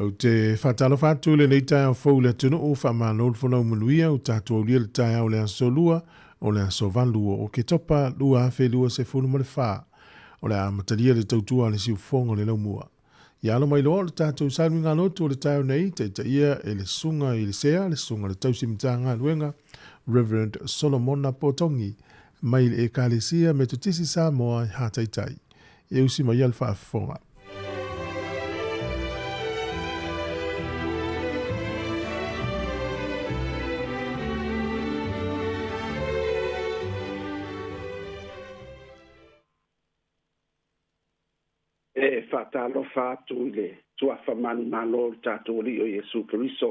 Ou te faatalofa atu i lenei taeao fou i le atunuu, faamalo le folau manuia, ua tatou aulia le taeao o le aso Lua, o le aso 8 o Oketopa 2024. O le a amatalia le tautua a le siufofoga o le laumua. Ia alo mai loa o le tatou saluigalotu o le taeao nei, taitaia e le Susuga i le Sea, le Susuga i le Tausi Matagaluega, Reverend Solomona Potogi, mai le Ekalesia Metotisi Samoa i Hataitai. E usi mai ia le faafofoga. E faatalofa atu i le Suafa manumalo o le tatou Alii o Iesu Keriso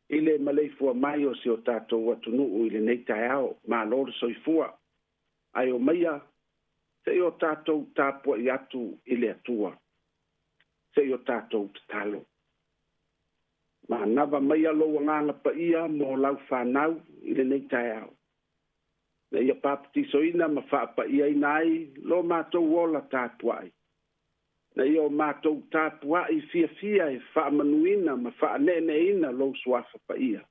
i le maleifua mai o si o tatou atunuu i lenei taeao. Malo le soifua. Ae omaia se i o tatou tapuai atu i le Atua, se i o tatou tatalo. Manava maia lou agaga paia mo lau fanau i lenei taeao, na ia papatisoina ma faapaiaina ai lo matou ola tapuai, na ia o matou tapuai fiafia e faamanuina ma faaneeneeina lou suafa paia.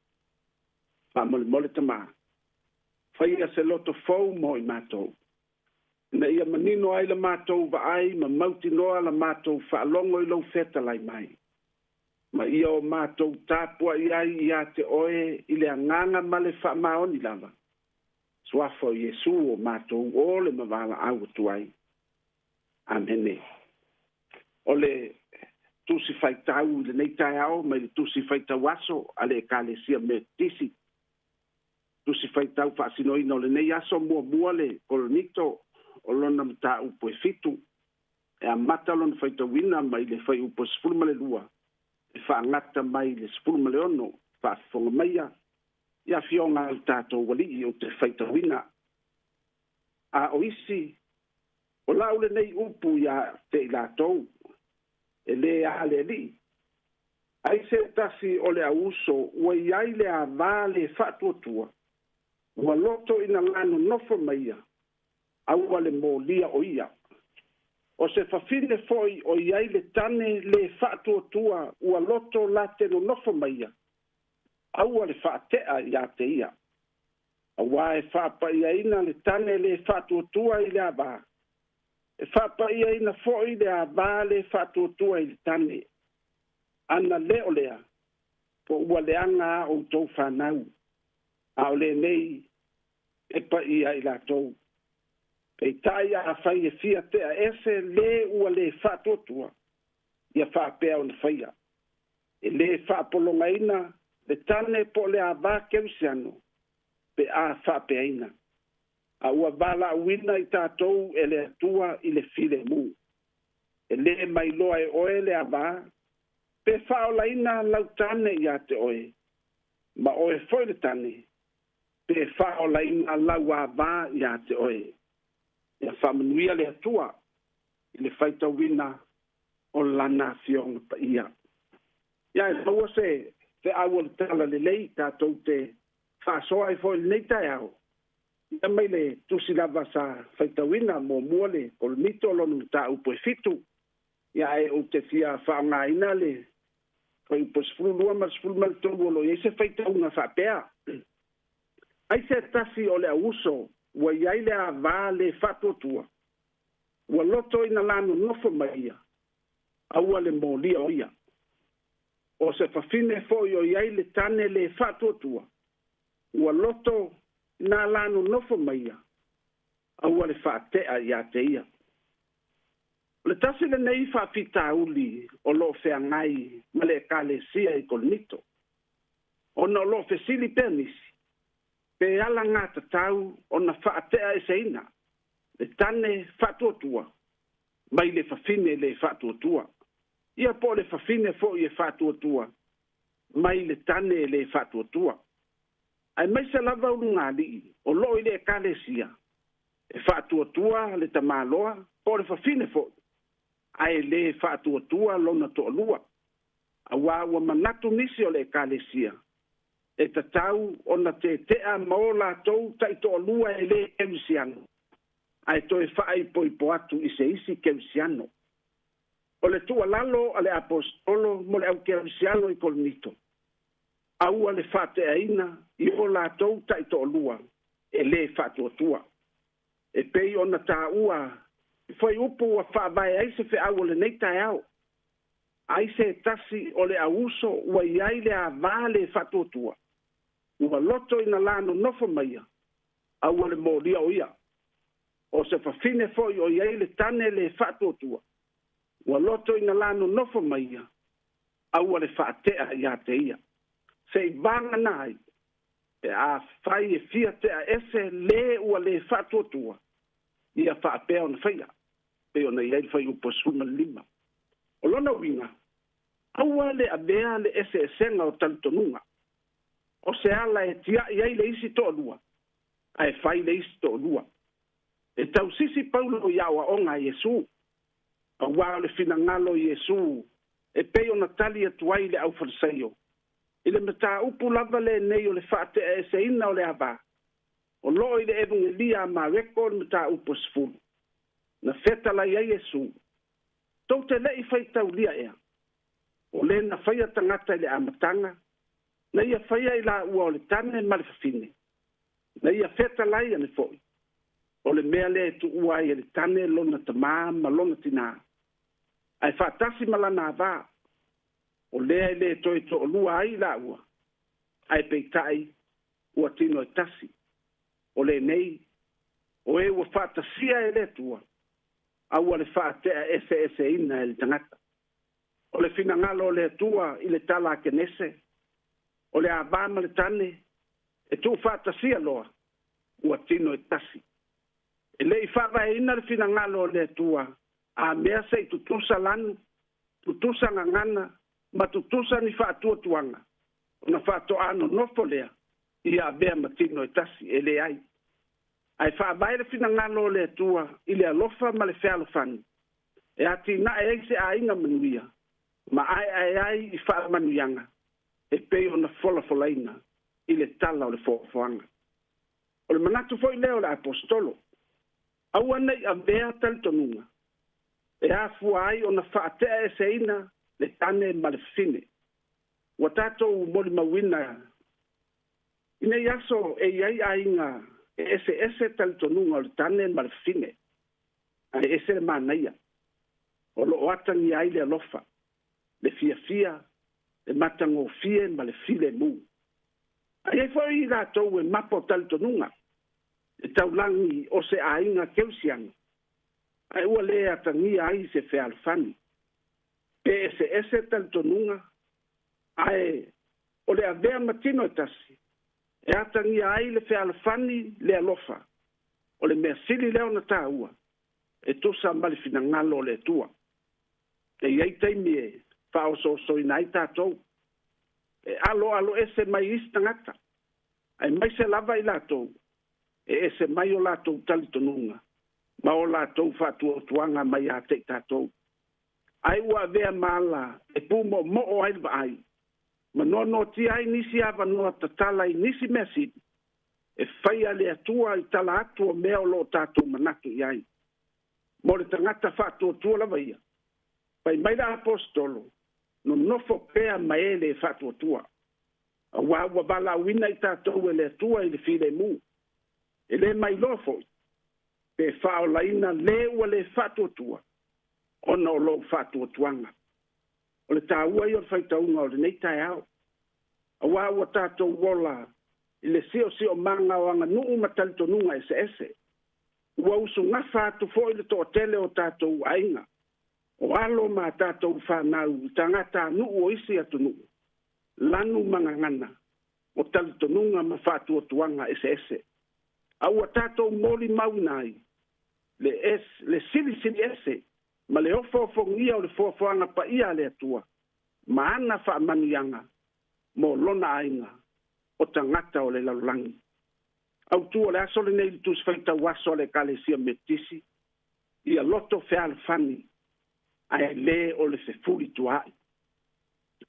Faamolemole Tamā, faia se loto fou mo i matou, ina ia manino ai la matou vaai ma mautinoa la matou faalogo i lou fetalai mai, ma ia o matou tapuai ai ia te oe i le agaga ma le faamaoni lava, suafa o Iesu o matou o le ma valaau atu ai. Amene. O le tusi faitau i lenei taeao mai le tusi faitau aso a le Ekalesia Metotisi. Tusi faitau faasinoina o lenei aso muamua le Korinito o lona mataupu e 7, e amata lona faitauina mai le fuaiupu 12 e faagata mai le 16. Faafofoga maia i afioga a le tatou Alii ou te faitauina. A o isi, o lau lenei upu ia te i latou, e lē a le Alii. Ai se tasi o le auuso ua i ai le avā le faatuatua, ua loto ina lanonofo maia, aua le molia o ia. O se fafine foi o i ai le tane le faatuatua ua loto la te nonofo maia, aua le faatea ia te ia. Auā e faapaiaina le tane le faatuatua i le avā, e faapaiaina foi le avā le faatuatua i le tane. Ana lē o lea, po ua leaga a outou fanau, a o lenei e paia i latou. Peitai afai e fia tea ese lē ua le faatuatua, ia faapea ona faia. E lē faapologaina le tane po o le avā kerisiano pe a faapeaina. A ua valaauina i tatou e le Atua i le filemu. E lē mailoa e oe le avā, pe faaolaina lau tane ia te oe, ma oe foi le tane, pe faaolaina lau avā ia te oe. Ia faamanuia le Atua i le faitauina o lana afioga paia. Ia e maua se feau o le tala lelei tatou te faasoa ai foi i lenei taeao. Ia mai le tusi lava sa faitauina muamua le Korinito lona mataupu e 7. Ia ae ou te fia faaaogaina le fuaiupu 12 ma le 13 o lo o i ai se faitauga faapea. Ai se tasi o le auuso ua i ai le avā le faatuatua, ua loto ina lanonofo mai ia, aua le molia o ia. O se fafine foi o i ai le tane le faatuatua, ua loto ina lanonofo mai ia, aua le faatea ia te ia. O le tasi lenei faafitauli o loo feagai ma le Ekalesia i Korinito, ona o loo fesili pea nisi, pe ala gatatau ona faatea eseina le tane faatuatua mai le fafine le faatuatua. Ia po o le fafine foi e faatuatua mai le tane le faatuatua. Ae maise lava ulugalii o loo i le Ekalesia e faatuatua le tamaloa po o le fafine foi, ae lē faatuatua lona toalua. Auā ua manatu nisi o le Ekalesia e tatau ona tetea ma o latou taitoalua e lē kerisiano, ae toe faaipoipo atu i se isi kerisiano. O le tuualalo a le Aposetolo mo le aukerisiano i Korinito, aua le faateaina i o latou taitoalua e lē faatuatua. E pei ona taua i fuaiupu ua faavae ai se feau o lenei taeao. Ai se tasi o le auuso ua i ai le avā le faatuatua, ua loto ina la nonofo maia, aua le molia o ia. O se fafine foi o i ai le tane le faatuatua, ua loto ina la nonofo maia, aua le faatea ia te ia. Se i vagana ai, pe a fai e fia tea ese lē ua lē faatuatua, ia faapea ona faia, pei ona i ai le fuaiupu 15. O lona uiga, aua le avea le eseesega o talitonuga. O se ala e tiai ai le isi toalua, ae fai le isi toalua. E tausisi Paulo i aoaoga a Iesu, auā o le finagalo o Iesu e pei ona tali atu ai le aufalesaio. I le mataupu lava lenei o le faateaeseina o le avā, o loo i le Evagelia a Mareko le mataupu 10. Na fetalai ai Iesu, tou te lei faitaulia ea, o le na faia tagata i le amataga, na ia faia i laua o le tane ma le fafine, na ia fetalai ane foi, o le mea lea e tuua ai e le tane lona tamā ma lona tinā, ae faatasi ma lana avā, o lea e lē toe toalua ai laua, ae peitai ua tino e tasi. O lenei, o e ua faatasia e le Atua, aua le faatea eseeseina e le tagata. O le finagalo o le Atua i le tala a Kenese, o le avā ma le tane, e tuufaatasia loa, ua tino e tasi. E lei faavaeina le finagalo o le Atua, a mea se i tutusa lanu, tutusa gagana, ma tutusa ni faatuatuaga, ona faatoa nonofo lea, ia avea ma tino e tasi e leai. Ae faavae le finagalo o le Atua i le alofa ma le fealofani, e atinae ai se aiga manuia, ma aeae ai i faamanuiaga, e pei ona folafolaina i le tala o le foafoaga. O le manatu foi lea o le Aposetolo, aua nei avea talitonuga, e afua ai ona faateaeseina le tane ma le fafine. Ua tatou molimauina i nei aso e i ai aiga e eseese talitonuga o le tane ma le fafine, ae ese le manaia, o loo atagia ai le alofa, le fiafia, le matagofie ma le filemu. Ae ai foi i latou e mapa o talitonuga, e taulagi o se aiga keusiana, ae ua lē atagia ai se fealofani. Pe eseese talitonuga, ae o le avea ma tino e tasi, e atagia ai le fealofani le alofa, o le mea sili lea ona taua, e tusa ma le finagalo o le Atua. E i ai taimi e faaosoosoina ai tatou, e aloalo ese mai isi tagata, aemaise lava i latou, e ese mai o latou talitonuga, ma o latou faatuatuaga mai ia te i tatou. Ae ua avea ma ala e pumoomoo ai le vaai, ma noanoatia ai nisi avanoa tatala i nisi mea sili, e faia le Atua i tala atu o mea o loo tatou manatu i ai. Mo le tagata faatuatua lava ia, fai mai le Aposetolo, nonofo pea ma e le faatuatua. Auā ua valaauina i tatou e le Atua i le filemu. E lē mailoa foi, pe faaolaina lē ua lē faatuatua, ona o lou faatuatuaga. O le taua ia o le faitauga o lenei taeao, auā ua tatou ola i le siosiomaga o aganuu ma talitonuga eseese. Ua usugafa atu foi le toatele o tatou aiga, o alo ma tatou fanau i tagatanuu o isi atunuu, lanu ma gagana, o talitonuga ma faatuatuaga eseese. A ua tatou molimauina ai le, es, le silisili ese ma le ofoofogia o le foafoaga paia a le Atua, ma ana faamanuiaga mo lona aiga o tagata o le lalolagi. Autu o le aso lenei i le Tusi Faitau Aso a le Ekalesia Metotisi, ia loto fealofani, ae lē o le fefulituaai.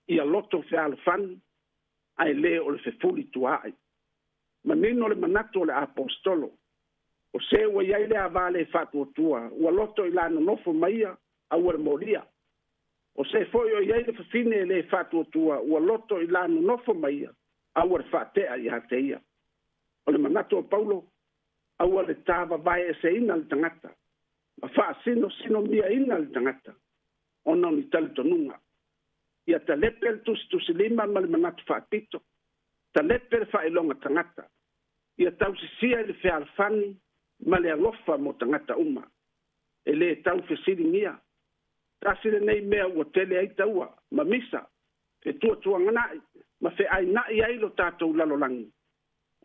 Ia loto fealofani, ae lē o le fefulituaai. Manino le manatu o le Aposetolo, o se ua i ai le avā le faatuatua, ua loto i la nonofo maia, aua le molia. O se fo'i o i ai le fafine e lē faatuatua ua loto i la nonofo ma ia, aua le faate'a iā te ia. O le manatu o Paulo, aua le tavavae eseina le tagata ma faasinosino-miaina le tagata ona o ni talitonuga. Ia talepe le tusitusilima ma le manatu faapito, talepe le faailoga tagata. Ia tausisia i le fealofani ma le alofa mo tagata uma. E lē tau fesiligia. Tasi lenei mea ua tele ai taua ma misa, fetuatuagana'i ma feaina'i ai lo tatou lalolagi,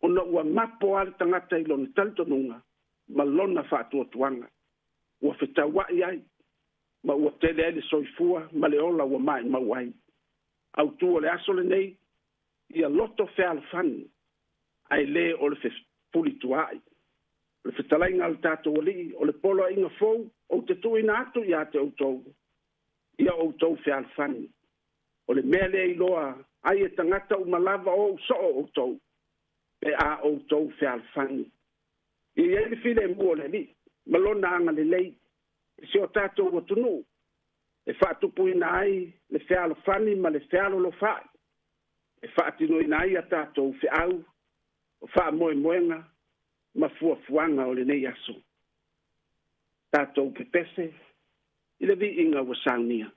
ona ua mapo a le tagata i lona talitonuga ma lona faatuatuaga. Ua fetaua'i ai ma ua tele ai le soifua ma le ola ua maimau ai. Autū o le aso lenei, ia loto fealofani, ae lē o le fefulituaai. O le fetalaiga a le tatou Alii, o le poloaiga fou ou te tuuina atu iā te outou, ia outou fealofani. O le mea lea iloa ai e tagata uma lava o ou soo outou, pe a outou fealofani. Ia i ai le filemu o le Alii ma lona agalelei i si o tatou atunuu e faatupuina ai le fealofani ma le fealolofa'i, e faatinoina ai a tatou feau o faamoemoega ma fuafuaga o lenei aso. Tatou pepese i le viiga ua saunia.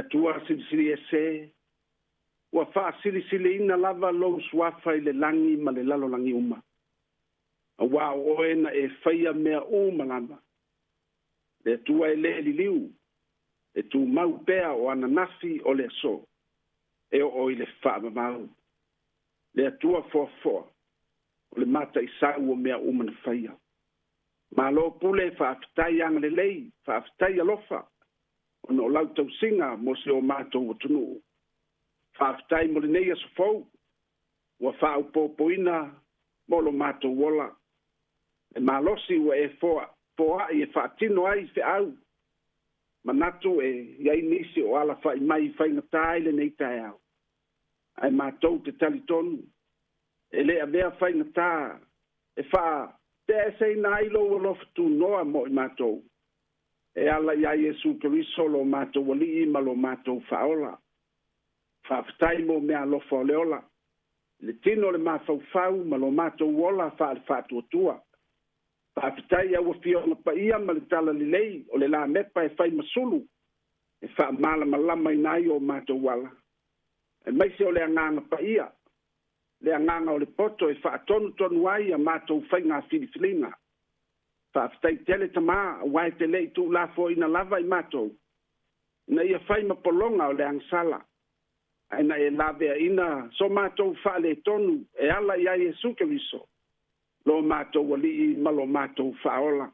Atua Silisili Ese, ua faasilisiliina lava lou suafa i le lagi ma le lalolagi uma, auā o oe na e faia mea uma lava. Le Atua e le liliu, e tumau pea o ananafi o le aso, e oo i le faavavau. Le Atua foafoa, o le mataisau o mea uma na faia. Malo pule, faafetai agalelei, faafetai alofa, ona o lau tausiga mo si o matou atunuu. Faafetai mo lenei aso fou, ua faaopoopoina mo lo matou ola. Le malosi ua e foai e faatino ai feau, manatu e i ai nisi o alafa'i mai i faigata i lenei taeao. Ae matou te talitonu, e le avea faigata e faateaeseina ai lou alofa tunoa mo i matou, e ala iā Iesu Keriso lo matou Alii ma lo matou Faaola. Faafetai mo meaalofa o le ola, le tino o le mafaufau ma lo matou ola faale-faatuatua. Faafetai i au Afioga Paia ma le Talalelei o le lamepa e fai ma sulu e faamalamalamaina ai o matou ala, aemaise o le Agaga Paia, le agaga o le poto e faatonutonu ai a matou faiga filifiliga. Faafetai tele Tamā, aua e te le i tuulafoaiina lava i matou, ina ia fai ma pologa o le agasala, ae na e laveaiina so matou faaletonu e ala iā Iesu Keriso, lo matou Alii ma lo matou Faaola.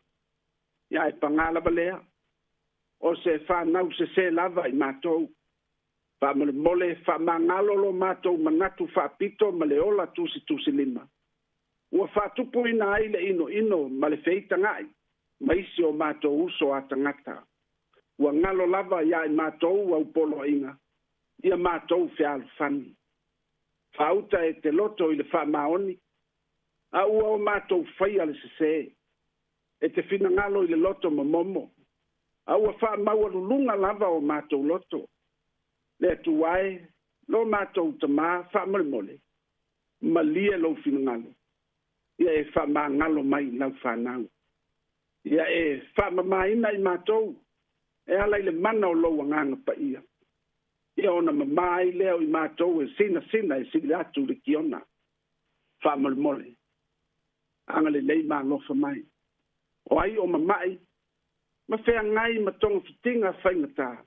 Ia ae pagā lava lea, o se fanau sesē lava i matou. Faamolemole, faamagalo lo matou manatu faapito ma le ola tusitusilima, ua faatupuina ai le inoino ma le feitaga'i ma isi o matou uso a tagata. Ua galo lava iā i matou au poloaiga, ia matou fealofani. Faauta e te loto i le faamaoni, a ua o matou faia le sesē. E te finagalo i le loto momomo, a ua faamaualuluga lava o matou loto. Le Atua e, lo matou Tamā, faamolemole, malie lou finagalo, ia e faamagalo mai i lau fanau. Ia e faamamaina i matou e ala i le mana o lou Agaga Paia. Ia ona mama ai lea o i matou e sinasina e sili atu i le kiona. Faamolemole, agalelei ma alofa mai. O ai o mama'i ma feagai ma togafitiga faigata,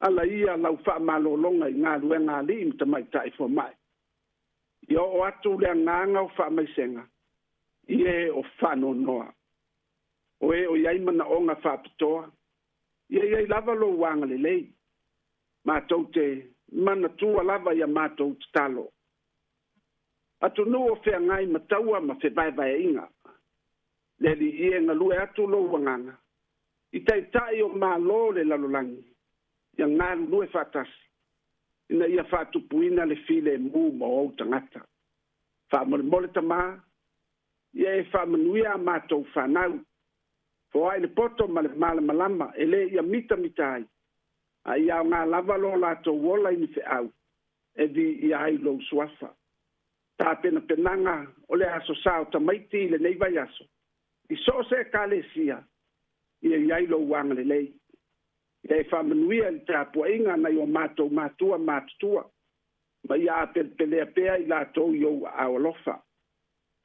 ala ia lau faamalologa i galuega a alii ma tamaitai fomai. Ia oo atu le agaga o faamaisega i e o faanoanoa. O e o i ai manaoga faapitoa, ia i ai lava lou agalelei. Matou te manatua lava i a matou tatalo. Atunuu o feagai ma taua ma fevaevaeaiga. Le Alii e galue atu lou agaga i taitai o Malo o le lalolagi, ia galulue faatasi ina ia faatupuina le filemu mo ou tagata. Faamolemole Tamā, ia e faamanuia a matou fanau. Foai le poto ma le malamalama e le ia mitamita ai, a ia aoga lava lo latou ola i ni feau e viia ai lou suafa. Tapenapenaga o le Aso Sa o Tamaiti i lenei vaiaso, i so o se Ekalesia, ia i ai lou agalelei. Ia e faamanuia i le tapuaiga a nai o matou matua matutua, ma ia apelepelea pea i latou i ou aao alofa.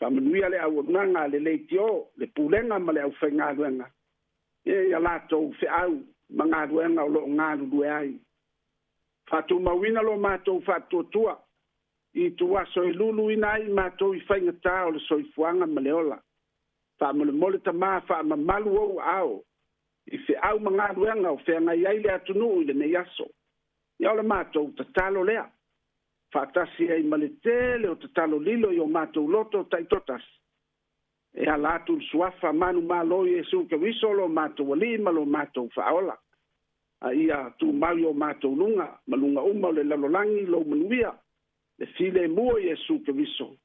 Faamanuia le auaunaga a le leitio, le pulega ma le aufaigaluega, ia latou feau ma galuega o lo o galulue ai. Faatumauina lo matou faatuatua i ituaso e luluina ai matou i faigata o le soifuaga ma le ola. Faamolemole Tamā, faamamalu ou aao i feau ma galuega o feagai ai le atunuu i lenei aso. Ia o le matou tatalo lea, faatasi ai ma le tele o tatalo lilo i o matou loto taitoatasi, e ala atu i le suafa manumalo o Iesu Keriso lo matou Alii ma lo matou Faaola. A ia tumau i o matou luga ma luga uma o le lalolagi lou manuia, le filemu o Iesu Keriso,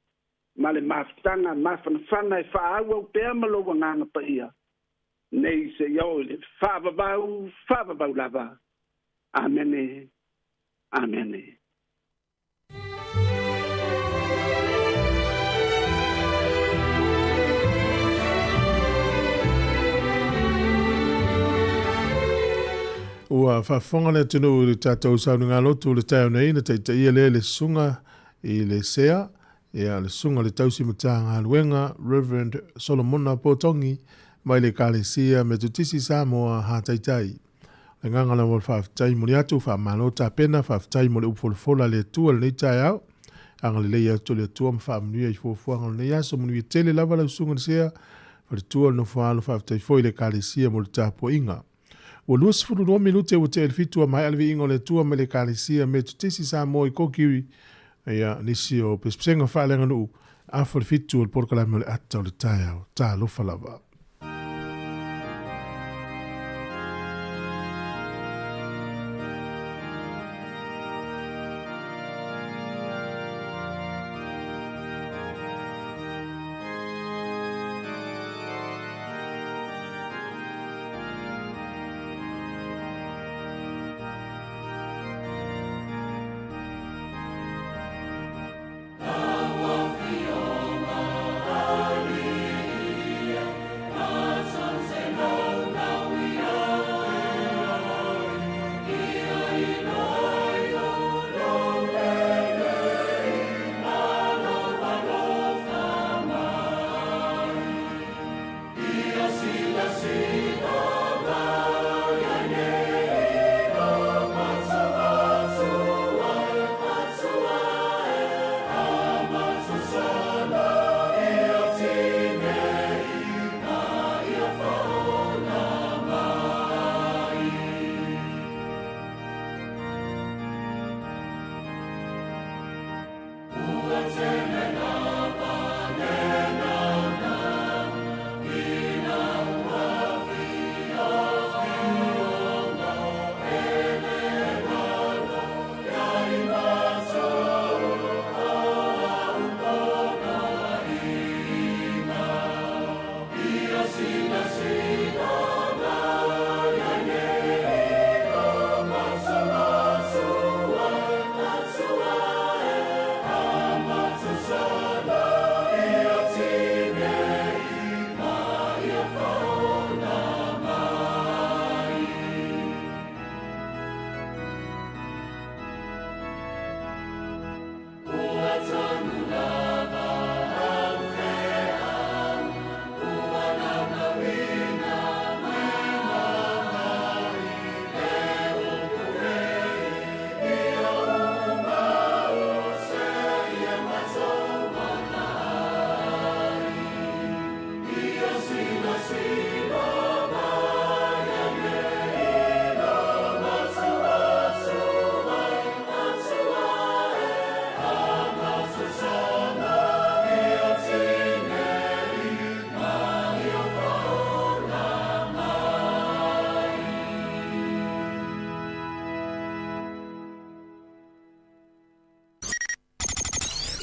ma le mafutaga mafanafana e faaauau pea ma lou Agaga Paia, nei seia oo i le faavavau, faavavau lava. Amene. Amene. Ua faafofoga le atunuu i le tatou saunigalotu i le taeao nei na taitaia lea le susuga i le Sea, ia le susuga i le tausi Matagaluega Reverend Solomona Potogi mai le Ekalesia Metotisi Samoa Hataitai. O le agaga lava o le faafetai moli atu, faamalo tapena, faafetai mo le upu folafola a le Atua i lenei taeao. Agalelei atu le Atua ma faamanuia i fuafuaga o lenei aso. Manuia tele lava lau susuga i le Sea, faletua o le Nofoaalo, faafetai foi i le Ekalesia mo le tapuaiga. Ua 22 minute ua tea i le 7 ua maea le viiga o le Atua mai le Ekalesia Metotisi Samoa i Kokiri. Ia, nisi o pesepesega faaleaganuu, afa le 7 o le polokalame o le ata o le taeao. Talofa lava.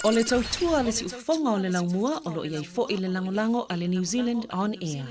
O le tautua a le siufofoga o le laumua o lo o i ai foi le lagolago a le New Zealand On Air.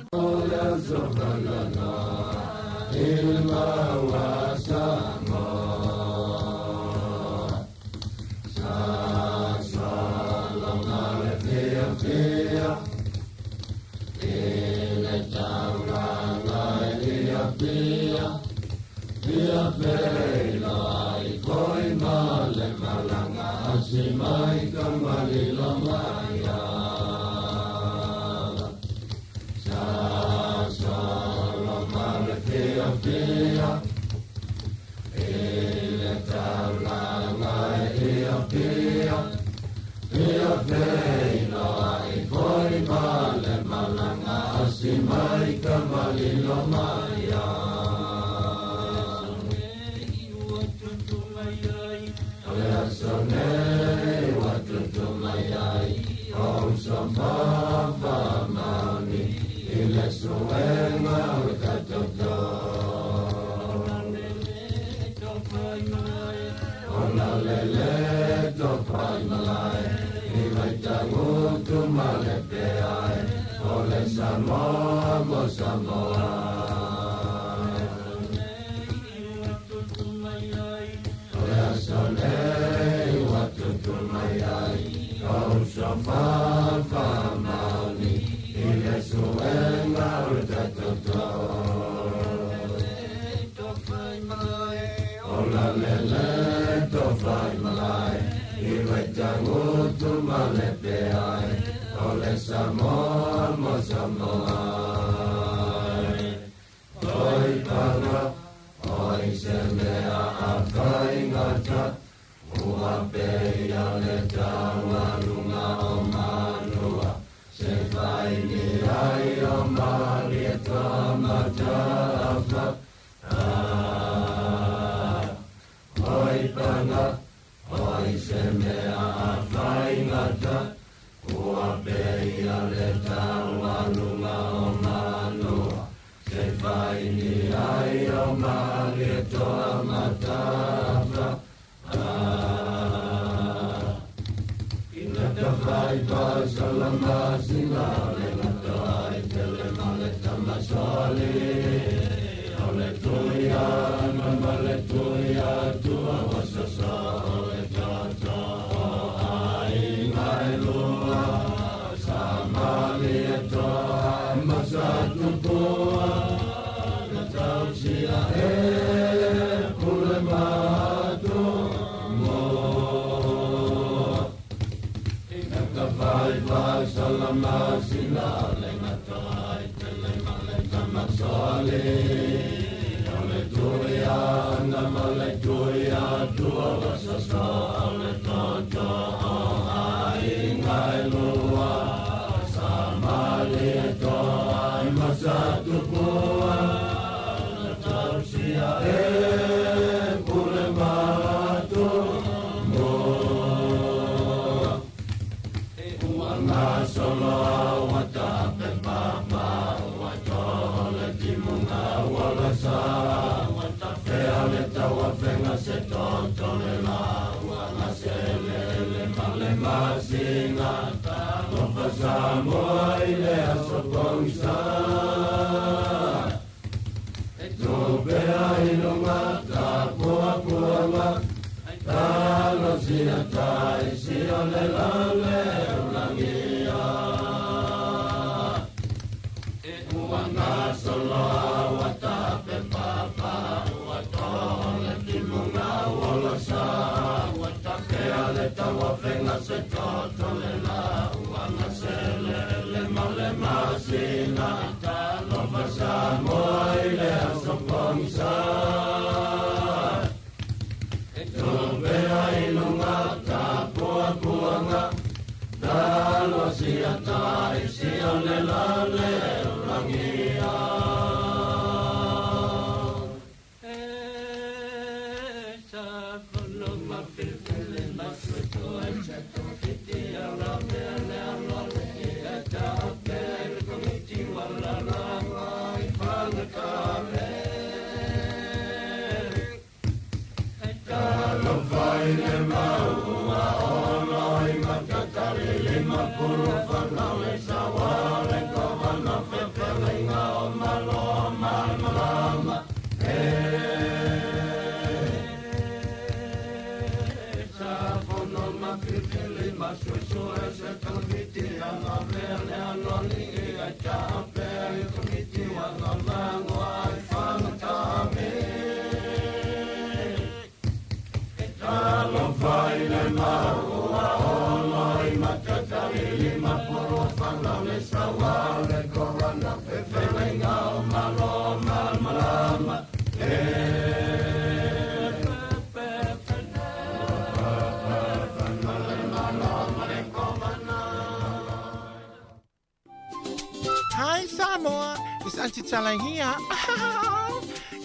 Hi Samoa, it's Auntie Tala here.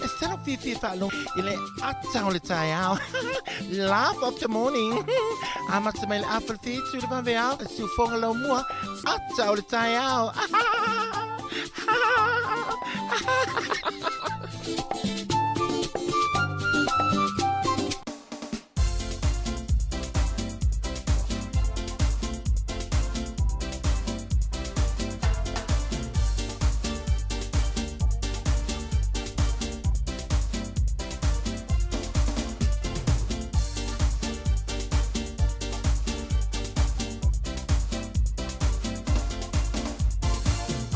It's talo fifi whaalong i le ata o le taeao. Laugh of the morning. Amata mai le apple fitu le vaveao. Siufoga lau mua. Ata o le taeao.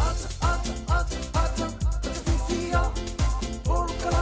Ata, ata, ata, ata, ata fifia. Oro kala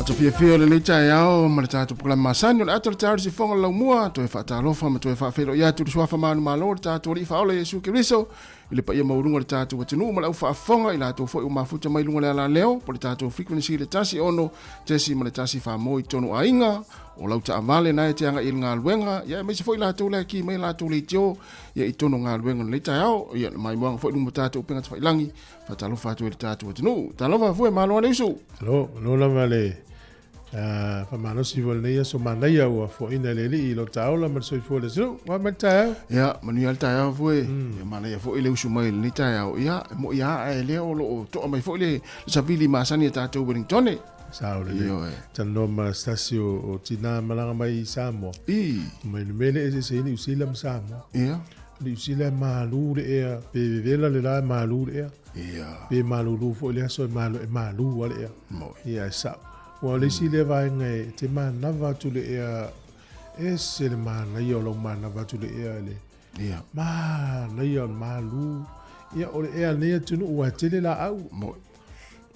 Aso fiafia o lenei taeao ma le tatou polokalame masani o le ata o le taeao i le sifoga o le laumua, toe faatalofa ma toe faafeiloai atu i le suafa manumalo o le tatou Alii Faaola Iesu Keriso i le paia maualuga o le tatou atunuu ma le au faafofoga i latou foi ua mafuta mai luga o le alaleo po o le tatou frequency i le 1 6.1 famo i totonu o aiga o lau taavale na e te agai i le galuega ia aemaise foi latou la e ki mai latou leitio ia i totonu o galuega o lenei taeao ia le maimoaga foi luma tatou upega tafailagi. Faatalofa atu i le tatou atunuu. Talofa fue, malo le usu. Alo, alo lava le faamalosi foi lenei aso manaia ua foaiina e le Alii i lo taola ma le soifua o le atunuu. Ua mai le taeao. Ia, manuia le taeao fue. Ia, manaia foi le usu mai i lenei taeao. Ia, e moi lava ae lea o lo o toa mai foi le savili masani a tatou Wellingtone. Sao lelei. Ioe. Talanoa ma se tasi o tina malaga mai i Samoa. I. Mai le mea lea e eseese ai Niu Sila ma Samoa. Ia. Niu Sila e malu le ea, pe vevela le la e malu le ea. Ia. Pe malulu foi le aso e malu, e malu a le ea. Moi. Ia, e sao. Ua o le isi lea vaega e te manava atu le ea, ese le manaia o lau manava atu le ea le. Ia. Manaia o le malu. Ia, o le ea nei atunuu ua tele laau. Moi.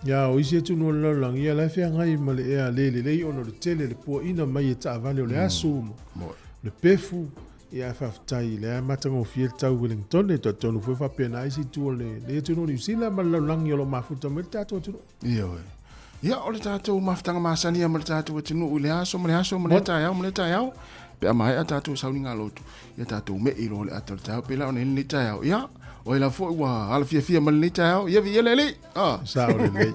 Ia, o isi atunuu o le lalolagi, ia la e feagai ma le ea le lelei ona o le tele le puaina mai e taavale o le asu ma Moi. le pefu. Ia ae faafetai lea e matagofie le tau Wellington e talitonu foi faapena isi itu o le atunuu o Niu Sila ma le lalolagi o lo o mafuta mai le tatou atunuu. Ioe. Ia, o le tatou mafutaga masani ia ma le tatou atunuu i le aso ma le aso ma lea taeao ma lea taeao. Pe a maea tatou sauniga lotu, ia tatou mei loa le ata o le taeao pei la ona i ai lenei taeao. Ia, o ai lava foi ua alafiafia ma lenei taeao, ia viia le Alii. Ah. Sao lelei.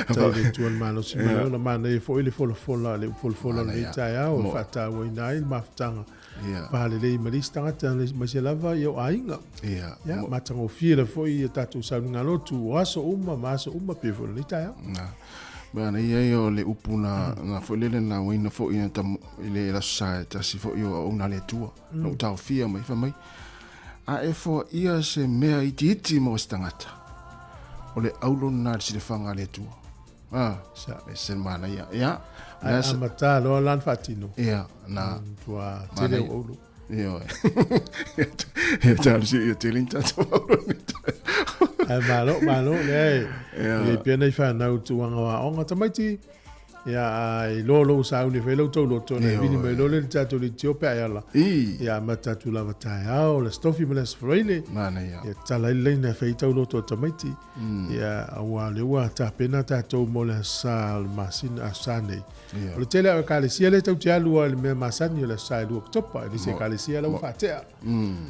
Faafetai i le Atua le malosi mai ona manaia foi le folafola, le folafola o lenei taeao e faatauaina ai le mafutaga. Ia. Faalelei ma le isi tagata aemaise lava i ou aiga. Ia. Ia, matagofie lava foi ia tatou sauniga lotu o aso uma ma aso uma pei foi o lenei taeao. Na. Ma na ia ia o le upu na, na foi lele na uaina foi na tam, i le aso sa e tasi foi o auauna a le Atua. Na ou taofia mai fai mai, a e foaia se mea itiiti mo se tagata, o le aulo lena i le silafaga a le Atua. Ah, Sa. e se manaia. Ia, Ae na sa- amata loa la ona faatino. Ia, na. Ua tele Manaia. o aulo. Ioe. Ia talosia ia tele ni tatou aulo ni Ae malo, malo, lea e Ia. i ai pea nai fanau i tulaga o aoga. Tamaiti, ia, a iloa lou sauni e fai lau tau loto, ona e vili mai loa lea i le tatou leitio pe a e ala. I. Ia amata atu lava taeao, le Aso Tofi ma le Aso Faraile. Manaia. Ia tatala ai le laina e fai ai tau loto a tamaiti. Ia, aua o lea ua tapena tatou mo le Aso Sa o le masina, Aso Sa nei. Ia. O le tele o ekalesia lea tatou te alu lava i le mea masani o le Aso Sa e 2 Oketopa, e le isi ekalesia la ua faatea.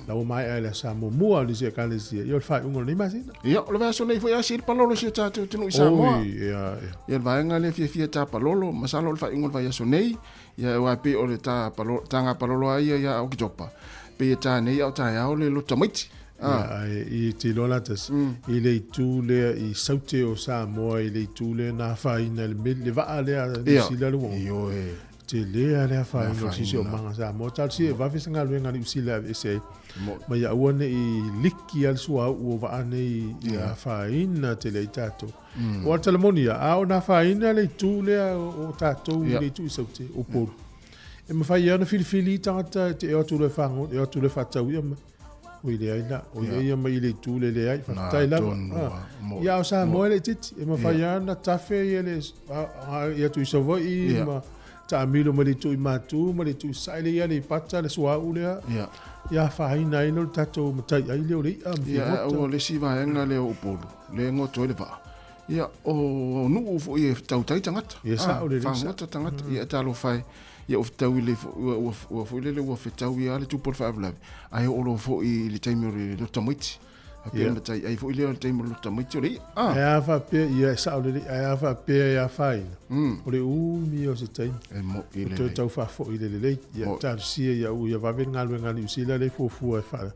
La ua maea i le Aso Sa muamua o le isi ekalesia, ia o le faaiuga o lenei masina. Ia, o le vaiaso nei foi asi le palolo i si o tatou atunuu i Samoa. Oi, ia, ia. Ia, le vaega lea fiafia ta palolo, masalo o le faaiuga o le vaiaso nei, ia aua e pei o le ta palolo, taga palolo lava ia ia Oketopa, pei e ta nei a o taeao le loto tamaiti. Ia, ae i te iloa la tasi, i le itu lea i Saute o Samoa, i le itu lea na afaina i le meli, le vaa lea a Niu Sila le uaga. Ioe. Tele lava le afaina o le siosiomaga Samoa. Talosia e vave se galuega a Niu Sila e aveese ai. Ma ia aua ne i liki lava le suauu o vaa nei i afaina tele ai tatou. O le tala moni ia, a o na afaina le itu lea o tatou i le itu i Saute, o Upolu, e mafai lava ona filifili tagata e te o atu loa e fago, e o atu loa e faatau ia mai. Oi leai la, o ia ia mai i le itu le leai, faafetai lava. Ia a o Samoa e le itiiti, e mafai lava ona tafe ia le ia atu i Savaii ma taamilo mai le itu i Matu ma le itu i Sasae lea i Aleipata le suauu lea. Ia afaina ai loa le tatou mataiai lea o le i'a ma figota. Ia, o le isi vaega lea o Upolu, lea e goto ai le vaa. Ia, o nuu foi e tautai tagata. Ia sao lelei. Fagota tagata, ia talofa e. Ia ua fetau i le ua ua foi lele ua fetau ia le tupu o le faalavelave, ae oo loa foi i le taimi o le loto tamaiti. Faapea le matai ai foi lea o le taimi o le loto tamaiti o le i'a. Ah. Ae a faapea, ia e sao lelei, ae a faapea e afaina, o le umi ia o se taimi. E mo'i lelei. E toe tau faafoi le lelei. Ia talosia ia ua ia vave le galuega a Niu Sila lea e fuafua e faa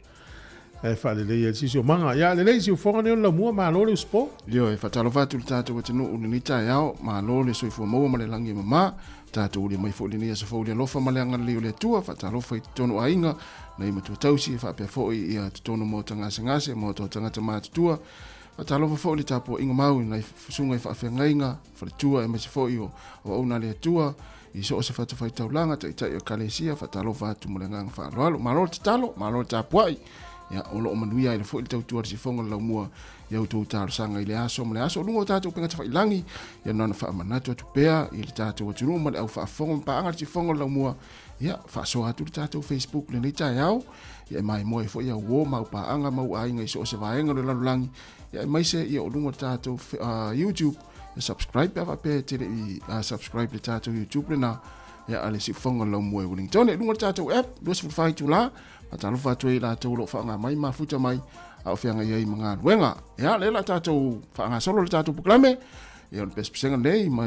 e faalelei ai le siosiomaga. Ia lelei siufoga nei o le laumua, malo le usupo. Ioe, faatalofa atu i le tatou atunuu i lenei taeao, malo le soifua maua ma le lagi e mama, tatou ulia mai foi i lenei aso fou i le alofa ma le agalelei o le Atua, faatalofa i totonu o aiga, nai matua tausi, faapea foi ia totonu o maota gasegase, maota o tagata matutua, faatalofa foi i le tapuaiga mau i nai susuga i faafeagaiga, faletua aemaise foi o auauna a le Atua, i so o se fatafaitaulaga, taitai o Ekalesia, faatalofa atu ma le agaga faaaloalo. Malo le tatalo, malo le tapuai. Ia, o lo o manuia ai foi le tautua a le sifoga o le laumua i a outou talosaga i le aso ma le aso o luga o tatou upega tafailagi. Ia, na ona faamanatu atu pea i le tatou atunuu ma le au faafofoga ma paaga le sifoga o le laumua. Ia, faasoa atu le tatou Facebook lenei taeao. Ia, e maimoa ai foi au uo ma au paaga ma au aiga i so o se vaega o le lalolagi. Ia, aemaise ia o luga o le tatou YouTube. Ia, subscribe pe a faapea e te le i subscribe le tatou YouTube lena. Ia, a le siufoga o le laumua i Wellington. I luga o le tatou app, 24 itula. Faatalofa atu ai i latou o lo o faaaoga mai mafuta mai a o feagai ai ma galuega. Ia, lea la tatou faagasolo le tatou polokalame. Ia, o le pesepesega nei ma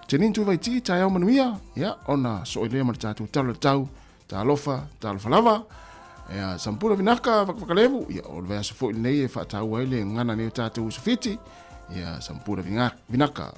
Janine Tuivaiti, taeao manuia. Ia, ona soo lea ma le tatou tala o le tau. Talofa, talofa lava. Ia, Sampula Vinaka, Vakavakalevu. Ia, o le vaiaso foi lenei e faataua ai le gagana nei o tatou uso Fiti. Ia, Sampula Vinaka.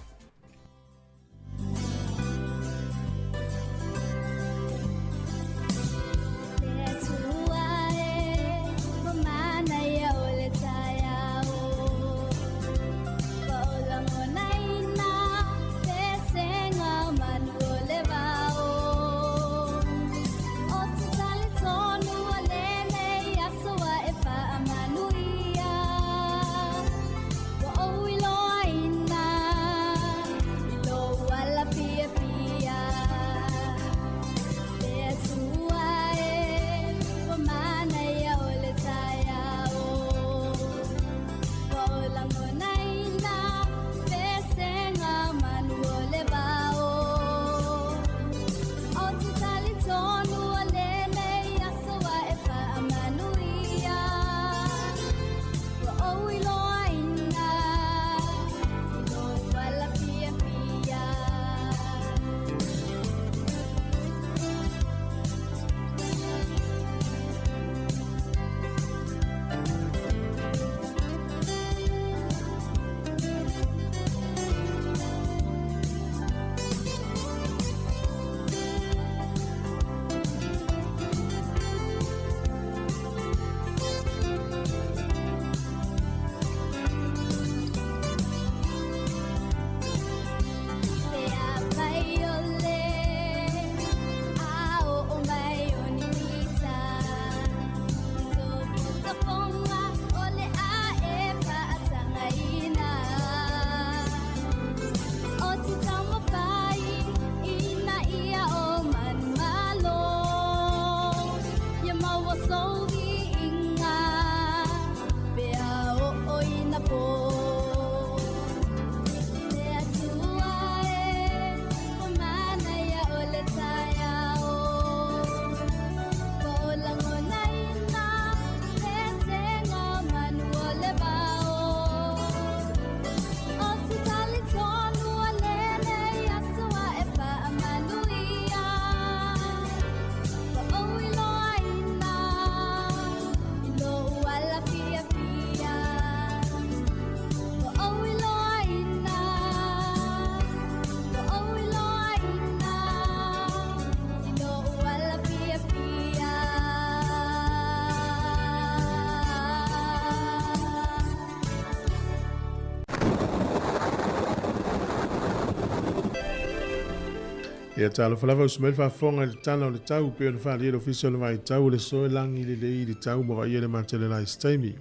Ia talofa lava usu mai le faafofoga i le tala o le tau pei ona faaalia le Ofisa o le Vaitau o le Soe Lagi Lelei i le tau ma vaaia le mata o le la i se taimi.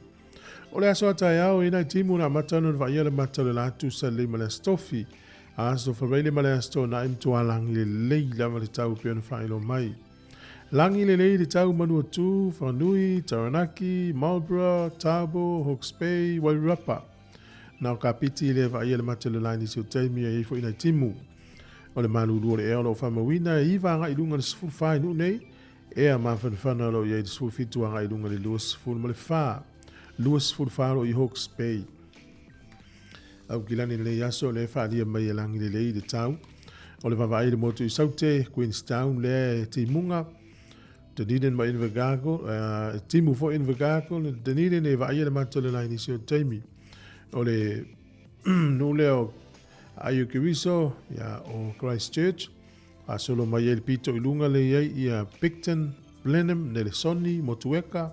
O le aso a taeao e nai timu na amata ona vaaia le mata o le la tusa lelei ma le Aso Tofi. Aso Faraile ma le Aso Toonai matua lagi lelei lava le tau pei ona faailoa mai. Lagi lelei le tau Manuatu, Whanganui, Taranaki, Marlborough, Tabo, Hawke's Bay, Wairarapa. Na o Kapiti le vaaia le mata o le la i nisi o taimi e i ai foi nai timu. O le malulu o le ea o lo o faamauina e 9 agai i luga i le 14 i nuu nei, ea mafanafana o lo o i ai i le 17 agai i luga i le 24. 24 o lo o i Hawke's Bay. Aukilani lenei aso lea e faaalia mai e lagi lelei i le tau. O le vaavaai i le motu i Saute, Queenstown lea e timuga, Dunedin ma Invercargill, timu foi Invercargill, Dunedin e vaaia le matou le la i nisi o taimi. O le nuu lea o Ayukiriso, ia, o Christchurch, faasolo mai ai le pito i luga le i ai ia Picton, Blenheim, Nelesoni, Motueka,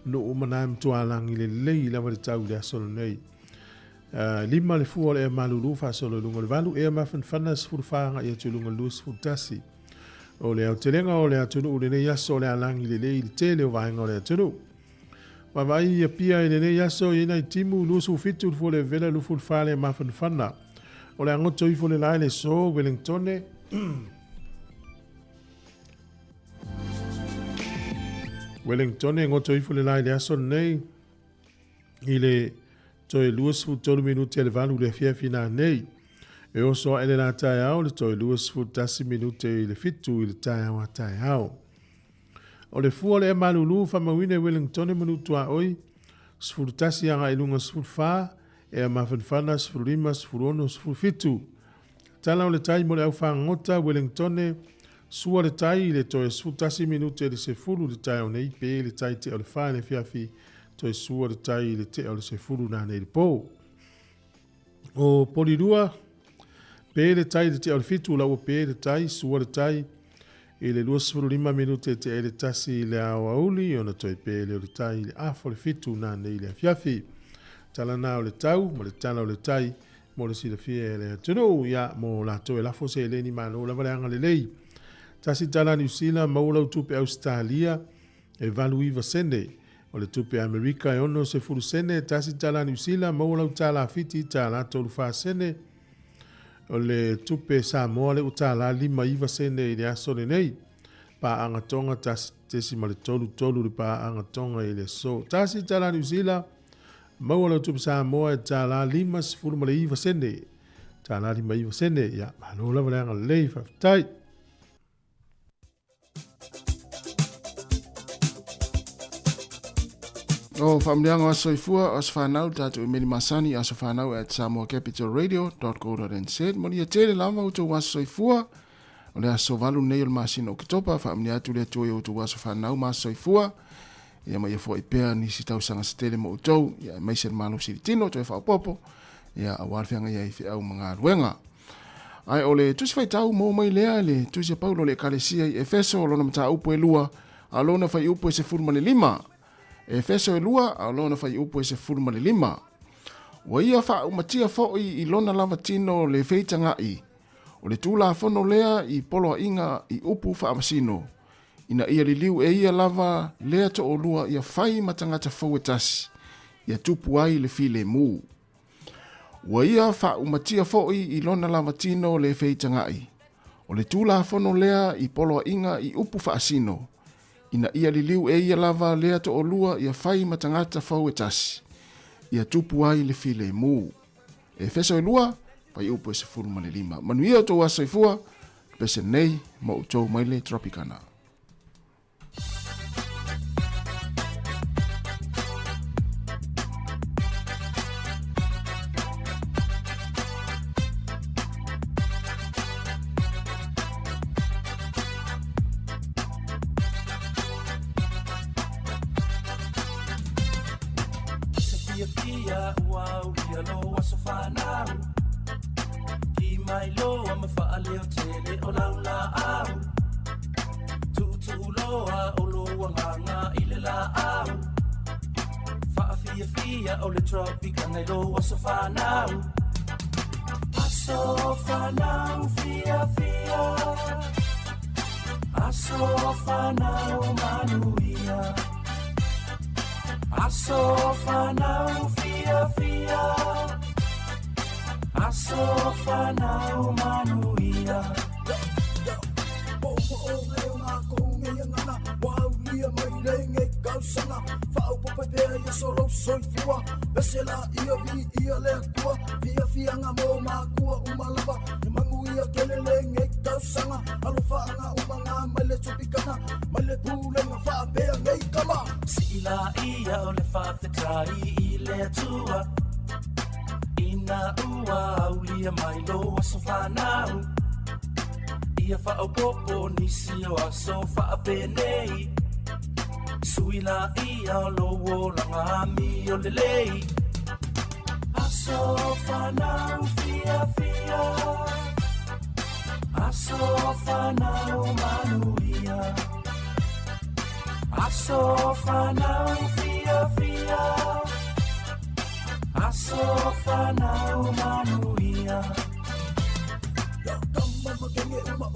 nuu uma na e matua lagi lelei lava le tau i le aso lenei. 5 le fua o le ea malulu faasolo i luga o le 8, ea mafanafana 14 agai atu i luga o le 21. O le aotelega o le atunuu i lenei aso o le a lagi lelei i le tele o vaega o le atunuu. Vaavaai i Apia i lenei aso i ai nai timu 27 le fua le vela 24 le mafanafana. O le a goto ifo le lae le so Wellingtone. Wellingtone goto ifo le lae le aso lenei i le toe 23 minute le 8 le afiafi nanei. E oso ae le la taeao le toe 21 minute i le 7 i le taeao a taeao. O le fua o le ea malulu faamauina i Wellingtone ma nuu tuaoi, 11 agai i luga 14, ea mafanafana 15, 16, 17. Tala o le tai mo le au fagogota Wellingtone, sua le tai i le toe 11 minute i le 10 i le taeao nei pe le tai tea o le 4 i le afiafi, toe sua le tai i le tea o le 10 nanei i le po. O Polirua, pe le tai i le tea o le 7, la ua pe le tai, sua le tai i le 25 minute tea i le 1 i le aoauli, ona toe pe lea o le tai i le afa o le 7 nanei i le afiafi. Tala na o le tau ma le tala o le tai mo le silafia e le atunuu, ia, mo latou e lafo seleni malo lava le agalelei. Tasi tala Niu Sila, maua lau tupe Ausetalia e 89 sene. O le tupe Amerika e 60 sene. Tasi tala Niu Sila, maua lau tālā Fiti, tālā 34 sene. O le tupe Samoa le ua tālā 59 sene i le aso lenei. Paaga Tonga 1.33 le paaga Tonga i le aso. Tasi tala Niu Sila, maua lau tupe Samoa e tālā 59 sene. Tālā 59 sene. Ia, malo lava le agalelei, faafetai. O faamanuiaga o aso soifua, o aso fanau, le tatou imeli masani, aso fanau at samoacapitalradio.co.nz. Manuia tele lava outou aso soifua. O le aso 8 lenei o le masina o Oketopa, faamanuia atu le Atua i outou aso fanau ma aso soifua. Ia ma ia foai pea nisi tausaga se tele mo outou, ia aemaise le malosi i le tino, toe faaopoopo, ia aua le feagai ai i feau ma galuega. Ae o le Tusi Faitau maua mai lea i le Tusi a Paulo i le Ekalesia i Efeso, lona mataupu e lua, a o lona fuaiupu e 15. Efeso e lua, a o lona fuaiupu e 15. Ua ia faaumatia foi i lona lava tino le feitagaʻi, o le Tulafono lea i poloaiga i upu faamasino, ina ia liliu e ia lava lea toolua ia fai ma tagata fou e tasi, ia tupu ai le filemu. Ua ia faaumatia foi i lona lava tino le feitagaʻi, o le Tulafono lea i poloaiga i upu faasino, ina ia liliu e ia lava lea toolua ia fai ma tagata fou e tasi, ia tupu ai le filemu. Efeso e lua, fuaiupu e 15. Manuia outou aso soifua, pese nei ma outou mai le Tropicana. Se fiafia ua aulia lou aso fanau Ki mai loa ma faaleo tele o lau laau Tuutuu loa o lou agaga i le laau Faafiafia o le Tropicana i lou aso fanau Aso fanau fiafia Aso fanau manuia Aso fanau fiafia Aso fanau manuia Sii laia o le faafetai i le Atua Ina ua aulia mai lou aso fanau Ia faaopoopo nisi o aso faapenei Sui laia o lou olaga amio lelei Aso fanau fiafia Aso fanau manuia Aso fanau fiafia Aso fanau manuia.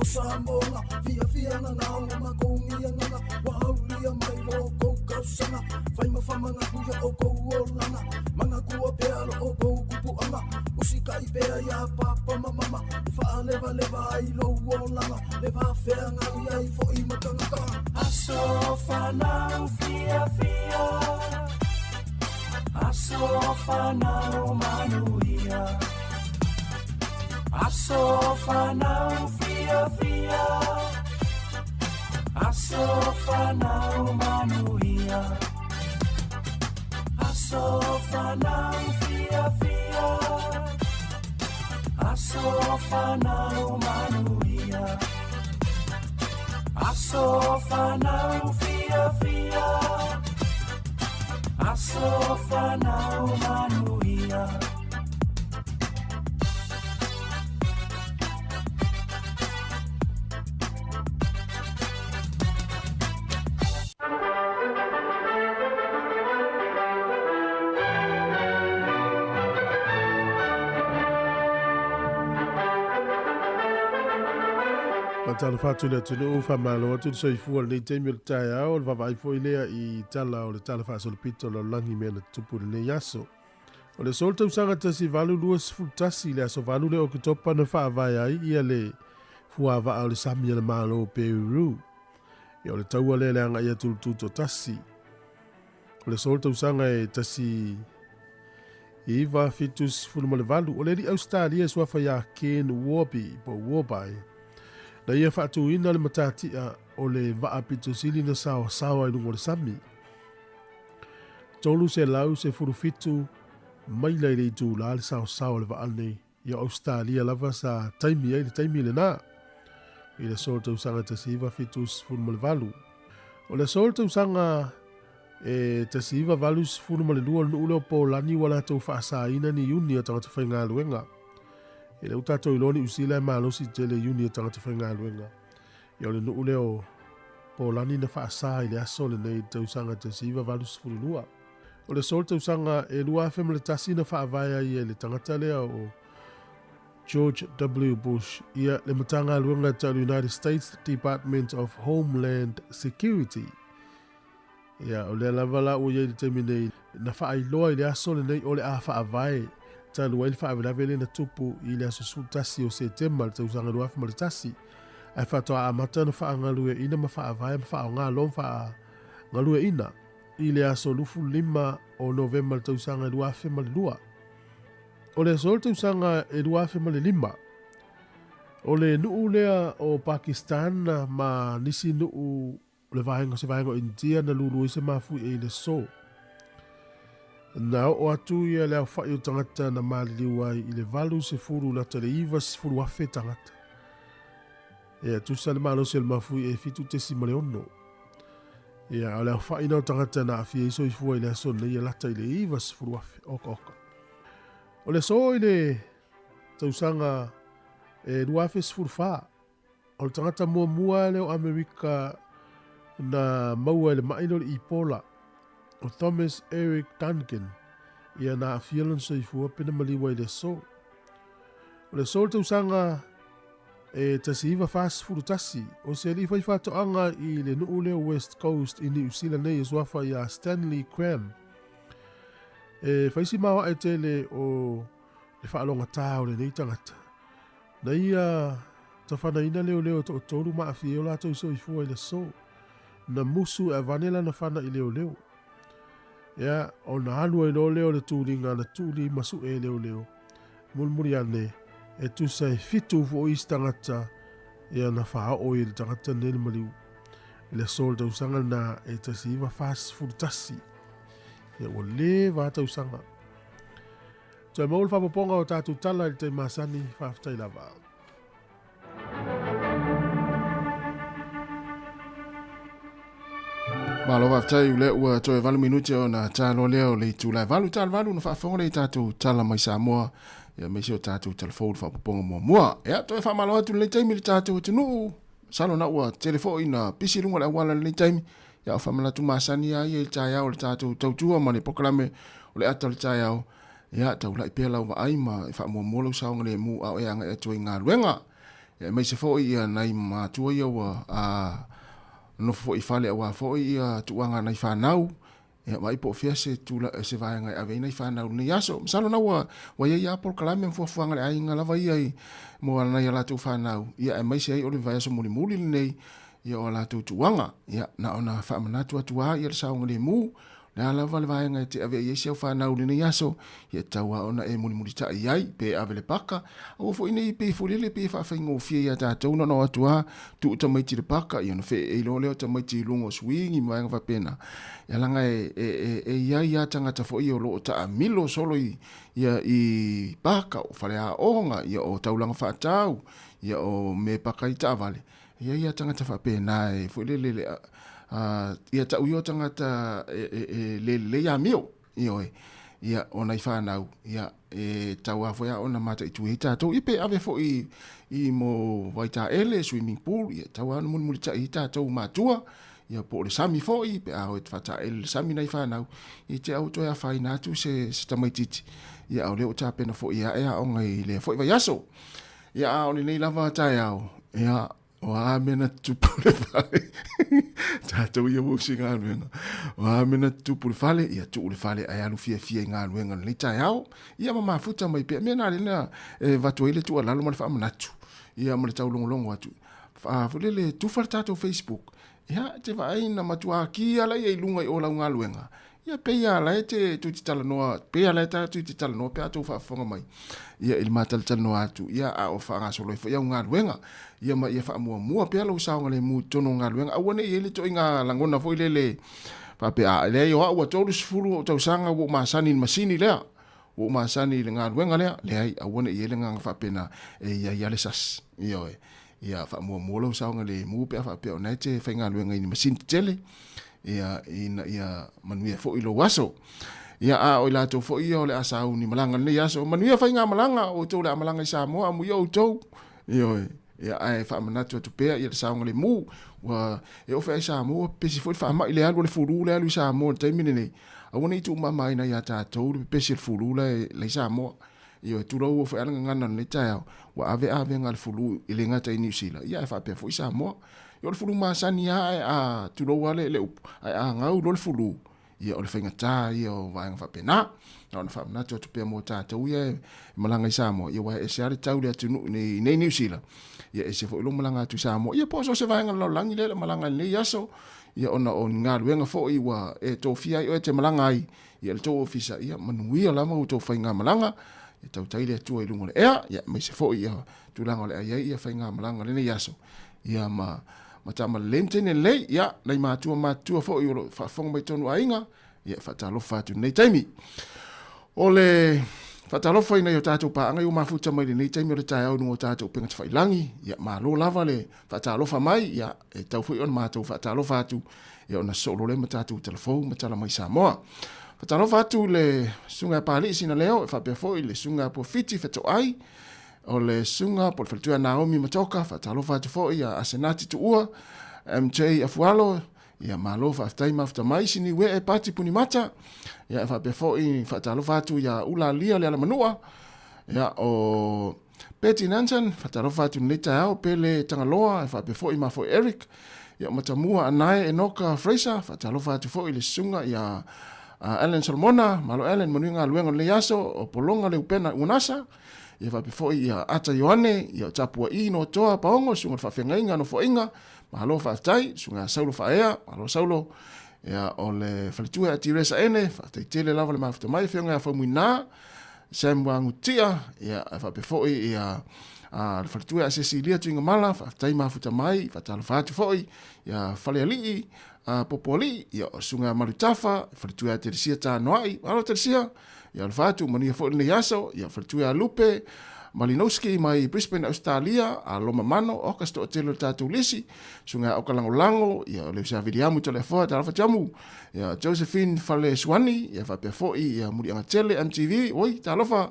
O Samoa fiafia gagao o makou giagaga ua aulia mai lo oukou tausaga fai ma faamagaku ia oukou olaga magatua pea lo oukou kupuʻaga usitaʻi pea iā papa ma mama e faalevaleva ai lou olaga le vafeagai ai foʻi ma tagata Aso fanau fiafia Aso fanau manuia Aso fanau fiafia Aso fanau manuia Aso fanau fiafia Aso fanau manuia Aso fanau fiafia Aso fanau manuia Faatalofa atu i le atunuu, faamalo atu le soifua i lenei taimi o le taeao, o le vaavaai foi lea i tala o le Tala Faasolopito o le Lalolagi i mea na tutupu i lenei aso. O le aso o le tausaga 1821 i le aso 8 lea o Oketopa na faavae ai ia le fuavaa o le sami a le Malo o Peru. Ia o le taua lea le agai atu i le Tutoatasi. O le aso o le tausaga e 1978, o le alii Ausetalia e suafa ia Ken Warby po o Warby, na ia faatuina le matatia o le vaa pito sili na saoasaoa i luga o le sami. 317 maila i le itulā le saosao o le vaa lenei. Ia o Ausetalia lava sa taimi ai le taimi lenā i le aso o le tausaga 1978. O le aso o le tausaga e 1982 o le nuu lea o Polani ua latou faasaina ni iuni a tagata faigaluega. E le ua tatou iloa Niu Sila e malosi tele iuni a tagata faigaluega. Ia o le nuu lea o Polani na faasa i le aso lenei i le tausaga 1982. O le aso o le tausaga e 2001 na faavae ai e le tagata lea o George W. Bush ia le Matagaluega tau le United States Department of Homeland Security. Ia, o lea lava la ua i ai i le taimi nei, na faailoa i le aso lenei o le a faavae talu ai le faalavelave lea na tupu i le aso 11 o Setema i le tausaga 2001, ae faatoa amata ona faagalueaiina ma faavae ma faaaoga loa ma faagalueaiina i le aso 25 o Novema i le tausaga 2002. O le aso o le tausaga e 2005, o le nuu lea o Pakistan ma nisi nuu O le vaega o se vaega o Initia na lulu ai se mafuie i le aso. Na oo atu ia le aofai o tagata na maliliu ai i le 80 lata le 90,000 tagata. Ia, tusa le malosi o le mafuie e 7.6. Ia, a o le aofai na o tagata na aafia ai soifua i le aso nei e lata i le 90,000. Oka oka. O le aso i le tausaga e 2014, O le tagata muamua lea o Amerika na maua i le maʻi lea o le Ebola, o Thomas Eric Duncan, ia na aafia lona soifua pe na maliu ai i le aso. O le aso o le tausaga e 1941, o se alii faifaatoaga i le nuu lea o West Coast i Niu Sila nei e suafa ia Stanley Cram. E fai si maoae tele o le faalogata o lenei tagata. Na ia tafanaina leoleo e toatolu ma aafia ai o latou soifua i le aso. Na musu e avane lana fana i leoleo. Ea, ona alu ai loa lea o le tuliga na tuli ma sue e leoleo. Mulimuli ane, e tusa e fitu foi isi tagata ea na faaoo i le tagata nei le maliu. I le aso o le tausaga lena e 1941. Ia ua leva a tausaga. Toe maua le faaopoopoga o tatou tala i le taimi masani, faafetai lava. Malo faafetai ule ua toe 8 minute ona talo lea o le itula e 8 talo 8 na faafofoga lea i tatou tala mai Samoa ia aemaise o tatou tala fou le faaopoopoga muamua. Ia toe faamalo atu lenei taimi i le tatou atunuu. Masalo na ua tele foi na pisi i luga o le auala i lenei taimi. Ia o faamanatu masani lava ia i le taeao o le tatou tautua ma le polokalame o le ata o le taeao. Ia taulai pea lau vaai ma e faamuamua lou saogalemu a o e agai atu ai i galuega. Ia aemaise foi ia nai matua ia ua nofo foi i fale aua foi ia tuuaga a nai fanau. Ia vaai po o fea se tula, se vaega e ave ai nai fanau i lenei aso. Masalo na ua ua i ai lava polokalame ma fuafuaga a le aiga lava ia i mo nai a latou fanau, ia aemaise ai o le vaiaso mulimuli lenei ia o a latou tuuaga. Ia na ona faamanatu atu lava ia le saogalemu, O le a lava le vaega e te ave i ai si au fanau i lenei aso, ia e tatau lava ona e mulimulitai i ai, pe ave i le paka, aua foi ne i pei foi lele pei e faafaigofie ia tatou na ona o atu lava tuu tamaiti i le paka, ia ona feeei loa lea o tamaiti i luga o swing ma vaega faapena. Ia leaga e i ai lava tagata foi ia o lo o taamilo solo i, ia, i paka, o faleaoga, ia o taulaga faatau, ia o mea e paka ai taavale. E i ai lava tagata faapena e foi lele le, ia tau ia o tagata e le lelei amio, ioe, ia, o nai fanau, ia, e tau lava foi ona mataitu ai tatou, ia pe ave foi i mo vaitaele, swimming pool, ia, tau lava ona mulimulitai ai tatou matua, ia, po o le sami foi, pe a o e faataele i le sami nai fanau, ia te au toe afaina atu se tamaitiiti, ia, a o lea ua tapena foi e ae aoga i lea foi vaiaso. Ia, a o lenei lava taeao, ia, o a mea na tutupu i le fale, tatou ia ua usi galuega, o a mea na tutupu i le fale, ia tuu le fale ae alu fiafia i galuega i lenei taeao, ia ma mafuta mai pea. Mea na lena e avatu ai le tuualalo ma le faamanatu, ia ma le taulogologo atu. Foi lele, tufa le tatou Facebook, ia, e te vaai na matua ki ala ia i luga i o lau galuega, Ia pei a la e te tui te talanoa, pei a la e ta tui te talanoa pe a tou faafofoga mai. Ia i le matalatalanoa atu, ia a o faagasolo ai foi au galuega. Ia ma ia faamuamua pea lou saogalemu i totonu o galuega. Aua ne i i ai le ituaiga lagona foi lele faapea, a leai o au ua 30 ou tausaga ua ou masani i le masini lea, ua ou masani i le galuega lea. Leai, aua ne i i ai le agaga faapena, e i ai lava le sasi. Ioe. Ia faamuamua lou saogalemu pe a faapea o lena e te faigaluega i ni masini tetele. Ia, ina ia manuia foi lou aso. Ia, a o i latou foi ia o le a sauni malaga lenei aso, manuia faigamalaga, o outou o le a malaga i Samoa, amuia outou. Ioe. Ia, ae faamanatu atu pea ia le saogalemu, ua e oo foi i Samoa, ua pepesi foi le faamai le alu o le fulu le alu i Samoa i le taimi lenei. Aua ne i tuumamaina ia tatou le pepesi o le fulu la e i Samoa. Ioe, tulou ua foi lava le gagana o lenei taeao, ua ave avega a le fulu e le gata i Niu Sila, ia ae faapea foi Samoa. Ia o le fulu masani lava ae a, tulou lava le upu, ae a gau loa le fulu, ia o le faigata ia o vaega faapena. Na ona faamanatu atu pea mo tatou ia e malaga i Samoa, ia aua e ese lava le tau i le atunuu i nei Niu Sila, ia ese foi lou malaga atu i Samoa. Ia po o so o se vaega o le lalolagi lea e malaga i lenei aso, ia ona o ni galuega foi ua e tofia ai oe e te malaga ai, Ia le tou ofisa, ia manuia lava outou faigamalaga, ia tautai le Atua i luga o le ea, ia aemaise foi ia tulaga o le a i ai ia faigamalaga lenei aso, ia ma ma tama lelei ma teine lelei, ia nai matua matutua foi o lo o faafofoga mai tonu aiga, ia faatalofa atu lenei taimi. O le faatalofa i nai o tatou paaga i ua mafuta mai lenei taimi o le taeao i luga o tatou upega tafailagi, ia malo lava le faatalofa mai, ia e tau foi ona matou faatalofa atu, ia ona sosoo loa lea ma tatou talafou ma tala mai Samoa. Faatalofa atu i le Susuga ia Papalii Sinaleo, e faapea foi i le Susuga ia Puafiti Fetoai, o le Susuga po o le Faletua ia Naomi Matoka, faatalofa atu foi ia Asenati Tuua, MJ Afualo, ia malo faafetai mafuta mai, Siniuee Pati Punimata, ia e faapea foi faatalofa atu ia Ulalia Lealamanua, ia o Betty Nansen, faatalofa atu i lenei taeao, Pele Tagaloa, e faapea foi ma foi Eric, ia Matamua Anae Enoka Fraser, faatalofa atu foi i le susuga ia Alan Solomona, malo Alan, manuia galuega o lenei aso, o Pologa Leupena Uanasa, ia faapea foi ia Ata Ioane, ia o Tapua'i Notoa Paogo, le susuga i le faafeagaiga Nofoaiga, malo faafetai, susuga ia Saulo Faaea, malo Saulo, ia o le faletua ia Tiresa Ene, faafetai tele lava le mafuta mai, afioga ia Faumuina, Sam Wagutia, ia, e faapea foi ia, a, le faletua ia Cecilia Tuigamala, faafetai mafuta mai, faatalofa atu foi, ia Falealii, a, Popoalii, ia, o Susuga ia Malutafa, faletua ia Telesia Tanoai, malo Telesia, ia alofa atu, manuia foi lenei aso, ia faletua ia Lupe, Malinowski mai Brisbane, Australia, a Loma Mano, oka se toatele o le tatou lisi, Susuga ia Oka Lagolago, ia o Leusa Viliamu Toleafoa, talofa Tiamu, ia Josephine Falesuani, ia faapea foi ia Muliagatele MTV, oi, talofa,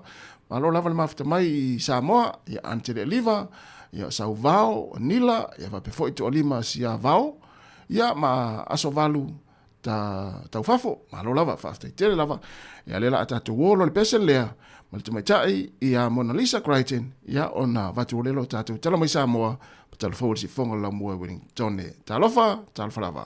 malo lava le mafuta mai i Samoa, ia Anne Aliva, ia Sauvao, Nila, ia faapea foi Toalima Siavao, ia ma Asovalu ta taufafo, malo lava, faafetai tele lava. Ia lea la a tatou o loa le pese lea, ma le tamaitai ia Mona Lisa Crichton, ia ona avatu o lelo tatou tala mai Samoa, ma tala fou o le sifoga o le laumua i Wellington. Talofa, talofa lava.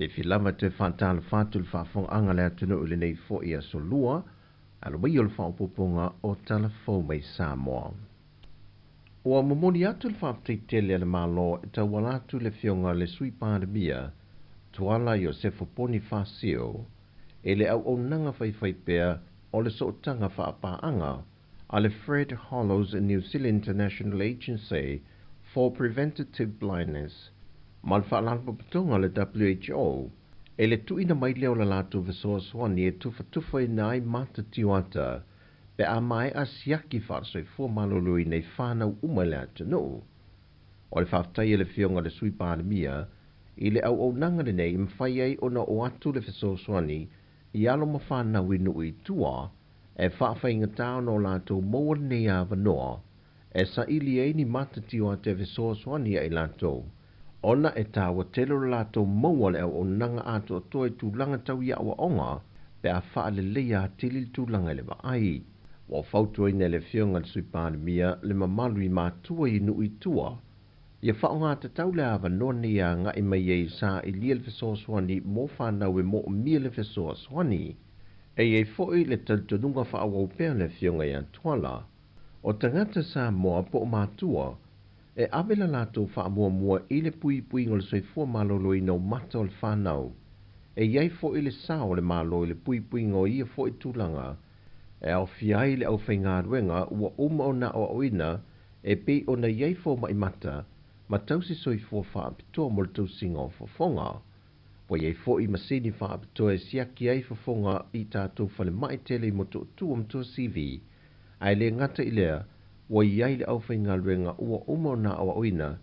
Fiafi lava toe faatalofa atu i le faafofogaaga a le atunuu i lenei foi aso Lua, alo mai o le faaopoopoga o Tala Fou mai Samoa. Ua momoli atu le faafetai tele a le Malo e tauala atu i le Afioga i le Sui Palemia, Tuala Iosefo Ponifasio, i le auaunaga faifaipea o le sootaga faapaaga a le Fred Hollows New Zealand International Agency for Preventative Blindness ma le Faalapotopotoga a le WHO e le tuuina mai lea o le latou fesoasoani e tufatufaina ai mata tioata pe a maea siaki faale-soifua maloloina i fanau uma i le atunuu. O le faafetai a le Afioga i le Sui Palemia i le auaunaga lenei e mafai ai ona oo atu le fesoasoani i alo ma fanau i nuu i tua e faafaigata ona o latou maua lenei avanoa e saili ai ni matatio atu e fesoasoani ia i latou, ona e taua tele lo latou maua le auaunaga atoatoa i tulaga tau i aoaoga pe a faaleleia atili le tulaga i le vaai. Ua fautuaina e le Afioga i le Sui Palemia le mamalu i matua i nuu i tua ia faaaogatatau le avanoa nei e agai mai ai e sailia le fesoasoani mo fanau e moomia le fesoasoani. E i ai foi le talitonuga faaauau pea a le Afioga ia Tuala, o tagata Samoa po o matua, e ave le latou faamuamua i le puipuiga o le soifua maloloina o mata o le fanau. E i ai foi le sao o le Malo i le puipuiga o ia foi tulaga, e aofia ai le aufaigaluega ua uma ona aoaoina e pei ona i ai fomai mata ma tausi soifua faapitoa mo le tausiga o fofoga. Ua i ai foi masini faapitoa e siaki ai fofoga i tatou falemai tele i Motootua ma Tuasivi, ae le gata i lea, ua i ai le aufaigaluega ua uma ona aoaoina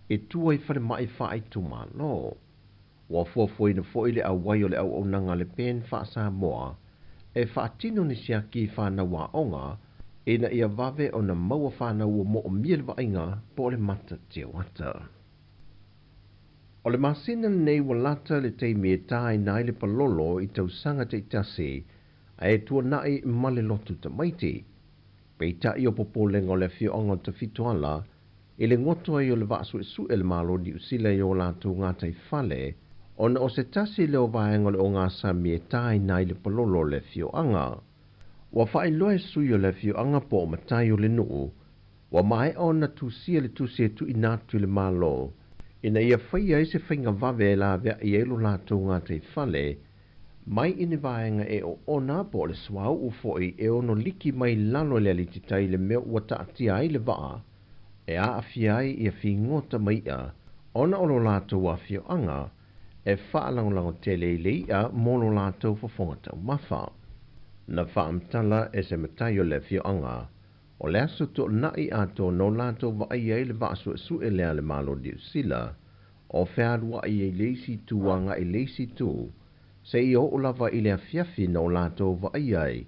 e tua i falemai faaitumalo. Ua fuafuaina foi le auai o le auaunaga a le PEN faa-Samoa e faatino ni siaki i fanau aoga ina ia vave ona maua fanau ua moomia le vaaiga po o le mata tioata. O le masina lenei ua lata le taimi e tāina ai le palolo i tausaga taitasi ae tuanai ma le lotu tamaiti. Peitai o popolega o le afioaga o Tafitoala i le goto ai o le vaa suesue a le Malo o Niu Sila i o latou gataifale ona o se tasi lea o vaega o le ogasami e tāina ai le palolo o le afioaga. Ua faailoa e sui o le afioaga po o matai o le nuu, ua maea ona tusia le tusi e tuuina atu i le Malo ina ia faia ai se faiga vave e laveai ai lo latou gataifale mai i ni vaega e oona po o le suauu foi e ono liki mai lalo i le alititai i le mea ua taatia ai le vaa e aafia ai ia figota ma i'a ona o lo latou afioaga e faalagolago tele i le i'a mo lo latou fofoga taumafa. Na faamatala e se matai o le afioaga o le aso Toonai atoa na o latou vaai ai le vaa suesue lea a le Malo o Niu Sila o fealuai ai le isi itu agai i le isi itu seia oo lava i le afiafi na o latou vaai ai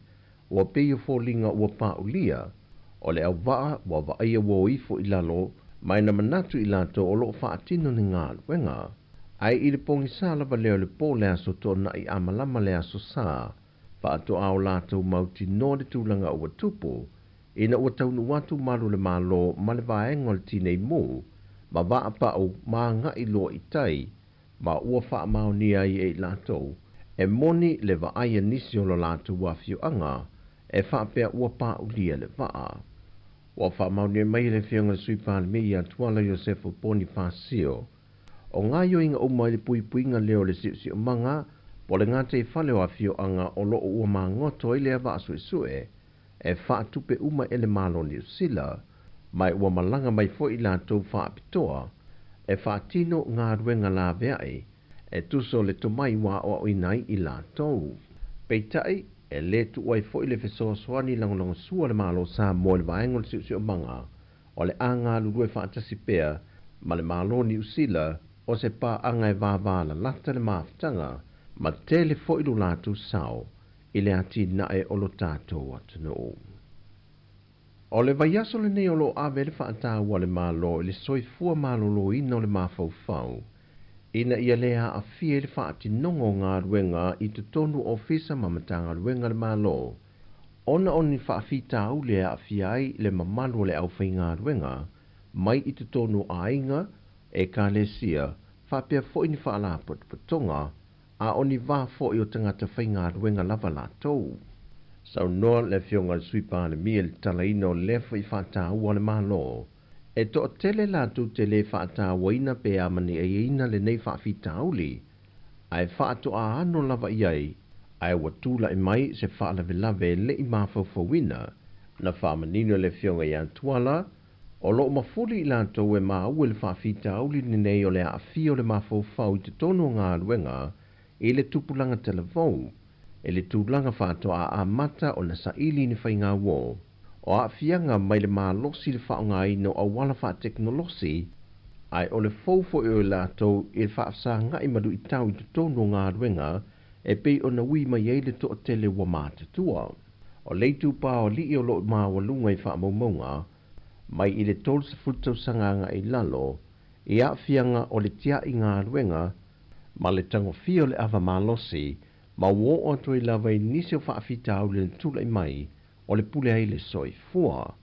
ua pei o foliga ua paulia o le auvaa ua vaaia ua o ifo i lalo ma e na manatu i latou o lo o faatino ni galuega. Ae i le pogisa lava lea o le po le aso Toonai a malama le aso Sa, faatoa o latou mautinoa le tulaga ua tupu, ina ua taunuu atu malu o le Malo ma le vaega o le Tinei Mu ma vaapau ma agai loa i tai, ma ua faamaonia ai e i latou, e moni le vaai a nisi o lo latou afioaga e faapea ua paulia le vaa. Ua faamaonia mai e le Afioga i le Sui Palemia ia Tuala Iosefo Ponifasio, o gaoioiga uma i le puipuiga lea o le siosiomaga po o le gataifale o afioaga o lo o ua magoto ai lea vaa suesue e faatupe uma e le Malo o Niu Sila, ma ua malaga mai foi i latou faapitoa e faatino galuega laveai e tusa o le tomai ua aoaoina ai i latou. Peitai, e lē tuua ai foi le fesoasoani lagolagosua a le Malo o Samoa i le vaega o le siosiomaga o le a galulue faatasi pea ma le Malo o Niu Sila o se paaga e vāvālalata le mafutaga ma tele foi lo latou sao i le atinae o lo tatou atunuu. O le vaiaso lenei o lo o ave ai le faataua a le Malo i le soifua maloloina o le mafaufau ina ia le aafia i le faatinoga o galuega i totonu o ofisa ma Matagaluega a le Malo ona o ni faafitauli e aafia ai le mamalu o le aufaigaluega mai i totonu o aiga, ekalesia, faapea foi ni faalapotopotoga, a o ni vā foi o tagata faigaluega lava latou. Saunoa le Afioga i le Sui Palemia i le tatalaina o lea foi faataua a le Malo, e toatele latou te lē faatauaina pe amaniaina lenei faafitauli, ae faatoa ano lava i ai, ae ua tulai mai se faalavelave e le i mafaufauina. Na faamanino e le Afioga ia Tuala, o lo o mafuli i latou e maua i le faafitauli lenei o le aafia o le mafaufau i totonu o galuega i le tupulaga talavou, i le tulaga faatoa amata ona saili ni faiga uō o aafiaga mai le malosi i le faaaogaina o auala faatekonolosi, ae o le fou foi o i latou i le faafesagai ma luitau i totonu o galuega e pei ona ui mai ai le toatele ua matutua. O le itupa o alii o lo o maualuga i faamaumauga mai i le 30 tausaga agai i lalo i aafiaga o le tiai galuega ma le tagofia o le ava malosi ma ua oo atu ai lava i nisi o faafitauli na tulai mai o le pule ai le soifua.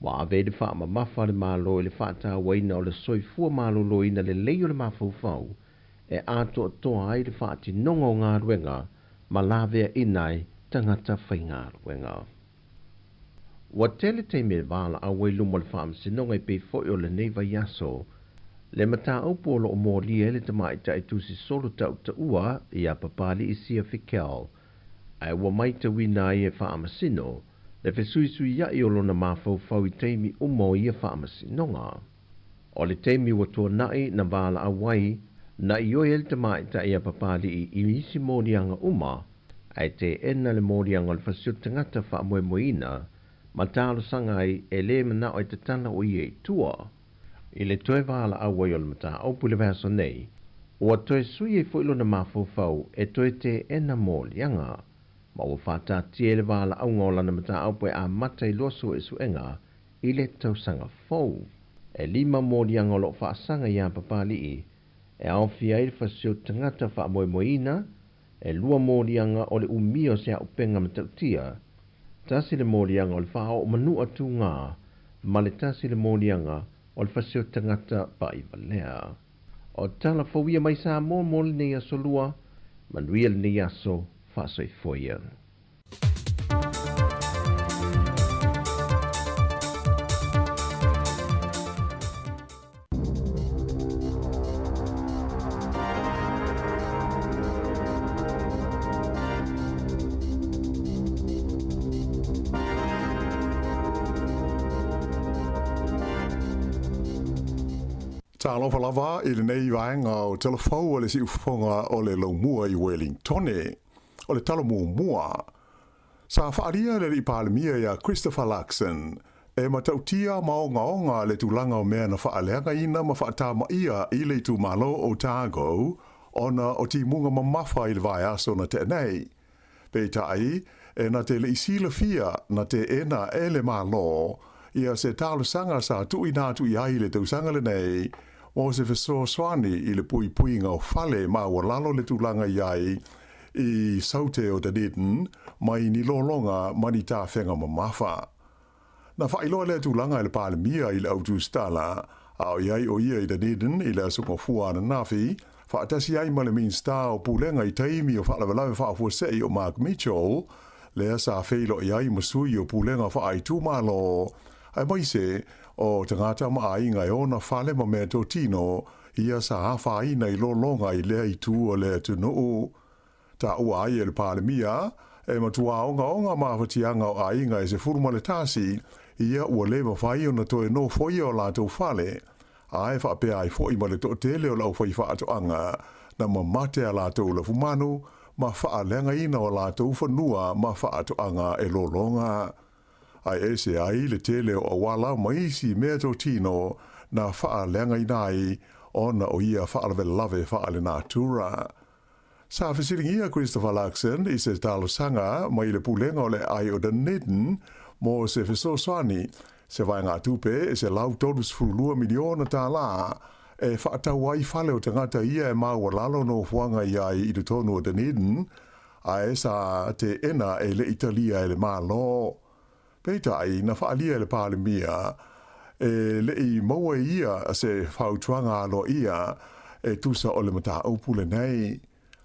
Ua ave ai le faamamafa a le Malo i le faatauaina o le soifua maloloina lelei o le mafaufau e atoatoa ai le faatinoga o galuega ma laveaina ai tagata faigaluega. Ua tele taimi e valaau ai luma o le Faamasinoga e pei foi o lenei vaiaso le mataupu o lo o molia ai le tamaitai tusi solo tautaua ia Papali'i Sia Fikel, ae ua maitauina ai e Faamasino le fesuisuia'i o lona mafaufau i taimi uma o ia faamasinoga. O le taimi ua tuana'i na valaau ai Na ioe ai le tamaitai a Papalii i isi moliaga uma, ae teena le moliaga o le fasioti tagata faamoemoeina ma talosaga ai e lē manao e tatala o ia i tua. I le toe valaau ai o le mataupu i le vaiaso nei, ua toe sui ai foi lona mafaufau e toe teena moliaga, ma ua faataatia i le valaauga o lana mataupu e amata i loa suesuega i le tausaga fou. E lima moliaga o lo o faasaga iā Papalii e aofia ai le fasioti tagata faamoemoeina, e lua moliaga o le umia o se auupega matautia, tasi le moliaga o le faaoo manua tugā, ma le tasi le moliaga o le fasioti tagata paʻivalea. O tala fou ia mai Samoa mo lenei aso lua, manuia lenei aso, faasoifua ia. Talofa lava i lenei vaega o Talafou o le Siufofoga o le Laumua i Welingtone. O le tala muamua, sa faaalia e le Alii Palemia ia Christopher Luxon e matautia ma ogaoga le tulaga o mea na faaleagaina ma faatamaia i le itumalo o Otago ona o timuga mamafa i le vaiaso na tea nei. Peitai, e na te le i silafia na teena e le Malo ia se talosaga sa tuuina atu i ai i le tausaga lenei mo se fesoasoani i le puipuiga o fale maualalo le tulaga i ai i Saute o Dunedin mai ni lologa ma ni tafega mamafa. Na faailoa lea tulaga e le Palemia i le au tusitala, a o i ai o ia i Dunedin i le aso Gafua ananafi, faatasi ai ma le Minisita o Pulega i taimi o faalavelave faafuasei o Mark Mitchell, lea sa feiloai ai ma sui o Pulega faaitumalo, aemaise o tagata ma aiga e ona fale ma meatotino ia sa afaina i lologa i lea itu o le atunuu. Taua ai e le Palemia, e matua ogaoga mafatiaga o aiga e 11 ia ua le mafai ona toe nofoia o latou fale, a e faapea ai foi ma le toatele o le aufaifaatoaga na mamate a latou lafumanu ma faaleagaina o latou fanua ma faatoaga e lologa. Ae ese ai le tele o auala ma isi meatotino na faaleagaina ai ona o ia faalavelave faalenatura. Sa fesiligia Christopher Luxon i se talosaga mai le Pulega o le Aai o Dunedin mo se fesoasoani, se vaegatupe e $132 miliona tālā e faatau ai fale o tagata ia e maualalo nofoaga i ai i totonu o Dunedin, ae sa teena e le i talia e le Malo. Peitai, na faaalia e le Palemia, e le i maua e ia se fautuaga aloaia e tusa o le mataupu lenei.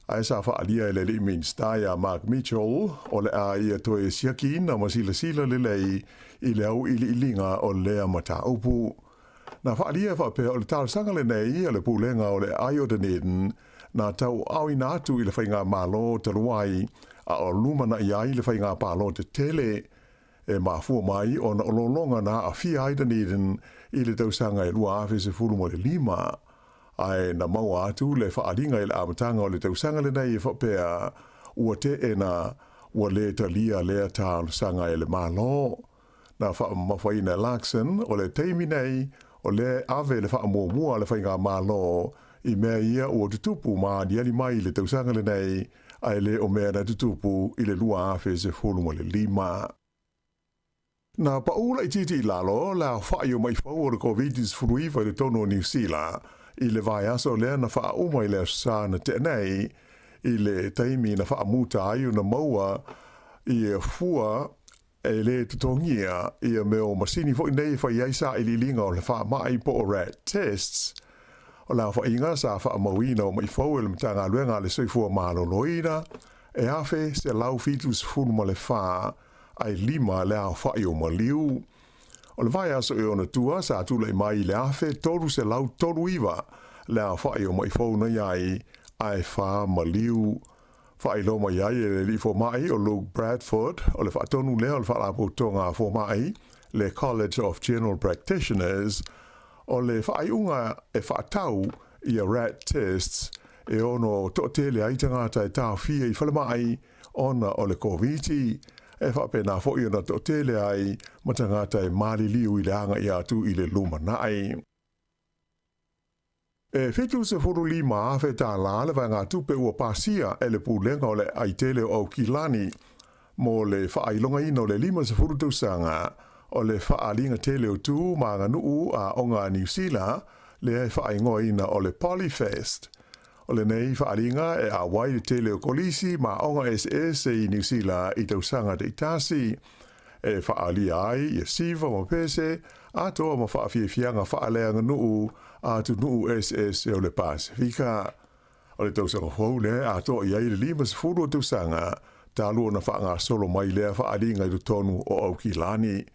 Ae sa faaalia e le alii Minisita ia Mark Mitchell, o le a ia toe siakiina ma silasila lelei i le auiliiliga o lea mataupu. Na faaalia e faapea o le talosaga lenei a le Pulega o le Aai o Dunedin na tauaaoina atu i le faigamalo talu ai a o lumanai ai le faiga palota tele e mafua mai ona o lologa na aafia ai Dunedin i le tausaga e 2015. Ae na maua atu le faaaliga i le amataga o le tausaga lenei e faapea ua teena ua le talia lea talosaga e le Malo. Na faamamafaina e Luxon o le taimi nei o lea e ave le faamuamua a le faigamalo i mea ia ua tutupu ma aliali mai i le tausaga lenei ae le o mea na tutupu i le 2015. Na paʻu laitiiti i lalo le aofaʻi o maʻifou o le Koviti-19 i totonu o Niu Sila i le vaiaso lea na faauma i le Aso Sa na tea nei, i le taimi na faamuta ai ona maua i fua E le totogia ia mea o masini foi nei e fai ai sailiiliga o le faamai po o rat tests. O le aofaiga sa faamauina o maifou e le Matagaluega a le Soifua Maloloina e 1,174 ae lima le aofai o maliu. O le vaiaso e ona tua sa tulai mai i le 1,339 le aofai o maifou na i ai ae fa maliu. Faailoa mai ai e le alii fomai o Luke Bradford o le faatonu lea o le Faalapotopotoga a Fomai, le College of General Practitioners, o le faaiuga e faatau ia rat tests e ono toʻatele ai tagata e taofia i falemai ona o le Koviti, e faapena foi ona toʻatele ai ma tagata e maliliu i le agaʻi atu i le lumanai. E 75 afe tālā le vaegatupe ua pasia e le Pulega o le Aitele o Aukilani mo le faailogaina o le 50 tausaga o le Faaaliga Tele o Tu ma Aganuu a Aoga a Niu Sila lea e faaigoaina o le Polyfest. O lenei faaaliga e auai le tele o kolisi ma aoga eseese i Niu Sila i tausaga taitasi e faaalia ai ia siva ma pese atoa ma faafiafiaga faaleaganuu a atunuu eseese o le Pasefika. O le tausaga fou lea e atoa i ai le 50 o tausaga talu ona faagasolo mai lea faaaliga i totonu o Aukilani.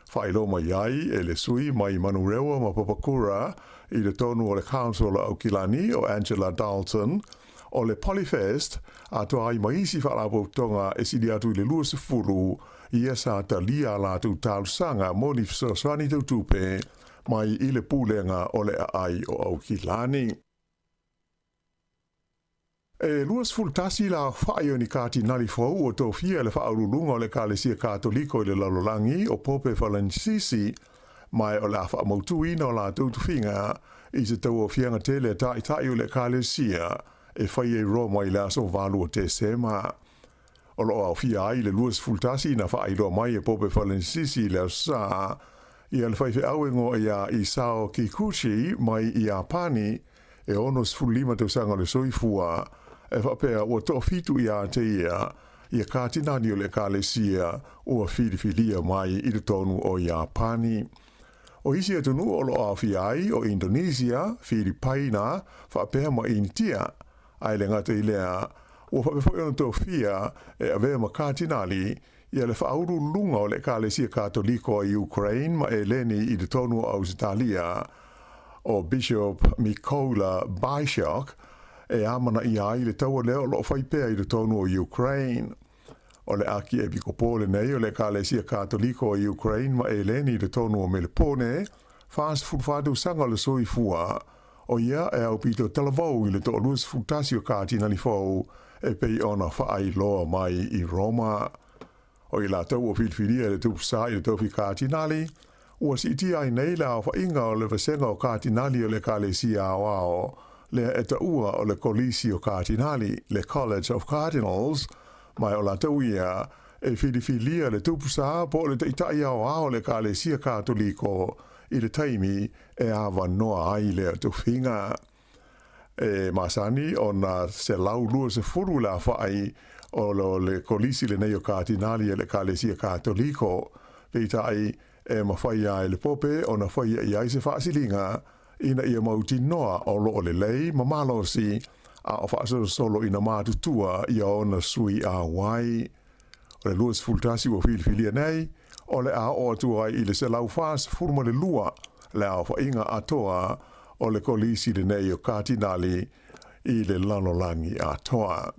Faailoa mai ai e le sui mai Manurewa ma Papakura i totonu o le Council o Aukilani o Angela Dalton, o le Polyfest atoa ai ma isi faalapotopotoga e sili atu i le 20 ia sa talia a latou talosaga mo ni fesoasoani tautupe mai i le Pulega o le Aai o Aukilani. E 21 le aofaʻi o ni katinali fou ua tofia e le Faauluuluga o le Ekalesia Katoliko i le Lalolagi o Pope Falenisisi, ma o le a faamautuina o latou tofiga i se tauaofiaga tele a taʻitaʻi o le Ekalesia e faia i Roma i le aso 8 o Tesema. O loo aofia ai le 21 na faailoa mai e Pope Falenisisi i le aso Sā ia le faifeau e igoa ia Isao Kikuchi mai Iapani e 65 tausaga le soifua, e faapea ua toafitu ia te ia ia katinali o le Ekalesia ua filifilia mai i totonu o Iapani. O isi atunuu o loo aofia ai o Indonesia, Filipaina, faapea ma Initia. Ae le gata i lea, ua faapea foi ona tofia e avea ma katinali ia le faauluuluga o le Ekalesia Katoliko i Ukraine ma Eleni i totonu o Ausetalia o Bishop Mykola Bychok e amanaia ai le taua lea o loo fai pea i totonu o Ukraine. O le Akiepikopo lenei o le Ekalesia Katoliko i Ukraine ma Eleni i totonu o Melepone, 44 tausaga le soifua, o ia e aupito talavou i le 21 o katinali fou e pei ona faailoa mai i Roma. O i latou ua filifilia e le Tupu Sā i le tofi katinali, ua siitia ai nei le aofaʻiga o le vasega o katinali o le Ekalesia Aoao lea e taua o le Kolisi o Katinali, le College of Cardinals, ma o latou ia e filifilia le Tupu Sā po o le Taʻitaʻi Aoao o le Ekalesia Katoliko i le taimi e avanoa ai lea tofiga. E masani ona 120 le aofaʻi o le kolisi lenei o katinali e le Ekalesia Katoliko. Peitai e mafai ai le Pope ona faia i ai se faasiliga ina ia mautinoa o loo lelei ma malosi a o faasolosolo ina matutua ia ona sui auai. O le 21 ua filifilia nei, o le a oo atu ai i le 142 le aofaʻiga atoa o le kolisi lenei o katinali i le lalolagi atoa.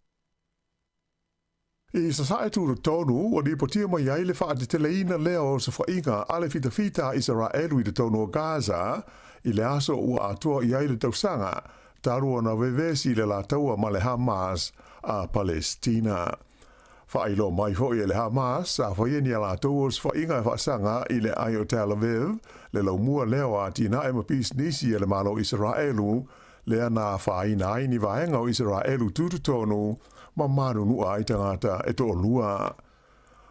I Sasae tutotonu, ua lipotia mai ai le faateteleina lea o osofaiga a le fitafita a Isaraelu i totonu o Gaza i le aso ua atoa i ai le tausaga talu ona vevesi le la taua ma le Hamas a Palestina. Faailoa mai foi e le Hamas sa faia ni a latou osofaiga e faasaga i le aai o Tel Aviv, le laumua lea o atinae ma pisinisi a le Malo Isaraelu lea na afaina ai ni vaega o Isaraelu tutotonu ma manunua ai tagata e toalua.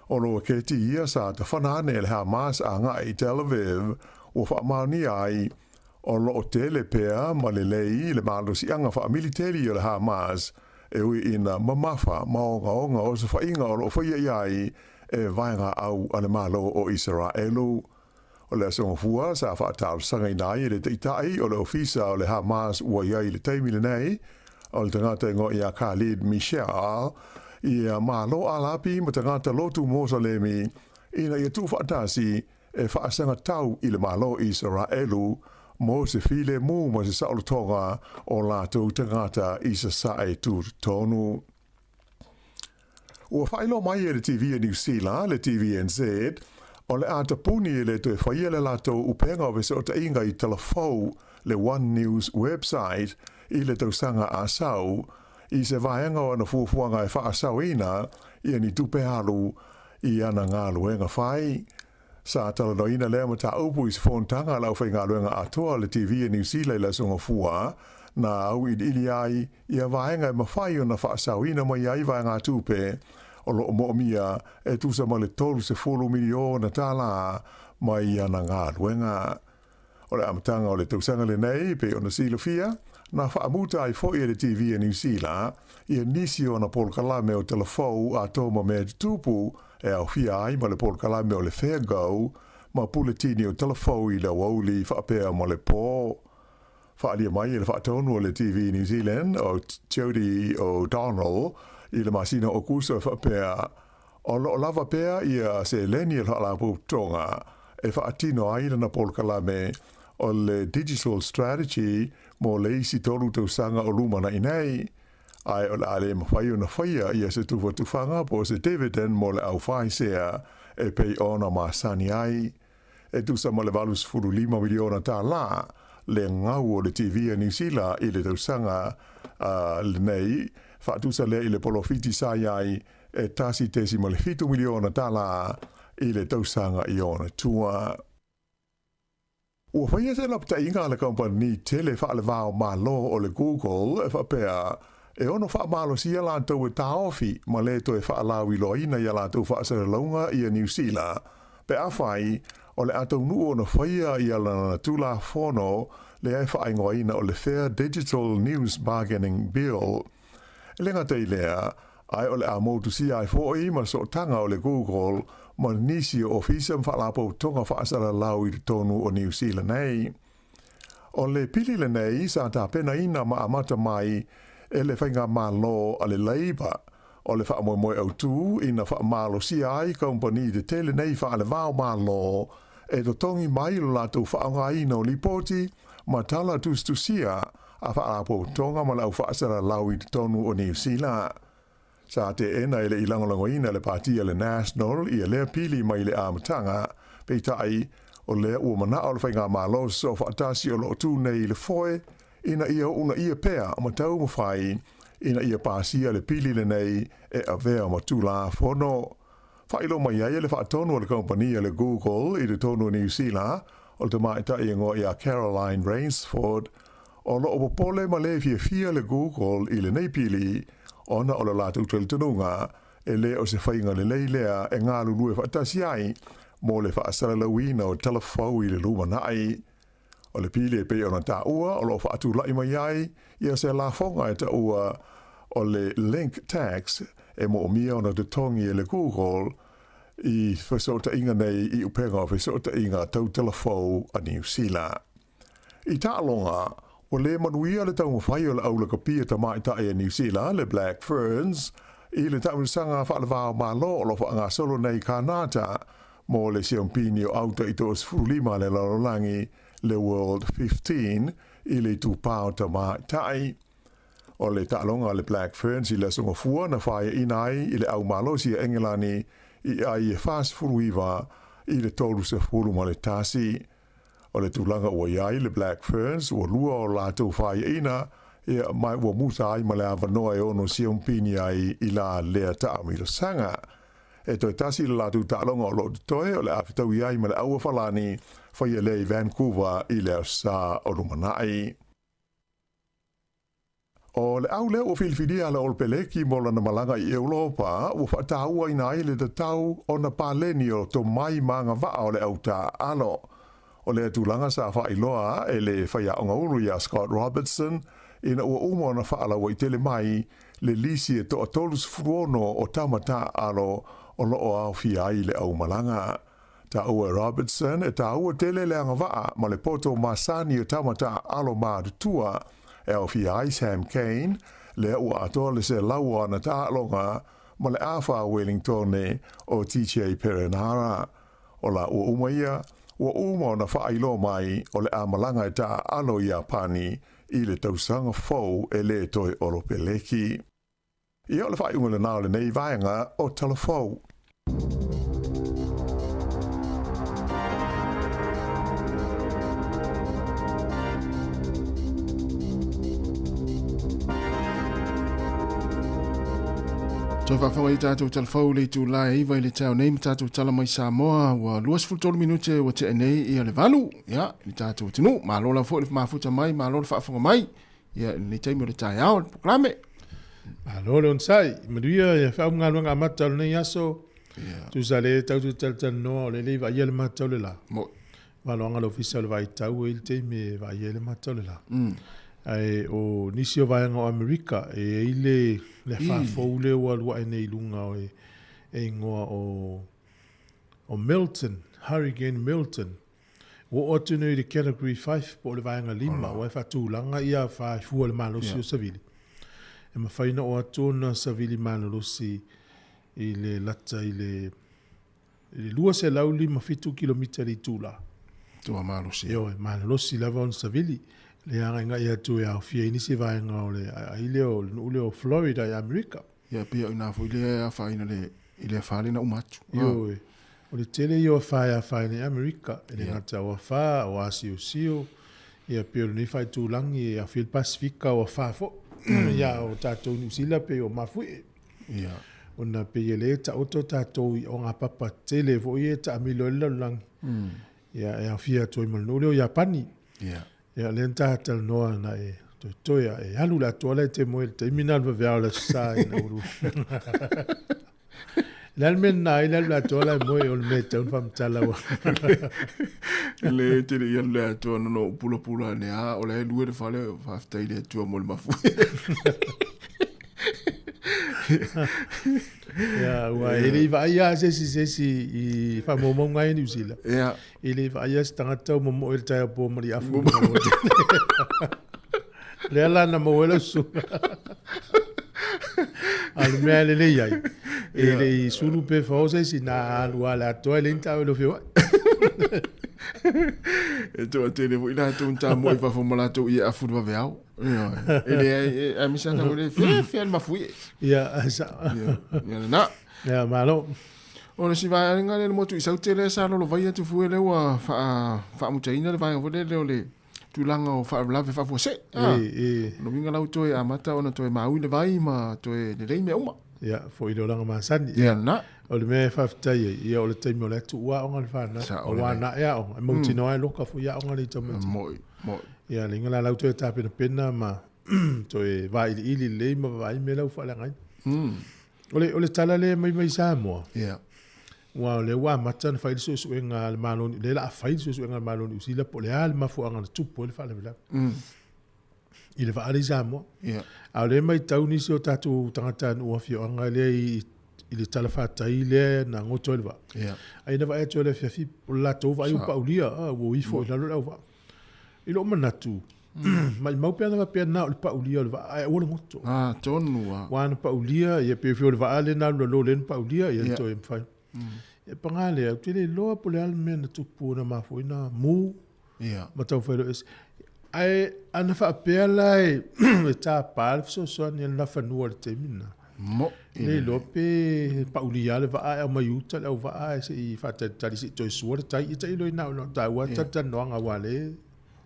O loketi ia sa tafana ane e le Hamas agaʻi i Tel Aviv ua faamaonia ai o loo tele pea ma lelei le malosiaga faamiliteli o le Hamas e ui ina mamafa ma ogaoga osofaiga o loo faia i ai e vaega au a le Malo o Isaraelu. O le aso Gafua sa faatalosagaina ai e le taʻitaʻi o le ofisa o le Hamas ua i ai i le taimi lenei o le tagata e igoa ia Khalid Mishaal ia Malo Alapi ma tagata lotu Mosalemi ina ia tuufaatasi e faasagatau i le Malo Isaraelu mo se filemu ma se saolotoga o latou tagata i Sasae tutotonu. Ua faailoa mai e le TV a Niu Sila, le TVNZ, o le a tapuni e le toe faia le latou upega o fesootaiga i talafou. le One News website i le tausaga a sau, i se vaega o ana fuafuaga e faasaoina ia ni tupe alu i ana galuega fai. Sa talanoaina lea mataupu i se fonotaga a le aufaigaluega atoa a le TV a Niu Sila i le Aso Gafua, na auiliili ai ia vaega e mafai ona faasaoina mai ai vaegatupe o lo o moomia e tusa ma le $30 miliona tālā mai ana galuega. O le amataga o le tausaga lenei, pei ona silafia, na faamuta ai foi e le TV a Niu Sila ia nisi o ana polokalame o Talafou atoa ma mea tutupu e aofia ai ma le polokalame o le Fair Go ma puletini o Talafou i le aoauli faapea ma le pō. Faaalia mai e le faatonu o le TV New Zealand o Jodie O'Donnell i le masina o Okuso e faapea, O lo o lava pea ia seleni a le Faalapotopotoga e faatino ai lana polokalame o le Digital Strategy mo le isi tolu tausaga o lumanai nei, ae o le a le mafai ona faia ia se tufatufaga po o se dividend mo le aufaisea e pei ona masani ai. E tusa ma le $85 miliona tālā le gau o le TV a Niu Sila i le tausaga lenei, faatusa lea i le polofiti sa i ai e $1.7 miliona tālā i le tausaga i ona tua. Ua faia se lapataiga a le kamupani tele faalevao Malo o le Google e faapea, e ono faamalosia latou e taofi ma le toe faalauiloaina i a latou faasalalauga i a Niu Sila pe afai o le a taunuu ona faia ia lana Tulafono lea e faaigoaina o le Fair Digital News Bargaining Bill. E le gata i lea, ae o le a motusia ai foi ma sootaga o le Google ma nisi o ofisa ma faalapotopotoga faasalalau i totonu o Niu Sila nei. O le pili lenei sa tapenaina ma amata mai e le faigamalo a le Labour o le faamoemoe autū ina faamalosia ai kamupani tetele nei faalevao Malo e totogi mai lo latou faaaogaina o lipoti ma tala tusitusia a faalapotopotoga ma le au faasalalau i totonu o Niu Sila. Sa teena e le i lagolagoina le Pati a le National ia lea pili mai le amataga, peitai, o lea ua manao le faigamalo sosoofaatasi o lo o tu nei i le foe ina ia uunaia pea ma taumafai ina ia pasia le pili lenei e avea ma Tulafono. Faailoa mai ai e le faatonu a le kamupani a le Google i totonu o Niu Sila, o le tamaitai e igoa ia Caroline Rainsford, O lo o popole ma le fiafia le Google i lenei pili ona o le latou talitonuga e le o se faiga lelei lea e galulue faatasi ai mo le faasalalauina o tala fou i le lumanai. O le pili e pei ona taua o lo o faatulai mai ai ia se lafoga e taua o le Link Tax e moomia ona totogi e le Google i fesootaiga nei i upega o fesootaiga tau tala fou a Niu Sila. I taaloga, ua le manuia le taumafai o le aulakapia tamaitai a Niu Sila, le Black Ferns, i le taamilosaga faalevao Malo o lo o faagasolo nei i Kānata mo le Siompini o Auta i 25 a le Lalolagi, le World 15, i le itupa o tamaitai. O le taaloga a le Black Ferns i le Aso Gafua na faiaina ai i le au malosi a Engelani i ai e 49 i le 31. O le tulaga ua i ai le Black Ferns, ua lua o latou faiaina, ia, ma ua muta ai ma le avanoa e ono siompini ai i la lea taamilosaga. E toe tasi le latou taaloga o lo o totoe o le a fetaui ai ma le Auafalani, faia lea i Vancouver i le Aso Sa o lumanai. O le au lea ua filifilia a le Olopeleki mo lana malaga i Europa, ua faatauaina ai le tatau ona paleni o tomai ma agavaa o le au taaalo. O lea tulaga sa faailoa e le faiaoga ulu iā Scott Robertson ina ua uma ona faalauaitele mai le lisi e toa 36 o tama taaalo o lo o aofia ai le aumalaga. Taua e Robertson e taua tele le agavaa ma le poto masani o tama taaalo matutua e aofia ai Sam Cane, lea ua atoa le 100 o ana taaloga ma le afa a Wellingtone o TJ Perenara. O la ua uma ia, ua uma ona faailoa mai o le a malaga e taaalo i Iapani i le tausaga fou e le toe Olopeleki. Ia, o le faaiuga lena o lenei vaega o Talafou. Toe faafofoga i tatou talafou le itula e 9 i le taeao nei ma tatou tala mai Samoa ua 23 minute ua tea nei ia le 8 ia i le tatou atunuu. Malo lava foi le mafuta mai, malo le faafofoga mai ia i lenei taimi o le taeao le polokalame. Malo le onosai, manuia ia feau ma galuega amata o lenei aso. Ia. Tusa le tau te talatalanoa o le le vaaia le mata o le la. Mo. Valoaga le ofisa o le vaitau e i le taimi e vaaia ai le mata o le la. Ae o nisi o vaega o Amerika e i ai le le afa fou lea ua alu ae nei i luga o e, e igoa o o Milton, Hurricane Milton. Ua oo atu nei i le Category 5 po o le vaega 5, aua e faatulaga ia afa e fua i le malosi o savili. E mafai ona oo atu ona savili malolosi i le lata i le i le 257 kilomita i le itula. Tua malosi. Ioe, malolosi lava ona savili. Le agaigai atu e aofia ai nisi vaega o le aai lea o le nuu lea o Florida i Amerika. Ia, pei o i ina foi lea e afaina le, i le afa lea na uma atu. Ioe. O le tele ia o afa e afaina i Amerika, e le gata o afa, o asiosio, ia pei o lenei faaitulagi e aofia ai le Pasefika o afa foi. Ia, o tatou i Niu Sila pei o mafuie. Ia. Ona pei e le taoto tatou i ogapapa tele foi ia e taamilo ai le lalolagi. Ia, e aofia atu ai ma le nuu lea o Iapani. Ia. Ia, lea na ta talanoa na e toetoe a e alu le atoa la e te moe i le taimi na le vaveao le aso Sa ina ua Le a le mea lena ai le alu le atoa la e moe o le mea e tatau ona faamatala ua. Le tele ia le atoa no no pulapula ane a o la e lue le fale faafetai i le Atua mo le mafue. Ia, ua e le i vaai lava se isi se isi i faamaumauga ai Niu Sila. Ia. E le i vaaia se tagata ua momoe i le taeao po ma le afu. Lea la na maua ai lau susuga. A o le mea e lelei ai, e le i sulu pe fao se isi na alu lava i le atoa e leai ni taavale o feoai. E toatele foi latou na tamoe i fafo ma latou ie afu i le vaveao. Ioe. E leai, e, aemaise lava le fea, fea le mafuie. Ia, sao. Ia, ia lena. Ia, malo. O le isi vaega lea le motu i Saute lea sa lolovai atu fua lea ua faa, faamutaina le vaega foi lele o le tulaga o faalavelave faafuasei. Ah, e, e. Lona uiga la ua toe amata ona toe maui le vai ma toe lelei mea uma. Ia, foi i le olaga masani. Ia lena. O le mea e faafetai ai, ia o le taimi o la e tuu aoga le fanau. Sao lelei. Aua na e aoga, e mautinoa e loka foi aoga nei tamaiti. Moi, moi. Ia, le iga la lau toe tapenapena ma toe vailiili lelei ma vaavaai mea la ua faaleagaina. O le tala lea e aumai mai Samoa, Ia. aua o lea ua amata ona fai le suesuega a le Malo, o lea o le a fai le suesuega a le Malo o Niu Sila po o le a le mafuaaga na tupu ai le faalavelave i le vaa lea i Samoa. Ia. A o lea e matau nisi o tatou tagatanuu afioaga lea i le talafatai lea na goto ai le vaa. Ia. Ai na vaai atu i le afiafi, o le latou vaai ua paulia, ua ifo i lalo le auvaa. I lou manatu, maimau pe ana faapea na o le paulia o le vaa, ae aua le goto. Ah, tonu lava. Aua ana paulia, ia pei foi o le vaa lea na alu lalo lea na paulia, ia toe mafai. Ia paga lea, ou te le iloa po o le a le mea na tupu na mafua ai na mu ma taufai loa ese. Ae ana faapea la e tapa le fesoasoani a le Nafanua i le taimi lena, Mo i le iloa pe paulia le vaa ae aumai i uta le auvaa ae se i faatalitali se i toe sua le tai. Ia tailo ina ona o taua talatalanoaga aua lea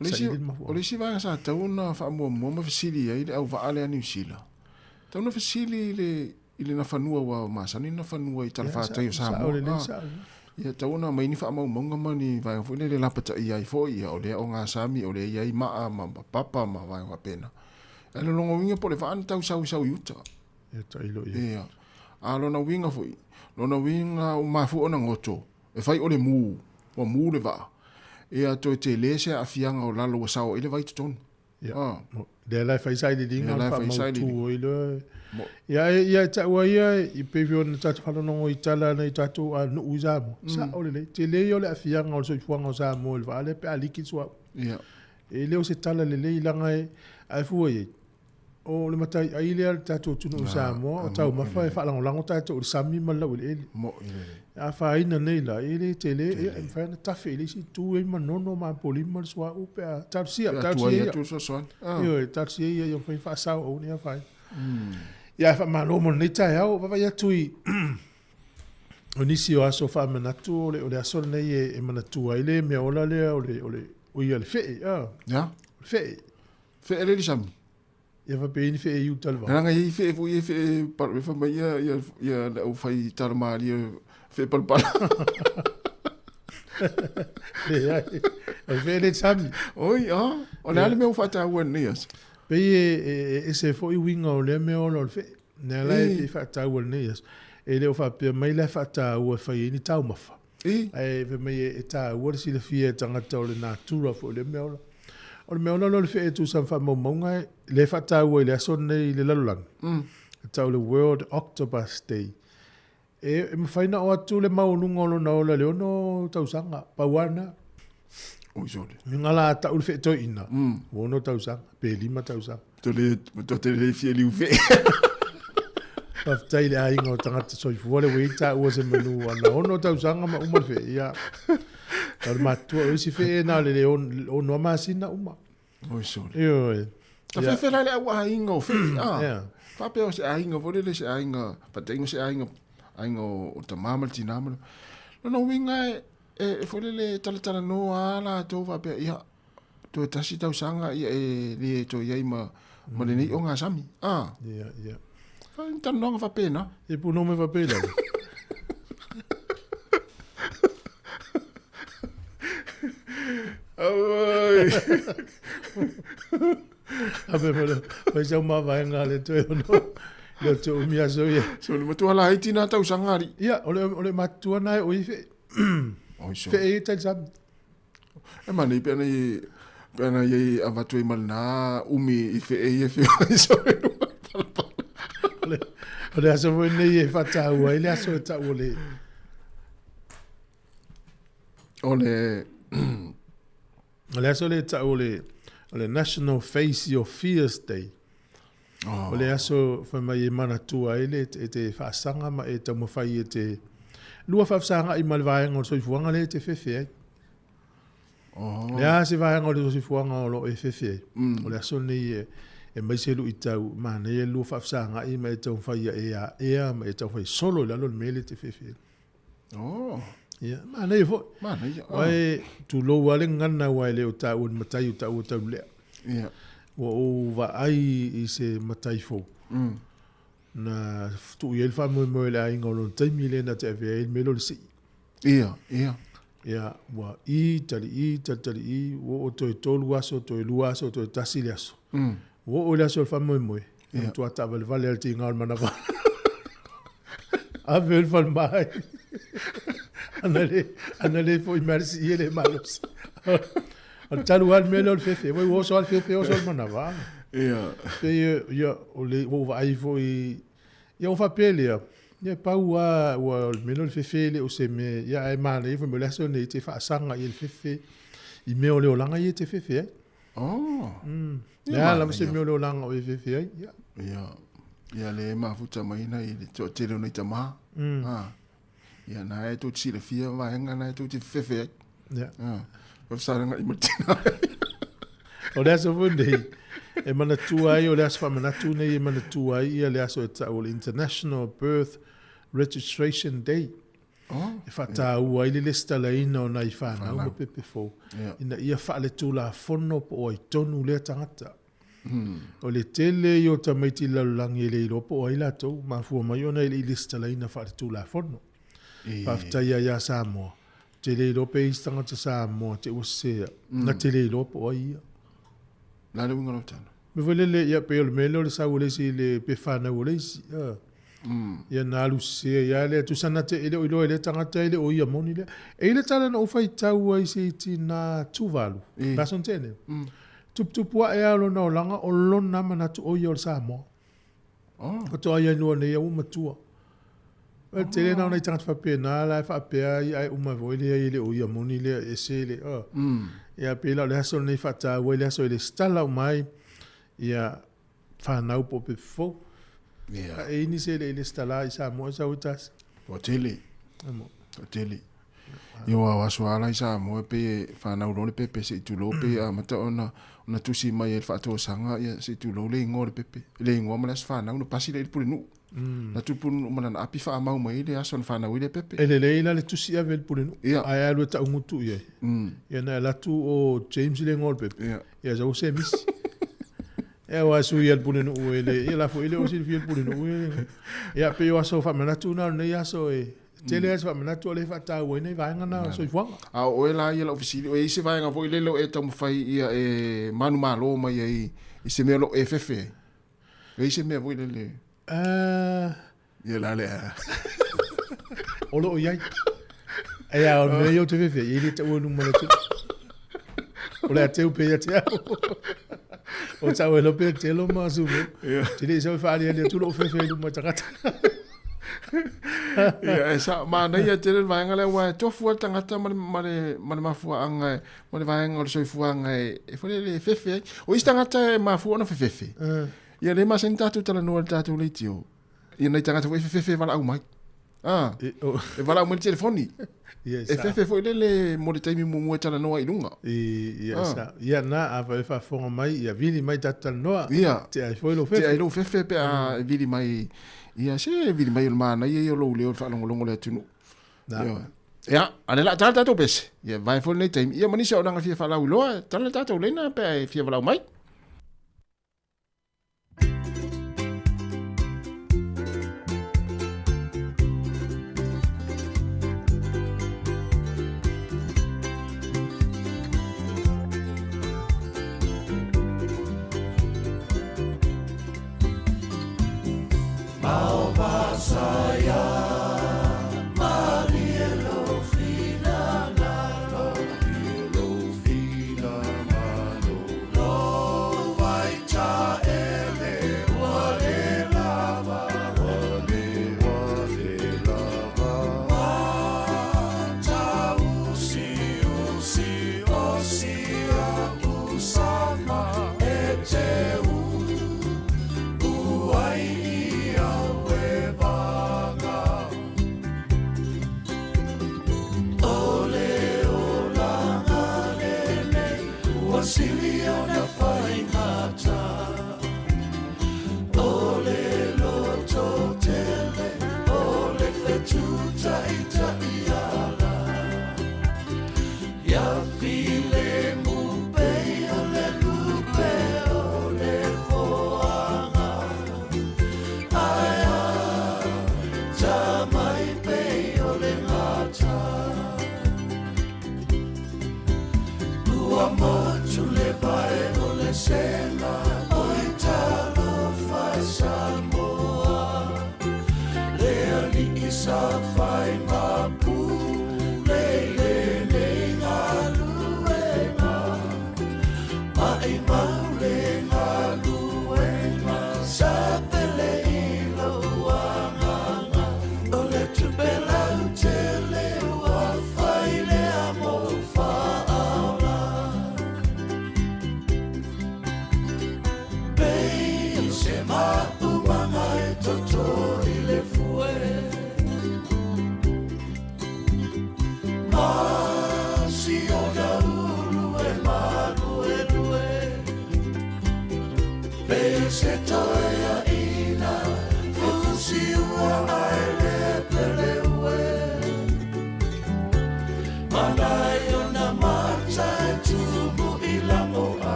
e saili le mafuaaga. O le isi vaega sa tatau ona faamuamua ma fesili ai le auvaa lea a Niu Sila, tatau ona fesili i le i le Nafanua aua masani le Nafanua i talafatai o Samoa. Ia tatau ona aumai ni faamaumauga ma ni vaega foi lele e lapataia ai foi, ia o lea ogasami, o lea e i ai maa ma papa ma vaega faapena. Ae o lona uiga po o le vaa na tau sau sau i uta. Ia tailo ia. Ia. A lona uiga foi, lona uiga ua mafua ona goto, e fai o le mu, ua mu le vaa. Ia toe tele se aafiaga o lalo ua sao ai le vai i totonu. Ia. Ah. Lea la e fai sailiiliga Lea la e fai faamautu sailiiliga. ai loa. Mo. Ia, ia e taua ia i pei foi ona tatou faalogologo i tala nai tatou nuu i Samoa. Sao lelei. Tele ia o le aafiaga o le soifuaga o Samoa i le vaa lea pe a liki le suauu. Ia. E le o se tala lelei leaga e, ae fua i ai, o le mataiai lea a le tatou atunuu o Samoa, o taumafa e faalagolago tatou i le sami ma le laueleele. E afaina nei la, e le tele, ia, e mafai ona tafe i le isi itu e i ai Manono ma Apolima le suauu pe a talosia, talosia ia. Ioe, talosia ia ia mafai ona faasao aua ne i afaina. Ia, ae faamalo mo lenei taeao, vaavaai atu i o nisi o aso faamanatu o le, o le aso lenei e, e manatua ai le mea ola lea o le, o le, o ia le fee, ah. Yeah. O le fee. Fee le sami. Ia faapea i ni fee i uta le vao. Leaga e i ai fee foi ia e fee pala, fai mai ia, ia, ia le aufai talamalie fee palapala. Leai, o le fee le sami. Oi, ah, o le a le mea ua faataua i lenei aso? Pei e, e, e ese foi uiga o lea mea ola o le fee. Lea la e pei faataua i lenei aso. E le o faapea mai la e faataua e fai ai ni taumafa. Ae fai mai e taua le silafia e tagata o le natura foi o lea mea ola. O le mea ola lea o le fee e tusa ma faamaumauga, lea e faataua i le aso lenei i le lalolagi, e tau le World Octopus Day. E mafai ona oo atu le maualuga o lona ola i le 6 tausaga, pau lava lena. Oi sole. Luga la tau le fee toeaina, ua 6 tausaga, pe 5 tausaga. Tole, to te le fia liu fee. Faafetai i le aiga o tagata soifua le ua taua se manu ana 6 tausaga ma uma le fee. Ia, o le matutua, o isi fee na o le le ono a masina uma. Oi sole. Ioe. Ta fefe la le au aiga o fee. Ah. Yeah. Faapea o se aiga foi lele se aiga, faataiga se aiga, aiga o tama ma le tina ma le. Lona uiga e, e foi lele talatalanoa a latou faapea, ia, toe tasi tausaga ia e le toe i ai ma, ma lenei ogasami. Ah. Ia, ia. Fai ni talanoaga faapena. E puno me faapena. Auai. Ape mo le, fai sau mavaega le toe ono. Le o te umi aso ia. So le matua la iti nā tausaga ari. Ia, o le, o le matua nā e oi fe. Oi so. Fe e tai sami. E mani pe ana i pe ana i avatu i mal nā umi i fe e i fe oi so e O le, o le aso foi nei e whataua i le aso e tau o le. O le O le aso le tau o le, o le National Face Your Fears Day. Oh. O le aso whai mai e manatua ai le e te whaasaga ma e taumawhai e te lua whaafsaga i ma le vaenga o le soifuaga le e te fefe ai. Oh. Le a se vaenga o le soifuaga o lo e fefe ai. O le aso nei e, e mai se lui tau manaia e lua faafesagaai ma e taumafai ia e aea ma e taumafai solo i lalo le mea lea e te fefe ai. Oh. Ia, manaia foi. Manaia. Oh. Ai, tulou lava le gagana aua e le o taua ni matai o taua taulea. Ia. Ua ou vaai i se matai fou. Na tuu i ai le faamoemoe o le aiga o lona taimi lea na te avea ai le mea lea o le sii. Ia, ia. Ia, ua i, tali i, tali tali i, ua oo toe 3 aso, toe 2 aso, toe 1 le aso. Ua oo i le aso o le faamoemoe, ia matua taavalevale lava le tiga o le manava. Ave le falemai. Ana le, ana le foi mai le sii e le malosi. O le talu lava le mea lea o le fefe. Ua oso lava le fefe, oso le manava. Ia. Pei, ia, o le, ua ou vaai foi, ia ua faapea lea, ia pau lava, ua o le mea lea o le fefe e le o se mea, ia ae manaia foi mo le aso lenei e te faasaga i le fefe i mea o le olaga ia e te fefe ai. Oh. Le a lava se mea o le olaga o e fefe ai, ia. Ia, ia le mafuta mai na i le toatele o nei tamā. Ah. Ia, na e tou te silafia vaega na e tou te fefe ai. Ia. Ah. Faafesalaga i ma le tina. O le aso foi lenei, e manatua ai, o le aso faamanatu nei e manatua ai ia le aso e tau o le International Birth Registration Day. Oh. E faataua ai le lesitalaina o nai fanau ma pepe fou, ina ia faaletulafono po o ai tonu lea tagata. O le tele ia o tamaiti i le lalolagi e le iloa po o ai latou, mafua mai ona e le i lesitalaina faaletulafono. Faafetai lava ia Samoa, ou te le iloa pe i ai se tagata Samoa te ua sesea, na te le iloa po o ai ia. Le a le uiga o lau tala? Mea foi lele, ia pei o le mea lea o le sau o le isi i le pe fanau o le isi. Ia na alu sese ai lava lea, tusa na te e le o iloa e lea tagata e le o ia moni lea. E i ai le tala na ou faitau ai i se isi na Tuvalu, mm. Aso tele. Tuputupu ae lava lona olaga, o lona manatu o ia o le Samoa. Oh. Faatoa ia inua nei ua matua. O le tele na o nai tagata faapena la e faapea ai ae uma foi lea e le o ia moni lea e ese le. Oh. Ia pei la o le aso lenei faataua ai le aso e lesitala uma ai ia fanau po o pepe fou. Ia. A e ini se le i lesitala i Samoa e sau e tasi. Ua tele. Amo. Ua tele. Ia ua aso ala i Samoa pe whanau loa le pepe se i tulou pe amata ona ona tusi mai e le faatoasaga ia se i tulou le igoa o le pepe. Le igoa ma le aso fanau na pasi lea i le pulenuu. Na tu pulenuu ma lana api faamau mai ai le aso na fanau ai le pepe. E lelei la le tusi ave i le pulenuu. Ia. Ae alu e taugutu i ai. Ia na alu atu o James i le igoa o le pepe. Ia. Ia sau se misi. E aua sui al pule nuu e le, ia la foi le o silafia le pule nuu e. Ia pe o aso faamanatu na o lenei aso e tele aso faamanatu o le faatauaina i vaega na o le soifuaga. A o oe la ia lau fesili, o i ai se vaega foi lele o e taumafai ia e manumalo mai ai i se mea o lo o e fefe ai? O i ai se mea foi lele? Ia la le a. O lo o i ai. E a o le mea ia ou te fefe ai, e le taua i luma o le atunuu. O le a teu pea ia te au. O tau e lope telo ma sumu. Te le sau e whaaliali atu lou fefe i luma tagata. Ia, e sa, manaia tele le vaega lea, aua e tofu lava le tagata ma le, ma le, ma le mafuaaga, ma le vaega o le soifuaga e, e foi lele e fefe ai. O isi tagata e mafua ona fefefe. Ia, le masani tatou talanoa i le tatou leitio. Ia, nai tagata foi e fefefe e valaau mai. Ah, e, oh. e valaau mai le telefoni. Yes, e fefe foi lele mo le taimi muamua e talanoa i luga. Ia, ah. sa. Ia, na, a e faafofoga mai, ia vili mai tatou talanoa. Ia. Tea ai foi lou fefe. Tea ai lou fefe pe a mm. vili mai. Ia, se vili mai o le manaia ia o lou leo i le faalogologo le atunuu. Na. Ia. Ia, a le la tala tatou pese. Ia, vae foi lenei taimi. Ia, ma nisi o auaunaga fia faalauiloa, tala le tatou leina pe a e fia valaau mai.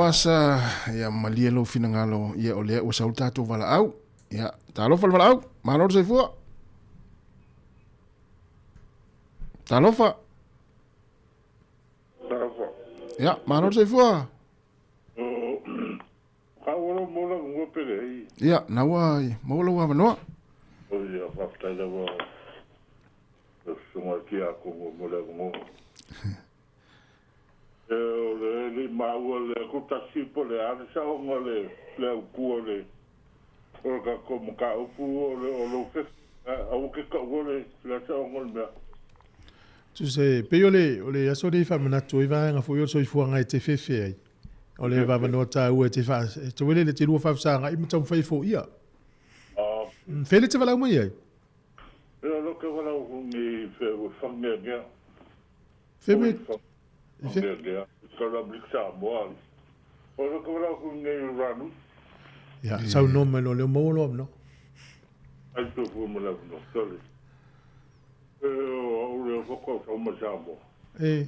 Vaovasa, ia malie lou finagalo, ia o lea ua sau le tatou valaau. Ia, talofa le valaau, malo le soifua. Talofa. Talofa. Ia, malo le soifua. Ia, na ua maua lou avanoa. Ia, faafetai lava le susuga i Tiakono mo le avanoa. E o le le maua le ku tasi po le a le saoga le le autu o le o le tatou mataupu o le o lou fefe aua ke taua le le saoga o le mea. Tusa e pei o le o le aso lenei faamanatu ai vaega foi o le soifuaga e te fefe ai. O le avanoa taua e te faa e te wele le te lua faafesagai ma taumafai e foia. Fele te valaau mai ai? E lo ke valaau ni fe whangeangea. Fe me Whangeangea. Ka la mlik Samoa. O lo ke valaau ni ranu. Ya, sau no mai lo leo maua lo no. Ai tu fu mo la no. Sorry. E o le whakau sau ma Samoa. E.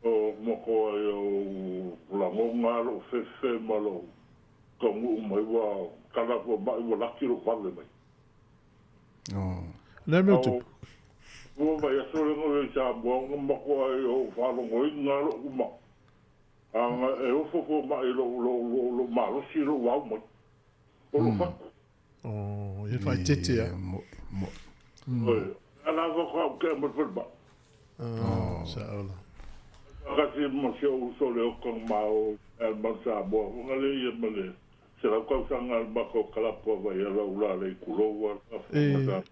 O moko ai o langonga lo fefe ma lo kaunuu mai ua kala fua mai ua laki lo vave mai. Oh. Le mea tupu. Ua mai aso le ngoi i Samoa nga mako ai o whalongo i ngā lo uma. Anga e ofo fua mai lo lo lo lo malosi lo wau mai. O lo whaku. Oh, ia whai tete a. Mo, mo. Ala waka au ke mo whanba. Oh, sa ola. Kasi mo se o uso le okang mao al mau Samoa. Nga le ia ma le. Se lau kausanga al mako kalapua vai ala ula le kuloua. E.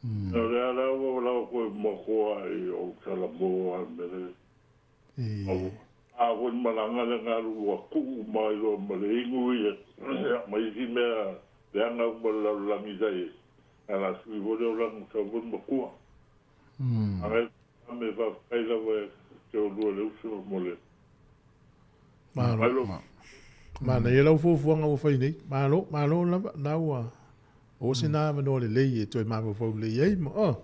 No le ala ua lau koe makoa i o salamoa me le. E. A koe malanga le ngalu ua kuu mai loa ma le ingu ia. Ma isi mea le anga uma le lalolagi sa i. Ala sui vole o langu sa vole makua. Anga me whawhai lava e te o lua le uso mo le. Malo. Mana ia lau fuafuaga ua fai nei. Malo, malo lava, na ua o se na avanoa lelei e toe mafaufau lelei ai ma oh,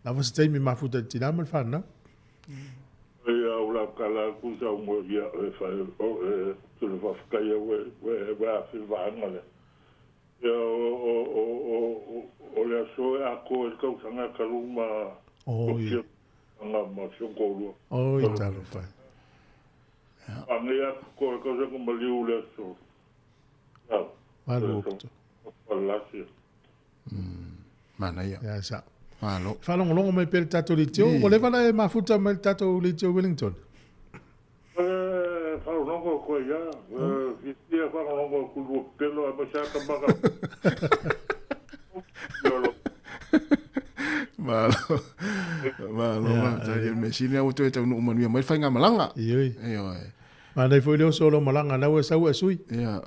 lava se taimi mafuta i le tinā ma le fanau. Ia o la kala ku sa mo ia e fa o e tu le whawhai ia we we we a fi vaanga le. Ia o o o o o le aso e ako e kausanga kaluma Oh, ia. anga ma si o kōrua. Oi, talofa. Anga ia ko e kausanga maliu le aso. Malo kutu. Palasi. Mana ia. Ia sa. Malo. Faalogologo mai pea le tatou leitio. Ua leva ona e mafuta mai le tatou leitio Wellington. E faalogologo koe ia. Fiafia faalogologo ku lua pelo a mai sa ka maka. Malo. Malo. Ia mea sili ua toe taunuu manuia mai le faigamalaga. Ioe. Ioe. Manaia foi le oso o lau malaga lau e sau e sui. Ia.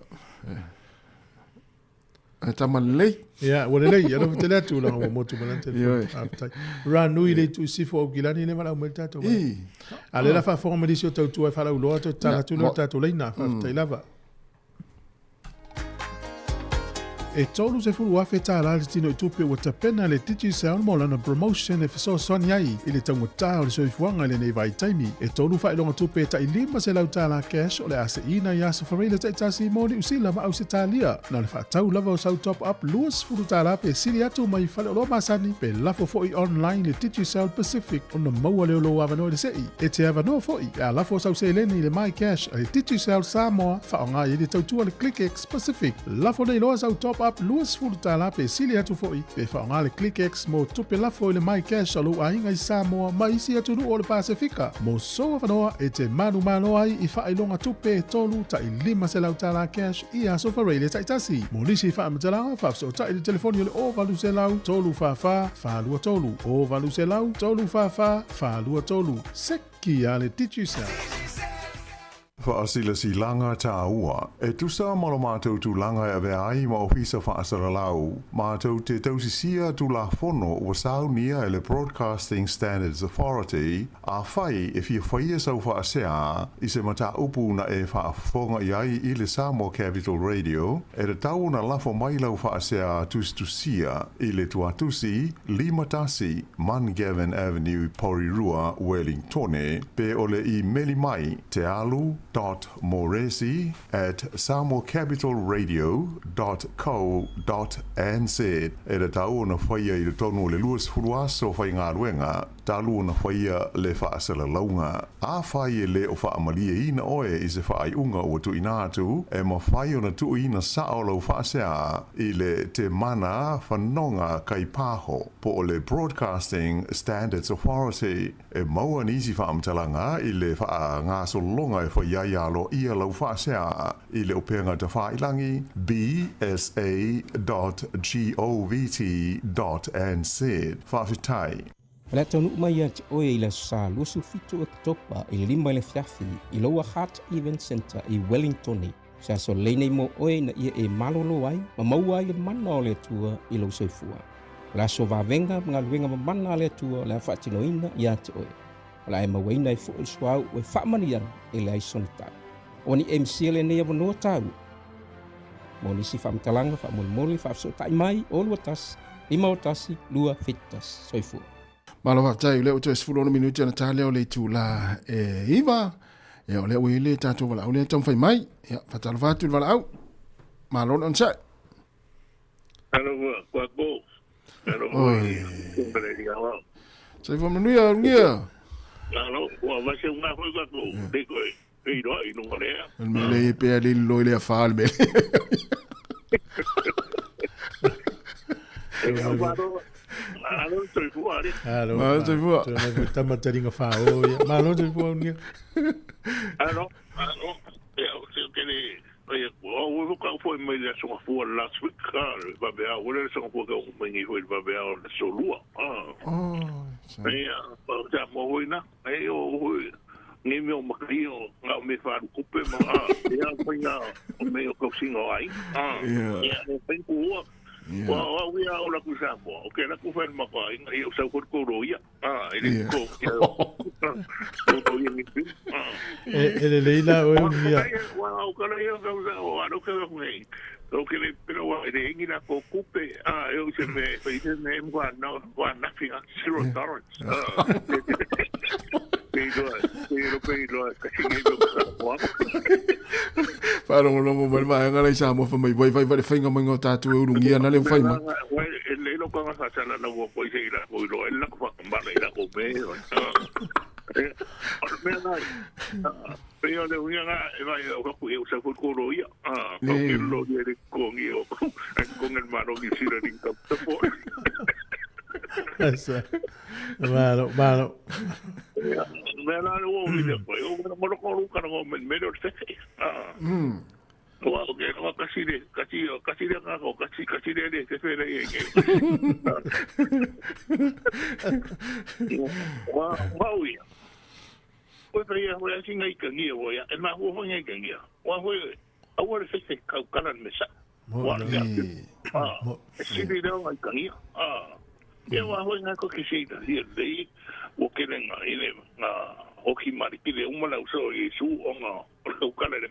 E tama lelei. Ia, ua lelei, alofa tele atu laga ua motu mai lana telefoni. Ioe. Faafetai. Ranui le itu i sisifo o Aukilani le valaau mai le tatou. I. A lea la faafofoga mai nisi o tautua e faalauiloa atu e tatala atu lea o le tatou laina. Faafetai lava. E $30,000 le tino i tupe ua tapena le Digicel mo lana promotion e fesoasoani ai i le taugata o le soifuaga i lenei vaitaimi. E tolu faailoga tupe e tai $500 cash o le a seina i aso Fareila taitasi mo Niu Sila ma Ausetalia. Na o le faatau lava o sau top up $20 pe sili atu mai faleoloa masani pe lafo foi online i le Digicel Pacific ona maua lea o lou avanoa i le sei. E te avanoa foi pe a lafo sau seleni i le MyCash a le Digicel Samoa faaaoga ai le tautua le ClickX Pacific. Lafo nei loa sau top up $20 pe sili atu foi pe faaaoga le ClickX mo tupe lafo i le MyCash a lou aiga i Samoa ma isi atunuu o le Pasefika. Mo sou avanoa e te manumalo ai i faailoga tupe e tolu tai $500 cash i aso Fareile taitasi. Mo nisi faamatalaga, faafesootai i le telefoni o le 0800 344 423, 0800 344 423. Seki a le Digicel. Faasilasilaga tāua. E tusa ma lo mātou tulaga e avea ai ma Ofisa Faasalalau, mātou te tausisia Tulafono ua saunia e le Broadcasting Standards Authority, afai e fia faia sau faasea i se mataupu na e faafofoga i ai i le Samoa Capital Radio, e tatau ona lafo mai lau faasea tusitusia i le tuatusi 51 Mungavin Avenue, Porirua, Wellingtone, pe o le imeli mai, tealu. moresi at samoacapitalradio.co.nz. E tatau ona faia i totonu o le 20 aso faigaluega talu ona faia le faasalalauga. Afai e lē o faamalieina oe i se faaiuga ua tuuina atu, e mafai ona tuuina sao lau faasea i le Temana Fanoga Kaipaho po o le Broadcasting Standards Authority. E maua nisi faamatalaga i le faagasologa e faia ai aloaia lau faasea i le upega tafailagi bsa.govt.nz. Faafetai. O le a taunuu mai ia te oe i le Aso Sa 27 o Oketopa i le 5 i le afiafi i Lower Hutt Event Centre i Wellingtone. O se aso lelei nei mo oe ina ia e malolo ai ma maua ai le mana o le Atua i lou soifua. O le aso vavega ma galuega mamana a le Atua o le a faatinoina ia te oe. O le a e mauaina ai foi le suauu e faamanuiaga e leai sona tau. Ua ni e misia lenei avanoa taua. Mo nisi faamatalaga faamolemole faafesootai mai o 21 51 271. Soifua. Malo faafetai, o lea ua toe 16 minute ona ta lea o le itula e 9. Ia, o lea ua i le tatou valaau lea e taumafai mai. Ia, faatalofa atu i le valaau. Malo le onosai. Alofa, Kwaku. Alofa, Oi. Soifua manuia, Ulugia. Alo, ua vase unga foi kwaku. Te koe, te iroa i lunga lea. O le mea lea e pea le lilo i le afa le mea Malo soifua ale. Alo. Malo soifua. Toe mai foi tama taringa whāo ia. Malo soifua unia. Alo, alo. Ia, o te kele, ia, o ua ka foi mai le aso fua last week, ah, le vave au, le aso fua ka mai ngi foi le vave au le solua. Ah. Oh, Ia, o te mo hoi na, e o hoi, ngi me o makai o ngā me wharu kupe ma, ah, ia, pai ngā, o me o kausinga o ai. Ah, Ia. ia, e pai kua. Ia. Wa wa wi a ola ku sa mo. O ke la ku fen ma pa inga i o sa ko ko ro ia. Ah, e le ko. Ko ko ia ni pi. Ah. E le leila oe unia. Wa o ka le ia ka sa o a ro ka ko nei. O ke le pero wa e ingi na ko kupe. Ah, e o se me e se me wa no wa na fi zero tolerance. Ah. Pero pero pero kasi ngai ko wa. Faalogologo mai le vaega la i Samoa fai mai, vai vai vai le faiga mai o tatou e ulugia na le fai mai. Wa e le lo ka sa sala na wo ko se ila ko ilo e la ko ma le la ko me. O me na. Pe o le uia nga e vai o ko e sa ko ko ro ia. Ah, ko ke lo ye le ko ngi o. Ai ko ngel ma ro ngi sira ring ka po. Asa. Malo, malo. Me la o mi le ko. O mo ko ro ka ngo me me ro se. Ah. Wa o ke ko kasi le kasi kasi le ka ko kasi kasi le le se fe le ye ke. Wa wa uia. Ko te ia ho ia singa i kangia wo ia. E ma ho ho ngai kangia. Wa ho aua le se kau kana me sa. Wa le. Ah. E si le ngai kangia. Ah. Ia wa hoi ngā ko ke se ita hia lei o ke le ngā ile ngā hoki mari ki le umala uso i su o ngā o le kaukala le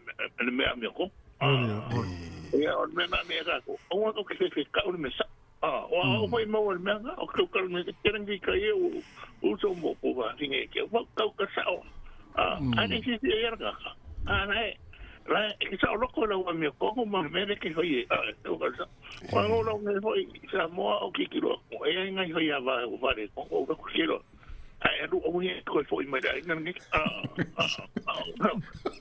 mea mea ko. Ia o le mea mea ka ko. O ngā ko ke se se kau le mea sa. Ah, o a o hoi maua le mea ngā o kaukala me te rangi ka ia o uso mo ko wā ringe ke o kau ka sa o. Ah, ane si si ia ka ka. Ah, nai la e sa o loko la ua mea ko ma me le ke hoi e ah, o ka sa. Wa ngo lo ngai hoi sa moa o ki kilo o e ai ngai hoi a va o vare ko o ko kilo. Ai alu o ngi ko foi mai dai ngai ah ah ah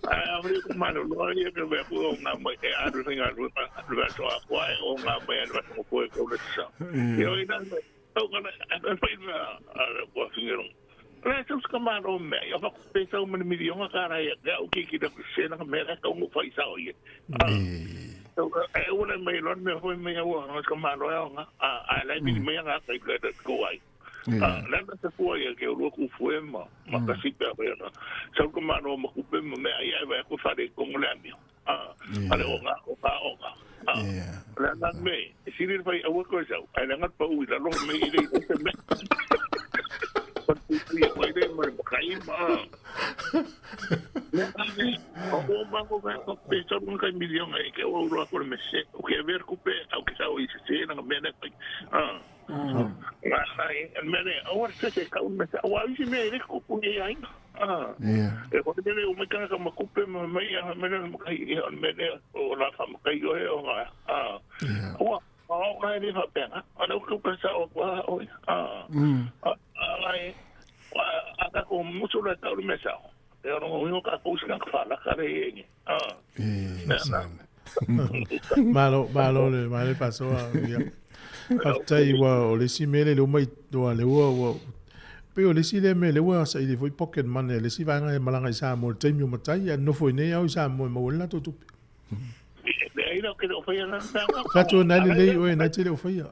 a ri ko malo lo ai ke ve ko nga mai e alu ngai alu alu va to a ko ai o nga mai alu ko ko ko le sa. Yo ina o kana a fai na a ko fingero. La sa ska ma ro me yo fa pe sa mo ni milionga ka ra ya o ki ki da se na me ra ko ngo fai sa o ye. E una mai lon me hoi me ua no ka ma ro nga a a la mi me nga ka ka ko ai. A la na se fua ia ke ro ku fue ma ma ka si pe pe na. Sa ko ma ro ma ku pe ma me ai ai va ko fa de ko le mi. A a le o nga o ka o nga. A la na me si ri fai a ko sa ai la nga pa u la lo me i le se me. Pa tu ia mai le ma kai ma. O ma ko ka ko pe sa mo ka milion ai ke o ro ko me se o ke ver ku pe au ke sa o i se na me na ah la la me ne o se se ka un me sa o ai se me re ko ku ni ai A E hoi lele o mai tangata ma kupe ma mai a mai le makai i o me le o la fa makai o he o nga. A ua a o ngai le fa penga. A le ku ka sa o kwa o. A a ngai a ka ko musu le ka me sa. E o ngo ka ko sina ka fa la ka le e. A. Malo, malo le malo faasoa ia. Faafetai ua o le isi mea lea mai ua le ua ua pei o le isi lea mea lea ua saili foi pocket money a le isi vaega e malaga i Samoa i le taimi o matai ae nofo i inei au i Samoa e maua ai le latou tupe. Leai la ke le o faia lana mea. Fai atu na lelei oe na te le o faia.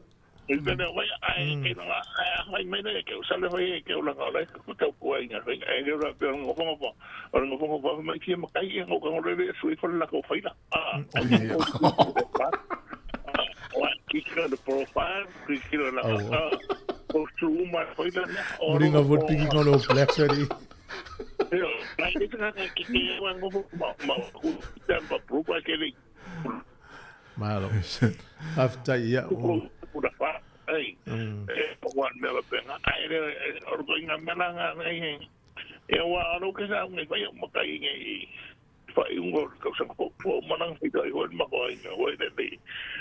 I te mea wai, ai, ke nga, ai, ai mai le, ke usale whai, ke ulanga o le, ku tau kua inga, whai, ai, le ura, pe o nga whanga pa, o nga whanga pa, mai tia makai, e ngau kango rere, sui whare la kau whaira. Ah, ai, wa, ki kira le profile, ki kira la, ah, o su uma whaira, o Muringa vot piki ngolo black sorry. Ai, ke nga ki ki wa ngo ma ma ku te ma pro ke le Malo. Faafetai ia. O. Pura fa. Ai. E wa me la penga. Ai le o ko inga mela nga ngai. E wa aro ke sa ngai fa ma kai ngai. Fa ungo ka sa ko po manang fi dai ho ma ko inga ho le le.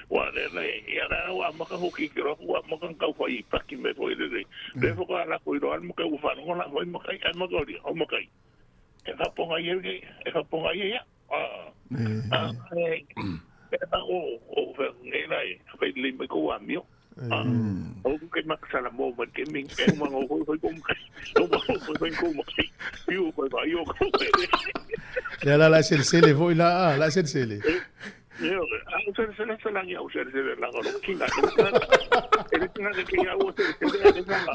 Wa le le ya ra wa ma ka hoki ki ro wa ma ka ka fa i pa ki me fo le le. Le fo ka la ko ro al ma ka u fa no la ho ma kai ai ma ko ri ho ma kai. E fa ponga i e fa ponga i ya. Ah, e o o fe ngai lai fe le mai ko amio. O ke maksala mo ma ke ming e ma ngo ko ko ma o ma ko ko ko ma piu ko ba yo ko. Le la la selesele foi la la selesele. Yo, a selesele se la ya selesele la ko kinga. E kinga ke ya o selesele la la.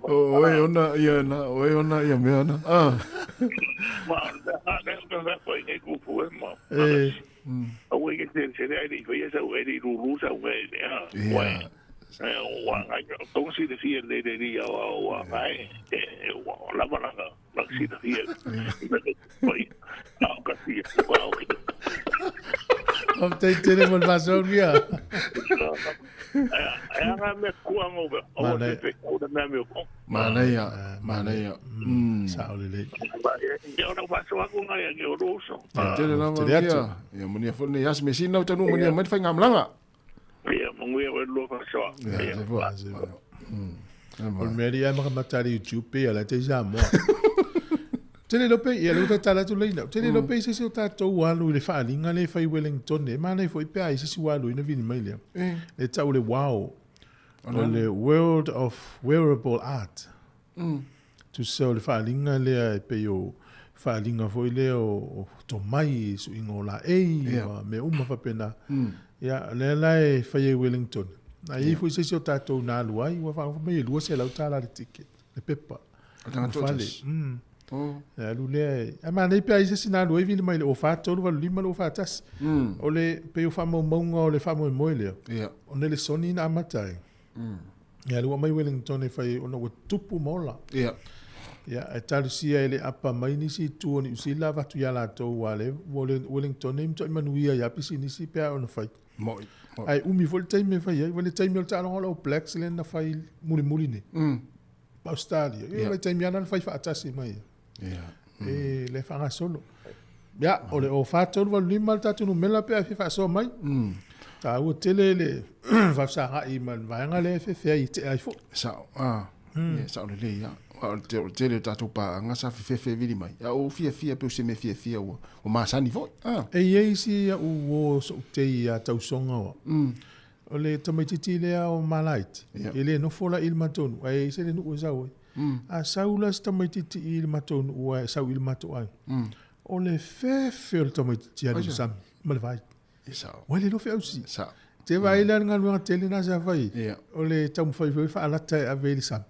O e ona ia na, o e ona ia mea na. Ah. Ma a ne ko fa ko ngai ku fu ma. E. O e ke selesele ai ni foi sa o e ru ru sa o e a. Ia. Wa ngai tong si de fia le le ri o wa ngai e wa la ma la la si de fia. Oi. A ka si. Wa o. Faafetai tele mo le faasoa mia. E anga me kua ngo be. O te pe o na me ko. Manaia, manaia. Sao lelei. Ia ona faasoa ku ngai ke o roso. Tele lava Tele atu. ia. Ia manuia foi nei aso mesina o tanu manuia mai le faigamalaga. Ia manuia o lua faasoa. Ia, se foi. O le mea lia makamata le YouTube pe ala te Samoa. Tele lope, ia le uta tala tu leina. Tele lope i se se o tātou alu i le whaaliga le whai Wellington. E mana i foi pea i se si walu ina vini mai lea. Le tau le wow. O le World of Wearable Art. Tusa o le whaaliga lea e pei o whaaliga foi lea o tomai i suiga o laei ma mea uma faapena. Ia, lea la e fai ai Wellington. A i ai foi se isi o tatou na alu ai, ua faafofoga mai e $200 le ticket, le pepa. O le tagata Ma fale. toatasi. E alu lea e... Ae manaia pe a i ai se isi na alu ai vili mai le 043 85 le 041. O le pei o faamaumauga o le faamoemoe lea. Ona i le Sony na amata ai. Ia, lea ua aumai Wellington e fai ai ona ua tupu ma ola. Ia, ae talosia e le apa mai nisi i tua o Niu Sila avatu ia latou aua lea ua Wellington e matuai manuia ia pisinisi pe a ona fai. Moi. Ae umi foi le taimi e fai ai. Ua le taimi o le taaloga o le All Blacks lea na fai mulimuli nei. Ma Australia. Ia, le taimi lava na fai faatasi mai ai. E le faagasolo. Ia, o le 04385 le tatou numera pe a fia faasoa mai. Taua tele le faafesagai ma le vaega lea e fefe ai e tea ai foi. Sao, ah. Ia, sao lelei lava. Aua o le tele o tatou paaga sa fefefe vili mai. A ua fiafia pei o se mea fiafia ua masani foi. Ah. E i ai si au uo soutei ia tausoga oa. O le tamaitiiti lea o Malaiti, e le nofo la i le matou nuu, ae i se le nuu e sau ai. A sau la se tamaitiiti i le matou nuu ae sau i le matou aiga, o le fefe o le tamaitiiti alu i le sami ma le vai. Ua le iloa feausi. Te vaai la le galuega tele na sa fai, o le taumafai foi e faalata e ave i le sami.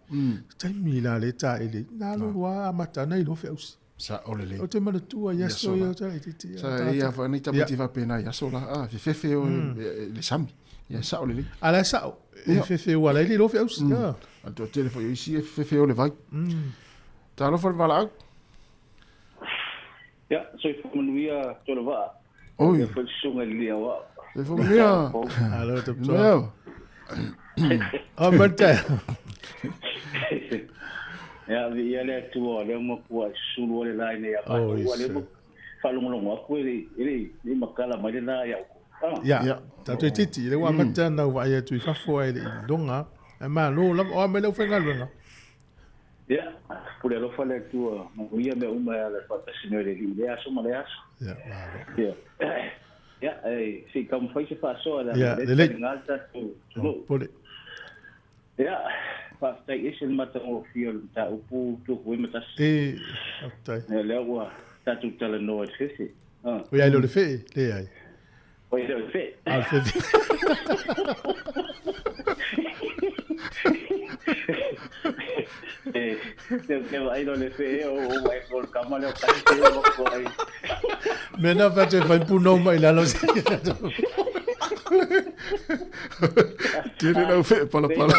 Taimi la le taele, na alu alu lava amata ana iloa feausi. Sao lelei. Ou te manatua i aso ia o tamaitiiti. Sa ia fa nei tamaiti faapena i aso la, a fefefe o le sami. Ia sao lelei. A la e sao, e fefe ua la i le iloa feausi. A le toatele foi o isi e fefefe o le vai. Talofa le valaau. Ia, soifua manuia Tolevaa. Oi. Ia foi le susuga i le lia o au. Soifua manuia. Alo Topsoa. O Marta. Ia vi ia le Atua o lea ua matua susulu ai le la ina ia Oh, matou ua lea ise. ua faalogologo atu e le i makala mai le la ia'u. Ia, tatou itiiti, le ua amata ona ou vaai atu i fafo ae le i iloga. Ae malo lava, o a mai le aufaigaluega? Ia, pule alofa le Atua, manuia mea uma e ala i le faatasi mai o le Alii i lea aso ma lea aso. Ia, malo. Ia, ia, e se i taumafai se faasoa le Ia, aga lelei. taliga le tatou Oh, atunuu. pule. Ia, faafetai ese le matagofie o le mataupu tupu ai ma tasi. E, faafetai. Ia, lea ua tatou talanoa i le fefe. Ah. O iai le o le fee, leai. O i le o le fe'e. Ah, le fefe. E, te te vaai lo le fe'e o o ai ko le kama le o kasi te o ko ai. Mea na fai atu e fai punou mai lalo se. Tele lau fe'e palapala.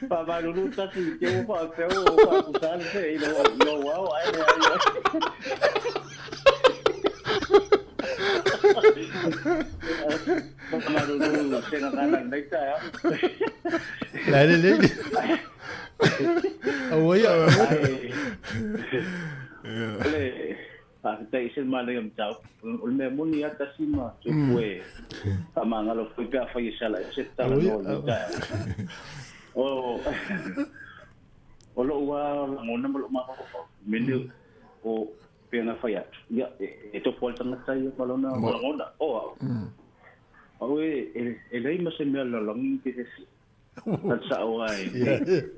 Faamalulu tasi te ua faapea ua faapusa le fe'e i lou ao ae leai. Faamalulu se gagana i lenei taeao. La e lelei. Aua ia. Ai, o le faafetai ese le manaia o mataupu. O le mea moni lava tasi ma tupu e faamagalo foi pe afai e sala ese talanoa o lenei taeao. O o lo'u lava lagona ma lo'u mafaufau mele o pe na fai atu. Ia, e tofu ai le tagata ia ma lona lagona. O a'u. Au e e leai ma se mea lalolagi ke se sa'o ai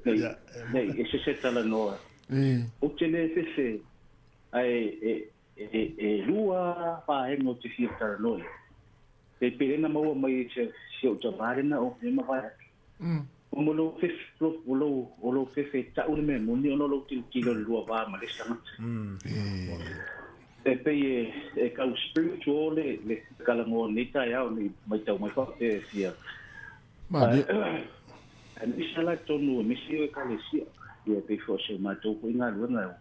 nei nei e se se talanoa. Ou te le fefe ae e e e lua vaega ou te fia talanoa i ai. E pei lena maua mai i se si ou tavā lena o e mavae atu. O mo lou fefe o lou o lou fefe e ta'u le mea moni ona o lou tilotilo i le lua vā ma le isi tagata. E pei e e kau spiritual le le talanoa o lenei taeao nei matau mai faapea e fia. Malie. Ae misa la i totonu o nisi o Ekalesia, ia pei foi o si o matou foi galuega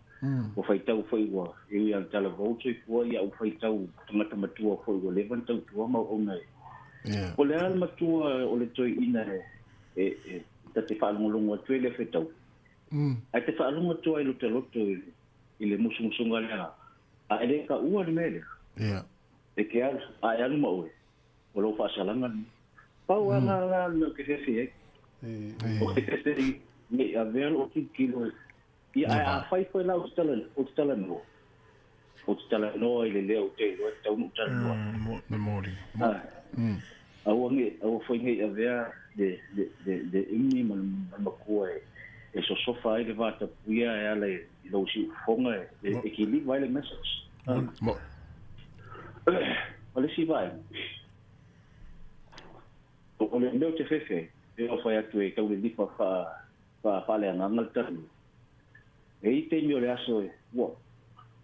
ua faitau foi ua e ui lava i le talavou le soifua, ia ua faitau tagata matua foi ua leva ona tautua ma auauna e. O le a le matua o le toeaina e e ta te faalogologo atu ai i le fetau, ae te faalogo atu ai i lo ta loto i le musumusuga lea, a e le taua le mea lea. E te alu, a e alu ma oe, o lou faasalaga lenei. Pau lava na la le mea ou te fefe ai. O te fefe ne i avea lou tilotilo ia ae afai foi la ou te talanoa, ou te talanoa, ou te talanoa i le leo ou te iloa e tatau ona ou talanoa. Memori. Aua ne, aua foi ne i avea le, le, le, le imi ma le matua e, e sosofa ai le vatapuia e ala i lou siufofoga e, e, e kiliva ai le message. O le isi vaega, o le mea ou te fefe ai, e oo fai atu e tau lilifa faa, faa, faaleagaga le talanoa. E i ai taimi o le aso e, ua,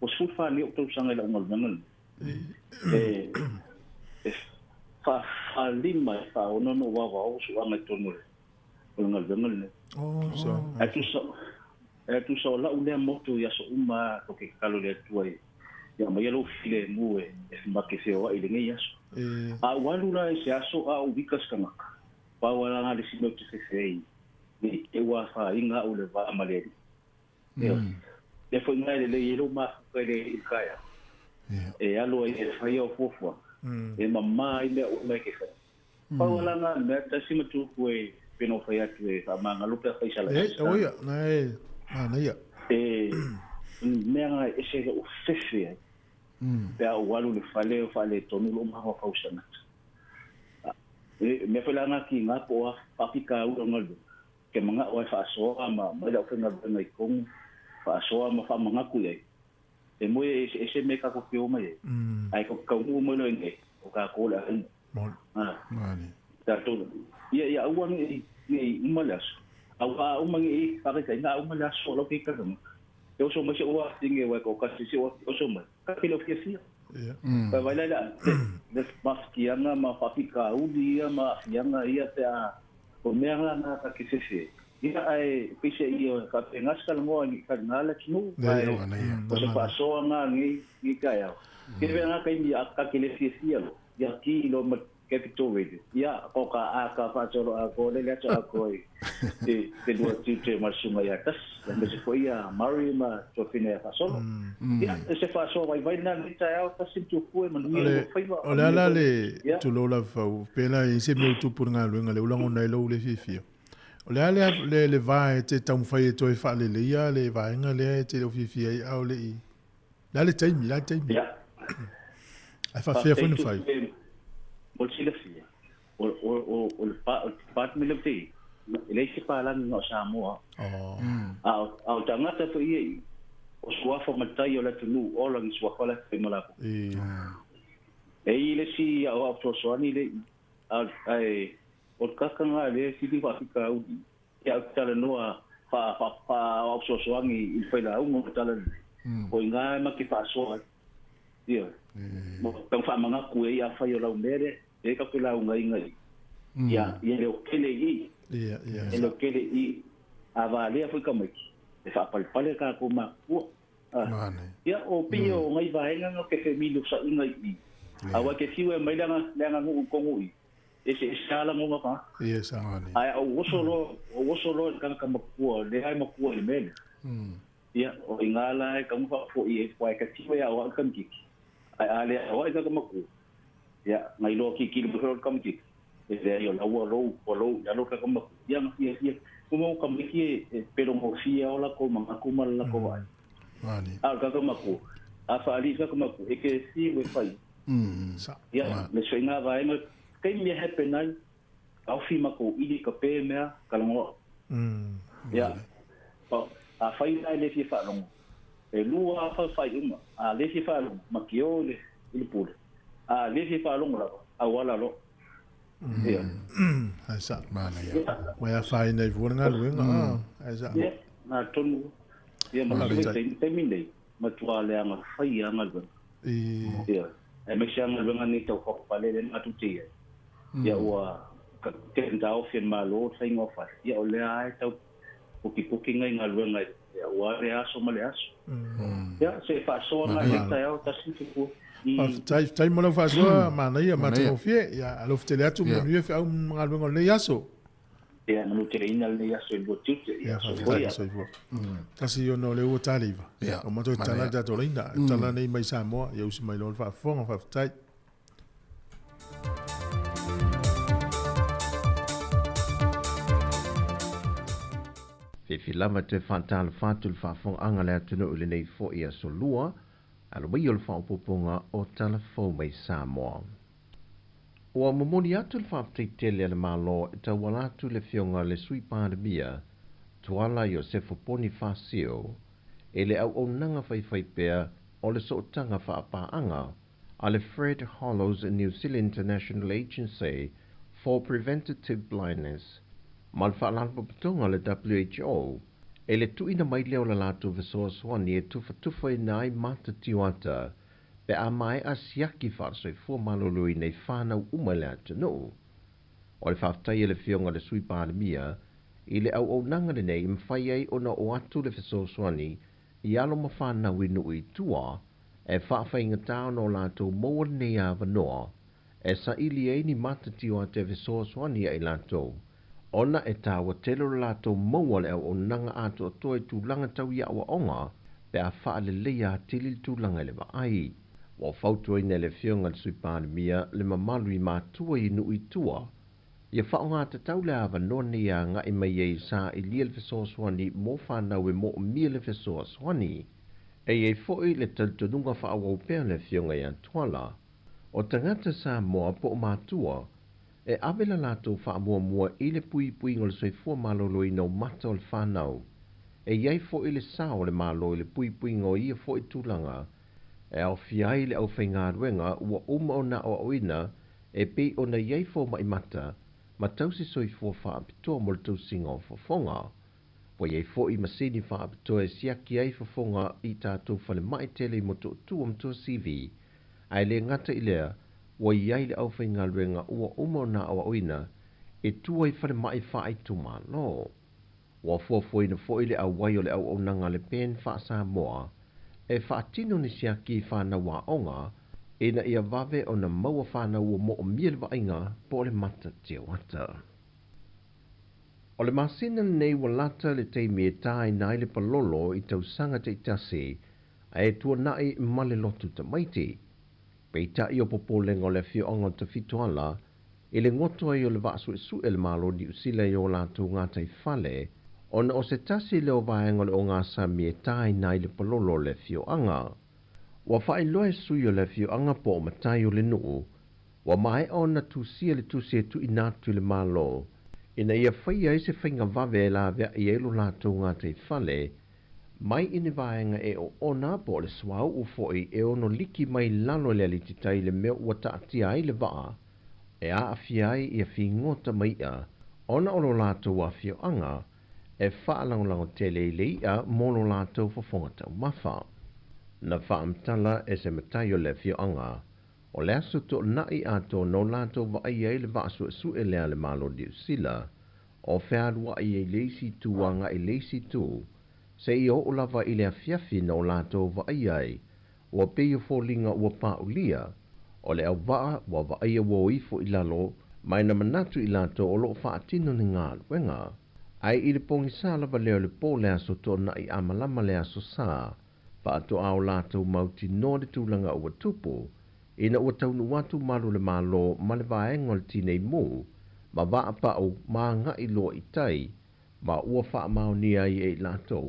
ua 14 nei ou tausaga i lau galuega lenei. E, e faa-5 i le faa-6 ona ou aoao suaga i totonu o le, o le galuega lenei. Oh, so. Ae tusa, ae tusa o la'u lea moto i aso uma lava, ou te tatalo i le Atua e ia aumaia lou filemu e ma te feoa'i i lenei aso. A ou alu la i se aso a ou vika se tagata, pau lava lena le isi mea ou te fefe ai, ne i te i ua afaina a'u i le va ma le Alii. Ioe. Lea foi lena e lelei ai lou mafuta i le i le taeao, e alu ai e fai au fuafuaga, e mamā ai mea uma e te fai. Pau lava lena le mea tasi ma tupu e pei ona ou fai atu e faamagalo pe afai sala E, aua ia, na e manaia. E, mea na e ese lo'u fefe ai. Pe a ou alu i le fale o faaletonu lo'u mafaufau i se tagata. E mea foi la na kiga po o a faafitauli o le galuega, ke mana'o ai e faasoa ma mai lau faigaluega i totonu, faasoa ma faamanatu i ai. E moe e eseese mea tatou te o mai ai, ae tatou te taunuu mai loa i inei, o tatou o le aiga. Tatou, ia, ia aua ne i uma le aso. Aua a uma nei faataitaiga a uma le aso o lau keiki tagata, e oso mai si ou afafine aua e toatasi si ou afafine, oso mai, ta te le o fiafia. Vae vai la le le mafatiaga ma faafitauli ia ma aafiaga ia pe a o mea la na ta te fefe ai. Ia ae peiseai ia faapena se talanoa i taliga le atunuu, ae o se faasoa na lenei taeao. Tele na taimi a ta te le fiafia loa, ia ki loa ma Capital Radio. Ia, ko ka a ka whaatoro a ko lele atu a ko i te lua tiute ma sunga ia tasi. Ia me se fo ia Murray ma Tofine ia whaasolo. Ia, e se whaasoa vai vai nā ni tai au tasi tu kue manuia O le whaiva. O le ala le tulola fau, pela i se meu tupu ngā luenga le ulango nei lau le fiafia. O le ala le vae te taumawhai e toe whaalele ia le vaenga lea e te leo fiafia i au le i. La le taimi, la taimi. Ia. Ai whawhea whena whai. O le silafia, o le department of te, e le se pālangi ngā o Samoa. A o tangata fo ia i, o suafa matai o le tunu, o langi suafa le te malako. E i le si au au tosoani le, ai, o le kakanga le sili whafika udi, ia au tala noa wha au sosoangi i le whaila ungo tala o i ngā maki whaasoa. Ia. Mo tau whamangaku e ia whai o lau mere, e ka pela unga inga i. Ia, ia leo kele i. Ia, ia. E leo kele i. A wā lea fui ka maiki. E whaapalipale ka ko makua. Ia, o pia o ngai vaenga ngā ke whemilu sa inga i. A wā ke fiu e mai leanga ngu kongu i. E se sala ngonga ka. Ia, sa. Ai, o oso lo ka ka makua, le ai makua i mele. Ia, o ingala e ka mufa fo i e wai ka tiwe a o kamkiki. Ai ale o ai ka makua. Ia, ngai loa ki kili buhoro kamkiki. E le ai o laua lou, o lou, ia lo ka makua. Ia, ia, ia. Kumo kamkiki e pero mo fia o la ko mangaku mala ko vai. A ka makua. A fa ali ka makua. E ke si we fai. Ia, me so inga vai ma kai me happen ai. Au fi mako ili ka pe mea ka longo. Ia. A whai lai le fia whaalongo. E lua a whai uma. A le fia whaalongo. Ma ki o le ili pule. A le fia whaalongo lava. A wala lo. Ia. Ai sa. Mai a whai nei vuana ngā luenga. Ai sa. Ia. Ngā tonu. Ia ma te minei. Ma tua leanga whai a ngā luenga. Ia. E me se ngā luenga nei tau whakapalele ngā tute ia. Ia ua te ndao whian mā lo whai ngā whai. Ia o lea ai tau puki ngai ngā luenga ia ua le aso ma le aso. Ia, se whaasoa ngā le tai au tasi tuku. Tai mo lau whaasoa mānaia mātangofie. Ia, alofa tele atu manuia whiau ngā luenga o le aso. Ia, manu te reina le aso i lua tiute. Ia, whawhitai aso i fua. Tasi o no le ua tāleiva. O mato tala tātou reina. Tala nei mai Samoa. Ia usi mai loa whaafonga whawhitai. Whiwhi lava te whātala whātu le whaafonga le atunu o le nei fo i aso lua, alo mai o le whaopoponga o Talafou mai Samoa. Ua momoni atu le whaafteitele a le malo e tauala atu le fionga le sui pandemia, Tuala Iosefo Ponifasio, e le au aunanga whaiwhaipea o le sootanga whaapaanga a le Fred Hollows New Zealand International Agency for Preventative Blindness, ma le whaalalpapatonga le WHO, e le tuina mai leo la lātou fesoasoani e tufatufa i nai mata tiwata, pe a mai a siaki whasoifua malolo nei whānau uma le atunuu. O le whaftai e le fionga le sui palemia, i le au aunanga le nei mwhai ai ona o atu le fesoasoani i alo ma whānau i nui tua, e whaawhainga tāo no lātou maua nei awanoa, e sa ili ei ni mata tiwata e fesoasoani ai lātou. Ona e tāua telo lātou maua le au nanga atu o toi tūlanga tau ia awa onga, pe a whaale leia tili le tūlanga le vaai. Wa fautua ina le fionga le sui palemia le mamalu i mātua i nui tua. Ia whaonga te tau le awa noa nei a ngai mai ei sa i lia le fesoasoani mō whānau e mō mia le fesoasoani. E ei foi le tautonunga whaawau pea le fionga i Antuala. O tangata sa moa po o mātua, e ave la lātou whaamua i le pui pui ngol soifua malolo i nau mata o le whānau. E iai fo i le sao le malo i le pui pui ngo ia fo i tūlanga. E au fiai le au whaingaruenga ua uma o na o oina e pei o na iai fo mai mata ma tausi soifua whaapitoa mo le tausinga o fofonga. Wa iai fo i masini whaapitoa e siaki ai fofonga i tātou whale mai tele i moto tua mtoa CV. Ai le ngata i lea, wa iai le au whaingaruenga ua uma o na o oina e tua i whale mai whaai tūmalo. Wa fuafuaina foi le au wai o le au aunanga le pen wha Samoa e whaatino ni siaki whānau wā onga e ina ia vave ona maua fanau ua mo'omia le va'aiga po o le mata teuata. O le masina lenei ua lata le taimi e tāina ai le palolo i tausaga ta'itasi ae tuana'i ma le lotu tamaiti. Peita'i o popolega o le afio'aga o Tafitoala i le goto ai o le va'asu'esu'e le Malo Niusila i o latou gataifale ona o se tasi lea o vaega o le ogasami e tāina ai le palolo o le afio'aga. Ua fa'ailoa e sui o le afio'aga po o matai o le nu'u ua mae'a ona tusia le tusi e tu'uina atu i le Malo ina ia faia ai se faiga vave e lavea'i ai lo latou gataifale mai i ni vaega e oona po o le suauu fo'i e ono liki mai lalo i le alititai le mea ua ta'atia ai le va'a e a'afia ai ia figota ma i'a ona o lo latou afio'aga e fa'alagolago tele i le i'a mo lo latou fofoga taumafa. Na fa'amatala e se matai o le afio'aga o le aso to'ana'i atoa na o latou va'aia ai le va'asu'esu'e lea a le Malo Niusila o fealua'i ai le isi itu aga'i le isi itu seia o'o lava i le afiafi na o latou va'aia ai ua pei o foliga ua pa'ulia o le auva'a ua va'aia ua o ifo i lalo ma e na manatu i latou o lo'o fa'atino ni galuega. Ae i le pogisā lava lea o le pō le aso to'ana'i amalama le aso Sā fa'ato'a o latou mautinoa le tulaga ua tupu ina ua taunu'u atu malu o le Malo ma le vaega o le tinei mu ma vaapa'u ma aga'i loa i tai ma ua fa'amaonia ai e i latou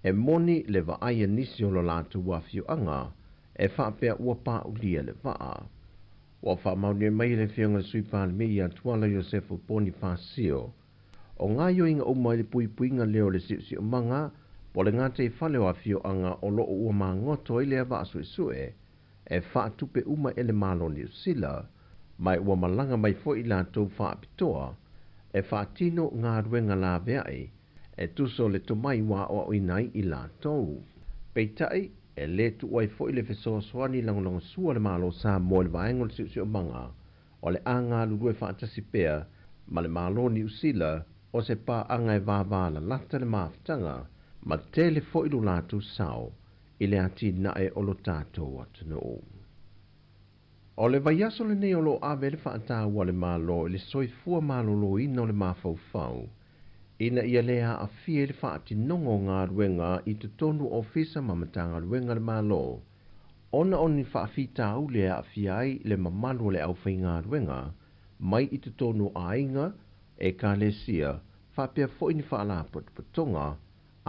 e moni le va'ai a nisi o lo latou afio'aga e fa'apea ua pa'ulia le va'a. Ua fa'amaonia mai e le Afioga i le Sui Palemia ia Tuala Iosefo Ponifasio o gaioiga uma i le puipuiga lea o le si'osi'omaga po o le gataifale o afio'aga o lo'o ua magoto ai lea va'asu'esu'e e fa'atupe uma e le Malo Niusila ma e ua malaga mai fo'i latou fa'apitoa e fa'atino galuega lavea'i e tusa o le tomai ua a'oa'oina ai i latou. Peita'i e lē tu'u ai fo'i le fesoasoani lagolagosua a le Malo Samoa i le vaega o le si'osi'omaga o le a galulue fa'atasi pea ma le Malo Niusila o se pa'aga e vāvā lalata le mafutaga ma tele fo'i lo latou sao i le atina'e o lo tatou atunu'u. O le vaiaso lenei o lo'o ave le fa'atāua a le Malo i le soifua malōlōina o le mafaufau ina ia lē a'afia i le fa'atinoga o galuega i totonu o ofisa ma matagaluega a le Malo ona o ni fa'afitauli e a'afia ai le mamalu o le aufaigaluega mai i totonu o aiga, ekalesia, fa'apea fo'i ni fa'alapotopotoga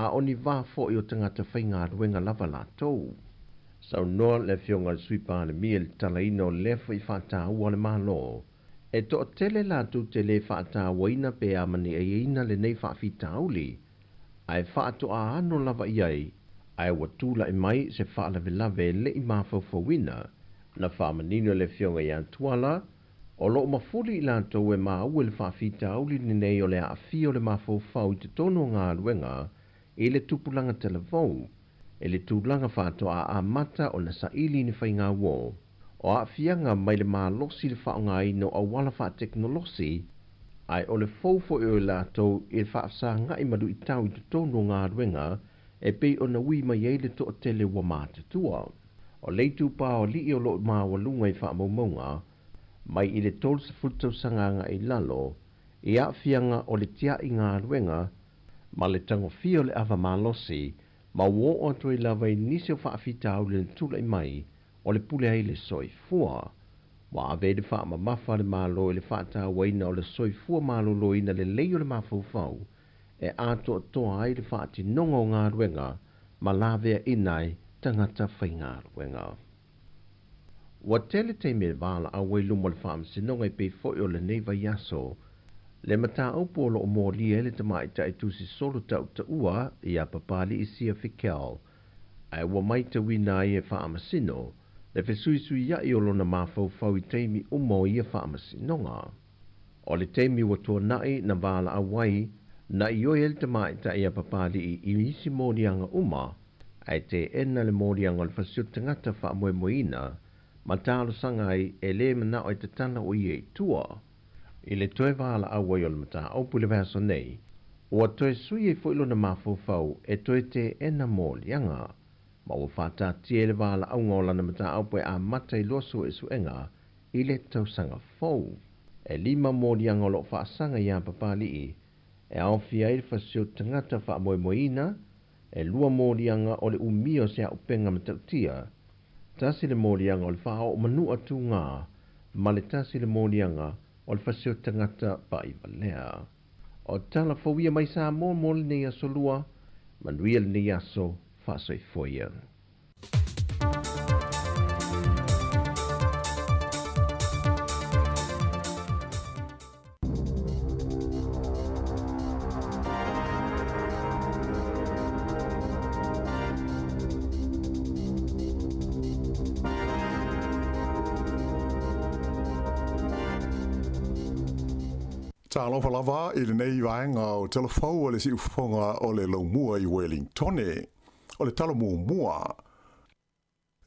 a o ni vā fo'i o tagata faigaluega lava latou. Saunoa le Afioga i le Sui Palemia i le talaina o lea fo'i fa'atāua a le Malo e to'atele latou te lē fa'atāuaina pe amani'aiina lenei fa'afitauli ae fa'ato'a ano lava i ai ae ua tula'i mai se fa'alavelave e le'i mafaufauina. Na fa'amanino e le Afioga iā Tuala o lo'o mafuli i latou e maua i le fa'afitauli lenei o le a'afia o le mafaufau i totonu o galuega i le tupulaga talavou e le tulaga fa'ato'a amata ona sa'ili ni faigauō o a'afiaga mai le malosi le fa'aaogāina o auala fa'atekonolosi ae o le fou fo'i o i latou i le fa'afesaga'i ma lu'itau i totonu o galuega e pei ona ui mai ai le to'atele ua matutua. O le itupā o ali'i o lo'o maualuga i fa'amaumauga mai i le 30 tausaga aga'i i lalo i a'afiaga o le tia'i galuega ma le tagofia o le ava malosi ma ua oo atu ai lava i nisi o fa'afitauli na tula'i mai o le pule ai le soifua. Ua ave ai le fa'amamafa a le Malo i le fa'atāuaina o le soifua malōlōina lelei o le mafaufau e atoatoa ai le fa'atinoga o galuega ma laveaʻina ai tagata faigaluega. Ua tele taimi e valaau ai luma o le Faamasinoga e pei fo'i o lenei vaiaso le mataupu o lo'o molia ai le tamaʻitaʻi tusi solo ta'uta'ua iā Papali'i Sia Fikel ae ua maitauina ai e faamasino le fesuisuia'i o lona mafaufau i taimi uma o ia faamasinoga. O le taimi ua tuana'i na valaau ai na ioe ai le tamaʻitaʻi a Papali'i i isi moliaga uma ae teʻena le moliaga o le fasioti tagata fa'amoemoeina ma talosaga ai e lē mana'o e tatala o ia i tua. I le toe valaau ai o le mataupu i le vaiaso nei, ua toe sui ai fo'i lona mafaufau e toe teʻena moliaga. ma ua faataatia i le valaauga o lana mataupu e amata i 20 suesuega i le tausaga fou. E 5 moliaga o loo faasaga iā Papali'i e aofia ai le fasio tagata faamoemoeina, e 2 moliaga o le umia o se auupega matautia, 1 le moliaga o le faaoo manua tugā, ma le 1 le moliaga o le fasio tagata pa'ivalea. O tala fouia mai Samoa mo lenei aso lua, manuia lenei aso, faasoifoia. Talofa lava i lenei vaega o Talafou a le Siufofoga o le Laumua i Wellingtone. O le tala muamua.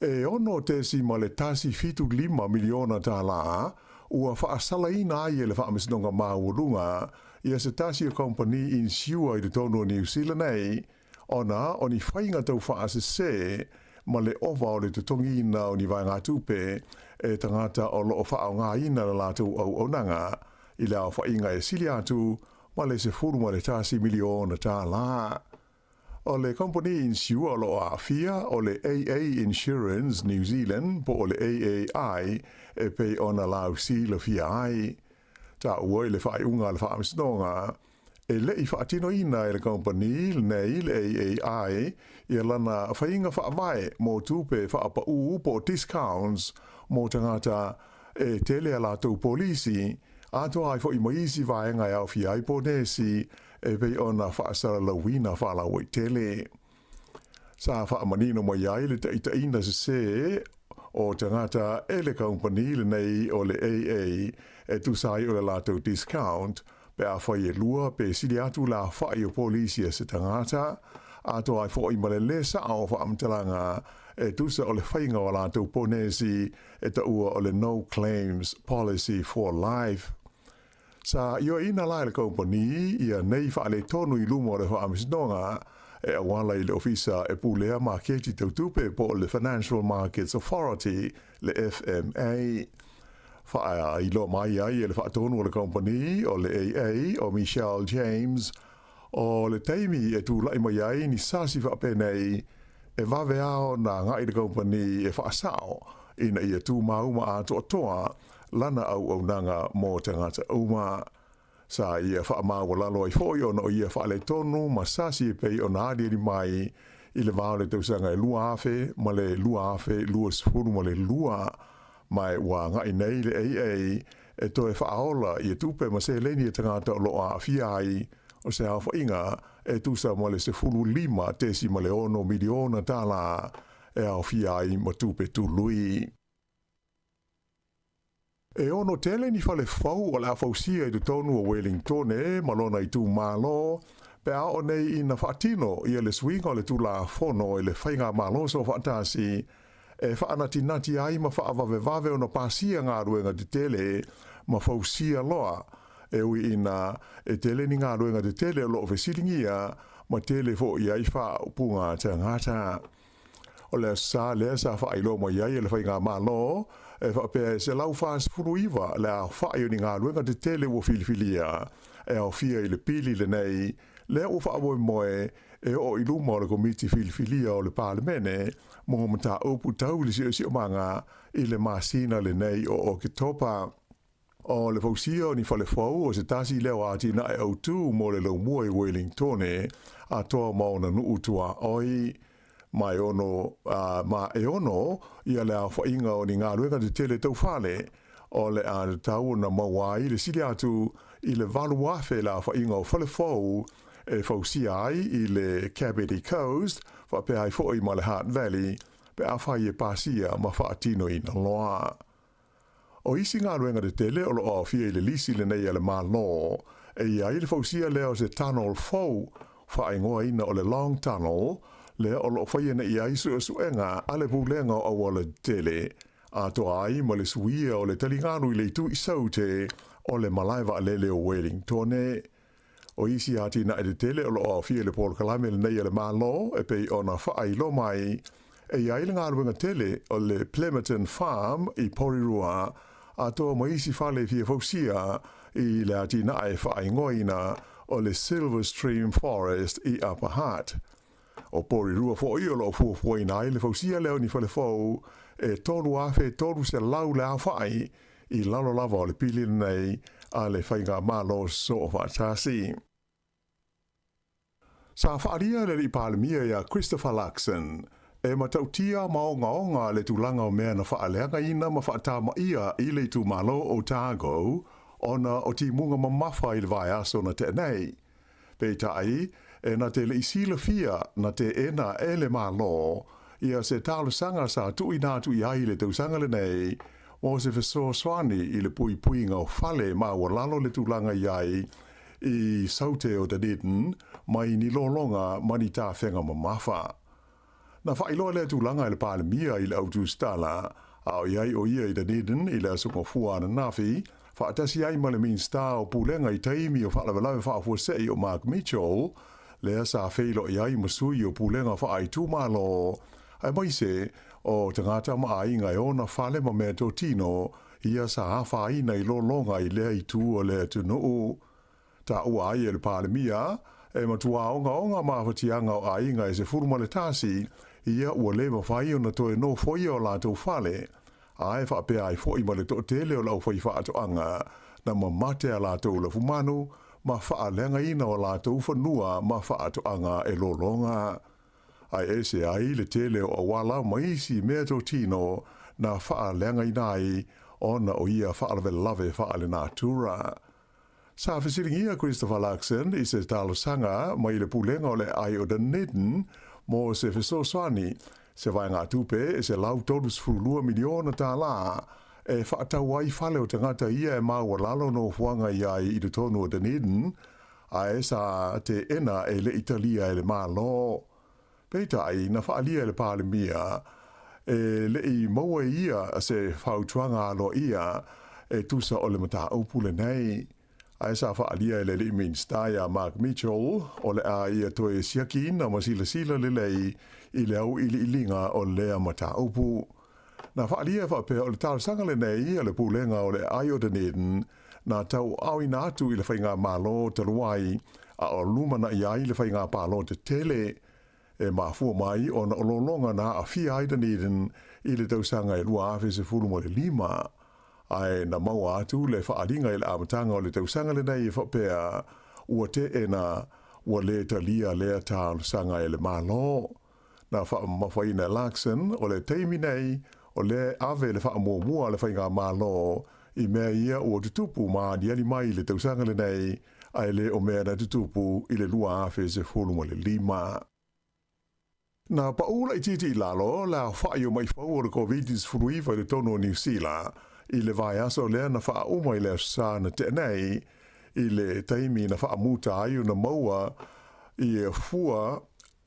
E 6.175 miliona tālā ua faasalaina ai e le Faamasinoga Maualuga ia se tasi o kompani inisiua i totonu o Niu Sila nei, ona o ni faiga tau faasese ma le ova o le totogiina o ni vaegatupe e tagata o loo faaaogāina le latou auaunaga i le aofaiga e sili atu ma le 11 miliona tālā. O le kompani inisiua o loo aafia o le AA Insurance New Zealand po o le AAI e pei ona lausilafia ai. Taua i le faaiuga a le Faamasinoga e le'i faatinoina e le kompani lenei le AAI ia lana faiga faavae mo tupe faapaū po o discounts mo tagata e tele a latou polisi, atoa ai fo'i ma isi vaega e aofia ai ponesi e pei ona faasalalauina faalauaitele. Sa faamanino mai ai le taʻitaʻina sesē o tagata e le kompani lenei o le AA e tusa ai o le latou discount pe afai e 2 pe sili atu le aofa'i o polisi a se tagata, atoa ai fo'i ma le lē saʻo o faamatalaga e tusa o le faiga o a latou ponesi e taua o le no claims policy for life. Sa ioeina la e le kompani ia nei faaletonu i luma o le Faamasinoga e auala i le Ofisa e pulea maketi tautupe po o le Financial Markets Authority le FMA. Faailoa mai ai e le faatonu o le kompani o le AA o Michelle James o le taimi e tulaʻi mai ai ni sasi faapenei e vave ao na agaʻi le kompani e faasaʻo ina ia tumau ma atoatoa lana auaunaga mo tagata uma. Sa ia faamaualalo ai foʻi ona o ia faaletonu ma sasi e pei ona aliali mai i le vā o le tausaga e 2000 ma le 2022, ma e ua agaʻi nei le AA e toe faaola ia tupe ma seleni e tagata o loo aafia ai o se aofaiga e tusa ma le 15.6 miliona tālā e aofia ai ma tupe tului. E ono tele ni fale fou o le a fausia i totonu o Wellingtone ma lona itumalo pe a oo nei ina faatino ia le suiga o le Tulafono i le faigamalo soofaatasi e faanatinati ai ma faavavevave ona pasia galuega tetele ma fausia loa e ui ina e tele ni galuega tetele o loo fesiligia ma tele foʻi ai faaupuga tagata. O le aso Sa lea sa faailoa mai ai e le faigamalo e faapea e 149 le aofaʻi o ni galuega tetele ua filifilia e aofia i le pili lenei lea ua faamoemoe e oo i luma o le Komiti Filifilia o le Palemene mo mataupu tau i le siosiomaga i le masina lenei o Oketopa. O le fausia o ni fale fou o se tasi lea o atinae autū mo le laumua i Wellingtone atoa ma ona nuu tuaoi. Ma e ono, ma e ono ia le aofaiga o ni galuega tetele tau fale o le a tatau ona maua ai le sili atu i le 8,000 le aofaiga o fale fou e fausia ai i le Kapiti Coast faapea ai foʻi ma le Hutt Valley pe afai e pasia ma faatinoina loa. O isi galuega tetele o loo aofia i le lisi lenei a le Malo e i ai le fausia lea o se tunnel fou faaigoaina o le Long Tunnel lea o loo faia nei ai suesuega a le Pulega o Auala Tetele atoa ai ma le suia o le taligalu i le itu i Saute o le malae vaalele o Wellingtone. O isi atinae tetele o lo o aofia i le polokalame lenei a le Malo e pei ona faailoa mai, e i ai le galuega tele o le Plemmerton Farm i Porirua, atoa ma isi fale e fia fausia i le atinae faaigoaina o le Silver Stream Forest i Upper Hutt. O Porirua foi o lo o fuafuaina ai le fausia lea o ni fale fou e 3,300 le aofai i lalo lava o le pili lenei a le Faigamalo Soofaatasi. Sa faaalia e le Alii Palemia ia Christopher Luxon e matautia ma ogaoga le tulaga o mea na faaleagaina ma faatamaia i le itumalo o Otago ona o timuga mamafa i le vaiaso na tea nei. Peitai, e na te le i silafia na teena e le Malo ia se talosaga sa tuuina atu i ai i le tausaga lenei mo se fesoasoani i le puipuiga o fale maualalo le tulaga i ai i Saute o Dunedin mai ni lologa ma ni tafega mamafa. Na faailoa lea tulaga e le Palemia i le Autusitala, a o i ai o ia i Dunedin i le aso Gafua ananafi, faatasi ai ma le Minisita o Pulega i taimi o faalavelave faafuasei o Mark Mitchell, lea sa feiloai ai ma sui o Pulega Faaitumalo, aemaise o tagata ma aiga e ona fale ma meatotino ia sa afaina i lologa i lea itu o le atunuu. Taua ai e le Palemia, e matua ogaoga mafatiaga o aiga e 11 ia ua le mafai ona toe nofoia o latou fale, a e faapea ai foi ma le toatele o le aufaifaatoaga na mamate a latou lafumanu ma faaleagaina o latou fanua ma faatoaga e lologa. Ae ese ai le tele o auala ma isi meatotino na faaleagaina ai ona o ia faalavelave faalenatura. Sa fesiligia Christopher Luxon i se talosaga mai le Pulega o le Aai o Dunedin mo se fesoasoani, se vaegatupe e $132 miliona tālā e faatau ai fale o tagata ia e maualalo nofoaga i ai i totonu o Dunedin, ae sa teena e le i talia e le Malo. Peitai, na faaalia e le Palemia, e le i maua e ia se fautuaga aloaia e tusa o le mataupu lenei. Ae sa faaalia e le alii Minisita ia Mark Mitchell, o le a ia toe siakiina ma silasila lelei i le auiliiliga o lea mataupu. Na faaalia e faapea o le talosaga lenei a le Pulega o le Aai o Dunedin na tauaaoina atu i le faigamalo talu ai a o lumanai ai le faiga palota tele e mafua mai ona o lologa na aafia ai Dunedin i le tausaga e 2015. Ae na maua atu le faaaliga i le amataga o le tausaga lenei e faapea ua teena ua lē talia lea talosaga e le Malo. Na faamamafaina e Luxon o le taimi nei o lea e ave le faamuamua a le faigamalo i mea ia ua tutupu ma aliali mai i le tausaga lenei ae le o mea na tutupu i le 2015. Na paʻu laitiiti i lalo le aofai o maʻi fou o le Koviti-19 i totonu o Niu Sila i le vaiaso lea na faauma i le Aso Sa na tea nei, i le taimi na faamuta ai ona maua i fua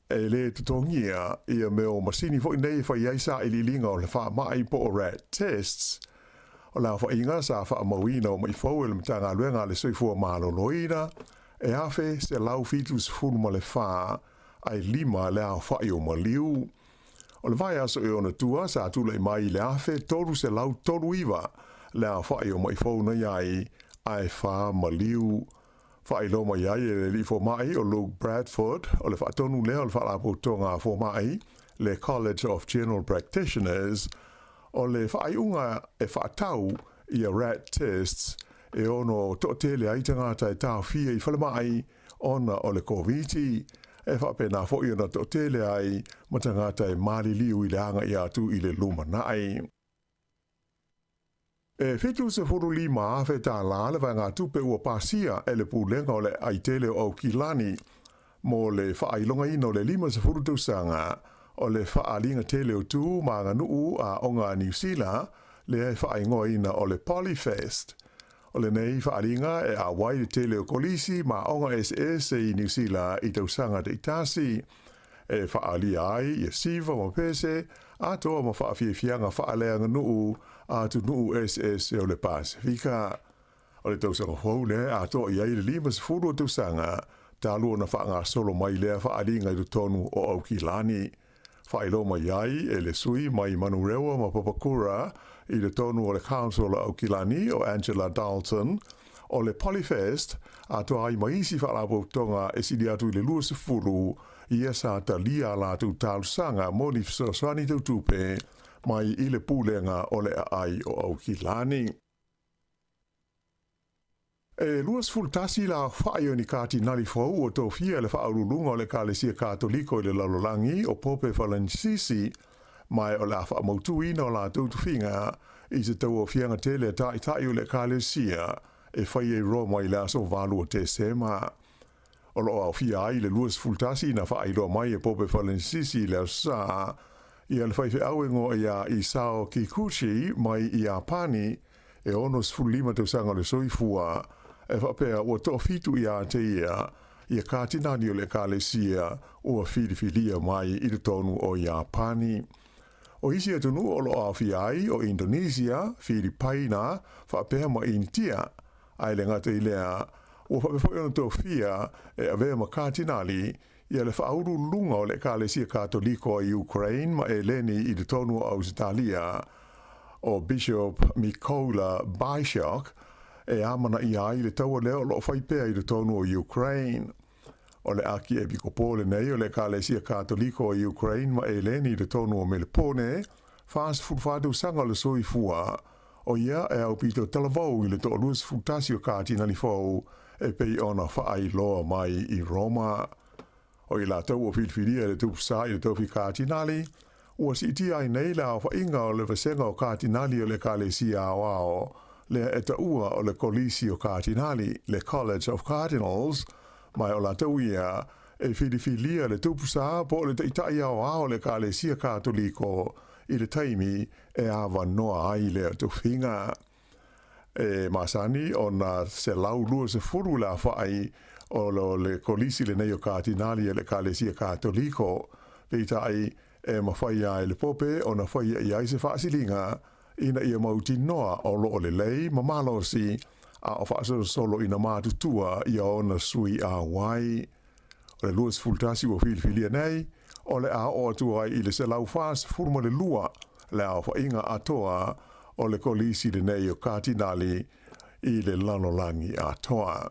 E lē totogia ia mea o masini foi nei e fai ai sailiiliga o le faamai po o rat tests. O le aofaiga sa faamauina o maʻi fou e le Matagaluega a le Soifua Maloloina e 1,174 ae lima le aofai o maliu. O le vaiaso e ona tua sa tulai mai i le 1,339 le aofai o maʻi fou na i ai ae fa maliu. Faailoa mai ai e le alii fomai o Luke Bradford o le faatonu lea o le Faalapotopotoga a Fomai, le College of General Practitioners, o le faaiuga e faatau ia rat tests e ono toatele ai tagata e taofia i falemai ona o le Koviti, e faapena foi ona toatele ai ma tagata e maliliu i le agai atu i le lumanai. E 75 afe tālā le vaegatupe ua pasia e le Pulega o le Aitele o Aukilani mo le faailogaina o le 50 tausaga o le faaaliga tele o tu ma aganuu a aoga a Niu Sila lea e faaigoaina o le Polyfest. O lenei faaaliga e auai le tele o kolisi ma aoga eseese i Niu Sila i tausaga taitasi e faaalia ai ia siva ma pese atoa ma faafiafiaga faaleaganuu a atunuu eseese o le Pasefika. O le tausaga fou lea e atoa i ai le 50 o tausaga talu ona faagasolo mai lea faaaliga i totonu o Aukilani. Faailoa mai ai e le sui mai Manurewa ma Papakura i totonu o le Council o Aukilani o Angela Dalton, o le Polyfest atoa ai ma isi faalapotopotoga e sili atu i le 20 ia sa talia a latou talosaga mo ni fesoasoani tau tupe mai i le Pulega o le Aai o Aukilani. E 21 le aofai o ni katinali fou ua tofia e le Faauluuluga o le Ekalesia Katoliko i le Lalolagi o Pope Falenisisi, ma o le a faamautuina o latou tofiga i se tauaofiaga tele a taitai o le Ekalesia e faia i Roma i le aso 8 o Tesema. O lo o aofia ai le 21 na faailoa mai e Pope Falenisisi i le Aso Sa, ia le faifeau e igoa ia Isao Kikuchi mai Iapani, e 65 tausaga o le soifua, e faapea ua toafitu ia te ia ia katinali o le Ekalesia ua filifilia mai i totonu o Iapani. O isi atunuu o lo o aofia ai o Indonesia, Filipaina, faapea ma Initia. Ae le gata i lea, ua faapea foi ona tofia e avea ma katinali ia le faauluuluga o le Ekalesia Katoliko i Ukraine ma Eleni i totonu o Ausetalia, o Bishop Mykola Byshok, e amanaia ai le taua lea o lo o fai pea i totonu o Ukraine. O le Akiepikopo lenei o le Ekalesia Katoliko i Ukraine ma Eleni i totonu o Melepone, 44 tausaga o le soifua, o ia e aupito talavou i le toa-21 o katinali fou e pei ona faailoa mai i Roma. O i latou ua filifilia e le Tupu Sa i le tofi katinali, ua siitia ai nei le aofaiga o le vasega o katinali o le Ekalesia Aoao lea e taua o le Kolisi o Katinali, le College of Cardinals, ma o latou ia e filifilia le Tupu Sa po o le Taitai Aoao o le Ekalesia Katoliko i le taimi e avanoa ai lea tofiga. E masani ona 120 le aofai o le Kolisi lenei o Katinali e le Ekalesia Katoliko, peitai e mafai lava e le Pope ona faia i ai se faasiliga ina ia mautinoa o lo o lelei ma malosi a o faasolosolo ina matutua ia ona sui auai. O le 21 ua filifilia nei, o le a oo atu ai i le 142 le aofaiga atoa o le Kolisi lenei o Katinali i le lalolagi atoa.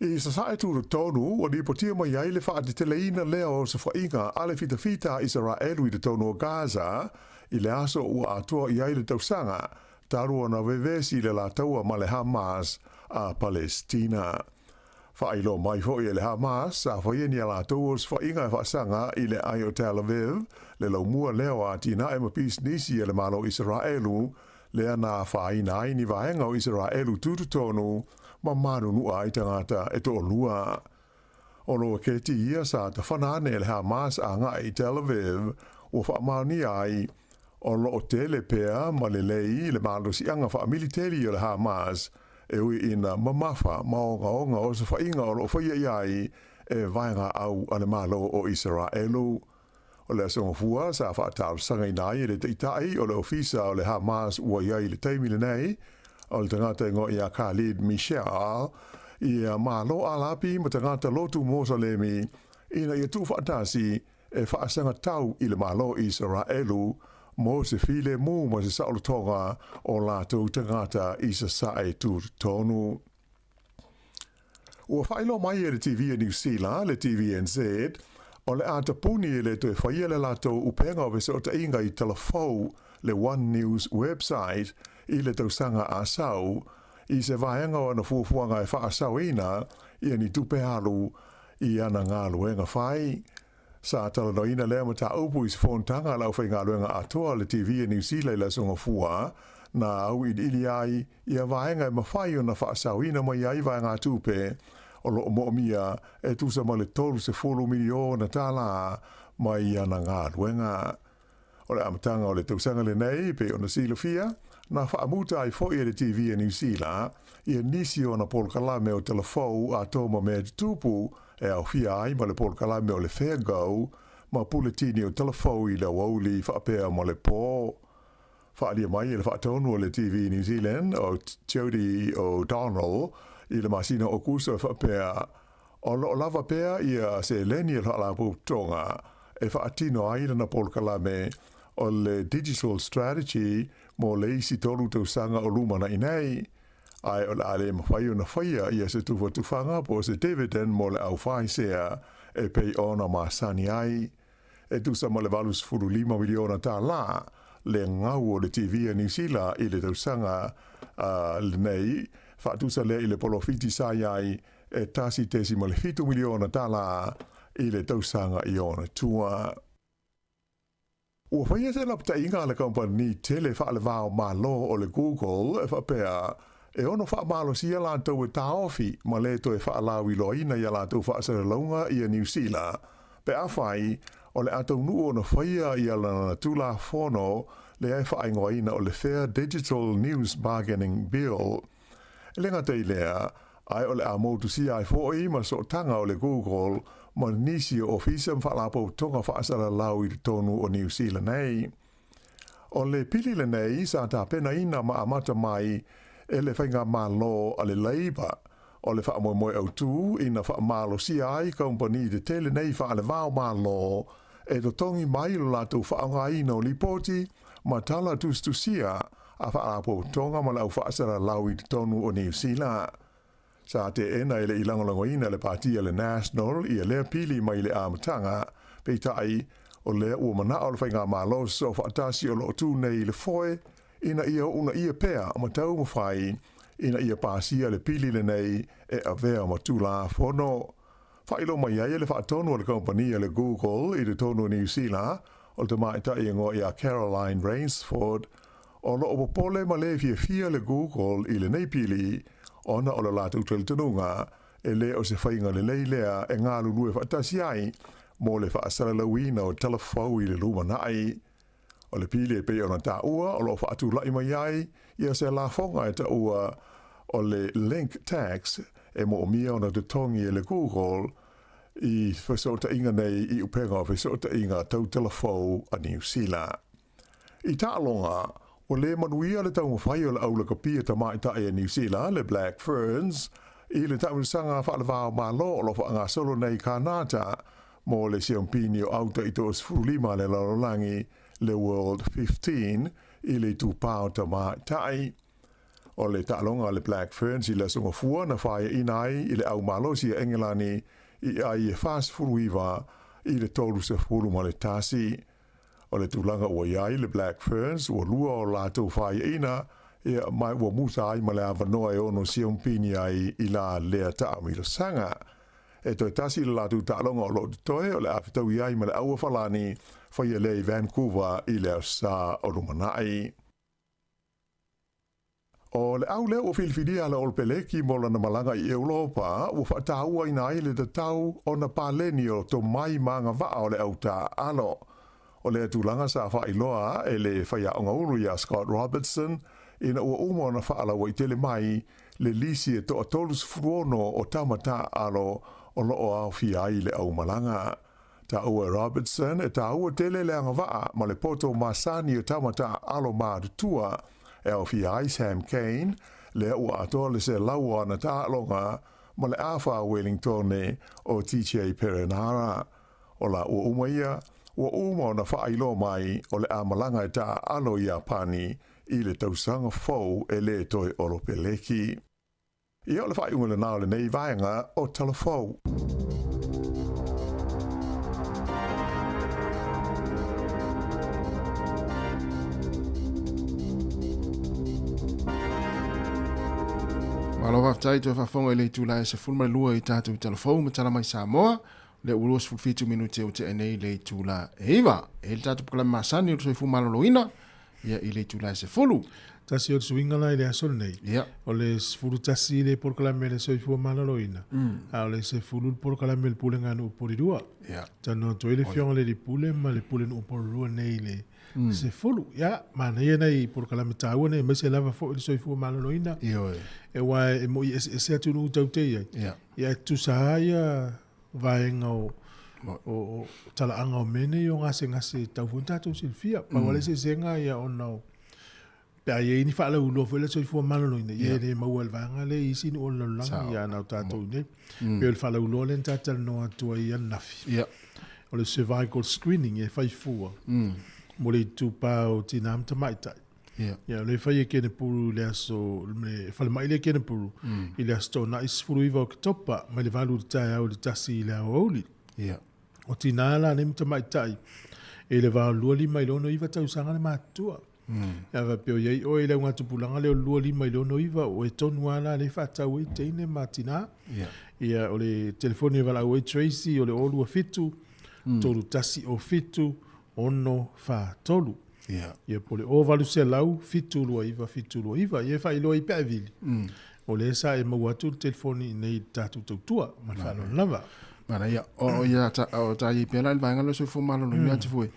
I Sasae Tutotonu, ua lipotia mai ai le faateteleina lea o osofaiga a le fitafita a Isaraelu i totonu o Gaza i le aso ua atoa i ai le tausaga talu ona vevesi le lataua ma le Hamas a Palestina. Faailoa mai foi e le Hamas sa faia ni a latou osofaiga e faasaga i le aai o Tel Aviv, le laumua lea o atinae ma pisinisi a le Malo Isaraelu, lea na afaina ai ni vaega o Isaraelu tutotonu ma manunua ai tagata e toalua. O loketi ia sa tafana ane e le Hamas agai i Tel Aviv ua faamaonia ai o lo o tele pea ma lelei le malosiaga faamiliteli o le Hamas e ui ina mamafa ma ogaoga osofaiga o lo o faia i ai e vaega au a le Malo o Isaraelu. O le Aso Gafua sa faatalosagaina ai e le Taitai o le Ofisa o le Hamas ua i ai i le taimi lenei, o le tagata e igoa ia Khalid Mishaal, ia Malo Alapi ma tagata lotu Mosalemi ina ia tuufaatasi e faasagatau i le Malo Isaraelu mo se filemu ma se saolotoga o latou tagata i Sasae tutotonu. Ua faailoa mai e le TV a Niu Sila, le TVNZ, o le a tapuni e le toe faia le latou upega o fesootaiga i talafou le One News website i le tausaga a sau, i se vaega o ana fuafuaga e faasaoina ia ni tupe alu i ana galuega fai. Sa talanoaina lea mataupu i se fonotaga a le aufaigaluega atoa a le TV a Niu Sila i le Aso Gafua, na auiliili ai ia vaega e mafai ona faasaoina mai ai vaegatupe o lo o moomia e tusa ma le $30 miliona tālā mai ana galuega. O le amataga o le tausaga lenei, pei ona silafia, na faamuta ai foi e le TV a Niu Sila ia nisi o ana polokalame o talafou atoa ma mea tutupu e aofia ai ma le polokalame o le Fair Go ma puletini o talafou i le aoauli faapea ma le pō. Faaalia mai e le faatonu o le TV New Zealand o Jodie O'Donnell i le masina o Okuso e faapea, O lo o lava pea ia seleni a le Faalapotopotoga e faatino ai lana polokalame o le Digital Strategy mo le isi tolu tausaga o lumanai nei, ae o le a le mafai ona faia ia se tufatufaga po o se dividend mo le aufaisea e pei ona masani ai. E tusa ma le $85 miliona tālā le gau o le TV a Niu Sila i le tausaga lenei, faatusa lea i le polofiti sa i ai e $1.7 miliona tālā i le tausaga i ona tua. Ua faia se lapataiga a le kamupani tele faalevao Malo o le Google e faapea, e ono faamalosia latou e taofi ma le toe faalauiloaina i a latou faasalalauga i a Niu Sila pe afai o le a taunuu ona faia ia lana Tulafono lea e faaigoaina o le Fair Digital News Bargaining Bill. E le gata i lea, ae o le a motusia ai foi ma sootaga o le Google ma nisi o ofisa ma faalapotopotoga faasalalau i totonu o Niu Sila nei. O le pili lenei sa tapenaina ma amata mai e le faigamalo a le Labour o le faamoemoe autu ina faamalosia ai kamupani tetele nei faalevao Malo e totogi mai lo latou faaaogaina o lipoti ma tala tusitusia a faalapotopotoga ma le au faasalalau i totonu o Niu Sila. Sa teena e le i lagolagoina le Pati a le National ia lea pili mai le amataga, peitai, o lea ua manao le Faigamalo Sosoofaatasi o lo o tu nei i le foe ina ia uunaia pea ma taumafai ina ia pasia le pili lenei e avea ma Tulafono. Faailoa mai ai e le faatonu a le kamupani a le Google i totonu o Niu Sila, o le tamaitai e igoa ia Caroline Rainsford, o lo o popole ma le fiafia le Google i lenei pili ona o le latou talitonuga e le o se faiga lelei lea e galulue faatasi ai mo le faasalalauina o talafou i le lumanai. O le pili e pei ona taua o lo o faatulai mai ai ia se lafoga e taua o le Link Tax e moomia ona totogi e le Google i fesootaiga nei i upega o fesootaiga tau talafou a Niu Sila. I taaloga, ua le manuia le taumafai o le aulakapia tamaitai a Niu Sila, le Black Ferns, i le taamilosaga faalevao Malo o lo o faagasolo nei i Kānata mo le Siampini o Auta i 25 a le Lalolagi, le World 15, i le itupa o tamaitai. O le taaloga a le Black Ferns i le Aso Gafua na faiaina ai i le au malosi a Engelani i ai e 49 i le 31. O le tulaga ua i ai le Black Ferns ua lua o latou faiaina ia ma ua musa ai ma le avanoa e ono siampini ai i la lea taamilosaga. E toe tasi le latou taaloga o lo o totoe o le a fetaui ai ma le Aua Falani faia lea i Vancouver i le Aso Sa o lumanai. O le au lea ua filifilia a le Olopeleki mo lana malaga i Europa ua faatauaina ai le tatau ona paleni o tomai ma agavaa o le au taaalo. O lea tulaga sa faailoa e le faiaoga ulu iā Scott Robertson ina ua uma ona faalauaitele mai le lisi e toa 36 o tama taaalo o lo o aofia ai le aumalaga. Taua e Robertson e taua tele le agavaa ma le poto masani o tama taaalo matutua e aofia ai Sam Cane, lea ua atoa le selau o ana taaloga ma le afa a Wellingtone o TJ Perenara. O la ua uma ia, ua uma ona faailoa mai o le a malaga e taaalo i Iapani i le tausaga fou e le toe Olopeleki. Ia, o le faaiuga lena o lenei vaega o Talafou. Malo faafetai toe faafofoga i le itula e 12 i tatou Talafou ma Tala Mai Samoa. Lea ua 27 minute ua tea nei le itula e 9. E i le tatou polokalame masani o le soifua maloloina ia i le itula e 10. Tasi o le suiga la i le aso lenei, o le 11 le polokalame le soifua maloloina, a o le 10 le polokalame le Pulega a Nuu Polilua. Talanoa atu ai le Afioga i le Alii Pule ma le Pule Nuu Polilua nei i le 10. Ia, manaia nai polokalame taua nei, aemaise lava foi le soifua maloloina. E aua e moi e eseese atunuu tatou te i ai. Ia, e tutusa lava ia vaega o o talaaga o mea nei o gasegase e tatau foi ona tatou silafia. Pau lava le eseesega ia ona o Pe a i ai ni faalauiloa foi le soifua maloloina, ia e le maua e le vaega lea i isi nuu o le lalolagi, ia na o tatou i inei. Pei o le faalauiloa lea na ta talanoa atu ai ananafi. O le cervical screening e fai fua mo le itupa o tinā ma tamaitai. Ia, o lea e fai e Kenepuru i le aso, le falemai lea e Kenepuru, i le aso Toonai 19 o Oketopa, mai le 8 i le taeao i le 1 i le aoauli. O tinā la nei ma tamaitai i le va o le 25 i le 69 tausaga le matutua. Ia faapea o i ai oe i le augatupulaga lea o le 25 i le 69, o oe tonu lava la lea e faatau ai teine ma tinā. Ia, o le telefoni e valaau ai Tracy o le 027 3107 643. Ia, po o le 0800 729 729. Ia e faailoa ai pe a e vili. O lea sa e maua atu le telefoni i inei i le tatou tautua. Ma le faaaloalo lava. Manaia. O ia ta o ta i pea la i le vaega lea o le soifua maloloina atu foi.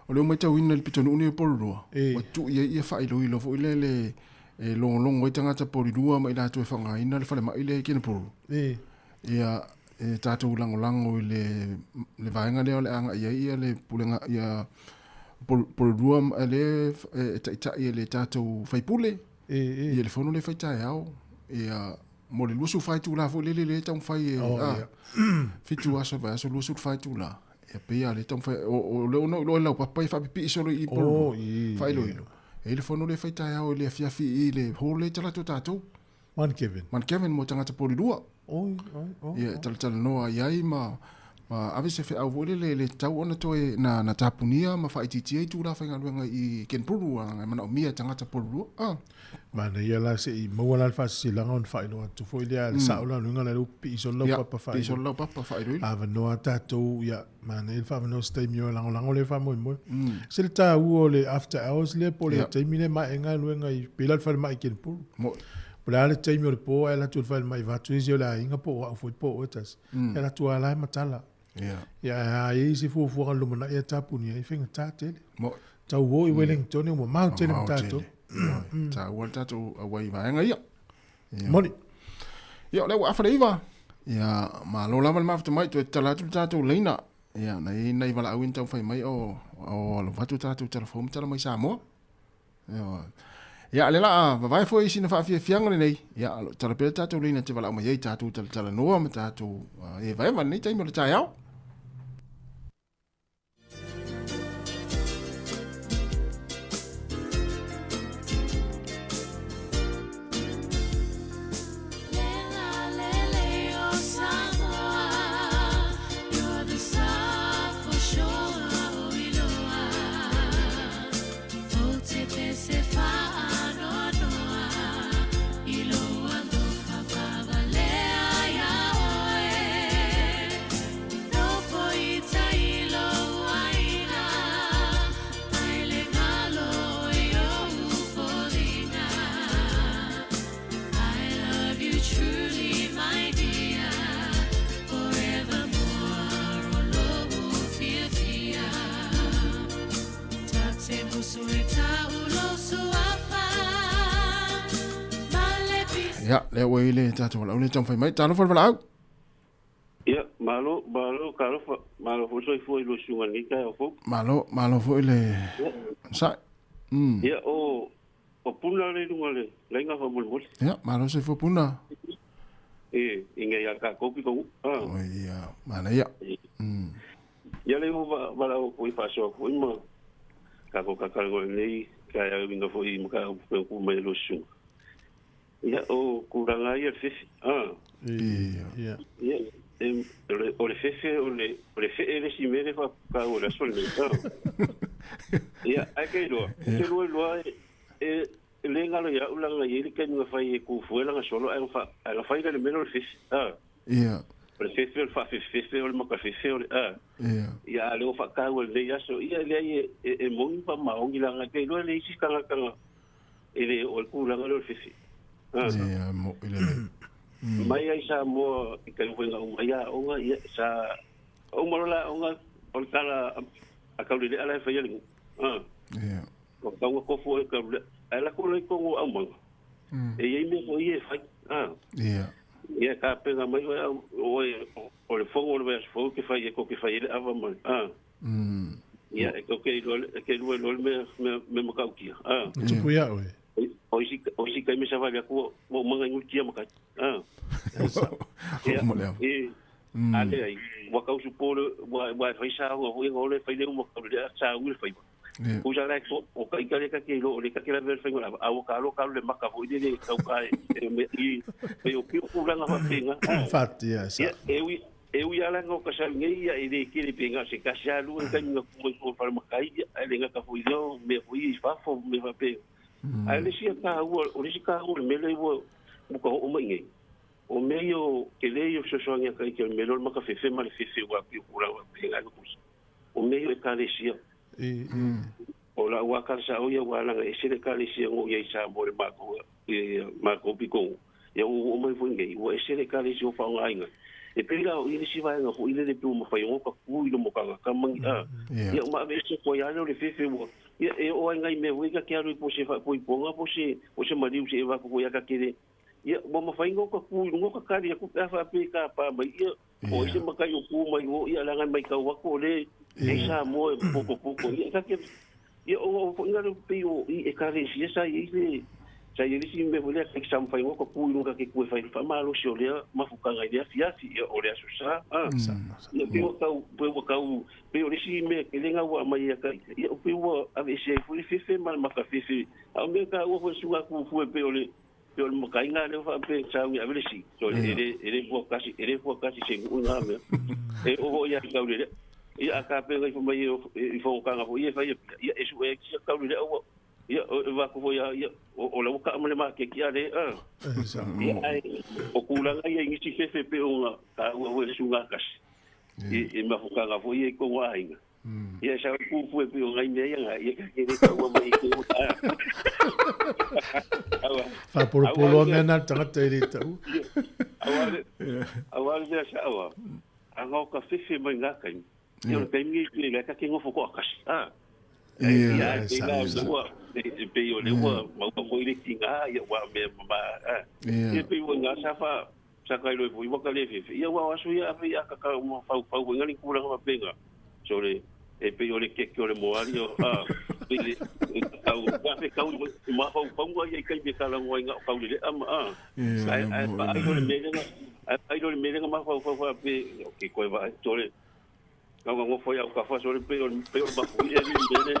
O lea ua matauina i le pitonuu nei o Pololua, ua tuu i ai ia faailoilo foi lele e logologo ai tagata polilua ma i latou e faaaogaina le falemai lea i Kenepuru. Ia, e tatou lagolago i le, le vaega lea o le a agai ai ia le pulega ia Pololua lea e taitai e le tatou faipule. Ia le fono lea e fai taeao. Ia, mo le 24 itula foi lele lea e taumafai e 7 aso o le vaiaso 24 itula. Ia pei lava o lea e taumafai o lea ona ou iloa i laupapa e faapipii solo i i Pololua. Faailoilo. E i ai le fono lea e fai taeao i le afiafi i le hall lea e talaatu a tatou. Mount Kevin. Mount Kevin mo tagata polilua. Ia e talatalanoa i ai ma ma ave se feau foi lele e le tatau ona toe na, na tapunia ma faaitiitia itula faigaluega i Kenepuru leaga e manaomia e tagata polilua. Ah. Manaia la se i maua la le faasilasilaga ona faailoa atu foi lea le sao la luga la le pipii solo lau papa faailoa. Pipii solo lau papa faailoilo. Avanoa tatou ia manaia le faavanoa se taimi o lagolago lea faamoemoe. Se le taua o le after hours lea po o le taimi lea mae galuega i pei la le falemai i Kenepuru. Po o le a le taimi o le po ae alu atu i le falemai vaeatu isi o le aiga po o au foi po o oe tasi. E alu atu lava la e matala. Ia ae a i ai se fuafuaga i le lumanai e tapunia ai, e faigata tele. Tau o i Wellington ua mamao tele ma tatou. Taua le tatou auai i vaega ia. Moni. Ia, o lea ua afa le 9. Ia, malo lava le mafuta mai, toe tatala atu le tatou laina. Ia, na i ai nai valaau ia na taumafai mai o alofa atu tatou tala fou ma tala mai Samoa. Ia, o lea la a vavae foi sina faafiafiaga lenei, ia, o lo o tatala pea le tatou laina e te valaau mai ai tatou talatalanoa ma tatou evaeva i lenei taimi o le taeao. Ia, lea ua i le tatou valaau lea taumafai mai. Talofa le valaau. Ia, malo, malo, talofa, malo foi soifua i lua susuga i lenei taeao fou. Malo, malo foi le onosai. Ia, o, o Puna le i luga o le laina faamolemole. Ia, malo soifua Puna. E, i nei a tatou pitonuu. Ah. Oi, ia, manaia. Ia le ua valaau atu ai faasoa atu foi ma tatou talatalanoa i lenei taeao i uiga foi i mataupu pei ona tuu mai e lua susuga. Ia, o tulaga lava ia o le fefe. Ah. Ia. Ia, o le fefe, o le, o le fee le isi mea lea faataua i le aso lenei. Ah. Ia, ae ke iloa, ou te lua iloa e, e le galo ia au leaga e i ai le taimi na fai e tu fue lana solo ae na, ae na fai la le mea lea o le fefe. Ah. Ia. O le fefe, o le faafefefe, o le matafefe, o le, ah. Ia. Ia, a o lea ua faataua i lenei aso, ia, e leai e, e, e moni ma maoni leaga e te iloa e leai isi tagata na, e le oo ai le tulaga lea o le fefe. Ia, mo'i lelei. Mai ai Samoa i taimi foi na uma ai aoga, ia, sa uma loa le aoga, o le tala a Taulelea la e faia le nuu. Ia. Ua tatau ona tofu oe e Taulelea. Ae lako loa i totonu o aumaga, e i ai mea foi ia e fai. Ia. Ia, e tapena mai oe, oe o le fono o le vaiaso fou e te fai ai, tou te fai ai le ava ma le. Ia, e tou te iloa, e te lua iloa le mea, mea matautia. E tupu ia oe. O isi o isi kai me savali aku mo manga ngu tia makai. Ah. E ale ai wa kau su polo wa wa fai sa wa fo ngole fai le mo ka le sa u le fai. O sa le ko o ka ikale ka ke lo le ka ke la ver fai ngola a o ka lo ka le maka fo ile le kau ka e me i pe o ki o langa fa pinga. Fati ya sa. E ui e ui ala ngo ka sa ngai ia e le ke le pinga se ka sa lu ka nga ku ko fa makai a le nga ka fo ile me fo i fa fo me fa pe. A le sia ka ua o le ka ua me le ua mo ka o mai ngai. O me yo ke le yo so so ngai ka ke me lo maka fefe ma le fefe wa pi ku la wa pinga ko. O me yo ka le sia. O la ua ka sa o ia wa langa e se le ka le sia ngo ia sa mo le ma ko e ma ko pi ko. Ia o mai fo ngai o e se le ka le sia o fa ngai. E pei la o ile si vai nga fo ile le pi o ma fai o ka ku ile mo ka ka mangi a. Ia o ma ve se ko ia le fefe wa. Ia e o ai ngai me hui ka ke aru po se fa po iponga po se o se mariu se va ko ia ka kere. Ia mo ma fai ngo ka ku ngo ka kari ku pa fa pe ka pa mai ia o se ma kai o ku mai o ia la ngai mai ka wa ko le e sa mo e poko poko ia ka ke ia o fo nga pe o i e ka le si sa i le sa i le si me vole ka sa fai ngo ka ku ngo ka ke ku fai fa ma lo si o le ma fu ka ngai le fia fi ia o le aso sa a ia pe o ka pe o ka pe o le si me ke le nga wa mai ia ka ia o pe o a ve se fu le fefe ma ma ka fefe a me ka o fo su ka ku fu pe o le pe o le makai ngā leo whape sa ui awele si. So ele fua kasi, ele fua kasi se ngu ngā mea. E o ho ia kaule le. Ia a ka pe ngai fo mai i fo kanga fo ia fai ia e su e ki kaule le au. Ia o wa ko ia ia o la ka amale ma ke ki ale a. Ia ai o kula ia ngi si fefe pe o ngā ka ua ua su ngā kasi. E ma fo kanga fo ia ko ngā inga. Ia sa ku fu pe o ngai mea ia ngā ia ka kere ka ua mai ke o ta. Fa polo polo mea nā tangata e le tau. Awa le sa awa. Anga o ka fefe mai ngā kai. Ia o kai ngi ki le ka ke ngofo ko akasi. Ah. Ia ia ua e pe o le ua mau mo ile ki ngā ia wa me ma. Ia pe o ngā sa fa sa kai lo i waka le fefe. Ia wa aso ia afe ia ka ka mo fau fau ngali kula nga penga. So le e pe o le ke o le moari o a le au wa fe kau ma fau fau ia kai me kala ngoi nga kau le ama a ai ai ai lo le melenga ai lo le melenga ma fau fau pe o ke koe va to le nga ngo fo ya ka fa so le pe o ma fu ia ni mele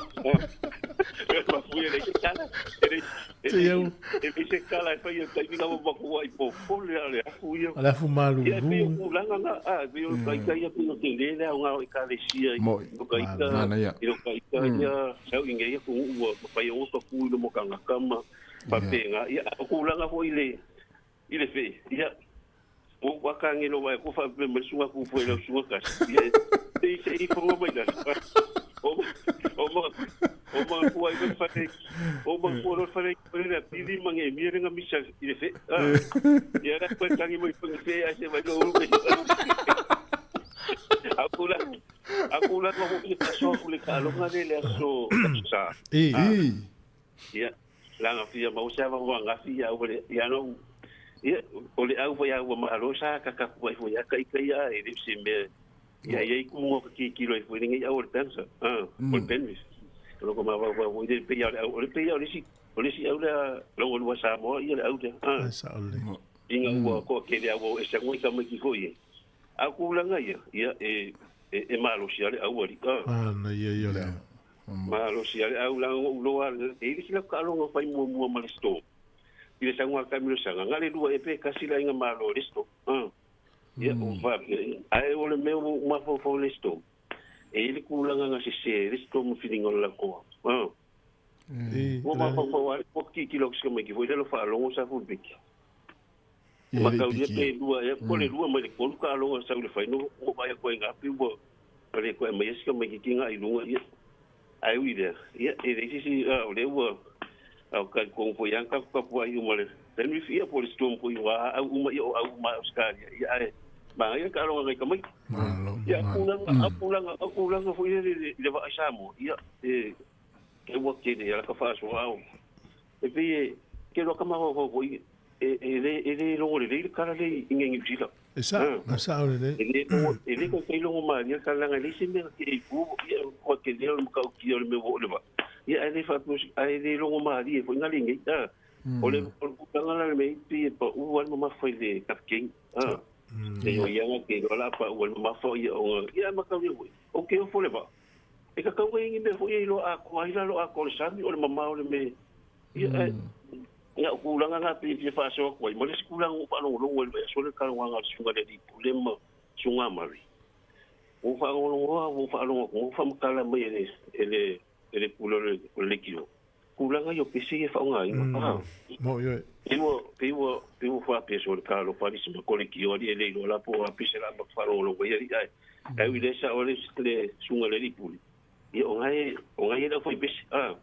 ma fu ia le kala ele ele se kala fa ia kai nga ma fu ai po po le ale fu ia ala fu malu ia pe o langa nga a pe o kai kai ia pe o te le au nga i ka le sia o kai ka i o kai ka ia sau inge ia ku ua pa ia o ka ku lo mo ka nga kama pa pe nga ia o ku langa fo ile fe ia o wa ka ngi lo wa ku fa pe me sunga ku fu le sunga ka ia te se i fo mai la o o ma ku ai fa o ma ku ro fa le pili mange mi renga misa ile fe ia ra ko tangi mo i fe a se vai lo akula akula ko ko ka so ku le ka lo nga le so sa e ia la nga fia ma o sa va nga fia o le ia no ia o le au ia ua ma lo sa ka ka ku ai ia ka ia e le se me ia ia ku mo ki ki lo i ngi au le pensa ah o le penvis lo ko ma va va o le pe ia o le pe ia o le si o le si au le lo lo sa mo ia le au le ah sa o le inga ua ko ke le au e sa ngoi ka mai ki ko ia a ku la ngai ia e e malo si ale au ali ah na ia ia le malo si ale au la lo ale e le ka lo fai mo mo ma le sto ile sa ngwa ka mi lo sa nga le lua e pe ka sila inga malo le sto ah ia o va ai o le meu ma fo fo le sto e ile ku la nga se se le sto mo finingo la ko ah e o ma fo fo o ki ki lo se me ki fo ile lo fa lo sa fu biki ma kau ia pe lua ia ko le lua mai le kolu ka aloga sau le fai no o vai ko inga pi bo le ko mai se mai ki kinga i lunga ia ai ui le ia e le si o le ua au ka ko fo yang ka ka po ai uma le ten mi fia po le stom po ia au uma ia au uma Australia ia ai ma ia ka aloga ngai ka mai ia aku langa fo ia le va sa mo ia e ke ua ke le ka fa so au e pe ke lo ka ma ho ho e le longo le le kala le inge ngi jila e sa na sa o le e le ko ke longo ma ni kala ngai le se me ke ku ia ko ke le mo ka ki o le me wo le ba Ia ae le faapea ae le logomalie foi na lenei a. O le o le tulaga la le mea e pei e pau lava le mamafa i le kapikeni a. E oi lava ke iloa la pau le mamafa ia ona ia ae mataulia foi ou te ofo i le vaa. E tatau ona i ai ni mea foi ia iloa atoa ai lalo atoa o le sami o le mamao o le mea ia ae ia o tulaga na pei e fia faasoa atu ai ma le isi tulaga ua ou faalogologo ai i le vaiaso lea i le talanoaga a le susuga i le alii pule ma susuga Mary. Ua ou faalogologo lava ua ou faalogo atu ua faamatala mai e le e le e le pule o le o le leitio tulaga ia o pese ia e faaaogaina. Mo ioe. Pei ua pei ua pei ua faapea sole talofa alii si matou leitio alii e le iloa la po o a pese la ma faalogologo ai alii ae ae ui i lea sao le le susuga i le alii pule ia o na e o na e i ai le aufaipese a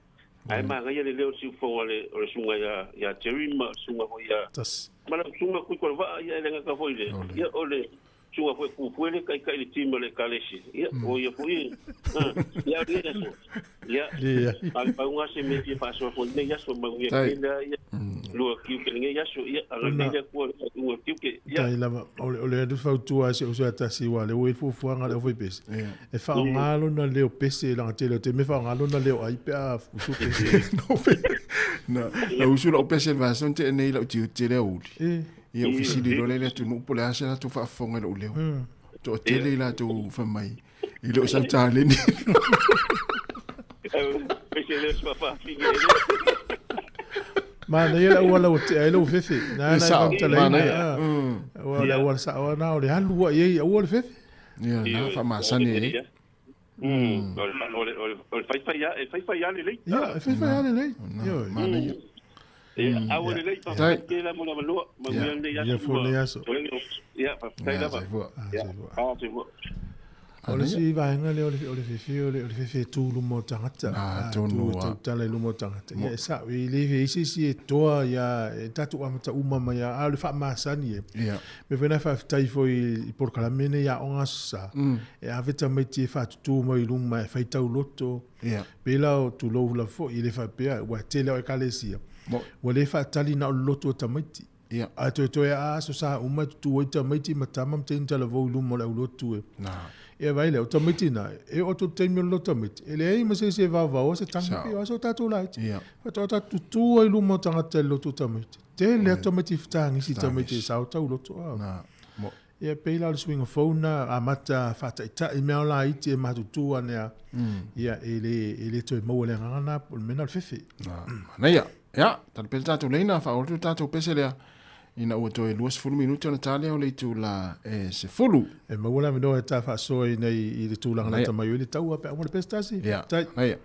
ae manaia le leo o le siufofoga o le o le susuga ia ia Jerry ma le susuga foi ia ma lau susuga Tuitolovaa ia e le gata foi i le ia o le Susuga foi Pupue le taitai le team a le Ekalesia. Ia, o ia foi, ia, o lenei aso. Ia, a o le pau lena o se mea e fia faasoa foi i lenei aso, manuia tele lava ia lua tiute i lenei aso. Ia, agalelei le Atua i le faaiuga o le tiute. Ia. Tai lava, o le, o le atu fautua a si ou uso ia tasi, aua o lea ua i ai le fuafuaga a le aufaipese, e faaaoga lona leo pese, leaga tele o taimi e faaaoga lona leo ai pe a usu pese. Na, na usu lau pese i le vaiaso na tea nei i lau tiute i le aoauli. Ia ou fesili loa lea i le atunuu po o le a se latou faafofoga i lou leo. Toatele i latou fai mai, e le o sau taleni. Manaia le auala ua tea ai lou fefe. Na na faamatalaina. Aua o le auala sao lava na o le alu lava i ai aua le fefe. Ia na faamasani ai. O le faifai e faifai lava lelei. Ia, e faifai lava lelei. Ioe. Manaia. Ia, aua lelei, faafetai tele lava mo le avanoa. Manuia lenei aso. Ia foi lenei aso. Ia, faafetai lava. Ia, soifua. O le isi vaega lea o le fefe, o le fefe e tu i luma o tagata. Atonu Tu e tautala i luma o tagata. Ia, e sao, e le i ai se isi e toa ia, e tatou amata uma mai lava, a o le faamasani e. Ia. Mea foi lena e faafetai foi i polokalame nei i Aoga Aso Sa, e ave tamaiti e faatutu mai i luma e faitau loto. Ia. Pei la o tulou lava foi, e le faapea, aua e tele lava o Ekalesia, ua le faatali na o le loto o tamaiti. Ia. Ae toetoe a Aso Sa uma e tutu ai tamaiti ma tama ma teine talavou i luma o le aulotu e. Ia vaai lea, o tamaiti na, e oo atu i le taimi o le loto tamaiti, e leai ma se isi e vaovaoa se tagi pei o aso o tatou laiti. Faatoa tatou tutu ai i luma o tagata i le loto tamaiti. Tele atu tamaiti i fetagisi tamaiti e sao tauloto. Ia pei la o le suiga fou na amata faataitai mea o laiti e matutu ane a. Ia e le e le toe maua le agaga na o le mea na o le fefe. Manaia. Ia, tali pea le tatou leina, faaoo atu le tatou pese lea ina ua toe 20 minute ona ta lea o le itula e 10. E maua le avanoa e ta faasoa i nei i le tulaga lata mai ai le taua pe a uma le pese tasi. Ia, manaia.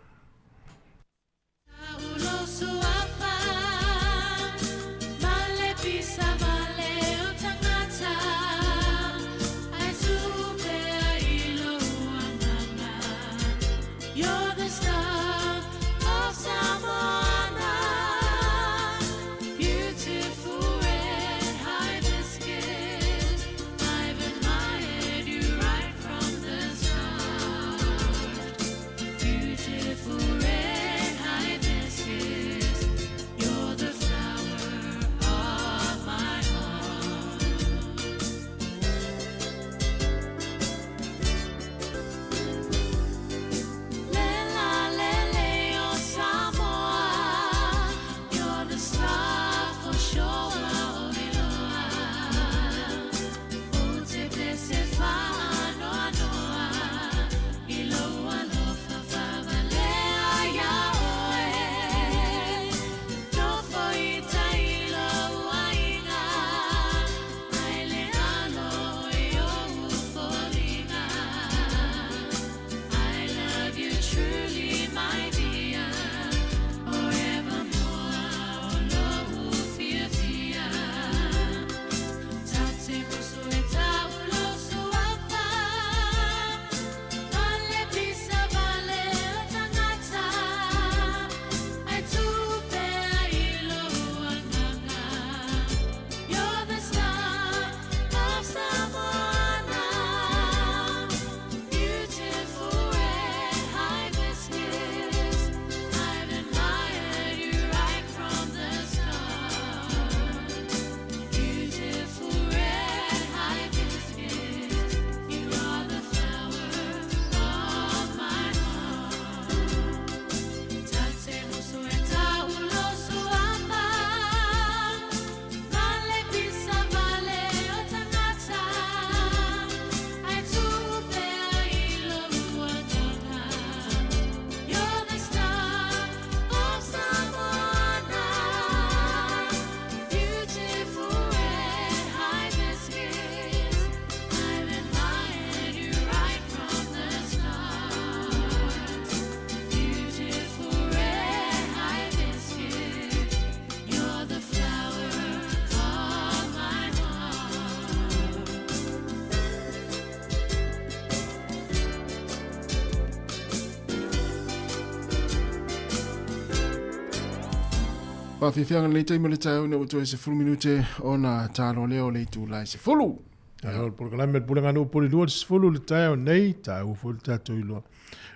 Faafiafiaga lenei taimi o le taeao ina ua toe 10 minute ona talo lea o le itula e 10. Ia, o le polokalame a le Pulega Nuu Pule 2 i le 10 le taeao nei, taua foi le tatou iloa.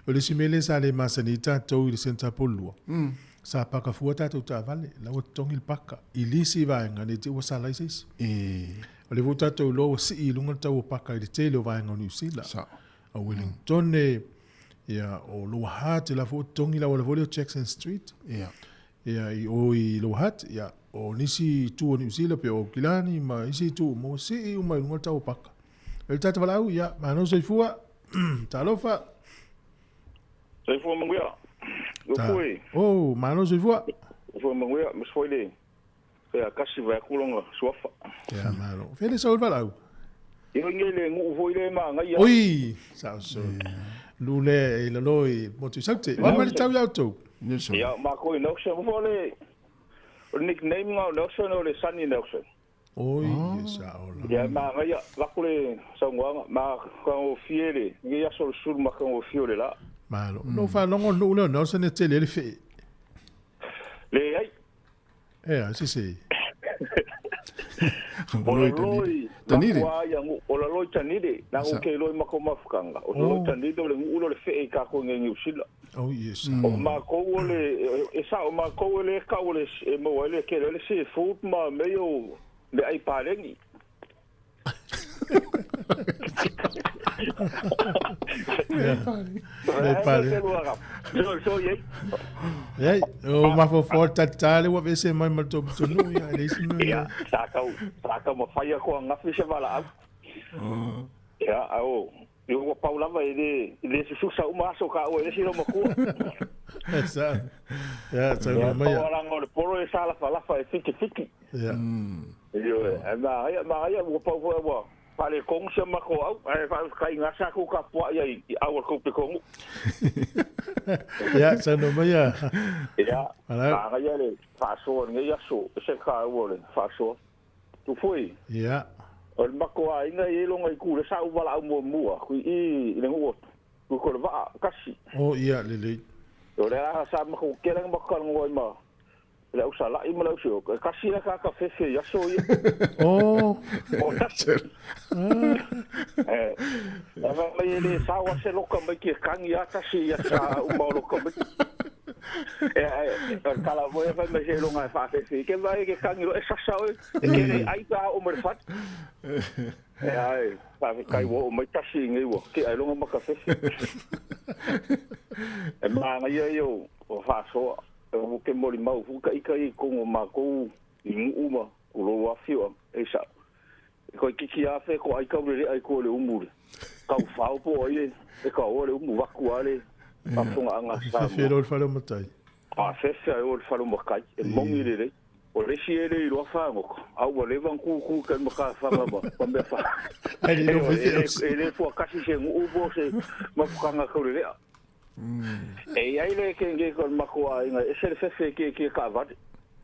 O le isi mea lea sa le masani ai tatou i le centre Pule 2, sa paka fua tatou taavale, la ua totogi le paka i lisi vaega nei te i ua sala ai se isi. O lea foi ua tatou iloa ua sii i luga le tau o paka i le tele o vaega o Niu Sila. O Wellington, ia, o Lower Hutt, la foi ua totogi le auala foi lea o Jackson Street. Ia, i o i Lower Hutt, ia, o nisi itu o Niu Sila pei o Aukilani ma isi itu uma, ua sii uma i luga le tau o paka. E le tata valaau, ia, malo soifua, talofa. Soifua manuia. Ta. Oh, malo soifua. Soifua manuia, ma foi le ia kasi vai aku longa suafa. Ia, malo. Fele sau le valaau. Ia nge le nuu foi le magai. Oi, sa so. Lu le i lalo i motu saute. Wa ma le tau iau tou. Ia, ma ko i Nelson fo le o le nickname nga o Nelson o le Sunny Nelson. Oi, oh. Sa ola. Ia ma ngai vaku le saungoanga ma ka o fie le nge ia so sul ma ka o fie le la. Malo. No fa longo nu le Nelson e tele le fe. Le ai. E, si si. O la loi, o la loi tanide, na o ke loi mako mafukanga. O la loi tanide o le ngulo le fe e ka ko nge New Zealand. Oh yes. O ma ko o le e sa o ma ko le ka o le e mo le ke le se food ma me o le ai palengi. Le pale. Ei, o mafofo tatale ua vese mai ma le tonu ia le isi mea. Ia, sa kau ma whaia koa ngafi se wala au. Ia, au, i ua pau lava i le sususa uma aso ka ua i le silo makua. Sa, ia, sa una mai. Ia, pau alanga o le polo e sa lafa lafa e fiki fiki. Ia. Ia, ma ia, ua pau fua ua. Pale kongu se mako au, ai fa kai ngasa ku ka pua ia i au ko pe kongu. Ia, sa no mai ia. Ia. Ala ia le fa so ngi ia so, se ka au le fa so. Tu foi. Ia. O le mako a inga i longa i ku le sa u wala au mua mua, kui i le ngu ku ko le va kasi. O ia le le. O le a sa mako kelang mako ngoi ma. Le au sala i ma le au sio, kasi la ka ka fefe ia so ia. Oh. O tasi. Eh, va mai le sa wa se loka mai ke kangi a tasi ia sa uma o loka mai. Eh, kala voi fa mai se longa fa fefe. Ke vai ke kangi lo e sasa oi. E ke le ai pa o mer fat. Eh ai, fa kai wo mai tasi ngi wo ke ai longa maka fefe. E ma ngai ia o fa so. O ke mori mau fuka ika i kongo mākou i nguuma o lo awhio e sa. E koe kiki awhe ko ai kau rere ai ko le umure. Kau whao po ai e ka o le umu waku ale afonga anga sa. Fefe o le whare o matai. A fefe ai o le whare o matai e mongi rere. O le si ere i roa whangoka. Au wa lewan kūkū kai maka whanga ma. Pa mea wha. Ai le no fefe. E le fua kasi se nguupo se mafukanga kau rere. E ai le ke nge ko makoa inga e se fefe ke ke ka vat.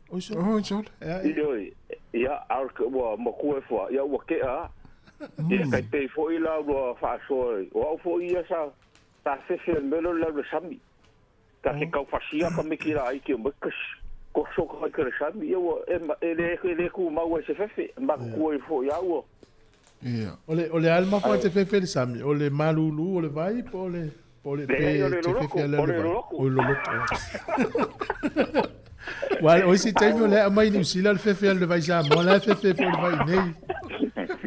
Oi so. Oi so. Ia ia al wa makua fo ia wa ke a. Ia kai te fo ila ua fa so. O au fo ia sa ta fefe melo la le sami. Ka ke kau fasia ka miki la ai ke makas. Ko so ka ke le sami ia wa e le ku mau se fefe makua fo ia ua. Ia. Ole le alma fo te fefe le sami, ole malulu, ole vai, ole ole pe te fefe le loloko. O loloko. Wa o si taimi o le amai New Zealand fefe le vai sa mo la fefe fo le vai nei.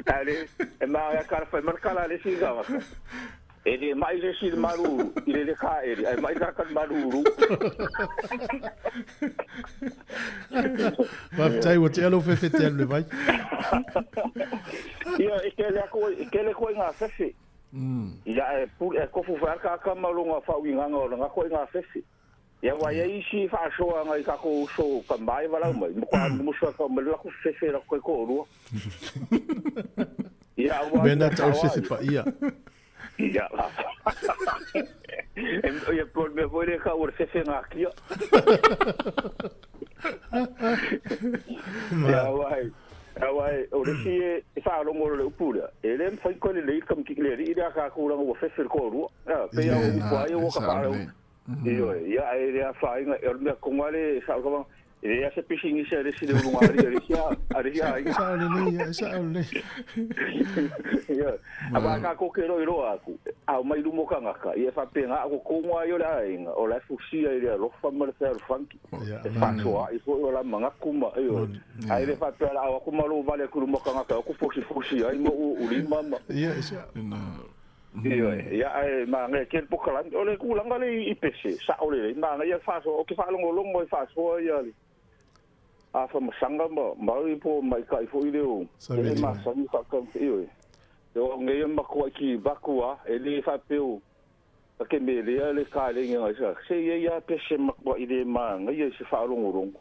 Ale e ma ya ka fa mar kala le singa wa. E le mai le si maru i le ka e ai mai ka maru. Va tai o te alo fefe te le vai. Ia e ke le ko nga fefe. Ia e pu e kofu fa ka ka malonga fa uinganga o nga ko nga fefe. Ia wa ia isi fa so nga i ka ko so ka mai wala mai. Mo ka mo so ka mo la ko fefe la ko ko ru. Ia wa mena ta o fefe pa ia. Ia. Em ia por me voi le ka o fefe nga kia. Ia wa Awai, o le si e whaalongo le upura. E le mwhai koe le ikam ki le ri ka kūranga ua fefe ko rua. Pe au upua ai ua ka whaarau. Ia e rea whainga, e mea kongare sa kama. E leai lava se pisinisi a le isi le ulugalii a le isi a le isi aiga. Sao lelei ia, e sao lelei. Ioe. Aua a tatou te iloiloa atu, a omai i luma o tagata, ia e faapena a o totonu lava ia o le aiga, o la e fusia i le alofa ma le fealofani. E faasoaai foi o la manatu ma, ioe. Ae le faapea o le a o atu ma lou vale atu i luma o tagata e o atu fusifusi ai ma uuuu lima ma. Ia, e sao. Ioe, ia ae manaia tele polokalame. O le tulaga lea i pese, sao lelei, manaia le faasoa. Ou te faalogologo e faasoa ia le Afamasaga ma Maui po o Maitai foi lea o e masani faatau. Ioe, o au nei e matuai kivatu lava, e le faapea o ta te melea le kalegi a sa. Se i ai lava pese matuai le manaia i se faalogologo.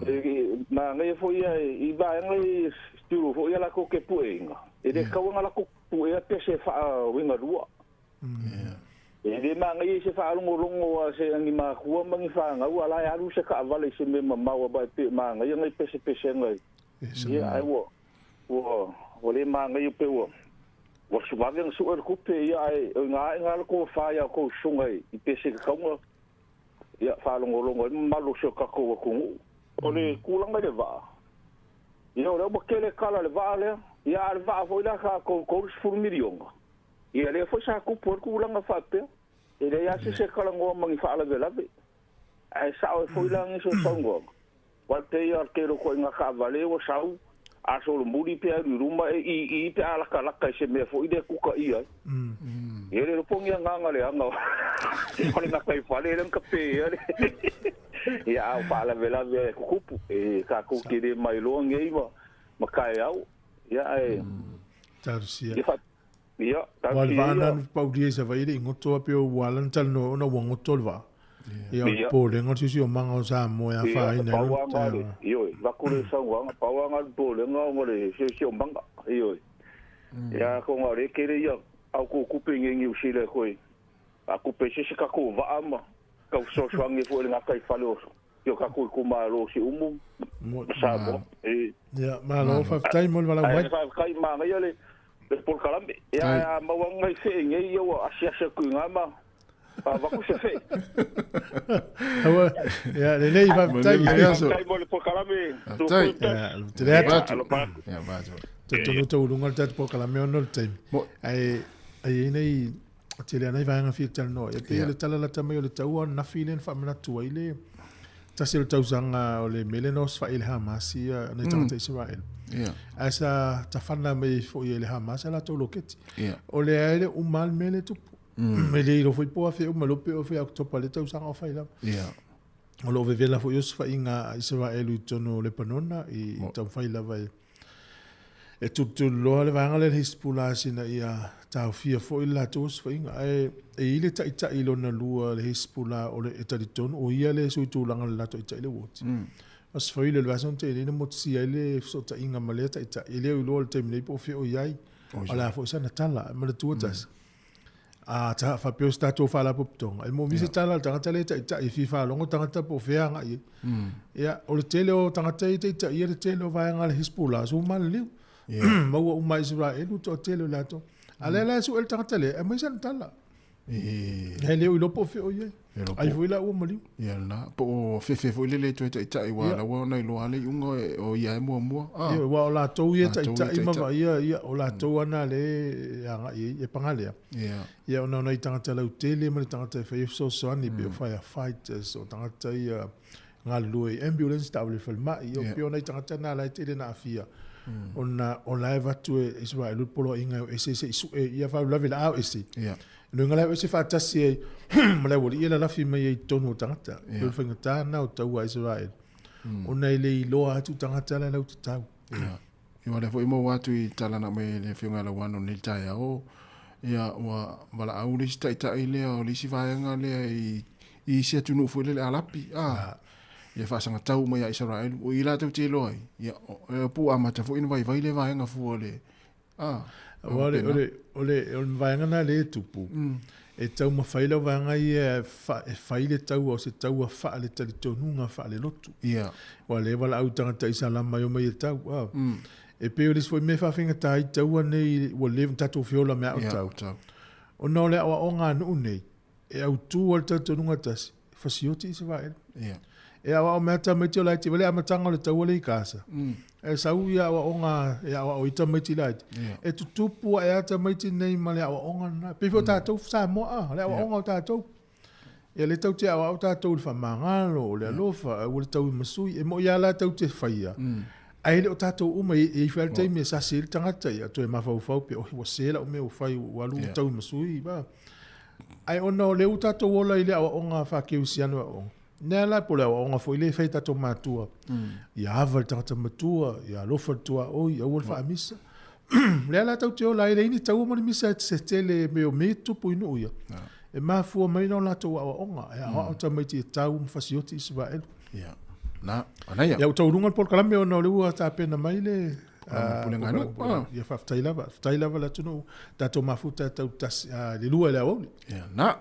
E manaia foi ia i vaega i stiulu foi ia latou te pueina, e le tatau ona latou Puea pese faauigalua. E le manaia i se faalogologo a se ni matua ma ni fanau a la e alu se taavale i se mea mamao aua e pei e manaia nai pesepesega i ia ae ua ua ua le manaia pei ua ua vave ona sue le tupe ia ae o ina ae na le tofa ia outou susuga i pese tatau ona ia faalogologo ai le mamalu o si o tatou atunuu. O le tulaga i le vaa, Ia o lea ua tele tala i le vaa lea, ia a o le vaa foi lea sa $30 miliona, ia lea foi sa tupu ai le tulaga faapea. E leai lava se isi e talanoa ma ni faalavelave. Ae sao ai foi la nisi o saunoaga, aua e pei lava o le tele o ituaiga taavale ua sau, a solomuli pe alu i luma e ii pe a latalata i se mea foi lea e tutaia ai. Ia le iloa po o ni agaga leaga o le gataifale lea na tape ai le Ia a o faalavelave e tutupu, e tatou te le mailoa nei ma taeao. Ia ae Talosia. Ia fa ia Ua le talosia vaa ia. na paulia i Savaii le i goto a pei ua ala ona talanoa ona ua goto le vaa. Ia o le popolega o le siosiomaga o Samoa e Ia, afaina ai pau lona lava na le, taeao. ioe, vaku le saunoaga, pau lava na le popolega ona o le siosiomaga, ioe. Ia atonu o lea e tele ia au tou tupe i nei Niu Sila e toe faatupe ai se isi tatou vaa ma tau fesoasoani ai foi i le gataifale o si o tatou itumalo o Siumu ma Samoa. E. Ia, malo, faafetai mo le valaau mai. Ae faafetai, manaia le polokalame. Ia, ae a maua atu nai fee nei, ia ua asiasi atu i ina ma avatu se fee. Aua, ia, lelei, faafetai. Faafetai mo le polokalame. Faafetai. Ia, tele atu. Alofa atu. Ia, va atu. Talitonu taualuga le tatou polokalame ona o le taimi. Ae ai nei tele ana vaega fia talanoa. E pei o le tala lata mai o le taua ananafi lea na faamanatu ai le tasi o le tausaga o le mea lea na osofai i le Hamas ia nai tagata Isaraelu. Ae sa tafana mai foi e le Hamas a latou loketi. O lea e le uma lava le mea lea e tupu. E le iloa foi po o afea uma, iloa pe o fea Oketopa lea tausaga o fai lava. O lo o vevela foi osofaiga a Isaraelu i totonu o Lepanona i taumafai lava e E tulituliloa le vaega lea le Hispulah ina ia taofia foi le latou osofaiga. Ae e i ai le taitai lona lua le Hispulah o le e talitonu o ia le sui tulaga o le latou taitai le Woti. Osofai le vasa na tea nei na motusia ai le fesootaiga ma lea taitai. E le o iloa i le taimi nei po o fea o i ai. O le a foi sana tala. E manatua tasi. A ta faapea o se tatou faalapotopotoga, e moomia se tala a le tagata lea e taitai e fia faalogo tagata po o fea agai i ai. Ia, o le tele o tagata ia e taitaia le tele o vaega a le Hezbollah, so ua maliliu. Maua uma e Isaraelu le toatele o latou. A lea la e sue le tagata lea, e aumai sana tala. E le o iloa po o fea o i ai. Ai foi la ua maliu. Ia lena, po o fefe foi lele e toe taitai, ua la ua ona iloa le iuga o ia e muamua. Ia, aua o latou ia e taitai ma vaaia, ia, o latou lava na lea e agai i ai, e paga lea. Ia, ona o nai tagata lautele ma le tagata e fai ai fesoasoani, pei o firefighters, o tagata ia galulue i ambulance, taavale falemai, ia, pei o nai tagata na la e tele na aafia, ona o la e avatu e Isaraelu le poloaiga e o ese se i sue ia faalavelave la o ese. Luga la ese faatasi ai ma le aualii e lalafi mai ai i totonu o tagata. Pei o le faigata lena o taua a Isaraelu, ona e le iloa atu tagata la e lau tatau. Ia. Ia lea foi maua atu i tala na aumai e le Afioga ia Lauano i lenei taeao, ia ua valaau le isi taitai lea o le isi vaega lea i isi atunuu foi lele Arapi, a, ia faasagatau mai ia Isaraelu. O i latou te iloa ai, ia, e pu amata foi ona vaivai lea vaega fua o le Ah, Aua o le, o le, o le, o le vaega lena lea e tupu, e taumafai lau vaega ia e, fa, e fai le taua o se taua faale-talitonuga, faale-lotu. Aua o lea e valaau i tagata Isalama e omai e tau. Ah. E pei o le isi foi mea e faafaigata ai taua nei ua leva ona tatou feola me ao tau. Ona o le aoaoga a nuu nei, e autu lava le talitonuga tasi, e fasioti Isaraelu. E aoao mai lava tamaiti o laiti mai le amataga o le taua lea i Gaza. E sau ia aoaoga e aoao ai tamaiti laiti. E tutupu ae lava tamaiti nei ma le aoaoga lena. E pei foi o tatou Samoa a, o le aoaoga o tatou. Ia lea tatou te aoao tatou i le faamagalo, o le alofa, aua le taui ma sui. E moni lava la tatou te faia, ae le o tatou uma, e i ai foi lava le taimi e sasi ai le tagata, ia toe mafaufau pe, oi ua se lau mea ua fai, ua alu ua taui ma sui. Ae ona o lea ua tatou ola i le aoaoga faa-kerisiano e aoaoga, lea la po o le aoaoga foi lea e fai e tatou matua, ia ava i le tagata matua, ia alofa i le tuaoi, aua le faamisa. Lea la tatou te ola ai, e leai ni taua ma ni misa se tele mea o mea e tutupu i nuu ia. E mafua mai ona o latou aoaoga, e aoao tamaiti e tau ma fasioti Isaraelu. Ia, na, anaia. Ia, ua taualuga le polokalame ona o lea ua tapena mai le Pulega a nuu. Ia, faafetai lava, faafetai lava le atunuu, tatou mafuta tau tasi, le 2 i le aoauli. Ia, na.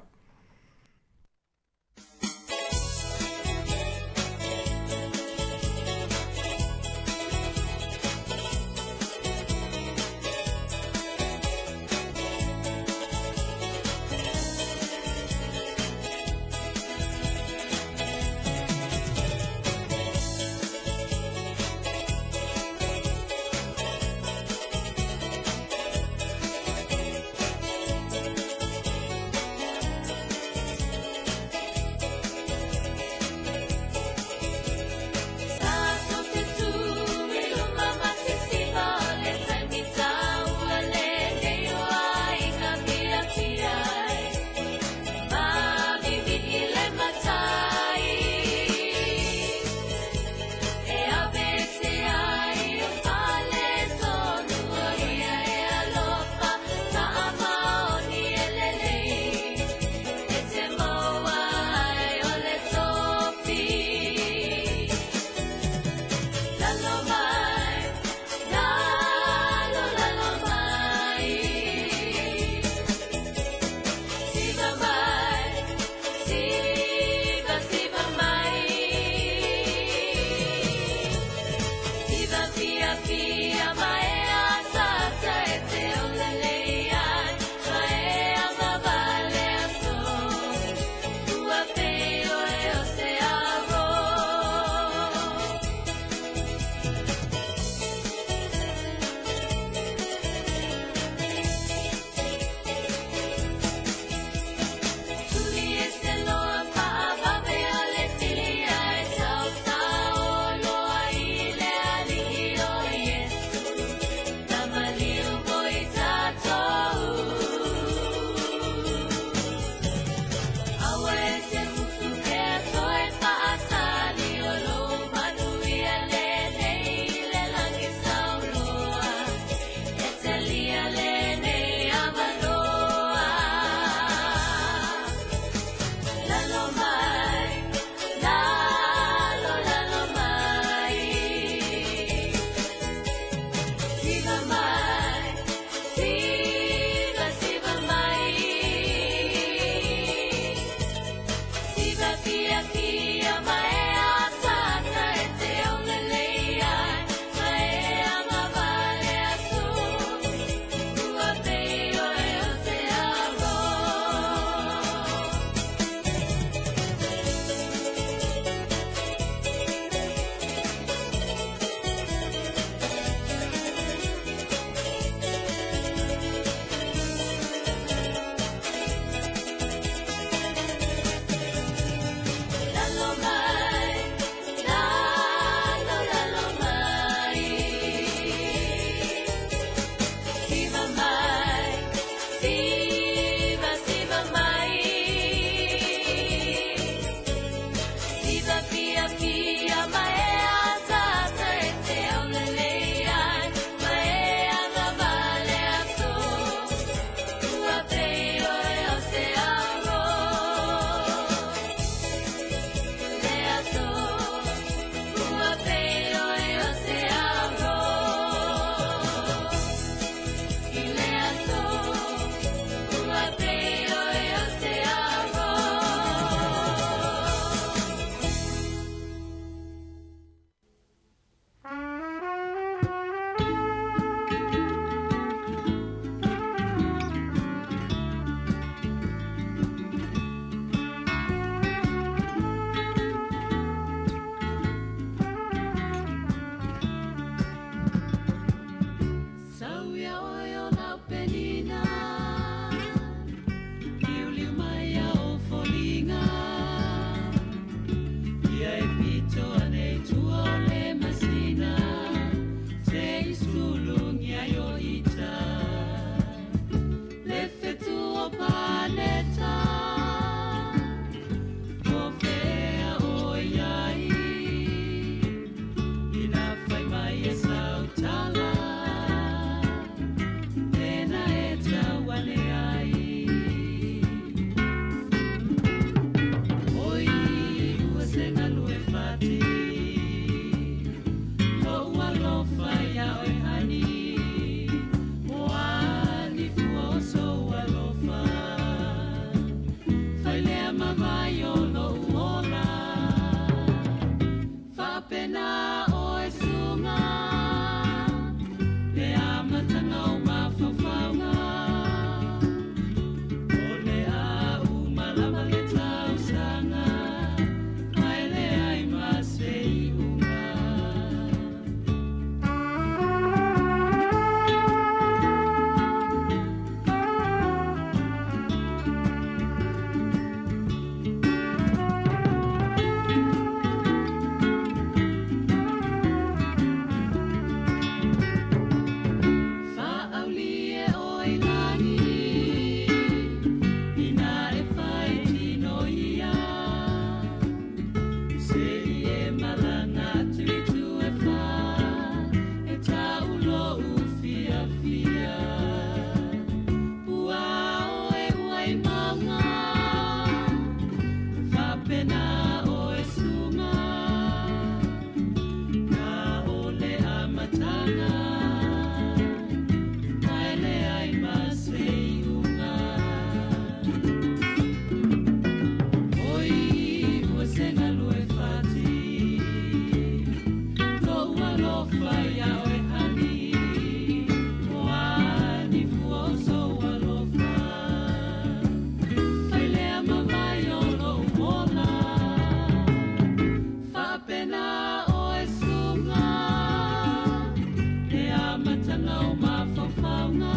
saga o mafaufauga.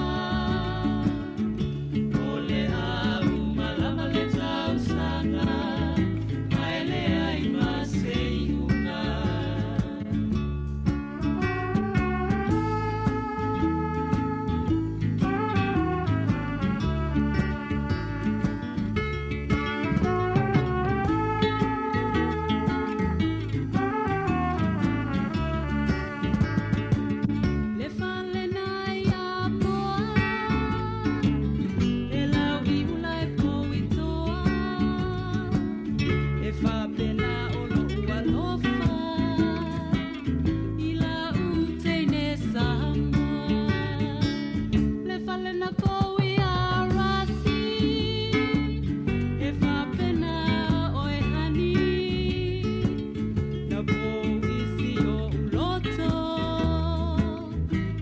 O le a uma lava le tausaga, ae leai ma se iuga. Le fale na ia moa, e lau i ula e pou i toa, e faapena o lo'u alofa i lau teine Samoa. Le fale na kou ia rasi, e faapena oe hani, na pou isi o uloto,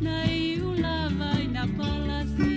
na i ulava i na palasi.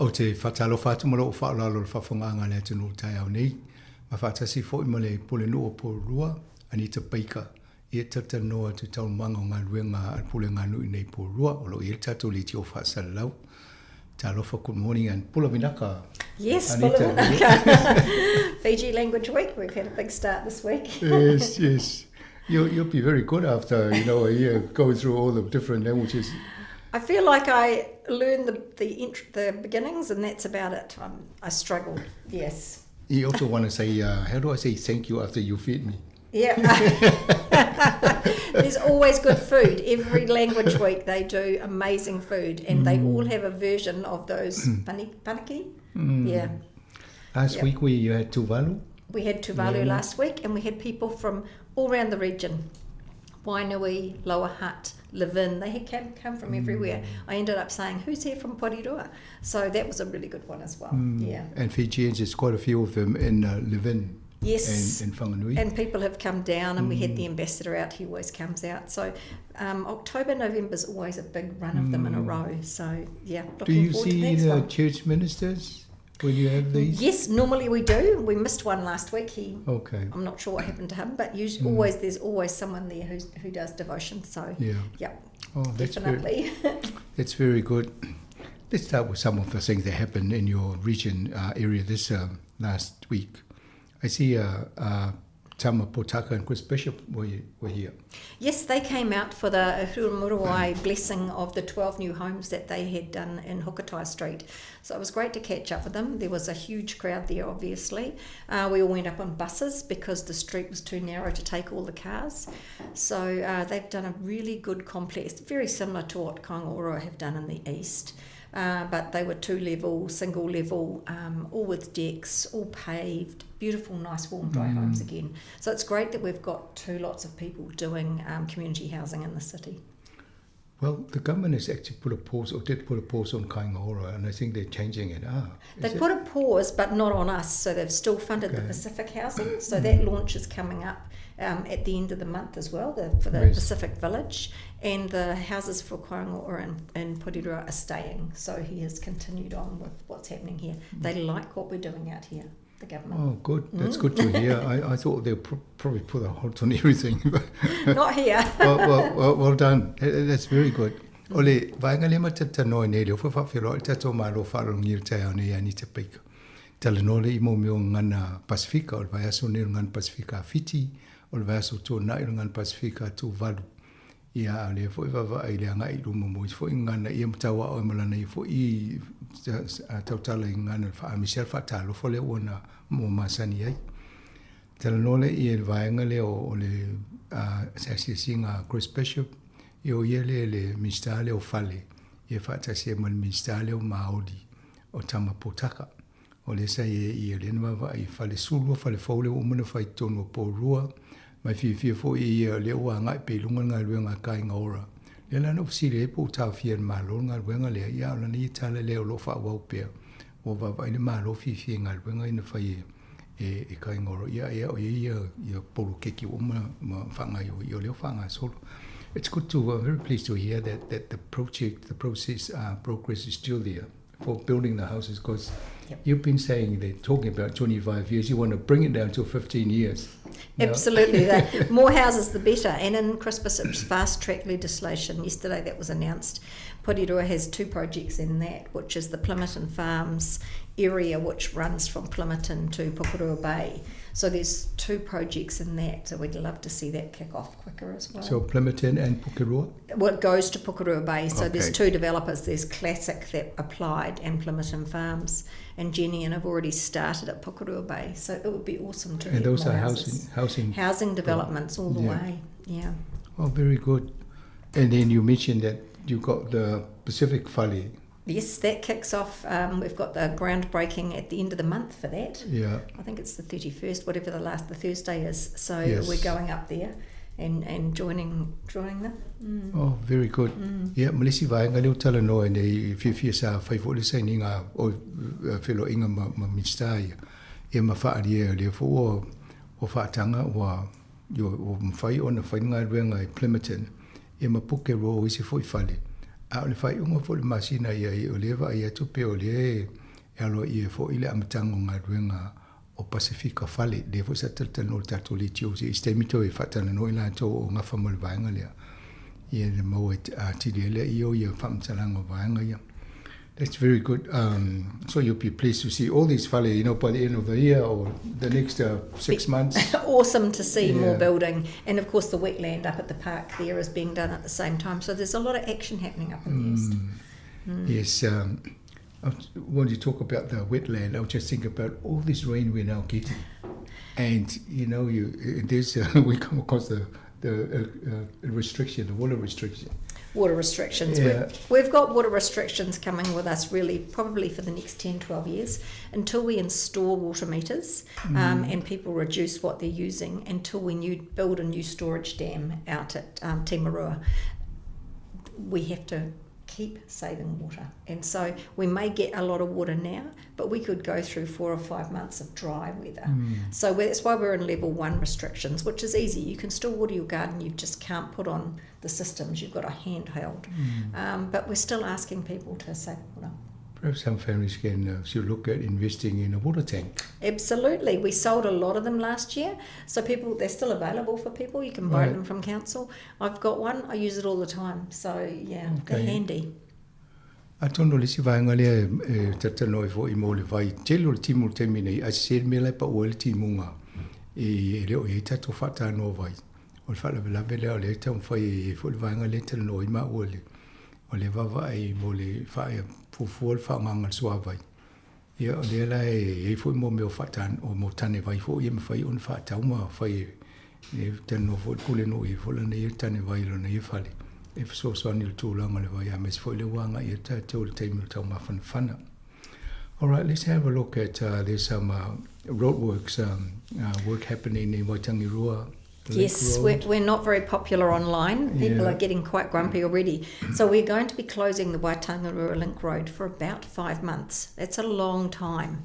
Ou te faatalofa atu ma lou faaaloalo i le faafofogaaga a le atunuu taeao nei, ma faatasi foi ma le Pulenuu o Porirua, Anita Baker, ia talatalanoa atu i taualumaga o galuega a le Pulega a Nuu i nei Porirua, o lo o i ai le tatou leitio faasalalau. Talofa, good morning and pula vinaka. Yes, Anita. Pula vinaka. Fiji Language Week, we've had a big start this week. Yes, yes. You'll be very good after, you know, a year going through all the different languages. I feel like I learned the beginnings and that's about it. I struggle, yes. You also want to say, how do I say thank you after you feed me? Yeah. There's always good food. Every language week they do amazing food, and they all have a version of those paniki. Yeah. Last week you had Tuvalu. We had Tuvalu last week, and we had people from all around the region. Wainui, Lower Hutt, Levin, they had come from everywhere. I ended up saying, who's here from Porirua? So that was a really good one as well. Yeah. And Fijians, there's quite a few of them in Levin. Yes. And Whanganui. And people have come down, and we had the ambassador out. He always comes out. So October, November is always a big run of them in a row. So, yeah, Do looking you forward to the see next the one. church ministers when you have these? Yes, normally we do. We missed one last week. I'm not sure what happened to him, but usually, there's always someone there who does devotion. So, yeah, Oh, that's very, definitely. that's very good. Let's start with some of the things that happened in your region area this last week. I see Tama Potaka and Chris Bishop were here. Yes, they came out for the Hurumuruai blessing of the 12 new homes that they had done in Hokotai Street. So it was great to catch up with them. There was a huge crowd there, obviously. We all went up on buses because the street was too narrow to take all the cars. So they've done a really good complex, very similar to what Kāinga Ora have done in the east. But they were 2-level, single level, all with decks, all paved, beautiful, nice, warm, dry homes again. So it's great that we've got 2 lots of people doing community housing in the city. Well, the government has actually put a pause, or did put a pause on Kainga Ora, and I think they're changing it. Ah, They put a pause, but not on us. So they've still funded the Pacific housing. So that launch is coming up at the end of the month as well, for the Pacific Village. And the houses for Kāinga Ora and Porirua are staying. So he has continued on with what's happening here. They like what we're doing out here, the government. Oh, good. That's good to hear. I thought they'll probably put a halt on everything. Not here. Well done. That's very good. O le vaega lea ma talatalanoa nei lea foi faafeiloai le tatou Malo faalologia i le taeao nei ia Anita Baker. Talanoa lea i mo mea o gagana Pasifika, o le vaiaso nei o le gagana Pasifika a Fiti, o le vaiaso tuanai o le gagana Pasifika a Tuvalu. Ia, a o lea foi vaavaai i le agai i luma mo isi foi gagana ia ma tauaao ai ma lana ia foi tautala i gagana o le faa-Amisia le faatalofa lea ua na mo masani ai. Talanoa lea i le vaega lea o le se asiasiga a Chris Bishop, ia o ia lea le Minisita lea o Fale, ia faatasi ai ma le Minisita lea o Māori o Tama Potaka. O lea sa i ai ia lea na vaavaai i fale sulu, fale fou lea ua uma ona fai i totonu o Porirua, ma e fiafia foi ia o lea ua agai pea i luga le galuega a Kāinga Ora. Lea la na ou fesili ai po ua taofia e le Malo le galuega lea, ia a o lana ia tala lea o lo o faaauau pea, ua vaavaai le Malo fiafia i galuega ia na fai e e Kāinga Ora, ia ia o i ai ia ia poloketi ua uma ma faagaoioi, ia o lea ua faagasolo. It's good to, I'm very pleased to hear that, that the project, the process, progress is still there for building the houses, because you've been saying they're talking about 25 years, you want to bring it down to 15 years. Absolutely. The more houses, the better. And in Chris Bishop's fast track legislation yesterday that was announced, Porirua has two projects in that, which is the Plimmerton Farms area, which runs from Plimmerton to Pukerua Bay. So there's two projects in that, so we'd love to see that kick off quicker as well. So Plimmerton and Pukerua? Well, it goes to Pukerua Bay. So there's two developers. There's Classic that applied and Plimmerton Farms. And Jenny and I've already started at Pukerua Bay. So it would be awesome to And get those more are houses. housing Housing developments all the way, yeah. Oh, very good. And then you mentioned that you got the Pacific Fale. Yes, that kicks off. We've got the groundbreaking at the end of the month for that. I think it's the 31st, whatever the last, the Thursday is. So we're going up there and joining them. Oh, very good. Ia, ma le isi vaega lea ua talanoa ai nei, e fiafia sa fai foi le sainiga o feloaiga ma Minisita ia, ia ma faaalia o lea foi ua faataga ua ua mafai ona fai le galuega i Plimmerton, ia ma Pukeroa o isi foi fale. A o le faaiuga foi o le masina ia, o lea e vaai atu pei o lea e aloaia ai foi le amataga o galuega o Pasifika Fale, lea foi sa talatalanoa i le tatou leitio i se taimi toe faatalanoa i latou o gafa ma le vaega lea. Ia na maua atili ai lea i o ia faamatalaga o vaega ia. That's very good. So you'll be pleased to see all these fale, by the end of the year or the next 6 months. Awesome to see more building. And of course the wetland up at the park there is being done at the same time. So there's a lot of action happening up in the east. Yes. When you talk about the wetland, I was just thinking about all this rain we're now getting. And, you know, you, there's, we come across the restriction, the water restriction. Water restrictions. We've got water restrictions coming with us really probably for the next 10, 12 years until we install water meters and people reduce what they're using, until we build a new storage dam out at Timarua. We have to keep saving water. And so we may get a lot of water now, but we could go through 4 or 5 months of dry weather. So that's why we're in level 1 restrictions, which is easy. You can still water your garden, you just can't put on the systems. You've got a handheld. But we're still asking people to save water. Perhaps some families can should look at investing in a water tank. Absolutely. We sold a lot of them last year. So they're still available for people. You can buy them from council. I've got one. I use it all the time. They're handy. Atonu o le isi vaega lea e talatalanoa ai foi mo le vai tele o le timu o le taimi nei, ae sese le mea la e pau ai le timuga e le o i ai tatou faatanoa vai. O le faalavelave lea o lea e taumafai e i ai foi le vaega lea e talanoa ai maua le o le vaavaai mo le fuafua le faaaogaga o le suavai. Ia o lea la e i ai foi mo mea o faatan o mo tane vai foi e mafai ona faatau ma fai e talanoa foi le pulenuu i ai foi lana ia tane vai i lona ia fale. E fesoasoani i le tulaga o le vai aemaise foi le ua agai ai tatou i le taimi o le taumafanafana. All right, let's have a look at there's some roadworks work happening in Waitangirua. Yes, Road. we're not very popular online. People Yeah. are getting quite grumpy already. So we're going to be closing the Waitangirua Link Road for about 5 months. That's a long time.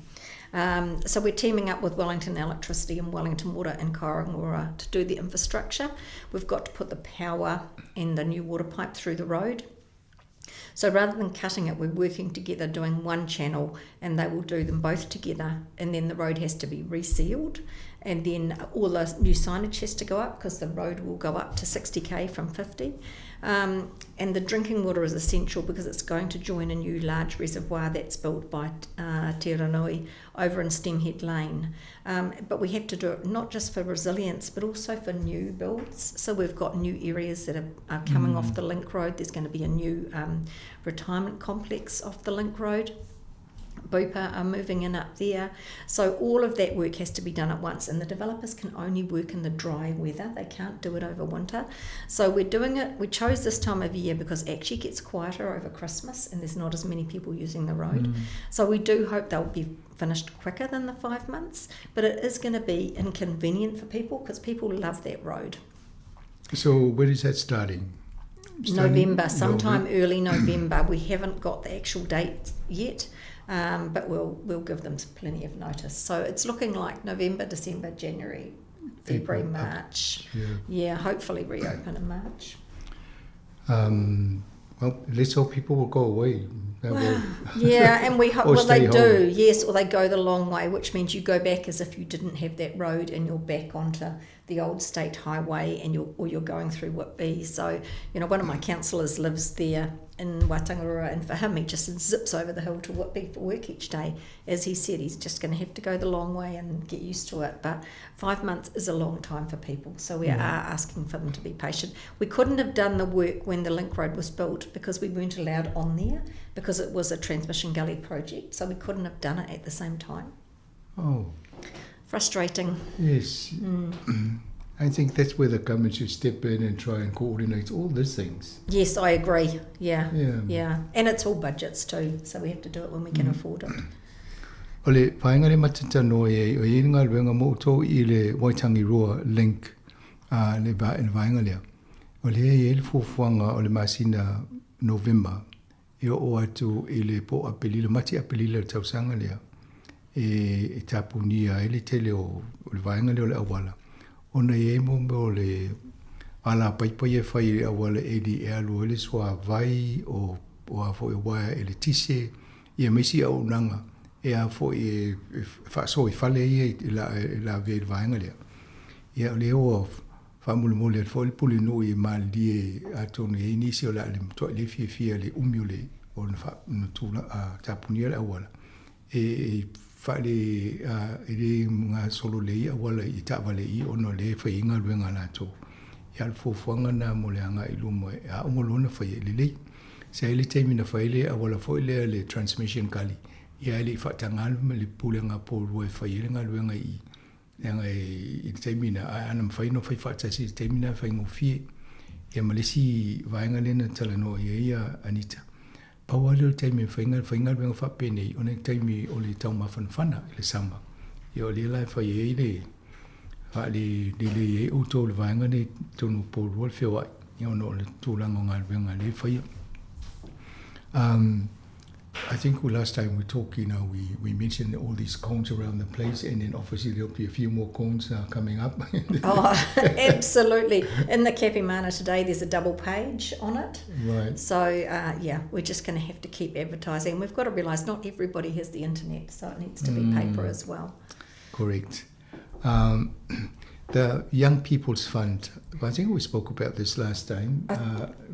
So we're teaming up with Wellington Electricity and Wellington Water and Kairangora to do the infrastructure. We've got to put the power and the new water pipe through the road. So rather than cutting it, we're working together doing one channel, and they will do them both together. And then the road has to be resealed, and then all the new signage has to go up because the road will go up to 60k from 50. And the drinking water is essential because it's going to join a new large reservoir that's built by Te Ranui over in Stemhead Lane. But we have to do it not just for resilience, but also for new builds. So we've got new areas that are coming off the link road. There's going to be a new retirement complex off the link road. Bupa are moving in up there. So all of that work has to be done at once, and the developers can only work in the dry weather. They can't do it over winter. So we're doing it, we chose this time of year because it actually gets quieter over Christmas and there's not as many people using the road. So we do hope they'll be finished quicker than the 5 months, but it is going to be inconvenient for people because people love that road. So where is that starting? Starting November, sometime early November. We haven't got the actual date yet, but we'll give them plenty of notice. So it's looking like November, December, January, February, April, up March. Yeah. Yeah, hopefully reopen in March. Well, let's hope people will go away. That will Yeah, and we hope, Or well, they stay do, home. yes, or they go the long way, which means you go back as if you didn't have that road and you're back onto the old state highway, and you're going through Whitby. So, one of my councillors lives there in Waitangirua, and for him, he just zips over the hill to Whitby for work each day. As he said, he's just going to have to go the long way and get used to it. But 5 months is a long time for people, so we are asking for them to be patient. We couldn't have done the work when the link road was built because we weren't allowed on there because it was a transmission gully project, so we couldn't have done it at the same time. Oh. Frustrating. Yes. I think that's where the government should step in and try and coordinate all these things. Yes, I agree. Yeah. Yeah. Yeah. And it's all budgets too, so we have to do it when we can afford it. O le whainga le matata no e, o i ngā luenga mo tō i le Waitangiroa link a le vainga lea. O le e le fuafuaga o le masina November e o atu i le po apelila, mati apelila le tausaga lea. E tapunia e le tele o le vaenga lea o le awala. Ona e mo mo le ala paipai e whai le awala e li e alu e le sua vai o a fo e waia e le tise ia meisi au nanga e a fo e whaaso i whale ia i la vea i le vaenga lea. Ia o le o whamulemule al fo le pule nui e malie a tonu e nisi o la le mtoa le fia fia le umi o le o na tūla a tapunia le awala. E whaale e le ngā solo lei awala i tāwale i ono le whai ngā luenga lātou. Ia al fuafuaga na mo le anga i luma e a ongo lona whai e lelei. Se ele taimi na whai le awala fo le le transmission kali. Ia ele i whatangalu me le pule ngā pōrua e whai ele ngā luenga i. Leaga i le taimi na a ana mawhai no whai whaatasi i le taimi na whai ngofie. Ia malesi vaenga lena talanoa ia ia Anita. Pau le taimi whai ngā luenga whapenei o ne taimi o le taumafanafana i le sama. Ia o le la whai e le whaale le e o tō le vaenga ne tonu pōrua le whioai. Ia ono o le tūlanga o ngā luenga le whaia. I think last time we talked, you know, we mentioned all these cones around the place, and then obviously there'll be a few more cones coming up. Oh, absolutely. In the Kapimana today, there's a double page on it. Right. So, yeah, we're just going to have to keep advertising. And we've got to realise not everybody has the internet, so it needs to be paper as well. Correct. The Young People's Fund, I think we spoke about this last time.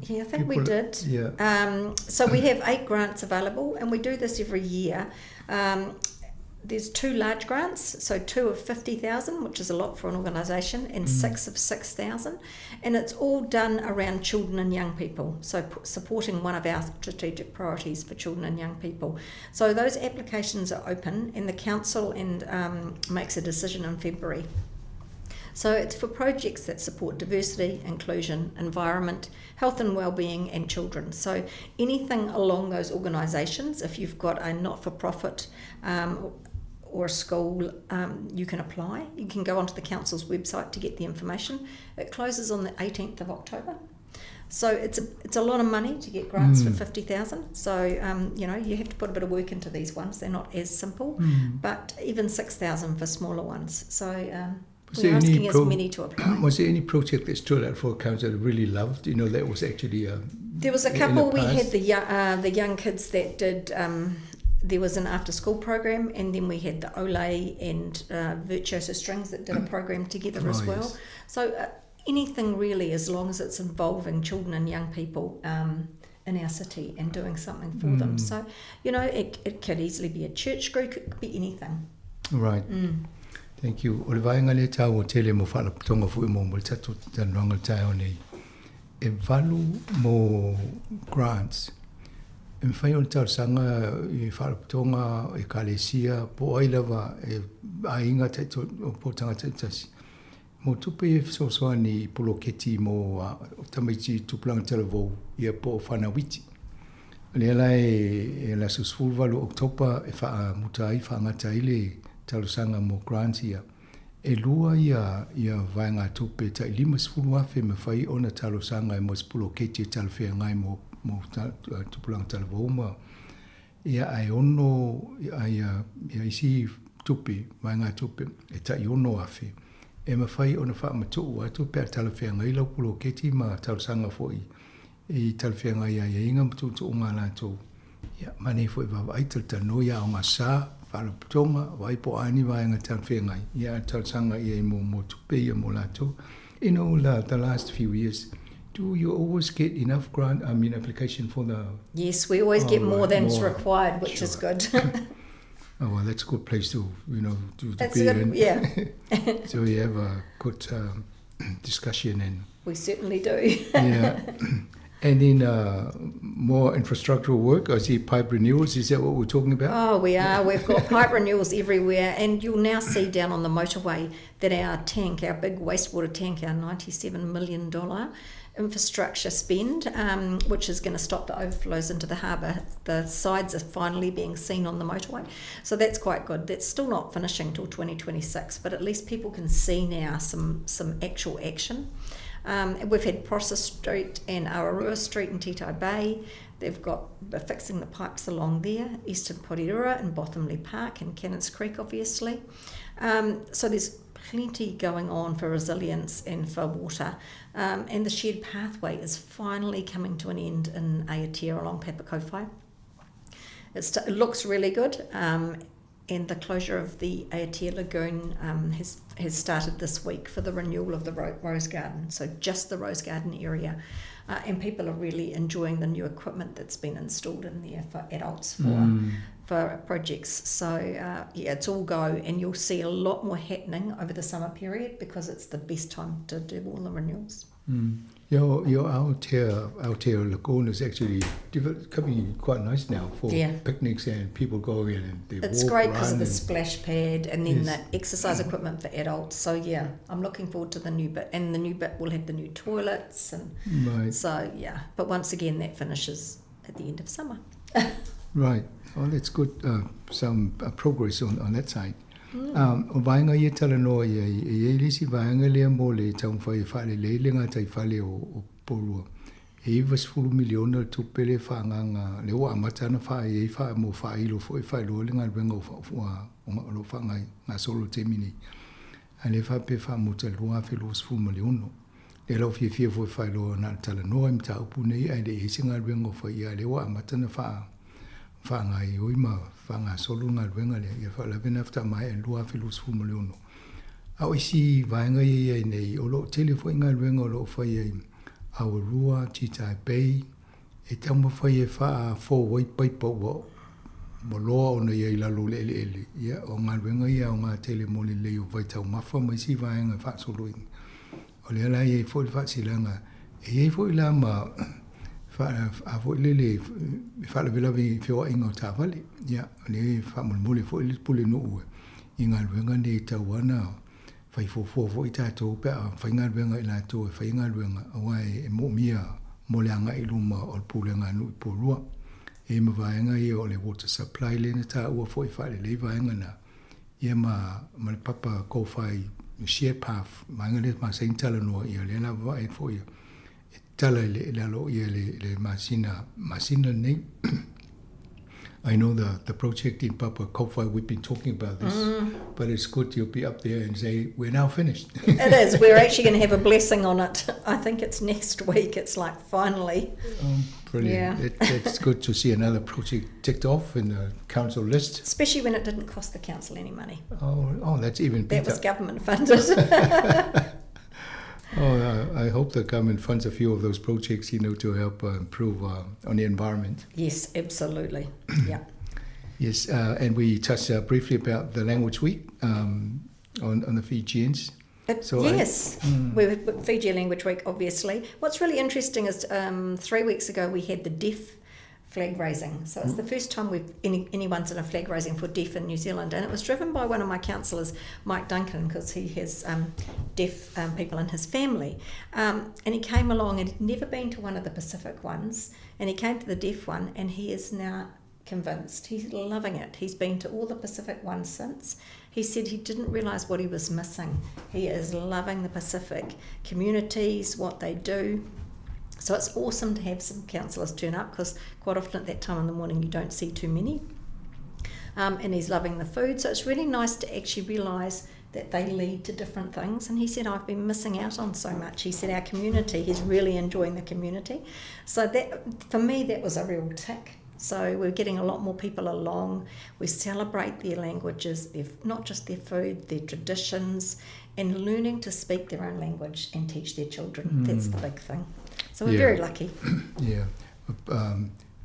Yeah, I think we did. Yeah. So we have 8 grants available, and we do this every year. There's 2 large grants, so 2 of 50,000, which is a lot for an organisation, and 6 of 6,000. And it's all done around children and young people, so supporting one of our strategic priorities for children and young people. So those applications are open, and the council and makes a decision in February. So it's for projects that support diversity, inclusion, environment, health and wellbeing, and children. So anything along those organisations, if you've got a not-for-profit or a school, you can apply. You can go onto the council's website to get the information. It closes on the 18th of October. So it's a, it's a lot of money to get grants for 50,000. So, you know, you have to put a bit of work into these ones. They're not as simple, but even 6,000 for smaller ones. So Was we're there any asking as many to apply. Was there any project that stood out for council that really loved? You know, that was actually... There was a in the couple. We past? had the young kids that did... there was an after-school program, and then we had the Olay and Virtuoso Strings that did a program together as Oh, well. yes. So anything really, as long as it's involving children and young people in our city and doing something for them. So, you know, it could easily be a church group, it could be anything. Right. Thank you. O le vaenga le tau o tele mo whaalapotonga fui mo mo le tatou talanoaga le taeao nei. E valu mo grants. E mawhai o le talosaga i whaalapotonga e kalesia po ai lava e aiga taito, o po tangata taitasi. Mo tupe e fesoasoani i poloketi mo o tamaiti tupulaga talavou ia po o whanawiti. Lea la e le aso 18 Oktopa e whaamuta ai, whaangata ai le talosaga mo grants ia. E lua ia vaenga tupe tai 50,000 mawhai ona talosaga e mo se poloketi e talawhea ngai mo tupulaga talavou ma. Ia ai ono, ai, ia isi tupe, vaenga tupe, e tai ono afe. E mawhai ona whaamatu atu pe a talawhea ngai lau poloketi ma talosaga foi i talawhea ngai ai ai inga matutu o ngā lātou. Ia, mane foi wawa ai talanoa ia o ngā sā, whaalapotonga, wai po ani vaenga talawhea ngai. Ia, talosaga ia i mo tupe ia mo lātou. You know, the last few years, do you always get enough grant, I mean, application for the... Yes, we always get Oh, more right, than is more. required, which is Sure. good. Oh, well, that's a good place to That's be good, in. yeah. So you have a good discussion. And we certainly do. Yeah. And then more infrastructural work, I see pipe renewals. Is that what we're talking about? Oh, we are. We've got pipe renewals everywhere. And you'll now see down on the motorway that our tank, our big wastewater tank, our $97 million infrastructure spend, which is going to stop the overflows into the harbour. The sides are finally being seen on the motorway. So that's quite good. That's still not finishing till 2026, but at least people can see now some actual action. We've had Prosser Street and Awarua Street in Titahi Bay. They've got fixing the pipes along there, Eastern Porirua and Bothamley Park and Cannons Creek, obviously. So there's plenty going on for resilience and for water. And the shared pathway is finally coming to an end in Aotea along Papakowhai. It looks really good. And the closure of the Aotea Lagoon has started this week for the renewal of the Rose Garden, so just the Rose Garden area. And people are really enjoying the new equipment that's been installed in there for adults for projects. It's all go, and you'll see a lot more happening over the summer period because it's the best time to do all the renewals. Your Aotea Lagoon is actually coming quite nice now for picnics and people go in and they It's walk, great because of run the and splash pad and then Yes. the exercise equipment for adults. I'm looking forward to the new bit, and the new bit will have the new toilets and But once again, that finishes at the end of summer. Right. Oh, that's good. Some progress on that side. O vaenga ia talanoa ia, e ia lisi vaenga lea mo le taumafai e faalelei le gatai fale o Porua. E 90 miliona le tupe le whaanganga, le ua amata ana wha e wha mo whailo fo e whailo le galuega o wha, o, o lo whaangai, ngā solo te mini. A le wha pe wha mo te lua fe lo sefulu ma le ono. Le lau fia fia fo e whailo na talanoa i mtaupu nei, ai le ese galuega o wha ia, le ua amata ana wha whaangai oi ma whaanga solo galuega lea, ia wha lawe na whata mai e lua fe lo sefulu ma le ono. A o isi vaenga ia ia nei, o lo tele fo i galuega o lo whai ia Awarua, Titahi Bay, e taumafai e wha fo wai paipa ua mo loa ona ia i lalo le ele ele. Ia, o galuega ia o ngā tele mo le lei o vai taumafa ma isi vaenga e whaasoloinga. O lea la ia i fo le whaasilanga, e ia i fo i la ma wha, a fo i lele, e whaalavelave i whioainga o tāwale. Ia, o lea i whaamolmole fo i le pule nuu e. I galuega nei tau ana, whai fōfō fo i tātou pe a whai galuega i lātou e whai galuega, aua e moomia mo le anga i luma o le pulega nuu i Porua. E ma vaenga ia o le water supply le na tāua fo i whaalelei vaenga na. Ia ma, ma le papa kōwhai shared path, vaega lea masani talanoa, ia lea la vaai foi e tala i le, i lalo ia le, le masina, masina lenei. I know the, the project in Papua Kōwhai, we've been talking about this, but it's good you'll be up there and say, we're now finished. It is. We're actually going to have a blessing on it. I think it's next week. It's like finally. Brilliant. Yeah. It's good to see another project ticked off in the council list. Especially when it didn't cost the council any money. Oh, that's even That better. was government funded. Oh, I hope the government funds a few of those projects, you know, to help improve on the environment. Yes, absolutely. Yeah. Yes, and we touched briefly about the Language Week on the Fijians. So I- Yes, we were Fiji Language Week, obviously. What's really interesting is 3 weeks ago we had the deaf flag raising. So it's the first time we've anyone's in a flag raising for deaf in New Zealand, and it was driven by one of my councillors, Mike Duncan, because he has deaf people in his family. And he came along and he'd never been to one of the Pacific ones, and he came to the deaf one, and he is now convinced. He's loving it. He's been to all the Pacific ones since. He said he didn't realise what he was missing. He is loving the Pacific communities, what they do. So it's awesome to have some councillors turn up, because quite often at that time in the morning you don't see too many. And he's loving the food. So it's really nice to actually realise that they lead to different things. And he said, I've been missing out on so much. He said our community, he's really enjoying the community. So that, for me, that was a real tick. So we're getting a lot more people along. We celebrate their languages, not just their food, their traditions, and learning to speak their own language and teach their children. That's the big thing. So we're very lucky. Yeah.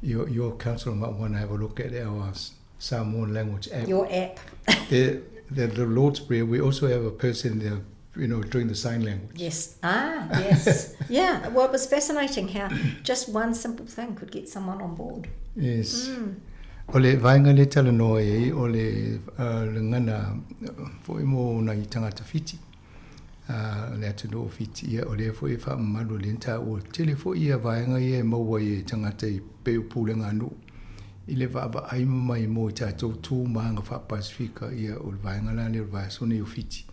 Your council might want to have a look at our Samoan language app. Your app. The Lord's Prayer, we also have a person there, you know, doing the sign language. Yes. Ah, yes. Yeah. Well, it was fascinating how just one simple thing could get someone on board. Yes. O le vaenga le talanoa e o le le ngana foi mo na i tangata Fiti. Le atunuu o Fiti ia o le foi e whaamamalu le nta o tele foi ia vaenga ia e maua i e tangata i pe o pulenga anu. I le vaava ai mai mo i tātou tū maanga wha Pasifika ia o le vaenga la le vaesone o Fiti.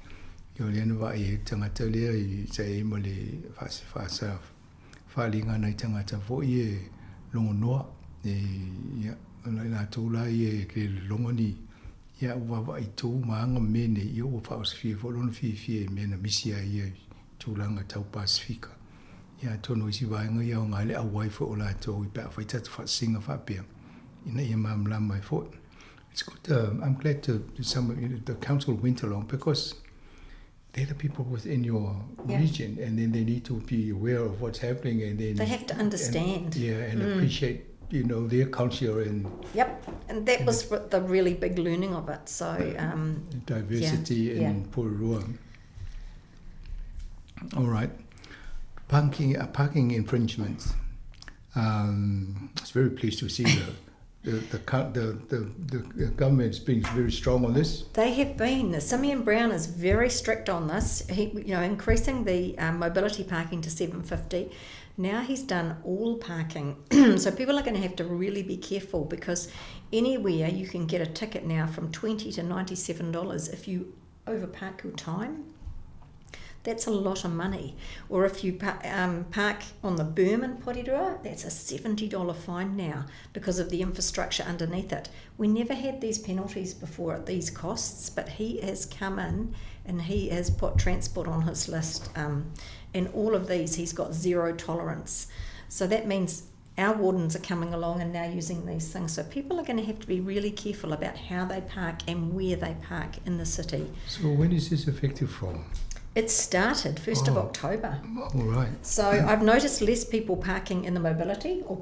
Ia o le anu vai e tangata lea i sa e ma le whaasa whalinga nei tangata foi e longo noa. E ia la la tū la i e ke longo ni ia ua vai tū maanga mene ia ua whaosifia fo lona fiafia e mena misia ia tūlanga tau Pasifika. Ia tono isi vaenga ia o ngā le awai fo o lātou i pea whai tatu whasinga whapea. Ina ia mamlama i fo. It's good, I'm glad to some, you know, the council went along because they're the people within your region, and then they need to be aware of what's happening, and then they have to understand. And appreciate, you know, their culture and Yep, and that was the really big learning of it. So diversity in Porirua. All right, parking infringements. I was very pleased to see the government's been very strong on this. They have been. Simeon Brown is very strict on this. He, you know, increasing the mobility parking to $7.50. Now he's done all parking. So people are going to have to really be careful, because anywhere you can get a ticket now from $20 to $97 if you overpark your time. That's a lot of money. Or if you park on the berm in Porirua, that's a $70 fine now because of the infrastructure underneath it. We never had these penalties before at these costs, but he has come in and he has put transport on his list. And all of these, he's got zero tolerance. So that means our wardens are coming along and now using these things. So people are going to have to be really careful about how they park and where they park in the city. So when is this effective from? It started 1st of October. All right. So I've noticed less people parking in the mobility, or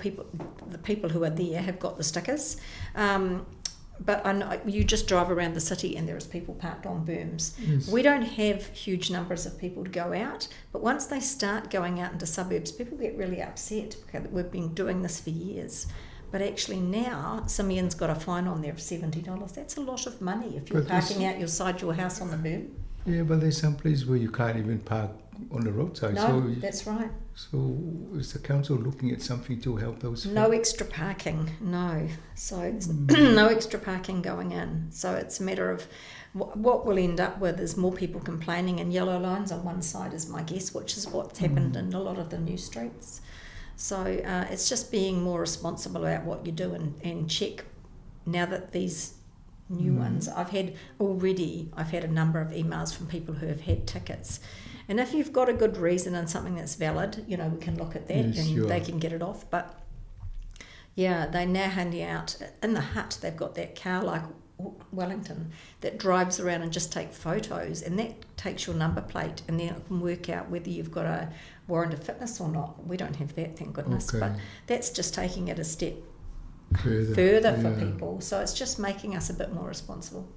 the people who are there have got the stickers. But I know, you just drive around the city and there is people parked on berms. Yes. We don't have huge numbers of people to go out, but once they start going out into suburbs, people get really upset because we've been doing this for years. But actually now, Simeon's got a fine on there of $70. That's a lot of money if you're parking out your side your house on the berm. Yeah, but there's some places where you can't even park on the roadside. No, so that's right. So is the council looking at something to help those? No extra parking, no. So there's no extra parking going in. So it's a matter of what we'll end up with is more people complaining and yellow lines on one side is my guess, which is what's happened in a lot of the new streets. So it's just being more responsible about what you do and check now that these new ones. I've had a number of emails from people who have had tickets. And if you've got a good reason and something that's valid, you know, we can look at that Yes, and sure. they can get it off. But yeah, they now handing out in the hut, they've got that car like Wellington that drives around and just take photos, and that takes your number plate, and then it can work out whether you've got a warrant of fitness or not. We don't have that, thank goodness, but that's just taking it a step Further, further for yeah. people. So it's just making us a bit more responsible.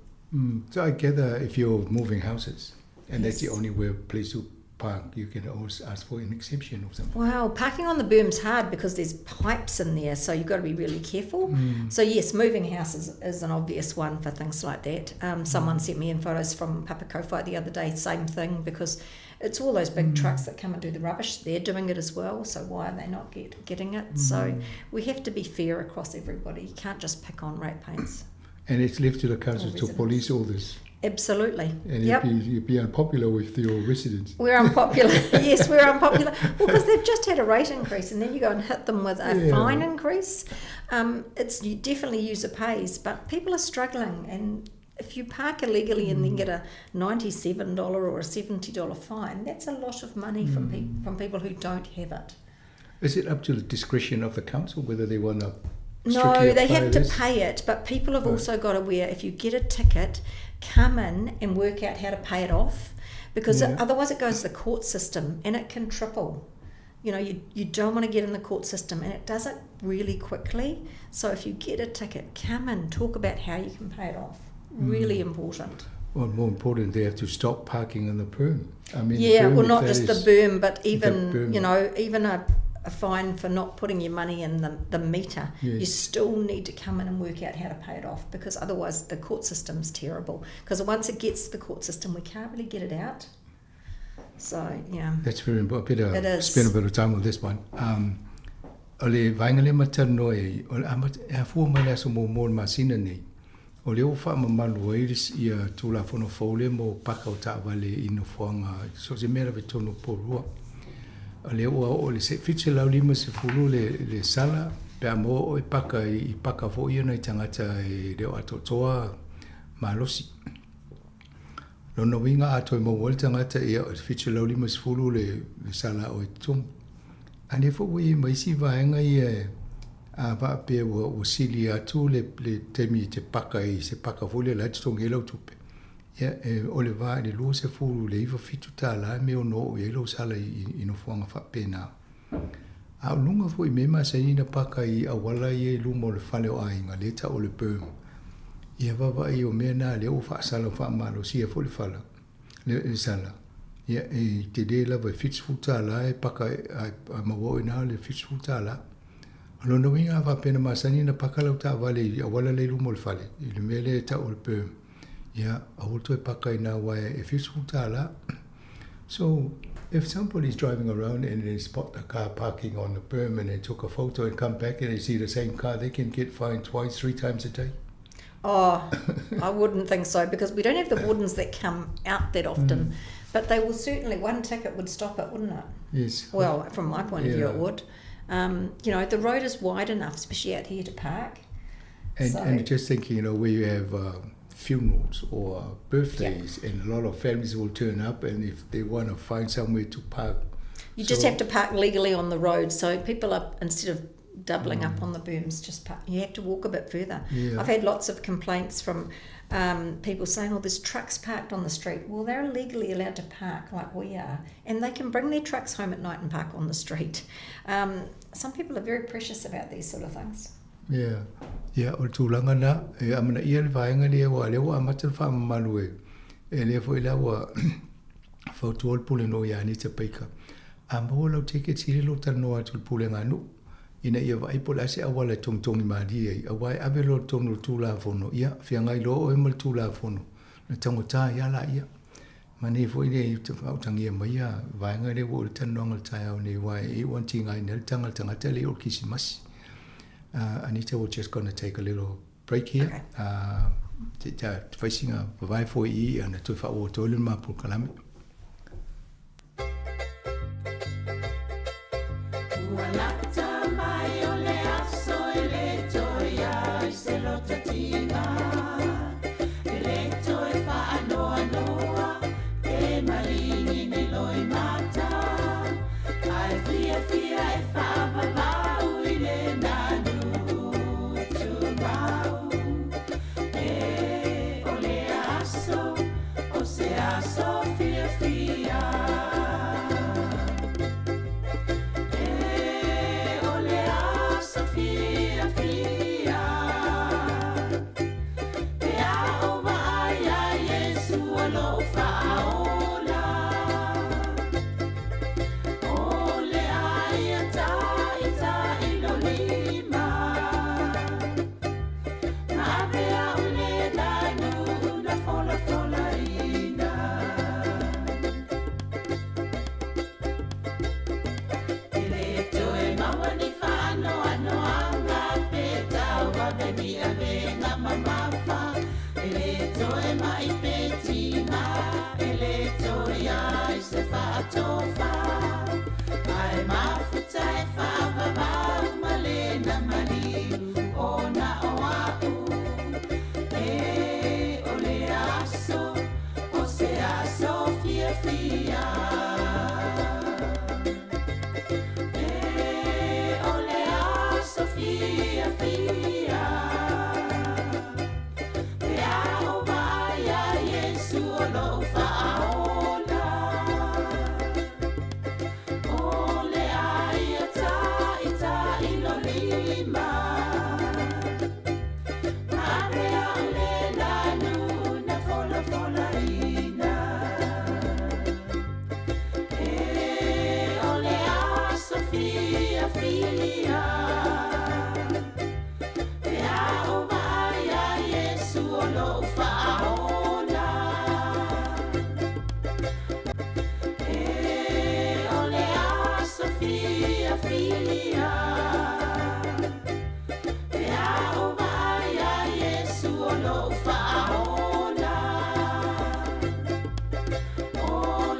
So I gather if you're moving houses and that's the Yes. only way place to park, you can always ask for an exemption or something. Wow, parking on the berm's hard because there's pipes in there, so you've got to be really careful. So yes, moving houses is an obvious one for things like that. Someone sent me in photos from Papakowhai the other day, same thing, because it's all those big trucks that come and do the rubbish. They're doing it as well, so why are they not getting it? So we have to be fair across everybody. You can't just pick on ratepayers. And it's left to the council to residents. police all this. Absolutely. And you'd be unpopular with your residents. We're unpopular. Yes, we're unpopular. Well, because they've just had a rate increase, and then you go and hit them with a fine increase. It's you definitely user pays, but people are struggling. And if you park illegally and then get a $97 or a $70 fine, that's a lot of money from people who don't have it. Is it up to the discretion of the council whether they want to No, strictly they apply have to this? pay it, but people have also got to wear, if you get a ticket, come in and work out how to pay it off, because otherwise it goes to the court system and it can triple. You know, you don't want to get in the court system, and it does it really quickly. So if you get a ticket, come and talk about how you can pay it off. Really important. Well, more important, they have to stop parking on the berm. I mean, the Yeah, berm, well, if not that just the is berm, but the even, berm. you know, even a fine for not putting your money in the meter. You still need to come in and work out how to pay it off, because otherwise the court system's terrible. Because once it gets to the court system, we can't really get it out. So, yeah. That's very important. Better It is. spend a bit of time on this one. O le vaenga le matano e, o le amat, e afua mai le aso mo mo le masina nei. O le o wha mamalu ai le ia tūlafono faule mo paka o taavale i nofoaga so se mea lava i totonu o Porirua. O le ua oo i le 750 le sala pe a maua oe paka i paka foʻi ia nai tagata e le o atoatoa malosi. Lona uiga a toe maua ai le tagata ia o le 750 le sala o e totogi. A lea foi ua i ai ma isi vaega ia a faapea ua sili atu le taimi e te paka i se paka foi lea la e totogi ai lau tupe. Ia e o le va i le 29 $97 e mea ono oo i ai lou sala i nofoaga faapena. A o luga foi i mea masani na paka i auala ia i luma o le fale o aiga lea ta'u o le berm. Ia vaavaai o mea na lea ua faasala faamalosia foi le fala le sala. Ia e telē lava e $70 e paka a maua oe na le $70. O lona uiga a faapea na masani na paka lau taavale i auala lea i luma o le fale i le mea lea e ta'u o le berm. Ia aua le toe paka i nā uae e $70. So if somebody is driving around and they spot the car parking on the berm and they took a photo and come back and they see the same car, they can get fined twice, three times a day. Oh, I wouldn't think so, because we don't have the wardens that come out that often. But they will certainly, one ticket would stop it, wouldn't it? Yes. Well, from my point of view, it Yeah. would. You know, the road is wide enough, especially out here, to park. And, and just thinking, you know, where you have funerals or birthdays, and a lot of families will turn up, and if they want to find somewhere to park. You just So have to park legally on the road. So people are, instead of doubling up on the berms, just park. You have to walk a bit further. Yeah. I've had lots of complaints from people saying, oh, there's trucks parked on the street. Well, they're legally allowed to park like we are, and they can bring their trucks home at night and park on the street. Some people are very precious about these sort of things. Yeah. Yeah, o le tulaga na e amanaia le vaega lea ua lea ua amata le faamamalu e lea foi la ua fautua le pulenuu iā Anita Baker. A maua lau ticket sili lou talanoa atu i le pulega nuu ina ia vaai po o le a se auala e togitogi malie ai auā e ave loa i totonu o le tulafono ia feagai loa oe ma le tulafono na taugata ai a laia. Manaia foi le faautagia mai ia vaega lea ua oo i le talanoaga o le taeao nei aua e iu lava ona tigaina ai le taga a le tagata e le i oo i le Kerisimasi. Anita, we're just gonna take a little break here. Okay. Se i fai sina vavae foi i i ona toe faaauau atu ai lea o le ma polokalame. Ua lata mai o le aso e le toe ai se lototiga, e le toe faanoanoa pe maligi ni loimata, ae fiafia e faavavau i le nanu tumau. E o le aso o se aso fiafia. E o le aso fiafia. Pe a ou vaai iā Iesu o lou faaola. O le a ia taitai lou lima. Ma ave au i le nanu na folafolaina. E le toe maua ni faanoanoaga pe tauave ni avega mamafa. E le toe ma'i pe tiga, e le toe i ai se faatofa. Ae mafuta e faavavau ma lena maliu ona o a'u. E o le aso o se aso fiafia. E o le aso fiafia. Pe a ou vaai iā Iesu o lou faaola. O le a ia taitai lou lima. Ma ave au i le nanu na folafolaina. E o le aso fiafia. Pe a ou vaai iā Iesu o lou faaola. E o le aso fiafia. Pe a ou vaai iā Iesu o lou faaola. O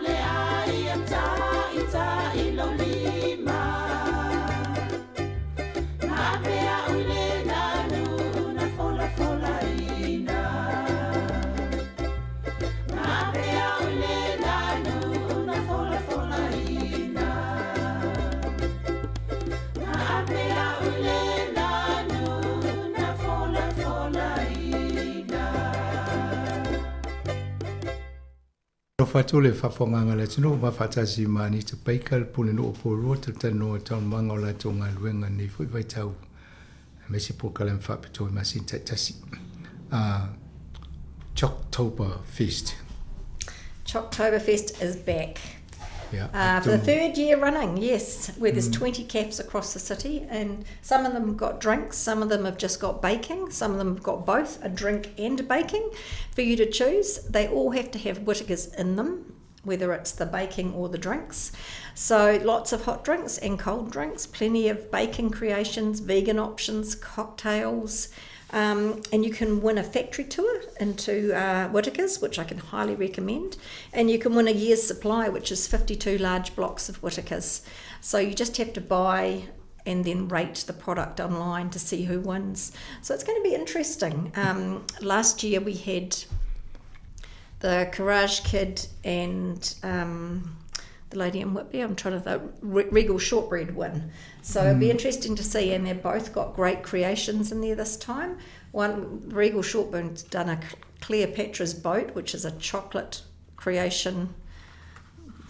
le a ia taitai lou lima. Ma ave au i le nanu na folafolaina. Ma ave au i le nanu na folafolaina. Ma ave au i le nanu na folafolaina. Alofa atu le faafofogaaga a le atunuu ma faatasi ma Anita Baker, le Pulenuu o Porirua, talatalanoa i taualumaga o latou galuega i lenei foi vaitau aemaise polokalame faapitoa i masina taitasi. Choctober Fest. Choctoberfest is back. Yeah, For the third year running, yes, where there's 20 cafes across the city, and some of them have got drinks, some of them have just got baking, some of them have got both, a drink and baking, for you to choose. They all have to have Whittaker's in them, whether it's the baking or the drinks. So lots of hot drinks and cold drinks, plenty of baking creations, vegan options, cocktails, and you can win a factory tour into Whittaker's, which I can highly recommend. And you can win a year's supply, which is 52 large blocks of Whittaker's. So you just have to buy and then rate the product online to see who wins. So it's going to be interesting. Last year we had the Courage Kid and the lady in Whitby, I'm trying to think, Regal Shortbread win. So it'll be interesting to see, and they've both got great creations in there this time. One, Regal Shortbread's done a Cleopatra's Boat, which is a chocolate creation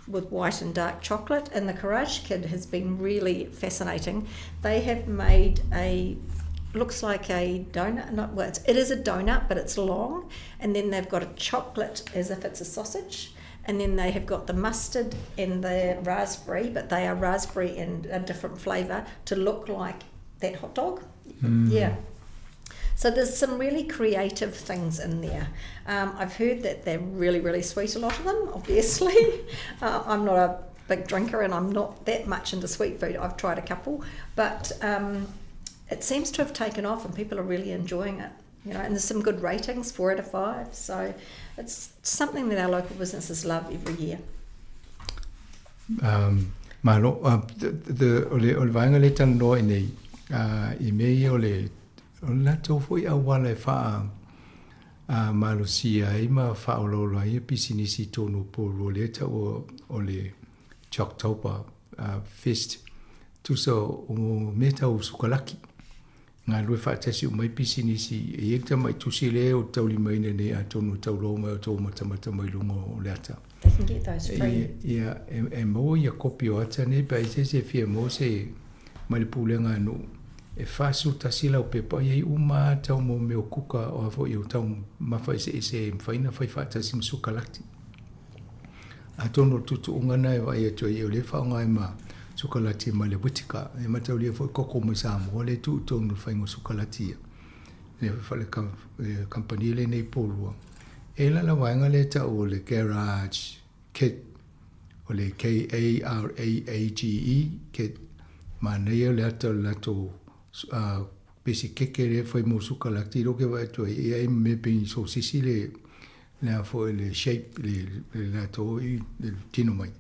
with white and dark chocolate, and the Courage Kid has been really fascinating. They have made a, looks like a donut, not, well, it is a donut, but it's long, and then they've got a chocolate as if it's a sausage, and then they have got the mustard and the raspberry, but they are raspberry and a different flavour to look like that hot dog. Yeah. So there's some really creative things in there. I've heard that they're really, really sweet, a lot of them, obviously. I'm not a big drinker and I'm not that much into sweet food. I've tried a couple, but it seems to have taken off and people are really enjoying it. You know, and there's some good ratings, 4 out of 5. So it's something that our local businesses love every year. Malo, the, o le, o le vaega le talanoa i nei, i mea ia o le, o le latou foi auala e faa malosia ai ma faaolaola ai pisinisi i totonu o Porirua lea e taua o le Choctober Fest. Tusa o mea tau sukalaki. Galulue faatasi uma ai pisinisi. E i ai le tamai tusi lea ou te taulimaina nei atonu e tauloa mai outou matamata mai luga o le ata. They can get those free. Ia, e maua ia kopi o ata nei pe a i ai se isi e fia maua se mai le pulega a nuu. E 41 lau pepa e i ai uma lava tau mo mea o kuka o a foi o taumafa eseese e mafai ona fai faatasi ma sukalati. Atonu o le tuutuuga lena e vaai atu ai o lea e faaaoga ai ma sukalati mai le Whittaker. E mataulia foi koko mai Samoa lea e tuu i totonu o le faiga o sukalati ia. Le fale kamupani lenei Porirua. E i ai la le vaega lea e tau o le Garage Kit, o le K-A-R-A-A-G-E, Kit. Manaia le ata o le latou pesikeke lea e fai mo sukalati, lea ou te vaai atu ai, e ai ma mea pei ni sosisi le le a foi le shape le le latou i le tino mai.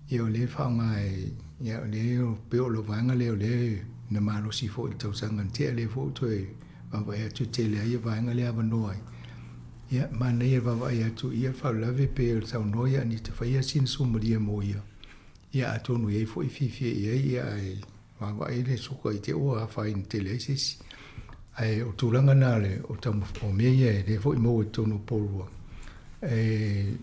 Ia o lea e faaaoga e ia o lea e pei o le vaega lea o lea na malosi foi i le tausaga na tea lea foi ua toe vaavaai atu e tele ai ia vaega lea e avanoa ai. Ia manaia le vaavaai atu ia faalavelave pei o le saunoa ia Anita faia sina suamalie mo ia. Ia atonu e i ai foi fiafia i ai ia ae vaavaai le suka i te ua afaina tele ai se isi. Ae o tulaga na o le o taumaf o mea ia e le foi maua i totonu o Porirua. E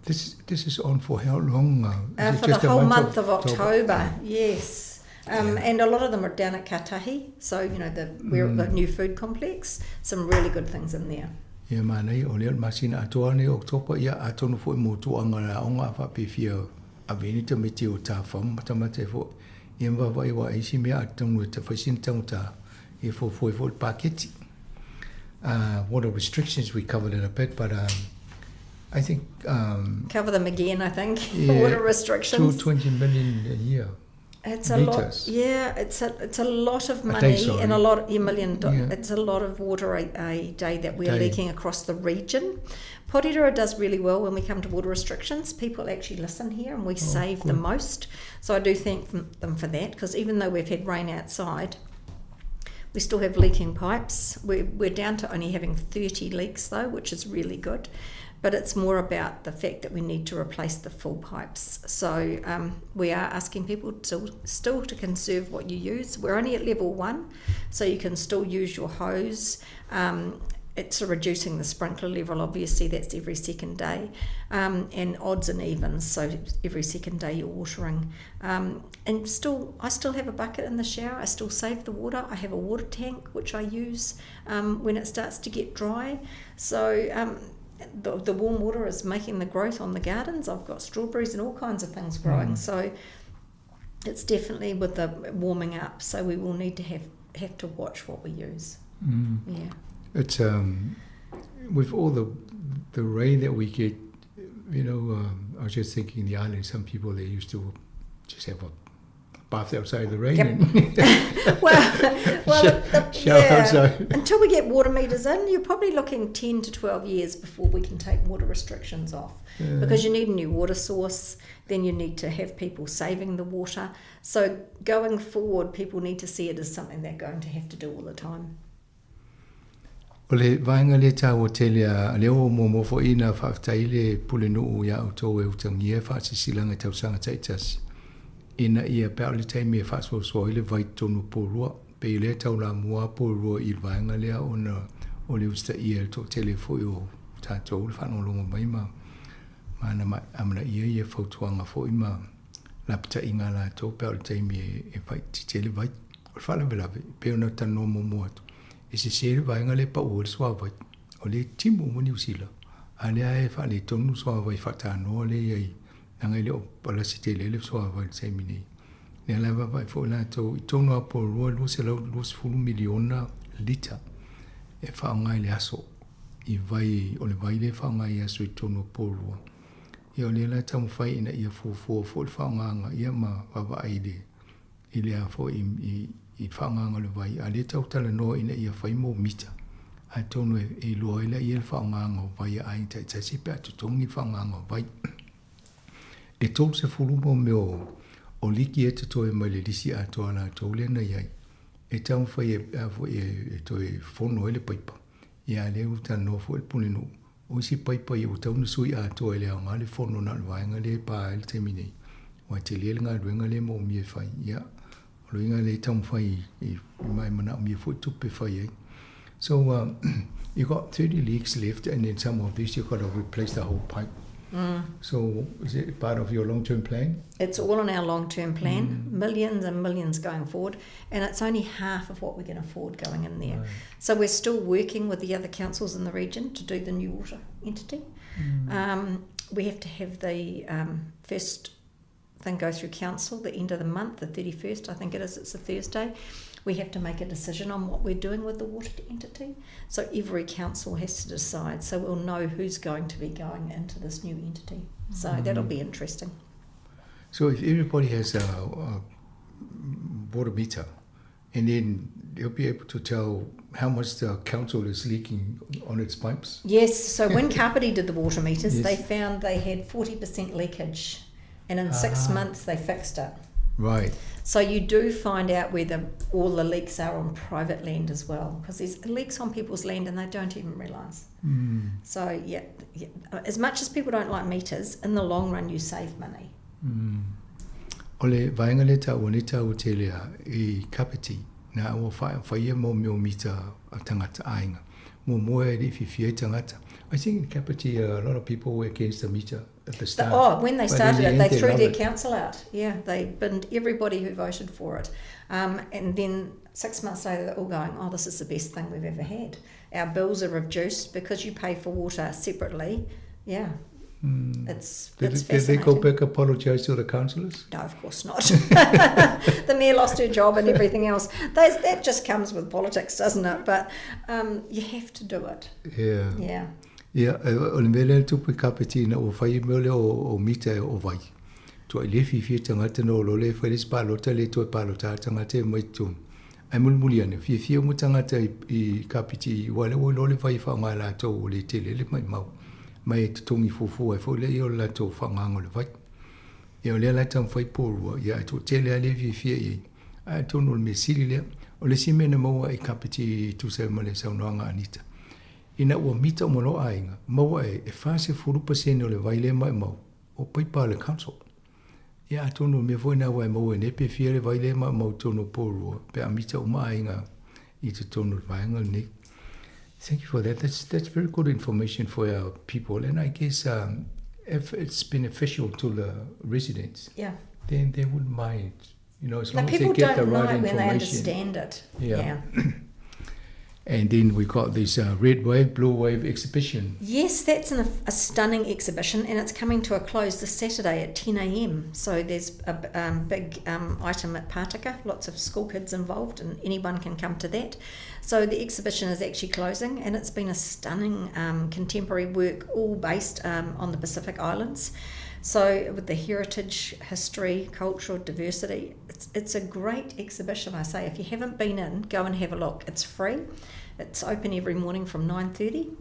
this this is on for how long? Is it for the whole month of October, October? Yes. Yeah. And a lot of them are down at Katahi, so you know the we're the new food complex. Some really good things in there. Ia manaia, o lea o le masina atoa lenei o Oketopa, ia atonu foi mo tuaga le aoga a faapefia ave ai ni tamaiti o tāwhau ma matamata e foi. Ia ma vaavaai aua e isi mea atonu e fai sina taugata e fuafua ai foi le paketi. Water restrictions we covered it a bit but I think Cover them again I think. Yeah, water restrictions. 220 million a year. It's a lot. Yeah, it's a it's a lot of money a day, and a lot a million. Yeah. It's a lot of water a day that we are leaking across the region. Porirua does really well when we come to water restrictions. People actually listen here, and we oh, save good. the most. So I do thank them for that because even though we've had rain outside, we still have leaking pipes. We're, we're down to only having 30 leaks though, which is really good but it's more about the fact that we need to replace the full pipes. So we are asking people to still to conserve what you use. We're only at level 1, so you can still use your hose. It's reducing the sprinkler level, obviously, that's every second day, and odds and evens, so every second day you're watering. And still, I still have a bucket in the shower, I still save the water. I have a water tank which I use when it starts to get dry. So the warm water is making the growth on the gardens. I've got strawberries and all kinds of things growing. So it's definitely with the warming up, so we will need to have to watch what we use. Yeah. It's with all the rain that we get, you know, I was just thinking in the island, some people, they used to just have a bath outside the rain. Yep. And Well, shower yeah. outside. Until we get water meters in, you're probably looking 10 to 12 years before we can take water restrictions off. Yeah. Because you need a new water source, then you need to have people saving the water. So going forward, people need to see it as something they're going to have to do all the time. O le vaega lea taua tele a lea ua muamua foi ona faafetai le Pulenuu ia outou e utagia faasisilaga i tausaga taitasi ina ia pe a o le taimi e faasoasoa ai le vai totonu o Porirua. Pei o lea e taulamua a Porirua i le vaega lea ona o le usitaia e le toatele foi o tatou le faalogologo mai ma ma amanaia ia fautuaga foi ma lapataiga a latou pe a o le taimi e faaitiitia ai le vai. O le faalavelave, pei ona talanoa muamua atu, e sese le vaega lea e pau ai le suavai, o lea e timu uma Niu Sila, a o lea e faaletonu le suavai faatanoa lea e i ai, leaga e le o palasi tele ai le suavai i le taimi nei. Lea la e vaavaai foi latou i totonu lava o Porirua e 220 miliona lita. e faaaoga i le aso i vai o le vai lea e faaaoga i aso i totonu o Porirua. Ia o lea la e taumafai ina ia fuafua foi le faaaogaga ia ma vaavaai i le i le a foi i i le faaaogaga o le vai, a o lea e tau talanoa ina ia fai mo mita, atonu e iloa ai laia le faaaogaga o vai a aiga taitasi pe a totogi le faaaogaga o vai. E 30 mo mea o liki e totoe mai le lisi atoa a latou lea na i ai, e taumafai e, a foi e toe fono ai le paipa. Ia a o lea ua talanoa foi le Pulenuu, o isi paipa ia ua tatau ona sui atoa e le aoga le fono na o le vaega lea e pa ai le taimi nei, aua e tele le galuega lea e moomia e fai. Ia, o le uiga lea e taumafai i ma e manaomia foi tupe e fai ai. So you got 30 leaks left and then some of these you've got to replace the whole pipe. So is it part of your long-term plan? It's all in our long-term plan, millions and millions going forward, and it's only half of what we can afford going in there. So we're still working with the other councils in the region to do the new water entity. We have to have the first thing go through council the end of the month, the 31st, I think it is, it's a Thursday. We have to make a decision on what we're doing with the water entity. So every council has to decide, so we'll know who's going to be going into this new entity. So that'll be interesting. So if everybody has a water meter, and then they'll be able to tell how much the council is leaking on its pipes. Yes, so when Kapiti did the water meters, they found they had 40% leakage, and in 6 months they fixed it. So you do find out where all the leaks are on private land as well, because there's leaks on people's land and they don't even realise. As much as people don't like meters, in the long run you save money. O le vaega lea taua nei taua tele a i Kapiti, na ua whaia mō meo mita a tangata aiga. Muamua e le i fiafia ai tagata. I think in Kapiti a lot of people were against the meter at the start. Oh, when they But in started the it, end they they threw love their it. council out. Yeah, they binned everybody who voted for it. And then 6 months later, they're all going, oh, this is the best thing we've ever had. Our bills are reduced because you pay for water separately. Yeah. It's Did they go fascinating. back apologise to the councillors? No, of course not. The mayor lost her job and everything else. That just comes with politics, doesn't it? But you have to do it. Yeah. Yeah, o le mea lea le tupu i Kapiti ina ua fai mea lea o mita e o vai. Tua i le fiafia tagata na o lo le fai le isi palota le toe palota a tagata e mai totonu. Ae mulimuli ane, fiafia uma tagata i Kapiti ua le ua iloa le vai whaonga e latou o le tele le maimau. Mai e totogi fuafua ai foi lea ia o le latou whaongaga o le vai. Ia o lea la e taumafai Porirua, ia e toatele lava le fiafia i ai. Ae atonu o le mea sili lea, o le isi mea na maua i Kapiti i tusa ai ma le saunoaga a Anita. Ina ua mita uma loa aiga, maua e, e 40% o le vai lea maimau, o paipa a le council. Ia atonu o le mea foi na ua e maua nei pe fia le vai lea maimau i totonu o Porirua, pe a mita uma aiga i totonu o le vaega lenei. Thank you for that. That's very good information for our people. And I guess if it's beneficial to the residents, then they wouldn't mind, as The long as they people get the don't right mind when they information. understand it. And then we got this Red Wave, Blue Wave exhibition. Yes, that's a stunning exhibition, and it's coming to a close this Saturday at 10 a.m. So there's a big item at Pātaka, lots of school kids involved, and anyone can come to that. So the exhibition is actually closing, and it's been a stunning contemporary work, all based on the Pacific Islands. So with the heritage, history, cultural diversity, it's a great exhibition, I say. If you haven't been in, go and have a look. It's free. It's open every morning from 9:30.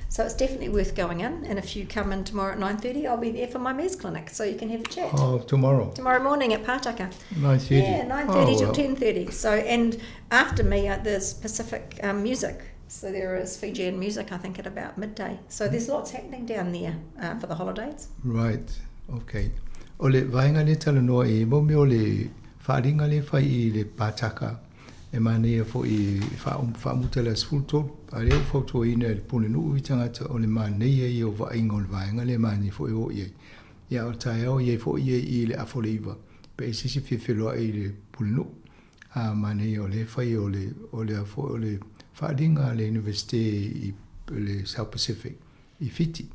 So it's definitely worth going in. And if you come in tomorrow at 9:30, I'll be there for my mayor's clinic, so you can have a chat. Oh, tomorrow? Tomorrow morning at Pātaka. 9:30? Yeah, 9:30 Oh, till well. 10:30. And after me, there's Pacific music. So there is Fijian music, I think, at about midday. So there's lots happening down there for the holidays. Right, okay. O le vaega le talanoa i mo mea o le whaaringa le whai i le Pātaka e manaia foi whaamuta le 13. A lea ua fautuaina e le Pulenuu i tagata o le manaia ia o vaaiga o le vaega le manaia foi o i ai. Ia o taeao i ai foi ia i le afa o le iva. Pe i se isi fiafiloa i le Pulenuu. A manaia o le whai o le, o le afo, o le whaaringa a le Universite i le South Pacific i Fiti.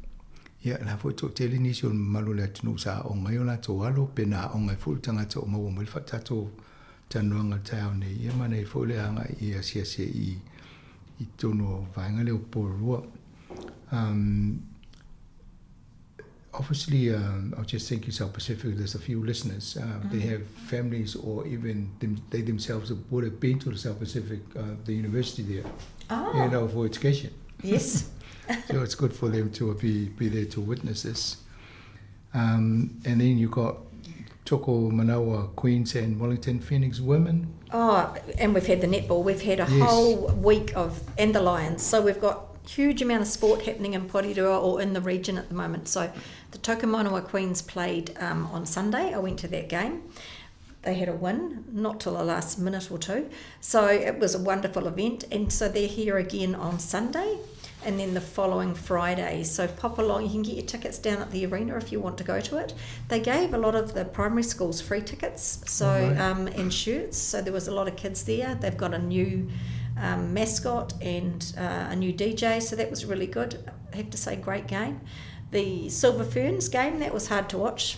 Ia, la foi tō tele nisi o le mamalu o le atunuu sa aoga ai o latou alo, pe na aoga ai foi le tagata o maua mai le faatatou talanoaga le taeao nei. Ia manaia foi le agai i asiasi i i totonu o vaega lea o Porirua. Obviously, I was just thinking South Pacific, there's a few listeners. They have families or even them, they themselves would have been to the South Pacific, the university there, you know, for education. Yes. So it's good for them to be there to witness this. And then you got Tokomanawa Queens and Wellington Phoenix Women. Oh, and we've had the netball. We've had a whole week of, and the Lions. So we've got huge amount of sport happening in Porirua or in the region at the moment. So the Tokomanawa Queens played on Sunday. I went to that game. They had a win, not till the last minute or two. So it was a wonderful event. And so they're here again on Sunday and then the following Friday. So pop along. You can get your tickets down at the arena if you want to go to it. They gave a lot of the primary schools free tickets, so and shirts. So there was a lot of kids there. They've got a new mascot and a new DJ, so that was really good. I have to say, great game. The Silver Ferns game, that was hard to watch.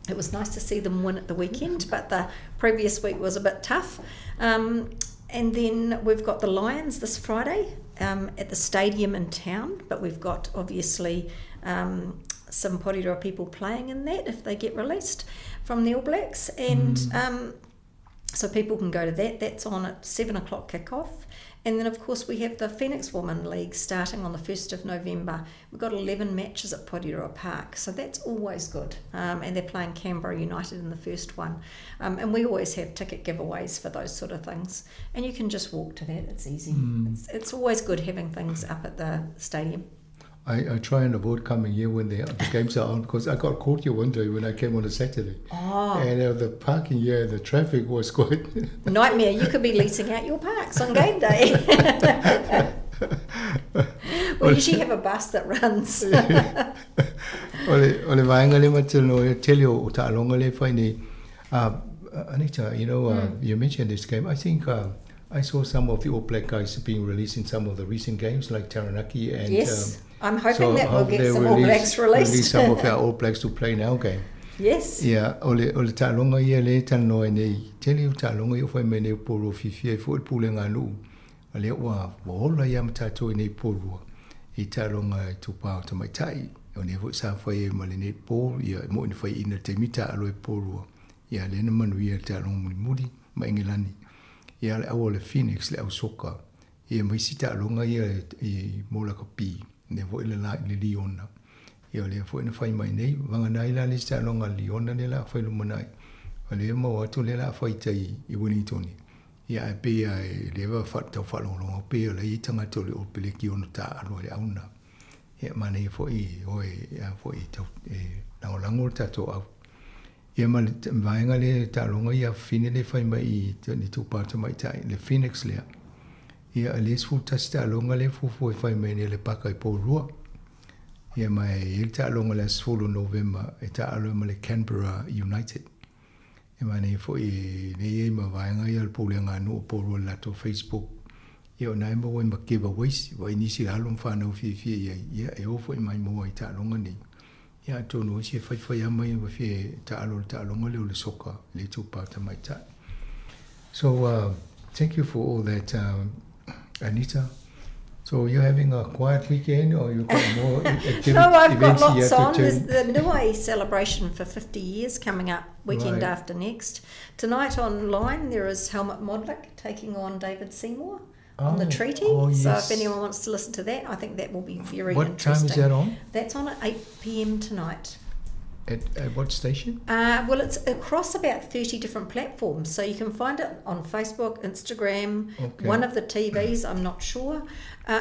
It was nice to see them win at the weekend, but the previous week was a bit tough. And then we've got the Lions this Friday at the stadium in town, but we've got obviously some Porirua people playing in that if they get released from the All Blacks. And so people can go to that. That's on at 7 o'clock kickoff. And then, of course, we have the Phoenix Women League starting on the 1st of November. We've got 11 matches at Porirua Park, so that's always good. And they're playing Canberra United in the first one. And we always have ticket giveaways for those sort of things. And you can just walk to that. It's easy. It's always good having things up at the stadium. I try and avoid coming here when the games are on, because I got caught here one day when I came on a Saturday. Oh. And the parking here, the traffic was quite... Nightmare. You could be leasing out your parks on game day. We usually have a bus that runs. O le vaega le matelo e tele o ta'aloga le fai nei. Anita, you know, you mentioned this game. I think I saw some of the All Black guys being released in some of the recent games, like Taranaki. And, Yes. I'm hoping so that we'll hope get they some All Blacks released. Release some of our All Blacks to play in our game. Yes. Yeah, o le ta'aloga ia le talanoa nei, tele o ta'aloga ia o fai mai nei o Porirua fiafia ai fo'i le pulega a nu'u. A lea ua ola ia ma tatou i nei Porirua i ta'aloga i tupā o tamaita'i. O nei fo'i sa fai ai ma le netball, ia e mo'i na fai'ina le taimi ta'alo ai Porirua. Ia lea na manuia le ta'aloga mulimuli ma Engelani. Ia le au o le Phoenix le au soka. Ia ma isi ta'aloga ia i mo lakapi. Lea fo'i le la i le Liona. Ia o lea fo'i na fai mai nei, vagana ai la le isi ta'aloga a le Liona lea la a fai lumanai. O lea maua atu lea la a fai tai i Wellington. Ia ae pei a e leva tau fa'alogologo pei o lai tagata o le All Black i ona ta'alo ai le auna. Ia manaia fo'i oe a fo'i tau e lagolago le tatou au. Ia ma le vaega lea ta'aloga ia fine le fai mai i ni tupā tamaita'i le Phoenix lea. Ia le 11 ta'aloga lea fuafua e fai mai nei le paka i Porirua. Ia ma e i ai le ta'aloga le aso 10 Novema e ta'alo ai ma le Canberra United. E manaia fo'i nei ai ma vaega ia o le pulega a nu'u o Porirua i le latou Facebook. Ia o na e maua ai ma giveaways vaai nisi alo ma fanau fiafia i ai. Ia e oo fo'i mai maua i ta'aloga nei. Ia atonu o isi e faifai a mai ua fia e ta'alo i le ta'aloga lea o le soka le tupā tamaita'i. So thank you for all that, Anita. So you're having a quiet weekend, or you've got more activities? No, I've got events you lots have to on. There's turn? the Niue celebration for 50 years coming up weekend Right. after next. Tonight online there is Helmut Modlik taking on David Seymour on the Oh, treaty. oh, So if yes. anyone wants to listen to that, I think that will be very What time is interesting. that on? That's on at 8 p.m. tonight. At what station? Well, it's across about 30 different platforms. So you can find it on Facebook, Instagram, Okay. one of the TVs, I'm not sure.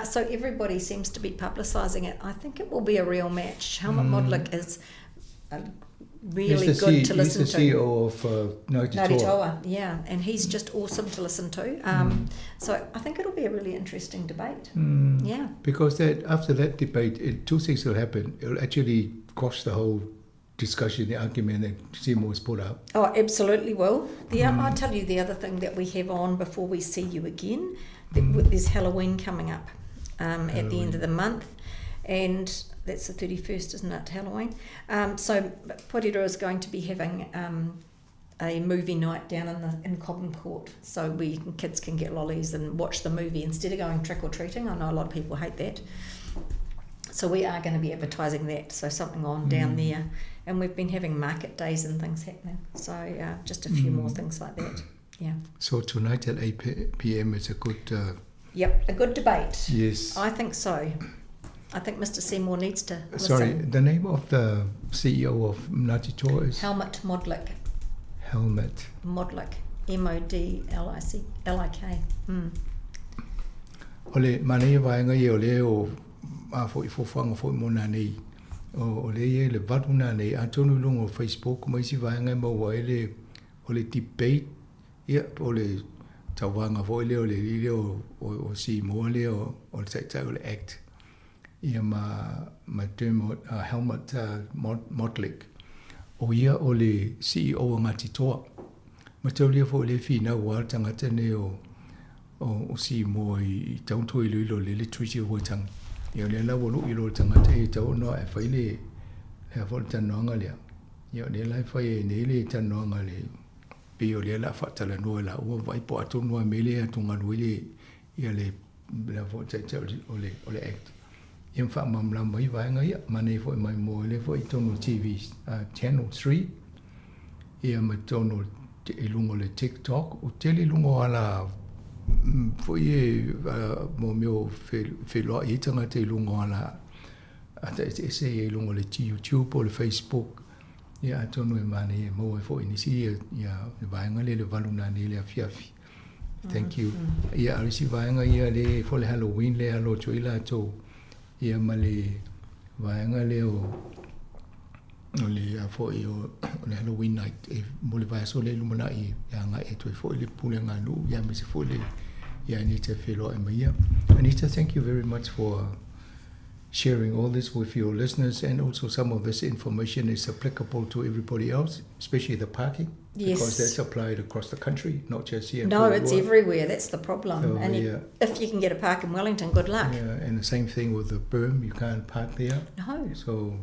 So everybody seems to be publicising it. I think it will be a real match. Helmut Modlik is really He's the good to listen he's the to. CEO of Ngāti Ngāti Toa. Toa, yeah, and he's just awesome to listen to. So I think it'll be a really interesting debate. Yeah. Because that after that debate, two things will happen. It'll actually quash the whole discussion, the argument that Seymour's put up. Oh, absolutely will. I'll tell you the other thing that we have on before we see you again. There's Halloween coming up at the end of the month, and that's the 31st, isn't it, Halloween? So Porirua is going to be having a movie night down in the in Cobham Court, so we can, kids can get lollies and watch the movie instead of going trick or treating. I know a lot of people hate that. So we are going to be advertising that, so something on down there. And we've been having market days and things happening. So just a few more things like that. Yeah. So tonight at 8 p.m. is a good... Yep, a good debate. Yes. I think so. I think Mr Seymour needs to listen. Sorry, the name of the CEO of Ngāti Toa is? Helmut Modlik. Helmut. Modlik. M-O-D-L-I-C, L-I-K. O le mana ia vaenga ia o le o a fo i fofuanga fo i mo nā nei. O le ia le valu nā nei. Atonu i luga o Facebook ma isi vaenga e maua ai le o le debate ia o le tauvaga foi lea o le alii lea o Seymour lea o le taitai o le Act ia ma ma Dermot Helmut Modlik o ia o le CEO a Ngāti Toa. Mataulia foi le finau a le tagata nei o o Seymour i tau toe iloilo i le Literacy o Waitangi. Ia o lea la ua lui loa le tagata ia tau ona e fai le le a foi le talanoaga lea. Ia o lea la e fai ai nei le talanoaga le pei o lea o le a faatalanoa e laua ma vaai po o atonu lava mea lea e atugalu ai le ia le le a foi taitai o le o le o le Act. Ia ma faamalamalama ai vaega ia, manaia foi maimoa ai lea foi i totonu o le TV Channel 3 ia ma totonu o i luga o le TikTok, ua tele i luga o ala foi e mo mea o feloai ai tagata i luga o ala ata eseese ia i luga o le YouTube po o le Facebook. Ia atonu e manaia e maua ai foi i nisi ia ia le vaega lea i le 8 nanei i le afiafi. Thank you. Ia a o le isi vaega ia lea e foi le Halloween lea e alo atu ai latou ia ma le vaega lea o o le a foi o le Halloween night e mo le vaiaso lea i lumanai e agai atu ai foi le pulega a nuu ia aemaise foi le ia Anita e feiloai mai ia. Anita, thank you very much for sharing all this with your listeners and also some of this information is applicable to everybody else, especially the parking. Yes. Because that's applied across the country, not just here in No, it's Porirua. everywhere. That's the problem. So, and you, yeah. if you can get a park in Wellington, good luck. Yeah, and the same thing with the berm. You can't park there. No. So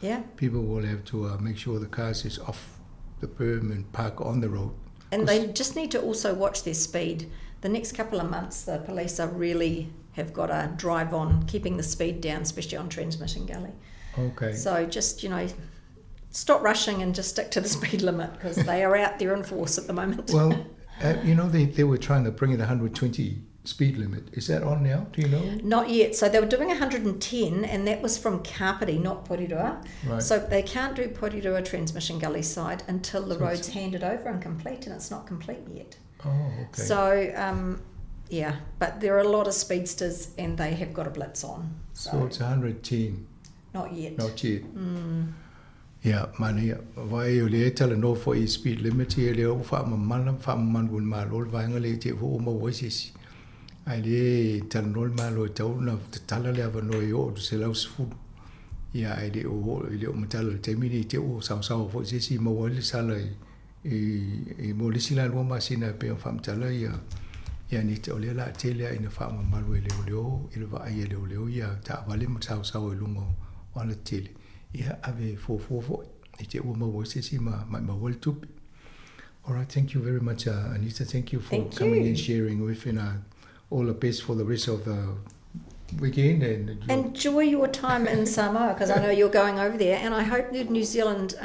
Yeah. people will have to make sure the cars is off the berm and park on the road. And they just need to also watch their speed. The next couple of months, the police are really have got a drive on keeping the speed down, especially on Transmission Gully. Okay. So just, you know, stop rushing and just stick to the speed limit because they are out there in force at the moment. Well, you know, they were trying to bring in 120 speed limit. Is that on now? Do you know? Not yet. So they were doing 110, and that was from Kapiti, not Porirua. Right. So they can't do Porirua Transmission Gully side until the So road's it's handed over and complete, and it's not complete yet. Oh, okay. So, yeah, but there are a lot of speedsters, and they have got a blitz on. So, So it's 110. Not yet. Not yet. Ia, manaia. Vaai o lea e talanoa foi i speed limit ia lea ua faamamala ma faamamalu e le Malo le vaega lea i te i foi ua maua ai se isi. Ae lea e talanoa le Malo e tatau ona tatala le avanoa e oo i le 110. Ia ae le o oo, e le o matala i le taimi lenei i te i ua saosaoa foi se isi e maua ai le sala i, i, i mo le isi la lua masina e pei ona faamatala ia ia Anita o lea o le a tele lava ina faamamalu e leoleo i le vaai a leoleo ia taavale ma saosaoa i luga o alatetele. Ia ave fuafua foi i te i ua maua ai se isi ma maimau ai le tupe. Alright, thank you very much, Anita. Thank you for Thank coming you. and sharing with and all the best for the rest of the weekend. And enjoy your time in Samoa, because I know you're going over there, and I hope the New Zealand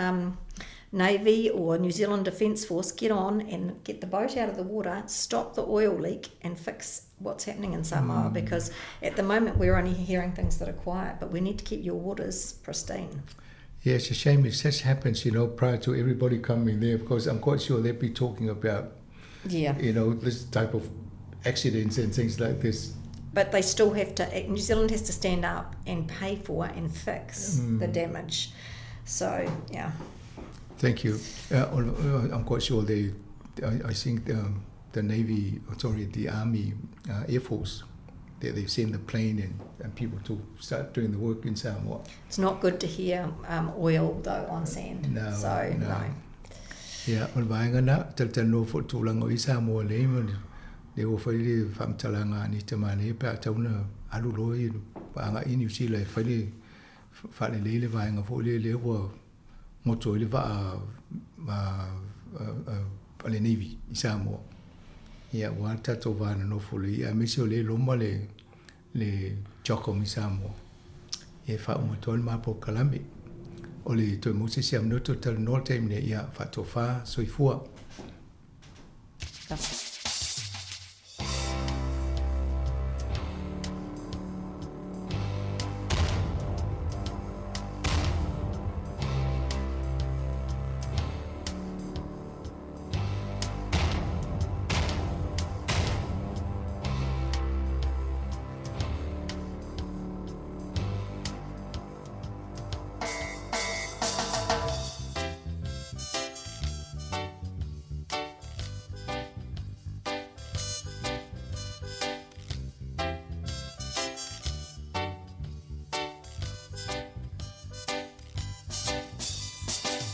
Navy or New Zealand Defence Force get on and get the boat out of the water, stop the oil leak and fix what's happening in Samoa, because at the moment we're only hearing things that are quiet, but we need to keep your waters pristine. Yeah, it's a shame it just happens, you know, prior to everybody coming there, because I'm quite sure they'd be talking about, you know, this type of accidents and things like this. But they still have to, New Zealand has to stand up and pay for and fix the damage. So, yeah. Thank you. I'm quite sure they, I think the Navy, oh, sorry, the Army, Air Force, they send the plane and people to start doing the work in Samoa. It's not good to hear oil, though, on sand. No, So, no. no. Ia, o le vaega lena, talatalanoa foi i le tulaga o i Samoa nei, ma le ua fai le faamatalaga a Anita Manaia pe a tatau ona alu loa i agai i Niu Sila e fai le faalelei le vaega foi lea lea ua goto ai le vaa a le Navy i Samoa. Ia, ua le tatou va nonofo le ia, aemaise o lea e loma le, le CHOGM i Samoa. Ia, e faauma atu ai le ma polokalame. O le toe maua se isi avanoa toe talanoa le taimi nei, ia, faatofa, soifua.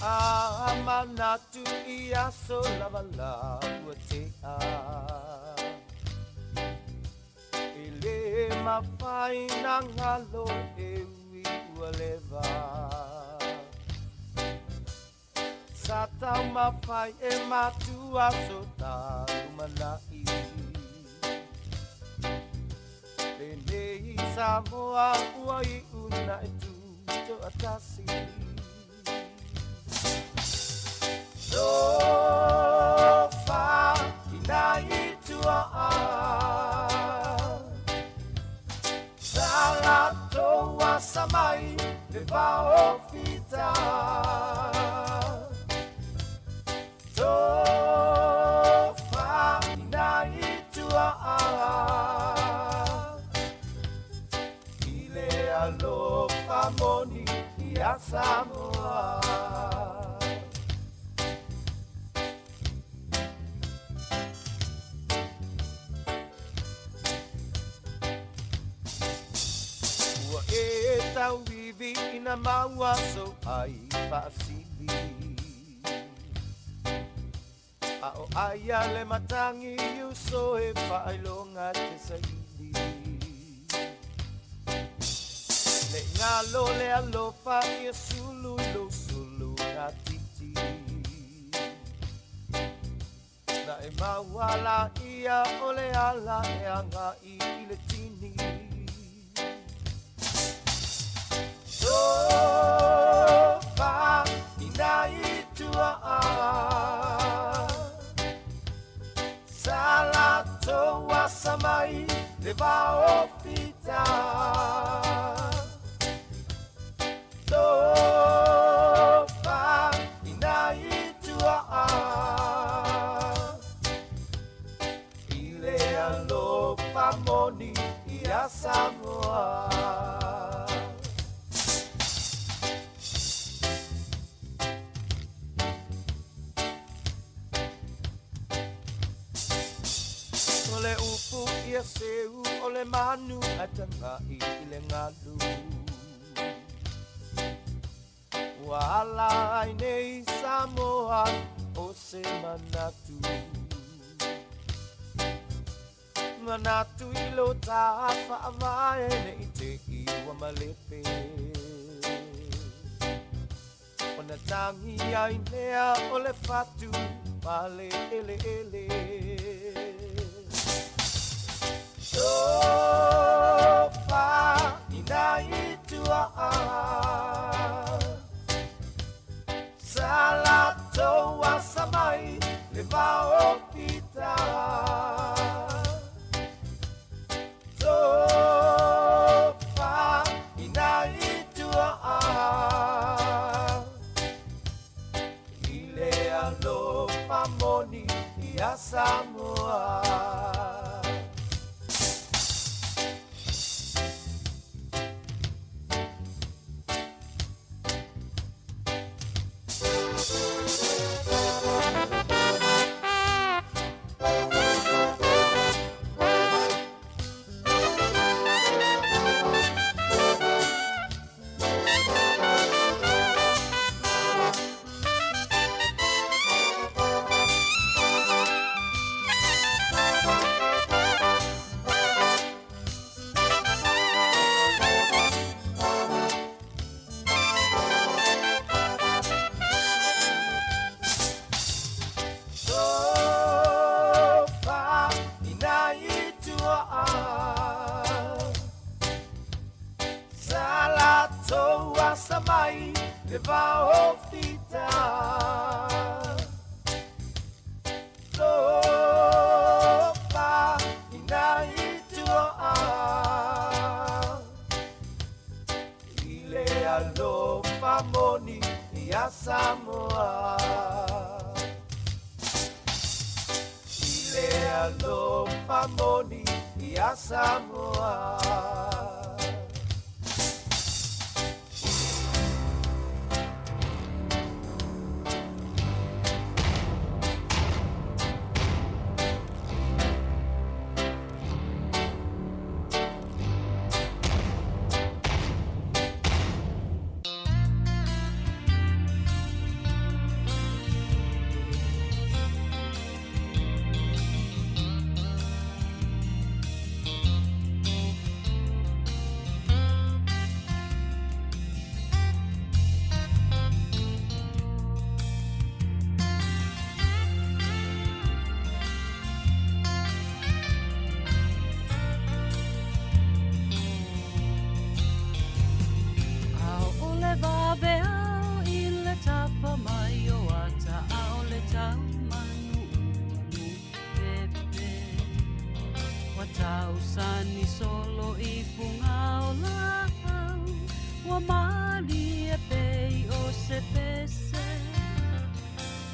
A manatu i aso lavalava ua tea E le mafai na galo e ui ua leva Sa taumafai e matua so ta lumanai Lenei Samoa ua iu na e tutoatasi Tofa ina i tua Sa latou asa mai le vao fita Tofa ina i tua I le alofa moni ia Samoa. Ua e tauivi ina maua sou ai faasili A o aia le matagi uso e faailoga te saili Ne i galo le alofa ia sulu i lou sulu gatiti Na e maua laia o le ala e agai i le tini Tofa ina i tua Sa latou asa mai le vao fita Tofa ina i tua I le alofa moni ia Samoa. O le upu ia seu o le manu ae tagai i le galu Ua ala ai nei Samoa o se manatu Manatu i lo ta faavae ne i te i ua malepe Ona tagi ai lea o le fatu pale eleele Tofa ina i tua Sa latou asa mai le vao fita Tofa ina i tua I le alofa moni ia Samoa. tua Sa latou asa mai le vaofita Tofa ina i tua I le alofa moni ia Samoa I le alofa moni ia Samoa. A'ole vaveao i le tafa mai o ata a'ole taumanu nupepe Ua tausani solo i puga o la'au ua malie pei o se pese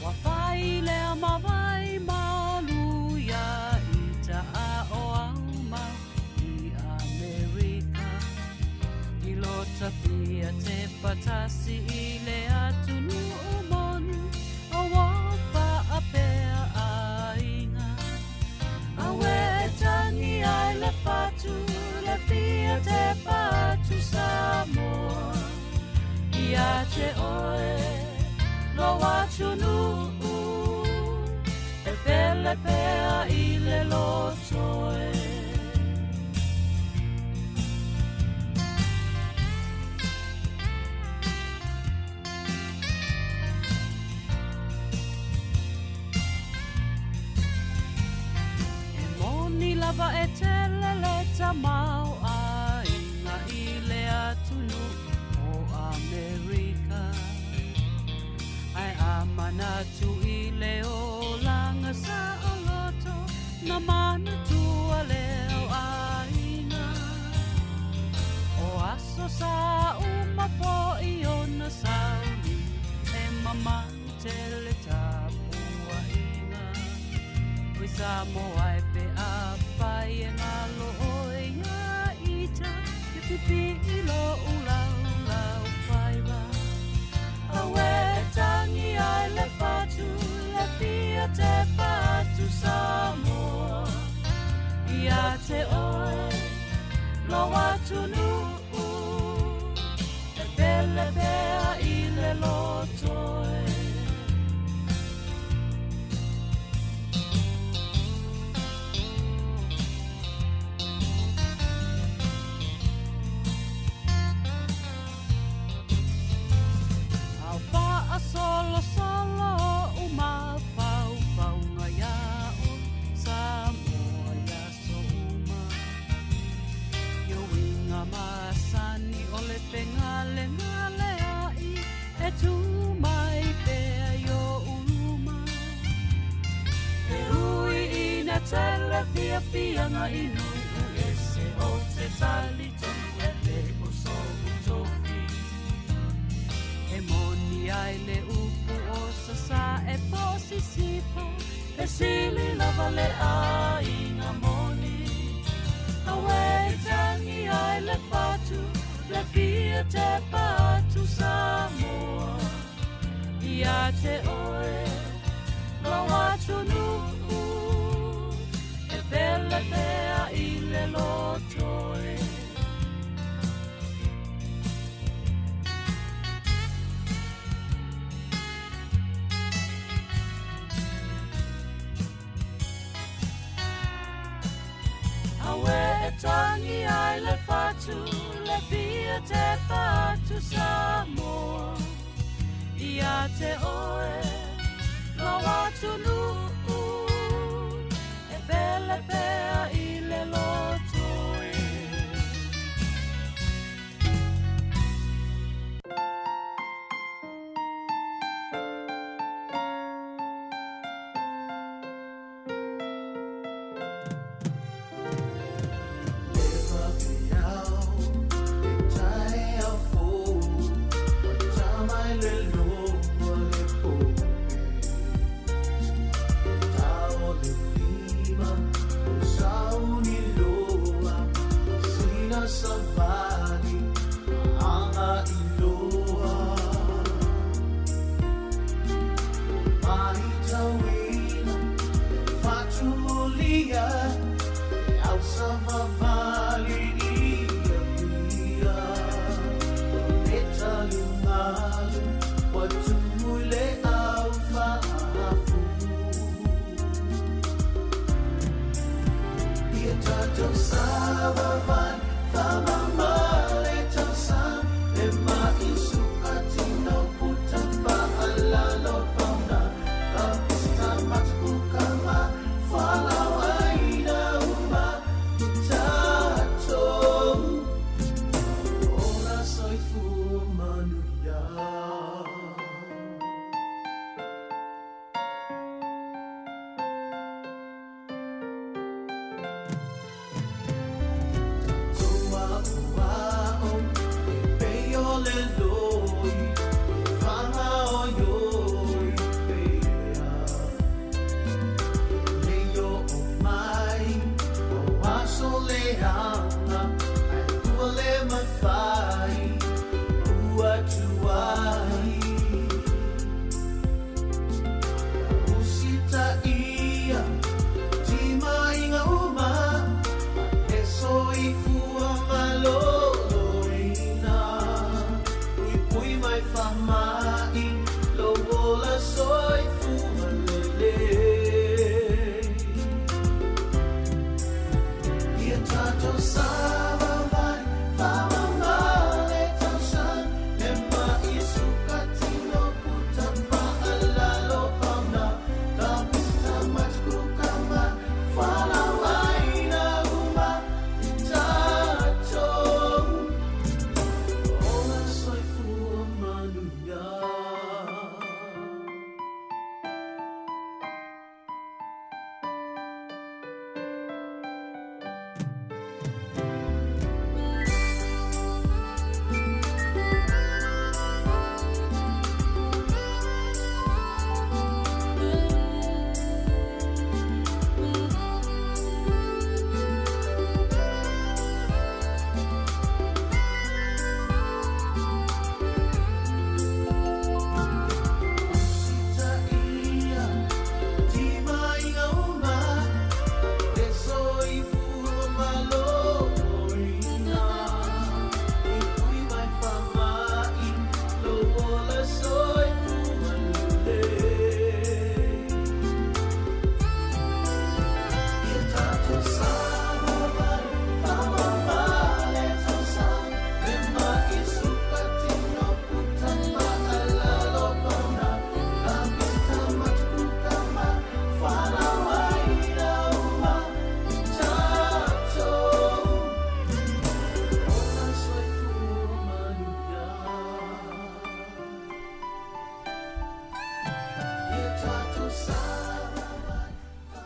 Ua fai lea mavae malu iā ita a o aumau i Amerika I lo tafia te patasi i le atunuu moni o ua fa'apea aiga Aue e tagi ai le fatu le fia te patu Samoa Ia te oe lo atunuu E pele pea i le loto e. E moni lava e tele le tamau aiga i le atunuu o Amerika Ae a manatu i le olaga saoloto na manatua lea o aiga O aso sa uma fo'i ona sauni e mamalu tele tapua'iga Oi Samoa e pe afai e galo oe ia ita Ia pipi'i lo'u laulau faiva Aue e tagi ai le fatu le fia te patu Samoa Ia te oe lo atunuu E pele pea i le loto e. Au fa'asolosolo o mafaufauga iā oe Samoa ia souma I uiga masani o le fegalegalea'i e tū mai pea i o'u luma E ui ina tele fiafiaga i nuu ese o te talitonu e lē o so'u tofi E moni ai le upu o sasā e po sisifo E sili lava le aiga moni Aue e tagi ai le fatu le fia te patu Samoa Ia te oe lo atunuu E pele pea i le loto e. Aue e tagi ai le fatu le fia te patu Samoa Ia te oe lo atunuu E pele pea i le loto.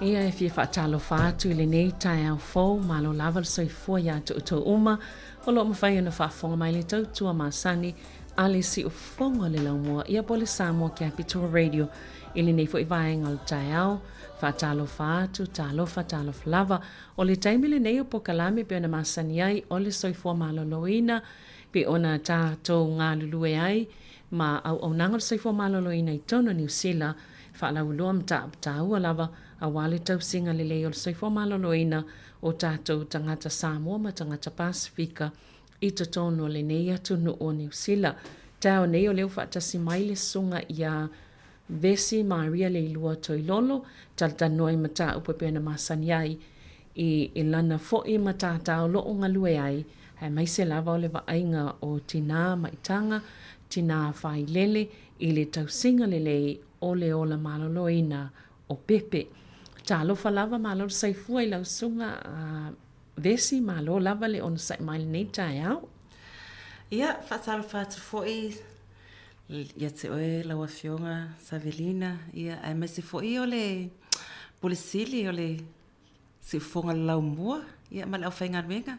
Ia e fia faatalofa atu i lenei taeao fou, malo lava le soifua ia te outou uma o lo o mafai ona faafofoga mai le tautua masani a le siufofoga o le laumua ia po o le Samoa Capital Radio i lenei foi vaega o le taeao. Faatalofa atu, talofa, talofa lava. O le taimi lenei o pokalame pei ona masani ai o le soifua maloloina pei ona tatou galulue ai ma auaunaga o le soifua maloloina i totonu o Niu Sila, faalauiloa mataupu taua lava aua le tausiga lelei o le soifua maloloina o tatou tagata Samoa ma tagata Pasefika i totonu o lenei atunuu o Niu Sila. Taeao nei o lea ua faatasi mai le susuga ia Vesi Maria Leilua Toilolo, talatalanoa i mataupu e pei ona masani ai i lana foi matata o lo o galue ai, aemaise lava o le vaaiga o tinā maitaga, tinā failele i le tausiga lelei o le ola maloloina o pepe. Talofa lava, malo le saifua i lau susuga a Vesi, malo lava le onosai mai lenei taeao. Ia, faatalofa atu foi ia te oe lau Afioga Savelina, ia, aemaise foi o le Pule Sili o le Siufofoga o le Laumua, ia, ma le aufaigaluega.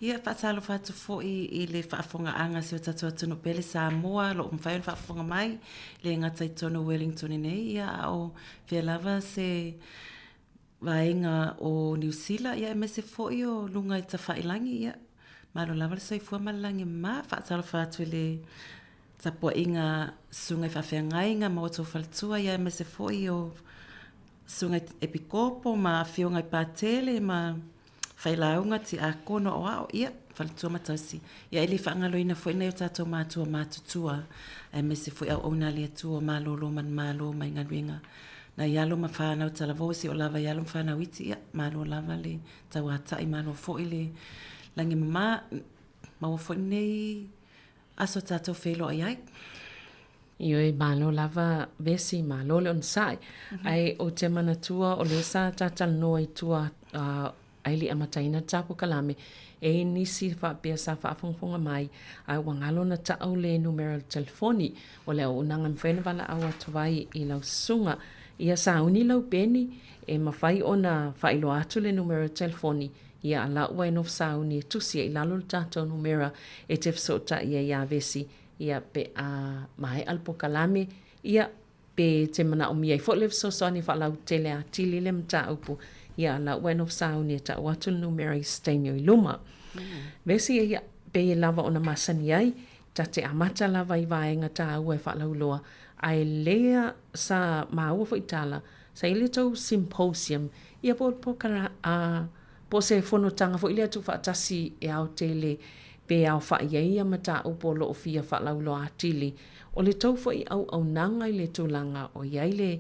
Ia, faatalofa atu foi i le faafofogaaga a si o tatou atunuu pele Samoa, o lo o mafai ona faafofoga mai, e le gata i totonu o Wellington nei, ia, a o fea lava se vaega o Niu Sila, ia, aemaise foi o luga i Tafailagi, ia, malo lava le soifua ma le lagi mama. Faatalofa atu i le tapuaiga a susuga i faafeagaiga ma outou faletua, ia, aemaise foi o susuga i Epikopo ma afioga i Patele ma failauga, tiakono, aoao, ia, faletua ma tausi. Ia, e le faagaloina foi nai o tatou matua matutua, aemaise foi auauna a le Atua o malolo manumalo mai galuega. Nai alo ma fanau talavou e seʻo lava i alo ma fanau iti, ia, malo lava le tauataʻi, malo foʻi le lagi e mamā, maua foʻi lenei aso tatou feiloai ai. Ioe, malo lava Vesi, malo le onosai. Ae ou te manatua o lea sa tatalanoa i tua ae le i amataina le tapue kalame, e i ai nisi faapea sa faafogafoga mai, ae ua galo ona ta'u le numera o le telefoni o le auaunaga e mafai ona valaau atu ai i lau susuga. Ia sauni lau peni e mafai ona faailoa atu le numera o le telefoni, ia a la ua e nofo sauni e tusi ai i lalo le tatou numera e te fesootai ai iā Vesi, ia pe a maea le pokalame, ia Pe te manaomia ai foi le fesoasoani faalautele atili le mataupu, ia a la ua e nofo sauni e ta'u atu le numera i se taimi o i luma. Vesi ia, pei e lava ona masani ai, ta te amata lava i vaega tāua e faalauiloa, ae lea sa māua foi tala, sa i ai le tou symposium, ia po o le pokara, a, po o se fonotaga foi lea tuufaatasi e aotele pe aofa'i ai ia mataupu o lo o fia faalauiloa atili. O le tou foi auaunaga i le tulaga o i ai le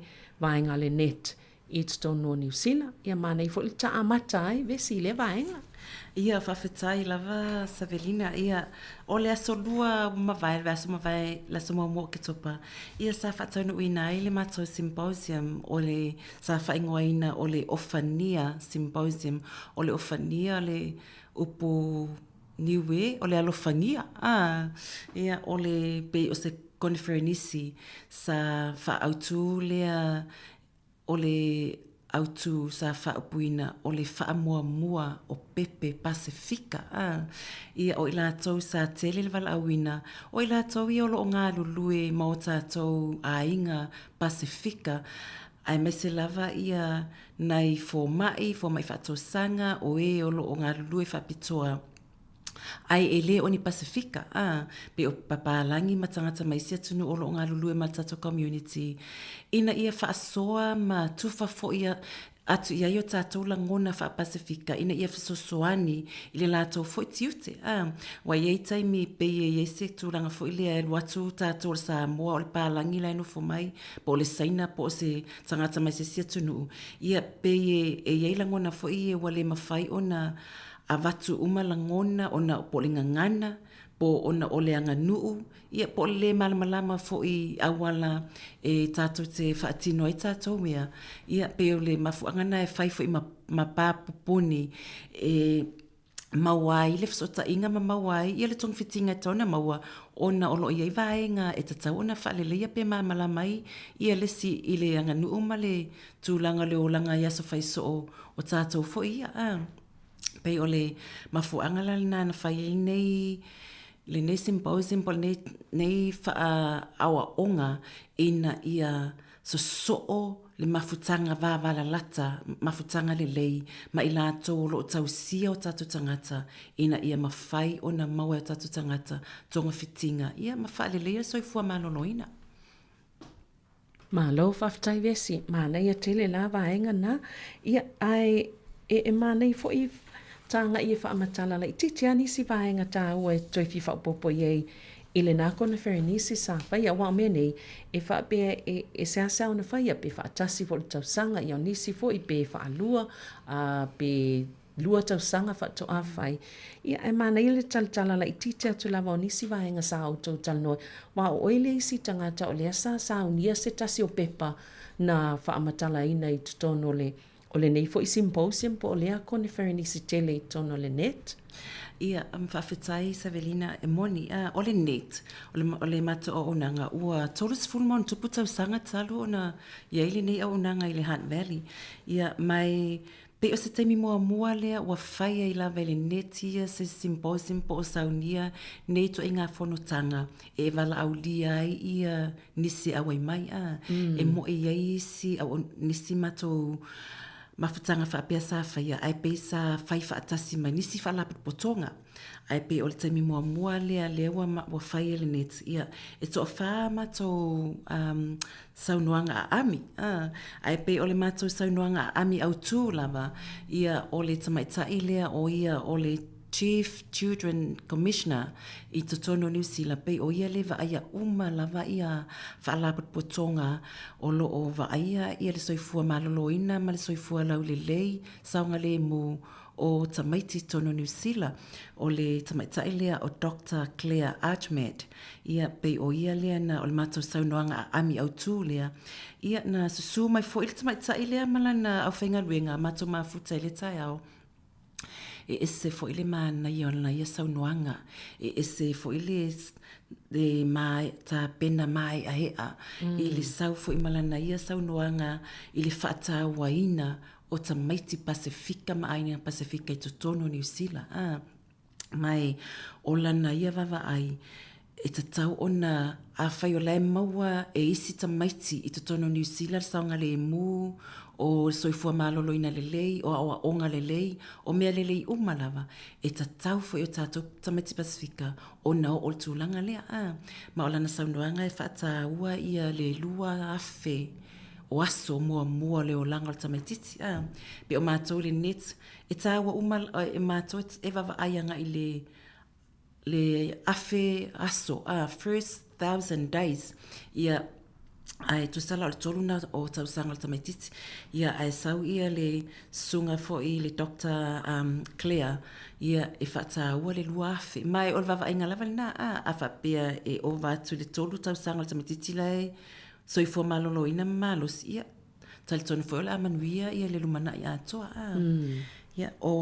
vaega a le net i totonu o Niu Sila, ia manaia foi le ta amata ai vesi i lea vaega. Ia, faafetai lava Savelina. Ia, o le Aso Lua ua mavae, le vaiaso mavae, le aso muamua o Oketopa, ia sa faataunuuina ai le matou symposium o le sa faaigoaina o le Ofania Symposium. O le Ofania le upu Niue, o le alofagia, a, ia, o le, pei o se koneferenisi sa faaautu lea o le autu sa faaupuina o le faamuamua o pepe Pasefika, a, ia, o i latou sa tele le valaauina, o i latou ia o lo o galulue ma o tatou aiga Pasefika, aemaise lava ia nai fomai, fomai faatosaga, o e o lo o galulue faapitoa ae e le o ni Pasefika, a, pei o papalagi ma tagata mai isi atunuu o lo o galulue ma le tatou community, ina ia faasoa ma tufa foi atu i ai o tatou lagona faa-Pasefika ina ia fesoasoani i le latou foi tiute, a. Ua i ai taimi pei e i ai se tulaga foi lea e alu atu tatou o le Samoa o le palagi la e nofo mai, po o le Saina po o se tagata mai se isi atunuu, ia pei e i ai lagona foi ia ua le mafai ona avatu uma lagona ona po o le gagana, po ona o le aganuu, ia po o le lē malamalama foi i auala e tatou te faatino ai tatou mea, ia pei o le mafuaaga lena e fai foi ma ma pa pupuni e maua ai le fesootaiga ma maua ai ia le togafitiga e tatau ona maua ona o lo o i ai vaega e tatau ona faaleleia pe malamalama ai ia le isi i le aganuu ma le tulaga o le olaga i aso fai soo o tatou foi ia. A pei o le mafuaaga la lena na fai ai lenei lenei symposium po o lenei nei faaoaoga ina ia sosoo le mafutaga vavalalata, mafutaga lelei ma i latou o lo o tausia o tatou tagata ina ia mafai ona maua e o tatou tagata togafitiga ia ma faaleleia le soifua maloloina. Malo faafetai Vesi, manaia tele la vaega na. Ia, ae e, e manaia foi tāgai e faamatala laitiiti lava nisi vaega tāua e toe fia faaopoopo i ai i lena koneferenisi sa faia, aua o mea nei, e faapea e, e seasea ona faia pe faatasi foi i le tausaga, ia o nisi foi pe faalua, a, pe 2 tausaga faatoa fai. Ia, ae manaia le talatala laitiiti atu lava o nisi vaega sa outou talanoa ai, aua o oe le isi tagata o lea sa saunia se tasi o pepa na faamatalaina i totonu o le o lenei foi symposium po o lea koneferenisi tele i totonu o le net. Ia, faafetai Savelina, e moni, a, o le net, o le, o le matou auaunaga, ua 30 ma ona tupu tausaga talu ona i ai lenei auaunaga i le Hutt Valley. Ia, ma e Pei o se taimi muamua lea ua fai ai lava i le net ia se symposium po o saunia nei ituaiga fonotaga e valaaulia ai ia nisi e auai mai a e moe i ai isi nisi matou mafutaga faapea sa faia ae pei sa fai faatasi ma nisi faalapotopotoga. Ae pei o le taimi muamua lea lea ua ua fai e le net ia e toafa matou um saunoaga aami a ae pei o le matou saunoaga aami autū lava ia o le tamaitai lea o ia o le. Chief Children Commissioner i totonu o Niu Sila, pei o ia le vaaia uma lava ia faalapotopotoga o lo o vaaia ia le soifua maloloina ma le soifua laulelei saogalemu o tamaiti i totonu o Niu Sila. O le tamaitai lea o Doctor Claire Ajmad. Ia, pei o ia lea na, o le matou saunoaga aami autu lea. Ia, na susu mai foi le tamaitai lea ma lana aufaigaluega, matou mafuta i lea taeao. E ese foi le manaia o lana ia saunoaga, e ese foi le le mae, tapena mae'ae'a mm. i le sau foi ma lana ia saunoaga i le faatauaina o tamaiti Pasefika ma aiga Pasefika i totonu o Niu Sila. Ah. Ma e o lana ia vaavaai, e tatau ona, afai o la e maua e isi tamaiti i totonu o Niu Sila le saogalemu, o le soifua maloloina lelei, o aoaoga lelei, o mea lelei uma lava, e tatau foi i o tatou tamaiti Pasefika ona oo i le tulaga lea. A, ma o lana saunoaga e faataua ia le 2,000 o aso muamua o le olaga o le tamaitiiti. A, pei o matou i le NETS, E tāua uma e mātou e vaavaai agai i le le afe aso, a first 1000 days, ia ae tusa la o le tolu na o tausaga o le tamaitiiti, ia ae sau ia le susuga foi le Doctor um, Claire, ia e faataua le 2000. Ma o le vaavaaiga lava lena, a, a faapea e ova atu i le tolu tausaga o le tamaitiiti la e soifua maloloina ma malosi, ia talitonu foi o le a manuia ia le lumanai atoa. A. Mm. Ia, o,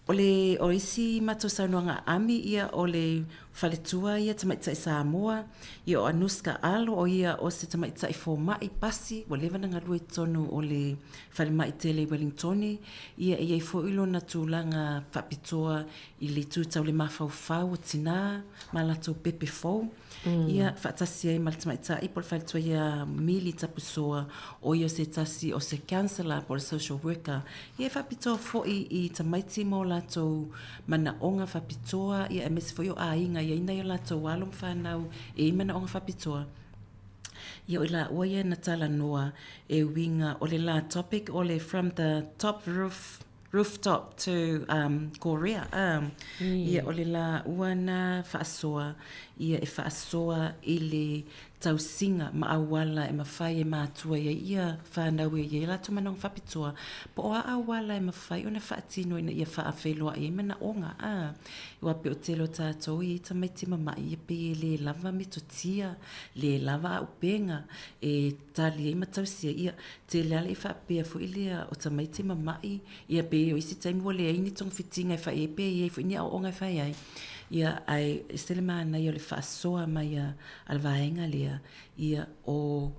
o le o isi matou saunoaga aami ia o le faletua ia tamaitai Samoa, ia o Anuska Alo o ia o se tamaitai fomai pasi ua leva na galue i totonu o le falemai tele i Wellingtone, ia e i ai foi lona tulaga faapitoa i le itu tau le mafaufau o tinā ma latou pepe fou. Mm. Ia, faatasi ai ma le tamaitai po o le faletua ia Mili Tapusoa, o ia o se tasi o se counselor po o le social worker. Ia, e faapitoa foi i tamaiti ma o latou manaoga faapitoa, ia, aemaise foi o aiga e i ai nai o latou alo ma fanau e i ai manaoga faapitoa. Ia, o i laua ia na talanoa e uiga o le la topic o le from the top roof rooftop to um, Korea. Um, mm. Ia, o le la ua na faasoa, ia e faasoa i le tausiga ma auala e mafai e mātua ia ia whānau e ia latou manaoga faapitoa, po o a auala e mafai ona faatino ina ia faafeiloai ai manaoga. A, aua pei o tele o tātou i tamaiti mama'i, ia pei e lē lava metotia, lē lava auupega e tali ai ma tausia, ia, tele lava le faapea foi lea o tamaiti ma ma'i, ia pe o isi taimi ua leai ni togafitiga e fai ai pe i ai foi ni aoaoga e fai ai. Ia, ae ese le manaia o le faasoa mai a le vaega lea, ia, o,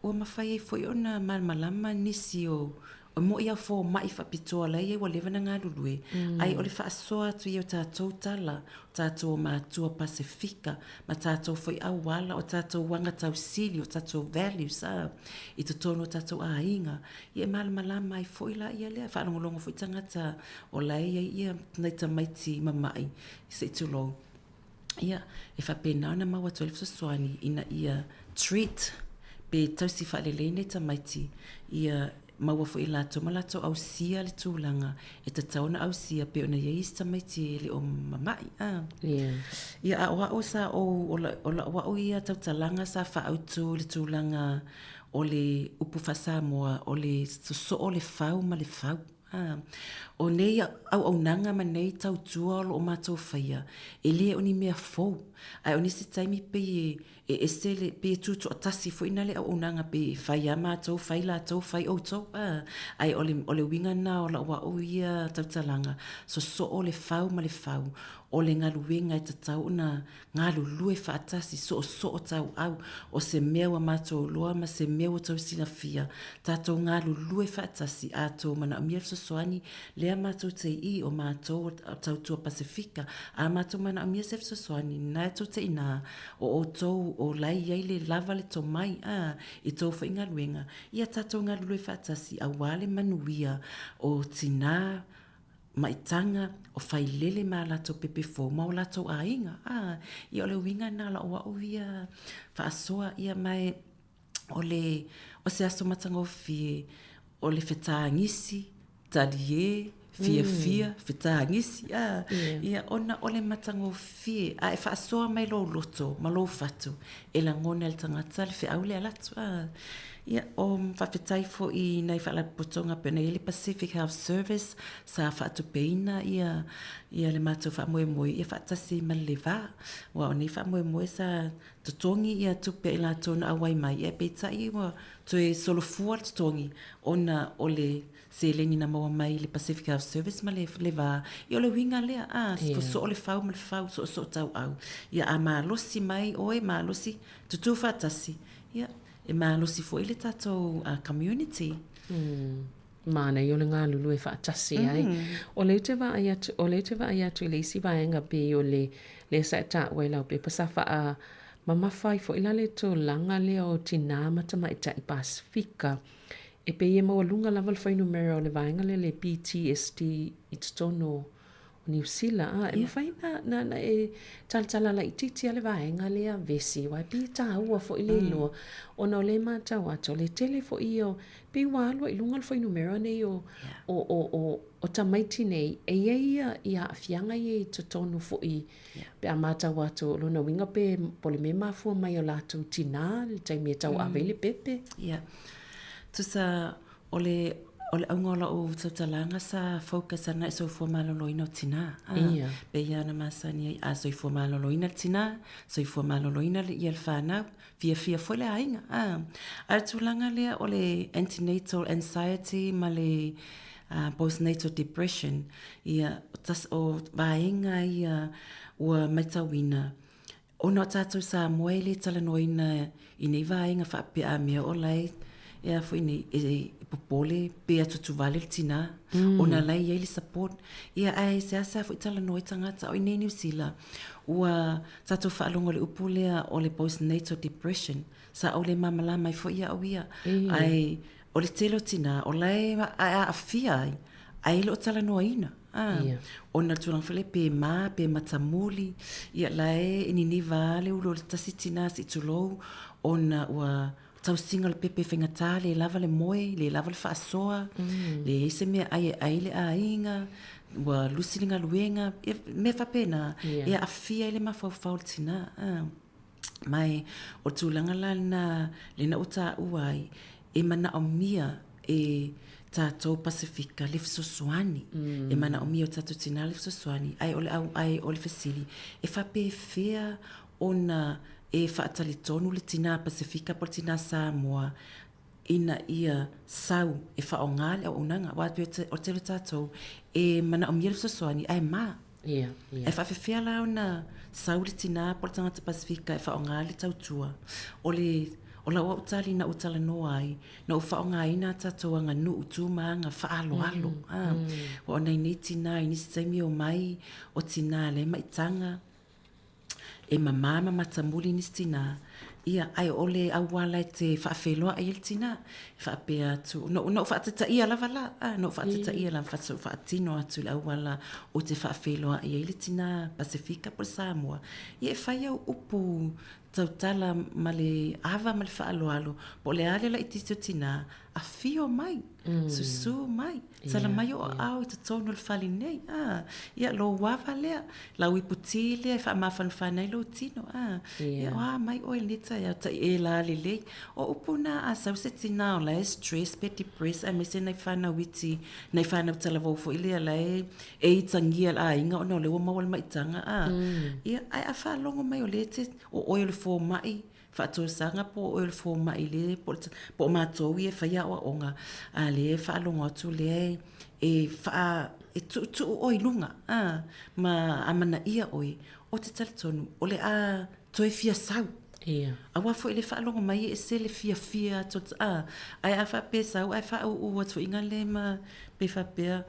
ua mafai ai foi ona malamalama nisi o, e mo'i a fomai faapitoa la e i ai ua leva ona galulue, ae o le faasoa atu ia o tatou tala, o tatou matua Pasefika, ma tatou foi auala, o tatou aga tausili, o tatou values a, i totonu o tatou aiga, ia e malamalama ai foi la ia lea, faalogologo foi tagata o la e i ai ia nai tamaiti mama'i, se i tulou. Ia, e faapena ona maua atu ai le fesoasoani ina ia treat pe tausi faalelei nai tamaiti, ia maua foi e latou ma latou ausia le tulaga e tatau ona ausia pei ona i ai isi tamaiti e le o mama'i. A. Yeah. Ia, a o au sa ou, o la, o la'u au ia tautalaga sa faaautu i le tulaga o le upu faa-Samoa, o le sosoo le fau ma le fau. A. O nei auaunaga ma nei tautua o lo o matou faia, e le o ni mea fou, ae o nisi taimi pei e, e ese le, pei e tutoatasi foi na le auaunaga, pei e fai a matou, fai latou, fai outou, a. Ae o le, o le uiga na o lau au ia tautalaga, sosoo le fau ma le fau, o le galuega e tatau ona galulue faatasi, soosoo tauau, o se mea ua matou iloa ma se mea ua tou silafia, tatou galulue faatasi, a tou manaomia le fesoasoani, lea matou te i, o matou o Tautua Pasefika, a matou manaomia se fesoasoani, lena e tou te inā, o outou o la e i ai le lava le tomai, a, i tou foi galuega, ia tatou galulue faatasi aua le manuia o tinā, maitaga, o failele ma a latou pepe fou ma o latou aiga. A, ia o le uiga lena o lau au ia faasoa, ia ma e, o le, o se aso matagofie, o le fetagisi, talie, fiafia, fetagisi, a, ia, ona o le matagofie, a e faasoa mai lou loto ma lou fatu, e lagona e le tagata le feau lea alu atu, a. Ia, o faafetai foi i nai faalapotopotoga pei ona i ai le Pacific Health Service sa faatupeina ia ia le matou faamoemoe ia faatasi ma le va. Aua o nei faamoemoe sa totogi ia tupe a i latou na auai mai, ia peitai ua toe solofua le totogi ona o le seleni na maua mai i le Pacific Health Service ma le le va. Ia o le uiga lea, a, soo le fau ma le fau, soosoo tauau. Ia a malosi mai oe, malosi, tutū faatasi, ia, e malosi foi le tatou community. Manaia o le galulue faatasi ai. O lea ou te vaai atu, o lea ou te vaai atu i le isi vaega pei o le, lea sa e taua i lau pepa sa faa mamafa ai foi la le tulaga lea o tinā ma tamaitai Pasefika. E pei e maualuga lava le fuainumera o le vaega lea le PTSD i totonu o Niu Sila, a e mafai na, na, na e talatala laitiiti lava le vaega lea vesi, aua e pei e taua foi le iloa, ona o lea e matau atu, o le tele foi ia o, pei ua alu ai i luga le fuainumera nei o, o, o, o, o tamaiti nei, e i ai ia, ia aafiaga ia i totonu foi, pe a matau atu, o lona uiga pe, po o le mea e mafua mai i o latou tinā i le taimi e tauave ai le pepe. Ia. Tusa O le o le auga o lau tautalaga sa focus ana i soifua maloloina o tinā. A, Ia. pei lava ona masani ai, a soifua maloloina le tinā, soifua maloloina le, ia le fanau, fiafia foi le aiga. A, a o le tulaga lea o le antenatal anxiety ma le postnatal depression, ia, o tas, o vaega ia ua matauina Ona o tātou Samoa e le talanoaina i nei vaega faapea a mea o la e e a foi nei e popole pe atuatuvale le tinā ona la e i ai le support. Ia ae seasea foi talanoa ai tagata o i nei Niu Sila ua tātou faalogo i le upu lea o le postnatal depression sa ou le malamalama ai foi au ia ae o le tele o tinā o la e aafia ai ae le o talanoaina. A, yeah. Ona le tulaga foi lea pe mā, pe matamuli, ia la e e niniva lava le ulu o le tasi tinā se i tulou, ona ua tausiga o le pepe faigata, le lava le moe, le lava le faasoa, mm. leai se mea ai e ai le aiga, ua lusi le galuega, ia mea faapena, yeah. e aafia ai le mafaufau o le tinā. A. Ma e, o le tulaga la lena, lena ua taua ai, e manaomia e tātou Pasifika le fesoasoani. Mm. E manaomia o tātou tinā le fesoasoani, ae o le au, ae o le fesili, e faapefea ona e faatalitonu le tinā Pasifika po o le tinā Samoa ina ia sau e faaaoga le auaunaga. Aua e pei o le tele o tātou e manaomia le fesoasoani ae mā. Ia, ia. E faafefea la ona sau le tinā po o le tagata Pasifika e faaaoga le tautua? O le, o lau au tali na ou talanoa ai, na ou faaaogaina a tatou aganuu, tu ma aga faaaloalo. Mm, a, mm. Aua o nai nei tinā i nisi taimi e omai, o tinā lea e maitaga, e mamā ma matamuli nisi tinā, ia, ae o le auala e te faafeiloai ai le tinā, e faapea atu, na ou faataitaia lava la, a, na ou faataitaia lava, sa ou faatino atu i le auala ou te faafeiloai ai le tinā Pasefika po o le Samoa, ia e fai au upu tautala ma le ava ma le faaaloalo, po o le a le laitiiti o tinā, afio mai, susū mai, tala mai o aao i totonu o le fale nei, a, ia, lou ava lea, lau ipu tī lea e faamafanafana ai lou tino, a, ia, o a mai oe i lenei taeao, tai e la lelei. O upu na a sau se tinā o la e stress pe depress aemaise nai whanau iti, nai whanau talavou foi lea la e, e itagia le aiga ona o lea ua maua le maitaga, a, ia, ae a faalogo mai o lea e te, o oe o le fomai, faatosanga po o oe o le fomai le po o matou ia e fai aoaoga a lea e faalogo atu lea e faa e tuutuu oe i luga a ma amanaia oe ou te talitonu o le a toe fia sau. Ia. Aua foi le faalogo mai e ese le fiafia atu a ae a faapea sau ae faauu atu foi le ma pe faapea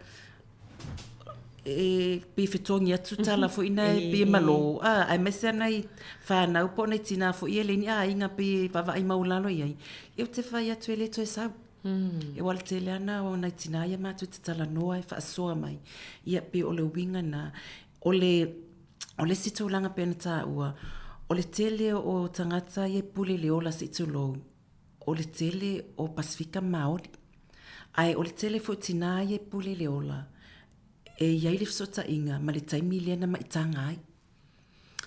e pei e fetogi atu tala foi na e pei e malo, a, aemaise lava nai fanau po o nai tinā foi ia e leai ni aiga pei e vaavaai maualalo i ai, ia ou te fai atu e le toe sau. E aua o le tele lava na o nai tinā ia matou te talanoa e faasoa mai, ia pei o le uiga na. O le, o le isi tulaga pei ona taua, o le tele o tagata ia e pule i le ola se i tulou, o le tele o Pasifika Māori. Ae o le tele foi o tinā ia e pule i le ola, e i ai le fesootaiga ma le taimi lea na maitaga ai.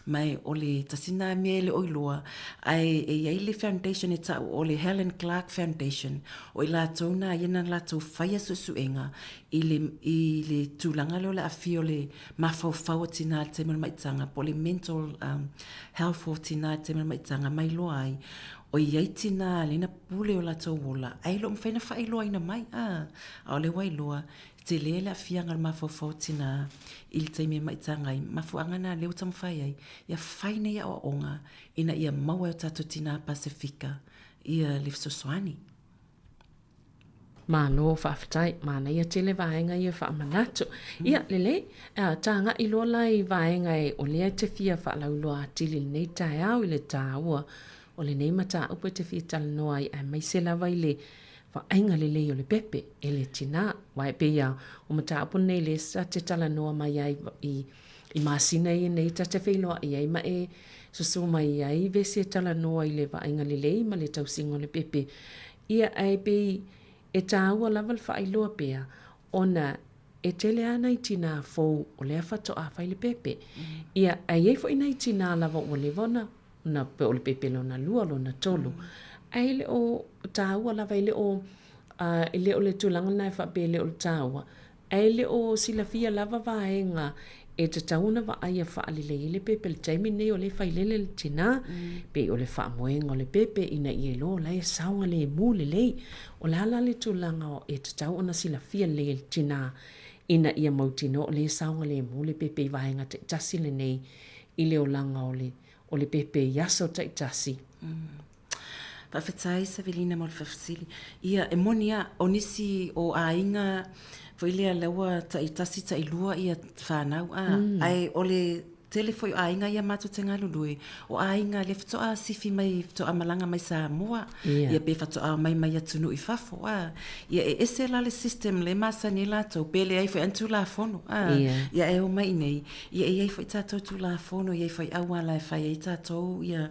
Ma e o le tasi na mea e le o iloa, ae e i ai le foundation e tau o le Helen Clark Foundation, o i latou na ia na latou faia suesuega i le, i le tulaga lea o le aafia o le mafaufau o tina i le taimi o le maitaga, po o le mental um, health o tina i le taimi o le maitaga, ma iloa ai, o i ai tina lea na pule o latou ola, ae le o mafai ona faailoaina mai, a, a o lea ua iloa, Tele le aafiaga o le mafaufau o tina i le taimi e maitaga ai. Mafuaaga na lea ua taumafai ai ia fai nei aoaoga ina ia maua e o tatou tina Pasefika ia le fesoasoani. Malo faafetai, manaia tele vaega ia faamanatu. Ia, lelei, tagai loa la i vaega e o lea e te fia faalauiloa atili i lenei taeao i le taua o lenei mataupu e te fia talanoa ai aemaise lava i le vaaiga lelei o le pepe e le tinā. Aua e pei a o mataupu nei lea sa te talanoa mai ai i, i masina ia nei ta te feiloai ai ma e susu mai ai vese e talanoa i le vaaiga lelei ma le tausiga o le pepe. Ia ae pei e tāua lava le faailoa pea ona e tele lava nai tinā fou o lea faatoa fai le pepe. Ia ae i ai foi nai tinā lava ua leva ona na pe o le pepe lona lua, lona tolu. Ae le o tāua lava, e le o, e le o le tulaga lena e faapea e le o le tāua, ae le o silafia lava vaega e tatau ona vaaia faalelei ai le pepe i le taimi lenei o lea e failele le tinā, pei o le faamoega o le pepe ina ia iloa o la e saogalemu lelei. O le a la le tulaga e tatau ona silafia lelei e le tinā ina ia mautinoa o lea e saogalemu le pepe i vaega taitasi lenei i le olaga o le o le pepe i aso taitasi. Faafetai Savelina mo le faafesili. Ia, e moni lava, o nisi o aiga foi lea lea ua taitasi, tailua ia fanau, a, ae o le tele foi o aiga ia matou te galulue, o aiga lea faatoa sifi mai, faatoa malaga mai Samoa, ia pe faatoa omai mai atunuu i fafo, a. Ia e ese la le system lea e masani ai latou, pe leai foi lava ni Tulafono, a. Ia e omai i inei, Ia e i ai foi tatou Tulafono, e i ai foi auala e fai ai tatou ia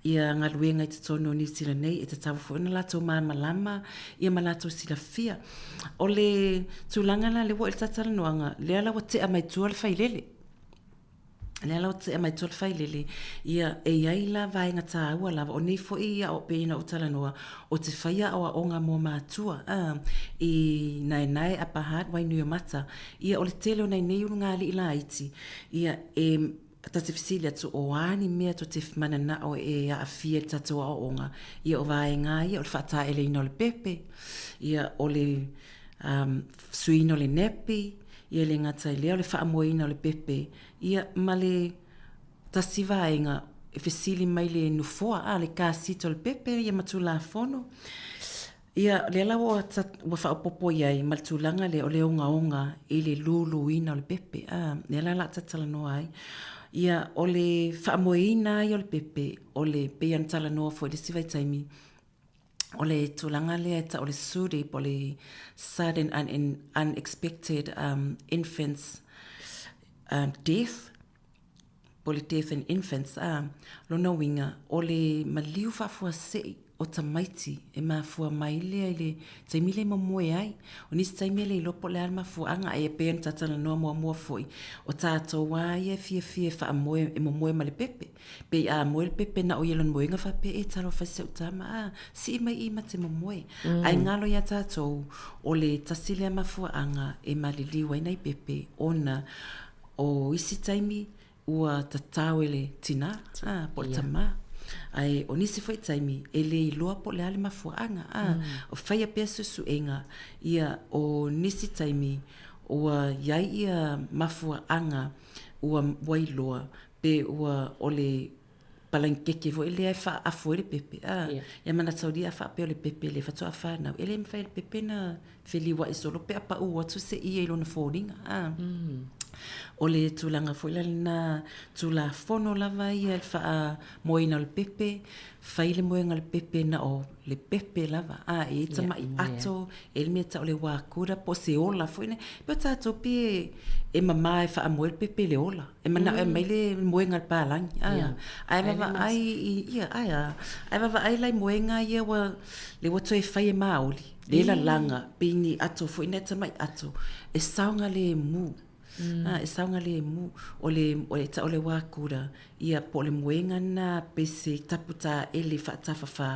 ia galuega i totonu o Niu Sila nei, e tatau foi ona latou malamalama ia ma latou silafia. O le tulaga la lea ua oo i le talatalanoaga, lea la ua tea mai tua le failele. Lea la ua tea mai tua le failele, ia e i ai la vaega taua lava, o nei foi e pei ona ou talanoa, ou te faia aoaoga mo matua a, i Naenae, Upper Hutt, Wainuiomata, Ia, o le tele o nai nei ulugalii laiti, ia, e, ta te fesili atu, o a ni mea tou te mananao e aafia i le tatou aoaoga? Ia, o vaega ia, o le faataeleina o le pepe, ia, o le um, suiina o le nappy, ia, e le gata i lea, o le faamoeina o le pepe, ia, ma le tasi vaega e fesili mai le nofoa, a, le car seat o le pepe, ia, ma Tulafono. Ia, lea la ua, ua faaopoopo i ai ma le tulaga lea o le ogaoga i le luluina o le pepe, a, lea la o le a talatalanoa ai. Ia, o le faamoeina ai o le pepe, o le, pei ona talanoa foi i le isi vaitaimi, o le tulaga lea e tau o le SUDI po o le Sudden Unexpected Infants Death, po o le Death in Infants, ā, lona uiga, o le maliu faafuasei o tamaiti e mafua mai lea i le taimi lea e momoe ai. O nisi taimi e le iloa po o le a le mafuaaga, ae pei ona ta talanoa muamua foi, o tatou lava ia e fiafia e faamoe, e momoe ma le pepe. Pei a moe le pepe na o ia lona moega faapea, e talofa i si au tama, a, sii mai i ma te momoe. Ae galo iā tatou, o le tasi lea mafuaaga e maliliu ai nai pepe ona O isi taimi ua tatao e le tinā a, po o le tamā. Ae o nisi foi taimi e le iloa po o le a le mafuaaga a, o faia pea suesuega ia o nisi taimi ua i ai ia mafuaaga ua ua iloa pe ua o le palaikeke foi lea e faaafu ai le pepe a, ia manatu aulia a faapea o le pepe lea faatoa fanau e le mafai e le pepe ona feliuai solo pe a pau atu se ie i lona foliga a. O le tulaga foi la lena Tulafono lava ia i le faamoeina o le pepe, fai le moega o le pepe na o le pepe lava a, e i ai tamai ato, e i ai le mea e tau o le wakuda po o se ola foi lea. E pei o tatou pei e mama e faamoe le pepe i le ola. E manao e aumai le moega a le palagi a, ae vaavaai i, ia, ae a, ae vaavaai la i moega ia ua, lea ua toe fai e maoli, le lalaga, pei ni ato foi nei tamai ato e saogalemu. A, e saogalemu. O le, o le, o le wā kura, ia po o le moega lena pese taputaele faatafafā,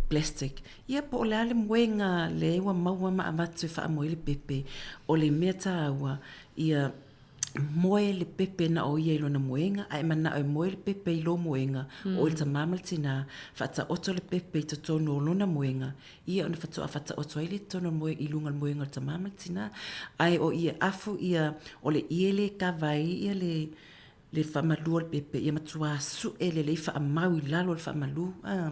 plastic. Ia po o le a le moega lea ua maua ma avatu e faamoe ai le pepe, o le mea taua, ia moe le pepe na o ia i lona moega, a e manao e moe le pepe i lou moega, o oe le tamā ma le tinā, faataoto le pepe i totonu o lona moega, ia ona faatoa faataoto ai lea i totonu o le moe, i luga o le moega o le tamā ma le tinā. Ae o i e afu ia, o le ie lea e kava ai ia le, le faamalu o le pepe, ia matua suʻe lelei faamau i lalo o le faamalu. A,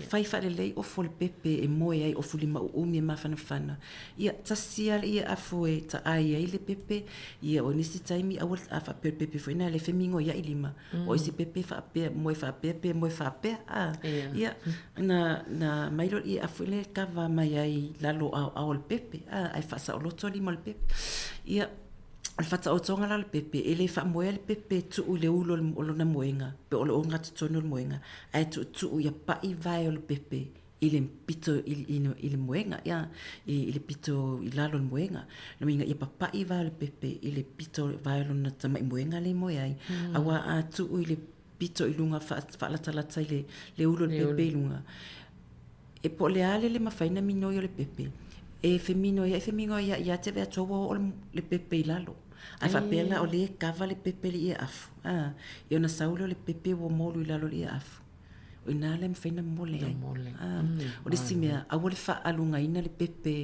fai faalelei ofu o le pepe e moe ai, ofu lima uumi e mafanafana. Ia, tasi lava le ie afu e taai ai le pepe, ia o nisi taimi aua le, a faapea o le pepe foi lena e le femigoiai lima, o isi pepe e faapea, moe faapea pe moe faapea, a. Ia, na, na aumai lea o le ie afu lea e kava mai ai i lalo o aoao o le pepe, a, ae faasaoloto lima o le pepe. Ia, o le faataotoga la o le pepe, e le faamoea le pepe e tuu i le ulu o lona moega, pe o le ogatotonu o le moega, ae tuutuu ia paʻi vae o le pepe i le pito i, i, i le moega, ia, i, i le pito i lalo o le moega. Lona uiga, ia papaʻi vae o le pepe i le pito vae o lona tamaʻi moega lea e moe ai. Auā a tuu i le pito i luga faalatalata i le, le ulu o le pepe i luga, E po o le a le le mafai ona minoi o le pepe, e feminoiaʻi feminoiaʻi lava te ave atu ua oo le pepe i lalo. Ae faapea la o lea e kava le pepe i le ie afu, a, ia ona sau lea o le pepe ua molu i lalo o le ie afu. O i ina la e mafai ona mole ai. A, o le isi mea, aua le faaalugaina le pepe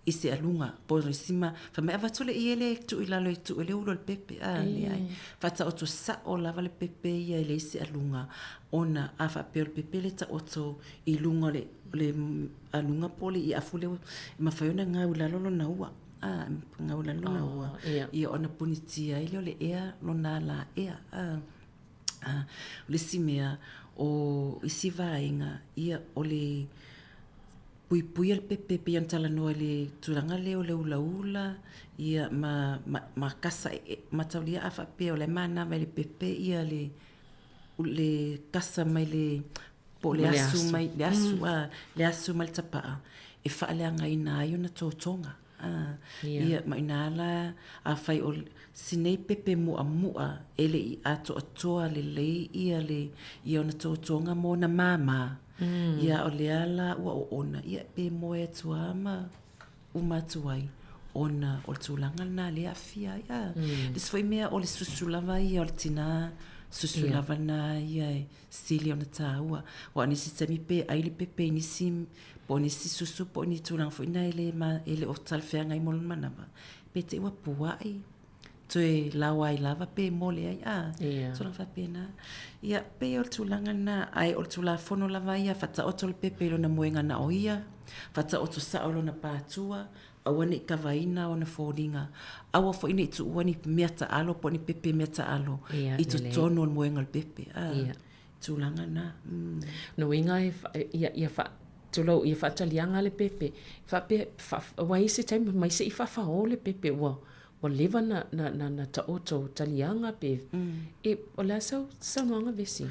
i se aluga po o le isi ma fai mai avatu le ie lea e tuu i lalo e tuu ai le ulu o le pepe a leai faataoto sao lava le pepe ia e leai se aluga ona a faapea o le pepe lea e taoto i luga o le o le aluga po o le ie afu lea e mafai ona gau i lalo lona ua a gau i lalo lona ua ia ona punitia ai lea o le ea lona alaea a o le isi mea o isi vaega ia o le puipuia le pepe pei ona talanoa i le tulaga lea o le ulaula ia ma, ma, ma kasa e, mataulia a faapea o la e manava i le pepe ia le, le kasa mai le po o le asu mai le asu mm. a le asu mai le tapaa e faaleagaina ai ona totoga a ia ma ina la afai o si nei pepe mu'amu'a e le i atoatoa lelei ia le ia ona totoga mo ona māmā Ia o lea la ua oona, ia pe moe atu lava ma uma atu ai, ona o le tulaga lena lea e aafia ai. A, le isi foi mea o le susu lava ia o le tinā, susu lava lena ia e sili ona taua. Aua o nisi taimi pe ai le pepe i nisi, po o nisi susu po o ni tulaga foi na e le, e le o talafeagai mo lona manava, pe te i ua puaʻi, toe laoa ai lava pe mole ai, a, yeah. tulaga faapena. Ia, pei o le tulaga lena, ae o le Tulafono lava ia, faataoto le pepe i lona moega na o ia, faataoto sao i lona pātua, aua ne i kavaina ona foliga, aua foi ne i tuua ni mea taalo po o ni pepe mea taalo yeah, i totonu o le moega o le pepe. A, yeah. Tulaga lena. Mm. No uiga e, ia, ia fa, tulou, ia faataliaga le pepe, faapea, fa, ua i se taimi mai se i faafao le pepe, ua, Ua leva na, na, na, na taoto taliaga pe, e, o le a sau saunoaga Vesi?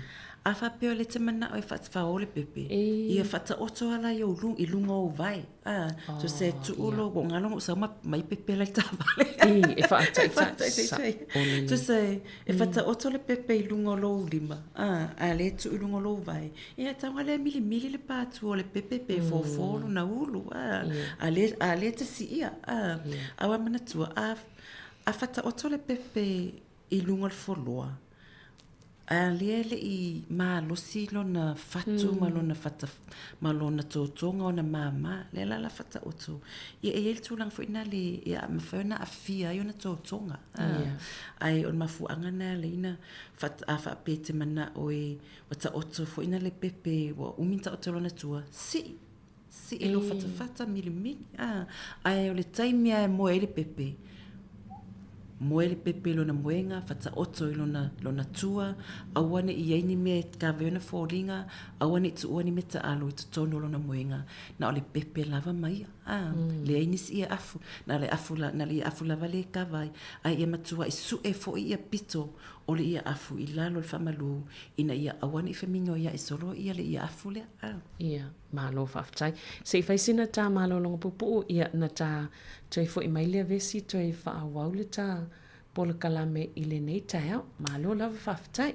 A faapea o lea e te manao e faafao le pepe, e... ia faataoto ala i, ou, i luga o ou vae. A, oh, so se tuu lo, ua ngalo ngou sau ma mai pepe la i taavale. E, e faataitai. So se, e faataoto le pepe i luga o lou lima, a, a lea e tuu i luga o lou vae. Ia, e tau lea milimili le pātua o le pepe pe fofo lona ulu, a, a lea, a lea te siia, a, a ua manatua, a, a faataoto le pepe i luga o le foloa, a lea e le i malosi lona fatu ma lona fata, ma lona totoga ona māmā, lea la la faataoto. Ia, e i ai le tulaga foi lena le, e mafai ona aafia ai ona totoga. A, ae o le mafuaaga lena e ala ai ona a faapea e te manao e, ua taoto foi na le pepe, ua umi ona taoto lona tua, sii, sii lou fatafata milimili, a, ae o le taimi lava e moe ai le pepe, moe le pepe i lona moega, fataoto i lona, lona tua, aua ne i i ai ni mea e kava ai ona foliga, aua ne i tuua ni mea taalo i totonu o lona moega, na o le pepe lava ma ia, a, leai nisi ia afu, na o le afu, na o le ia afu lava lea e kava ai, ae ia matuai sue foi ia pito o le ia afu i lalo o le faamalu, ina ia aua ne i feminoiaʻi solo ia le ia afu lea, a. Ia. Malo faafetai. Se i fai sina tā malologa puupuu, ia, na tā toe foi mai lea vesi toe faaauau le tā polokalame i lenei taeao. Malo lava faafetai.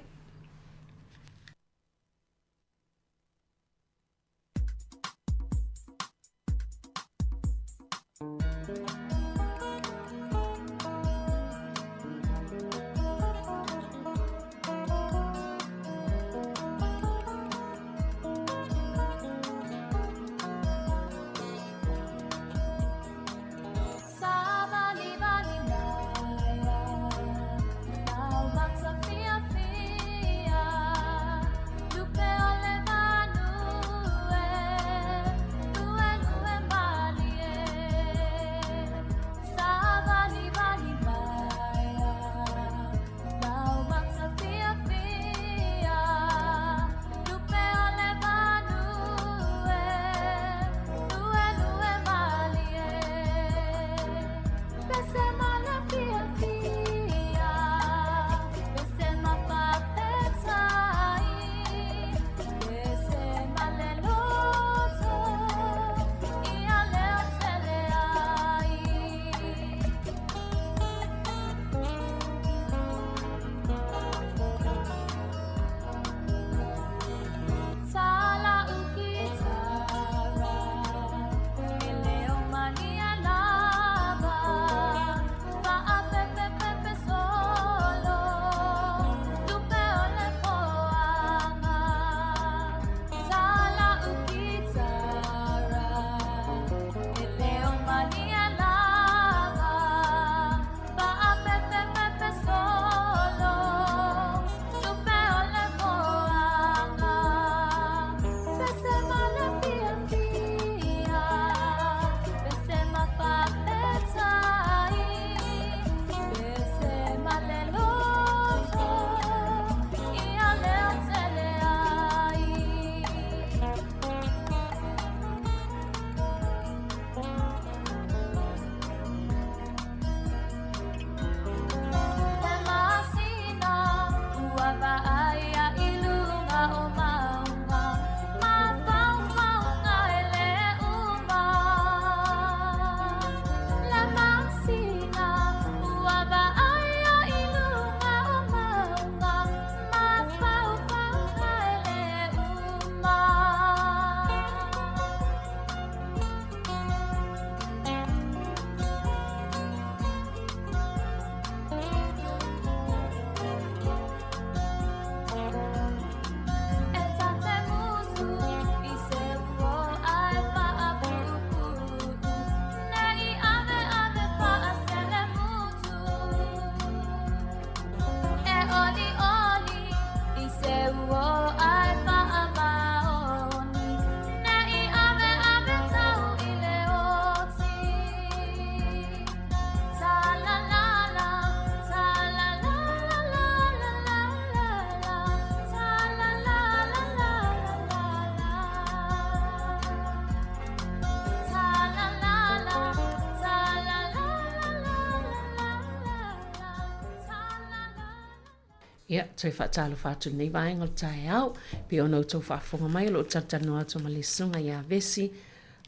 Ia, toe faatalofa atu i lenei vaega o le taeao, pei ona outou faafofoga mai o lo o talatalanoa atu ma le Susuga ia Vesi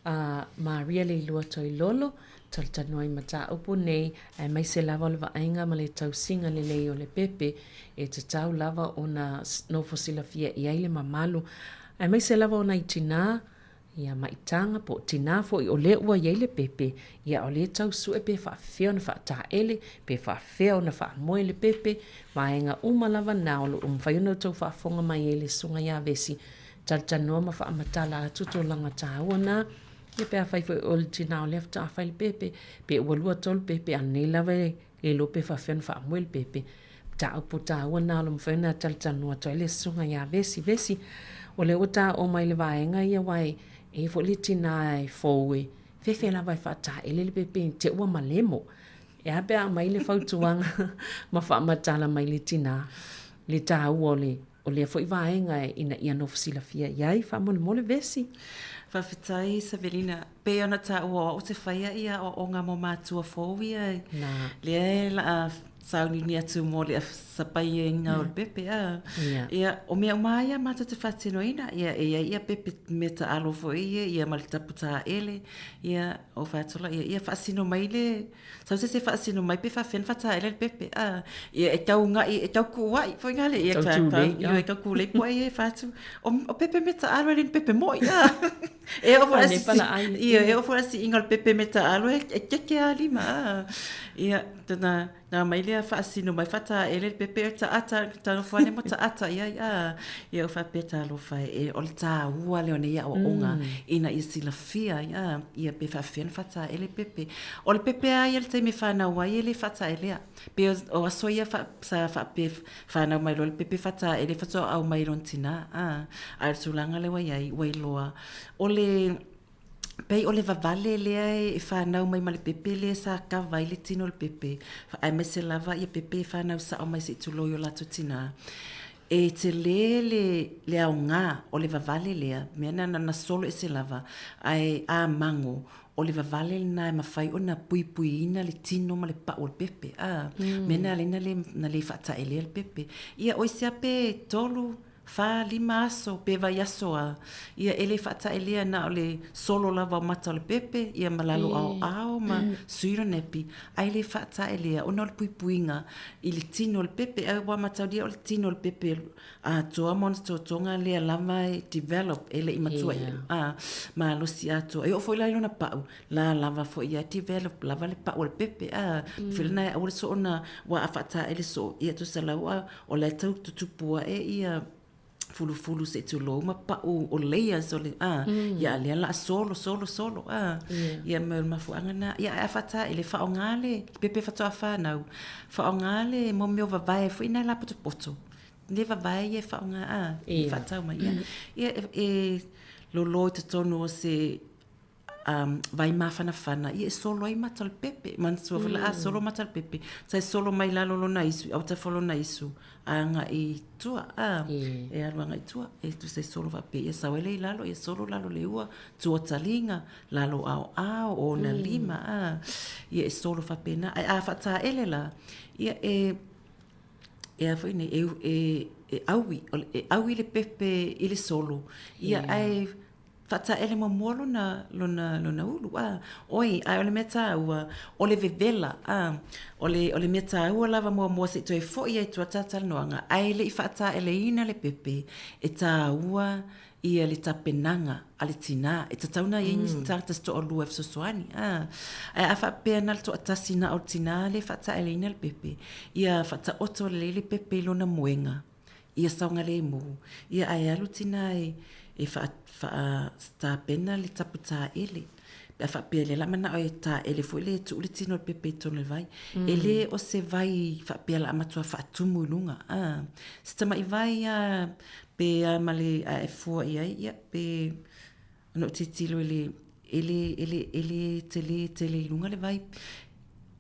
a Maria Leilua Toilolo, talatalanoa i mataupu nei, aemaise lava o le vaaiga ma le tausiga lelei o le pepe e tatau lava ona nofo silafia i ai le mamalu, aemaise lava o nai tinā Ia maitaga po o tinā foi o lea ua i ai le pepe, ia o lea tau sue pe faafefea ona faataele, pe faafefea ona faamoe le pepe, vaega uma lava na o lo o mafai ona outou faafofoga mai ai le Susuga ia Vesi, talatalanoa ma faamatala atu tulaga taua na, ia pe afai foi o le tinā o lea faatoa fai le pepe, pe ua 2, 3 pepe, a o lenei lava e le iloa pe faafefea ona faamoe le pepe. Mataupu taua na o lo o mafai ona talatalanoa atu ai le Susuga ia Vesi. Vesi, o lea ua ta oo mai i le vaega ia aua e i ai foi le tina e fou e fefe lava e faataele le pepe i te ua malemo. E a pe a aumai le fautuaga ma faamatala mai le tina le taua o le o lea foi vaega ina ia nofo silafia i ai faamolemole Vesi. Faafetai Savelina. Pei ona taua o au ou te faia ia aoaoga mo matua fou ia lea e la sauniuni atu mo le sapaiina o le pepe a. Ia, o mea uma lava ia matou te faatinoina, ia e i ai ia pepe meataalo foi ia, ia ma le tapu taele, ia o fai atu la, ia, ia faasino mai le, sau se isi e faasino mai pe faafefea ona faataele le pepe a. Ia e tau una'i, e tau kuua'i foi na le, ia Tau tūlei, e tau kūlei pua'i ia e fai atu, o pepe meataalo e le ni pepe mo'i a. E oo foi ia, e oo foi la siiga o le pepe meataalo e keke lava lima a. Ia, tana, na mai lea faasino mai faataele le pepe e taata, talofa ane ma taata i ai a. Ia o faapea talofa e, o le tāua lea o nei aoaoga ina ia silafia ai a, ia pe faafefea ona faataele pepe. O le pepe lava ia i le taimi e fanau ai e le faataelea. Pei o aso ia sa faapea fanau mai loa le pepe faataele faatoa aumai i lona tinā a. Ae o le tulaga lea ua i ai ua iloa o le pei o le vavale lea e fanau mai ma le pepe lea sa kava ai le tino o le pepe, aemaise lava ia pepe e fanau sao mai se i tulou i o latou tinā. E tele le, le aoga o le vavale lea, mea na, na solo ese lava, ae a mago, o le vavale lena e mafai ona puipuiina le tino ma le pau o le pepe, a. Mea na ala ai na le, na le faataelea le pepe. Ia, o isi lava pe tolu, fa, lima aso, pe vaiaso lava, ia e le faataelea na o le solo lava o mata o le pepe, ia ma lalo aoao ma sui le nepi, ae le faataelea ona o le puipuiga i le tino o le pepe. Ae ua mataulia o le tino o le pepe atoa ma ona totoga lea lava e develop e le i matua yeah. a, malosi atoa. E oo foi la i lona pau, la lava foi ia develop lava le pau o le pepe. A, mm. na e aua le soo na ua a faataele soo, ia tusa lau a, o la e tau tutupu ae ia fulufulu se i tulou ma pau o layers o le a mm. ia lea la solo solo solo a yeah. ia me mafuanga na ia a fata ele faonga le pepe fatoa whanau faonga le mo meo vavae foi na la poto poto le vavae ia faonga a yeah. whatau mai ia ia e, e lolo i totonu o se um, vai mafanafana, ia e solo ai mata o le pepe. Manatua foi la, a solo mata o le pepe. Sa e solo mai lalo lona isu, au tafa lona isu, a agai tua, a, e alu agai tua, e tusa e solo faapea, ia sau ai lea i lalo, ia solo lalo le ua, tua taliga, lalo aoao, o ona lima, a, ia e solo faapena. Ae a faataele la, ia e, e a foi nei, e, e, e aui, e aui le pepe i le solo, ia, ae Faataele muamua lona, lona, lona ulu, a. Oi, ae o le mea tāua, o le vevela, a. O le, o le mea tāua lava muamua se i toe fo'i ai tua tātalanoaga, ae le i faataeleina le pepe, e tāua ia le tapenaga a le tinā. E tatau ona i ai nisi tagata se toalua e fesoasoani, a. Ae a faapea na o le toatasi na o le tinā lea e faataeleina le pepe, ia faataoto lelei le pepe i lona moega. ia saogalemu, ia ae alu tina e e faatapena le tapu taele. Pe a faapea lea la manao e taele foi le tuu le tino o le pepe i totonu o le vai. E le o se vai faapea la matua faatumu i luga. A, se tamai vai a pe a ma le a e fua i ai, ia pe ona ou tilotilo i le e le e le e le tele tele i luga le vai.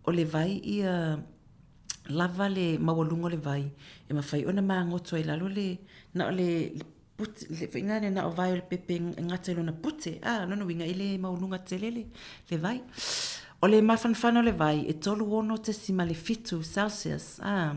O le vai ia lava le maualuga o le vai e mafai ona magoto ai lalo le na o le pute le foi na le na o vai o le pepe e gata i lona pute a lona uiga e le maualuga tele le le vai. O le mafanafana o le vai e 36.7 Celsius a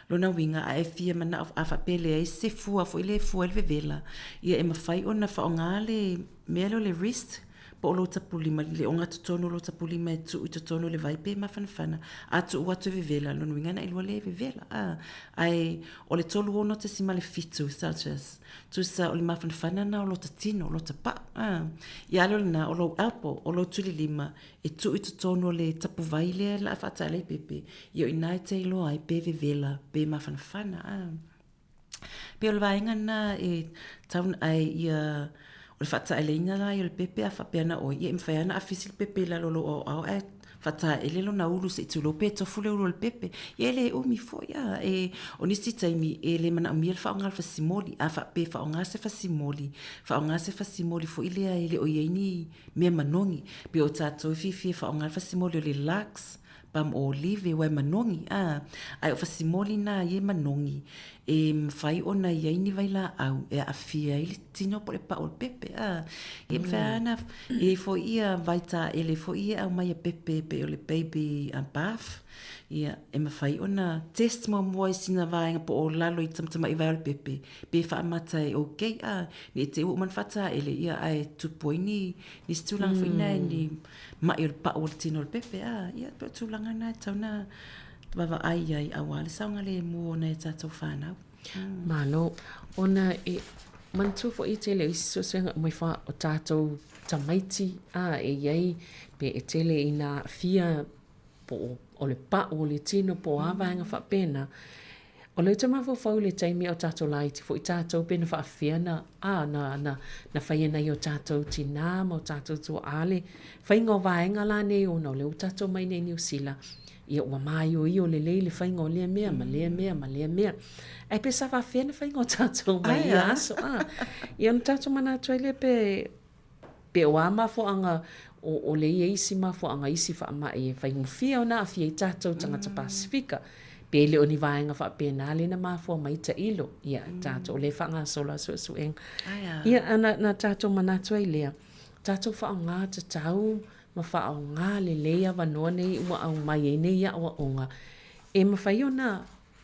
lona uiga a e fia manao a faapea e leai se fua foi lea e fua ai le vevela ia e mafai ona faaaoga le mea lea o le wrist po o lou tapulima, le ogatotonu o lou tapulima e tuu i totonu o le vai pe mafanafana, a tuu atu e vevela, lona uiga na ilua lea e vevela. A, ae o le 36.7 Celsius, tusa o le mafanafana na o lota tino, o lota paa. A, ia ale o lena, o lou elbow, o lou tulilima, e tuu i totonu o le tapuvai lea la a faataalei pepe, ia o ina e te iloa ai pe vevela, pe mafanafana. A. Pei o le vaega lena e tau ai ia o le faataeleina la ia o le pepe a faapea ana ʻoe, ia e mafai lava ona afisi le pepe i lalo o lou aoao ae faataele lona ulu se i tulou pe tofu le ulu o le pepe. Ia e le umi foi a e o nisi taimi e le manaomia le faaaoga o le fasimoli. A faapea e faaaoga se fasimoli, faaaoga se fasimoli foi lea e le o i ai ni mea manogi. Pei o tatou e fiafia e faaaoga le fasimoli o le Lux Palm olive ua e manogi, a, ae o fasimoli na ia e manogi, e mafai ona i ai ni vailaau e aafia ai le tino po o le pau o le pepe, a. E mafai lava ona i ai foi ia vaitaele foi ia e aumai a pepe pei o le baby bath. Ia, e mafai ona test muamua i sina vaega po o lalo i tamatamai vae o le pepe, pe faamata e okay a, ne i te i ua uma ona faataele, ia ae tupu ai ni, nisi tulaga foi na ni mai o le pau o le tino o le pepe a, ia pei o tulaga na e tatau ona vaavaai i ai aua le saogalemu o nai a tatou fanau. Malo. Ona e manatua foi e tele o isi suesuega mai fa o tatou tamaiti a e iai pe e tele ina aafia po o le pau o le tino po o a vaega faapena. O lea ou te mafaufau i le taimi a o tatou laiti foi tatou pe na faafefea na a na na na faia e nai o tatou tinā ma o tatou tuaa le faiga o vaega la nei ona o lea ua tatou omai nei i Niu Sila ia ua māioio lelei le faiga o lea mea ma lea mea ma lea mea. Ae pe sa faafefea le faiga o tatou mai ia aso a. Ia ona tatou manatu ai lea pe pe o a mafuaaga o, o lea i ai isi mafuaaga isi faamai e faigofie ona aafia ai tatou tagata Pasifika. Pe le o ni vaega faapena lea na mafua mai tailo ia tatou o lea e faagasolo a suesuega. Ia na, na tatou manatu ai lea, tatou faaaoga tatau ma faaaoga lelei avanoa nei ua aumai ai nei aoaoga e mafai ona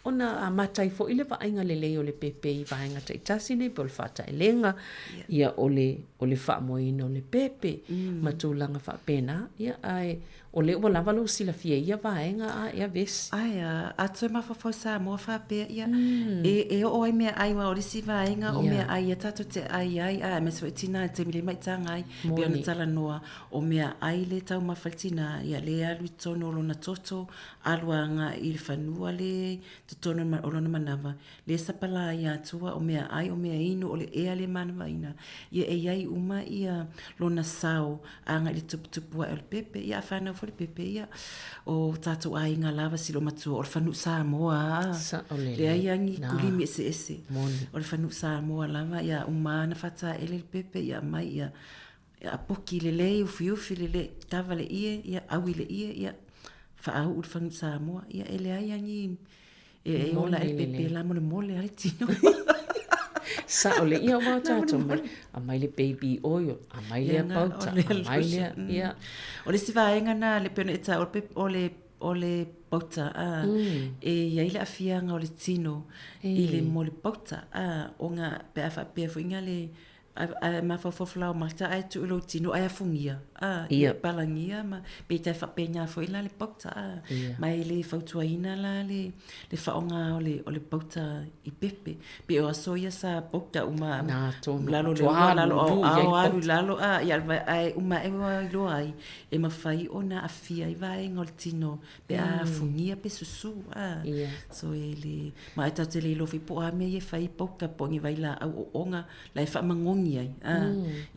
ona amata ai foi le vaaiga lelei o le pepe i vaega taitasi nei po o le faataelega, ia o le, o le faamoeina o le pepe ma tulaga faapena. Ia, ae o lea ua lava lou silafia i ia vaega a e avesi. Ae a, a toe mafaufau Samoa faapea, ia, e, e oo ai meaai aua o le isi vaega o meaai ia tatou te ai ai, a aemaise foi tinā i le taimi lea e maitaga ai, pei ona talanoa, o meaai lea e taumafa le tinā, ia lea e alu i totonu o lona toto, alu agai i le fanua le i totonu o lona manava, le sapalā ia Atua, o meaai, o meainu, o le ea le manavaina, ia e i ai uma ia lona sao agai i le tuputupu ae o le pepe, ia a fanau foi le pepe, ia o tatou aiga lava silomatua, o le fanuu Samoa a, leai a ni kulimi eseese, o le fanuu Samoa lava, ia uma lava na faataele le pepe, ia aumai ia Ia poki lelei, ufiufi lelei, kava le ie, ia aui le ie, ia faauu le fanu Samoa. Ia e leai a ni e, e ola e pepe la molemole a le tino. Sao le ia ua tatou mai, aumai le baby oil, aumai lea pauta, aumai lea, ia. O le isi vaega na le pei ona e taua o le o le pauta a e i ai le aafiaga o le tino i le mo le pauta a ona pe a faapea foi na le Ae mafaufau falaoa mata ae tuu i lou tino ae afugia a, ia palagia ma pei tai faapena foi la le pauta a. Ma e le fautuaina la le le faaaoga o le o le pauta i pepe. Pei o aso ia sa pauta uma lalo le ua lalo aoao alu i lalo a, ia ae uma ae ua iloa ai e mafai ona aafia ai vaega o le tino pe a afugia pe susu a. So e le ma e tatou te le iloa foi po o a mea ia e fai i pauta po o ni vailaau ooga la e faamagogi ai, a,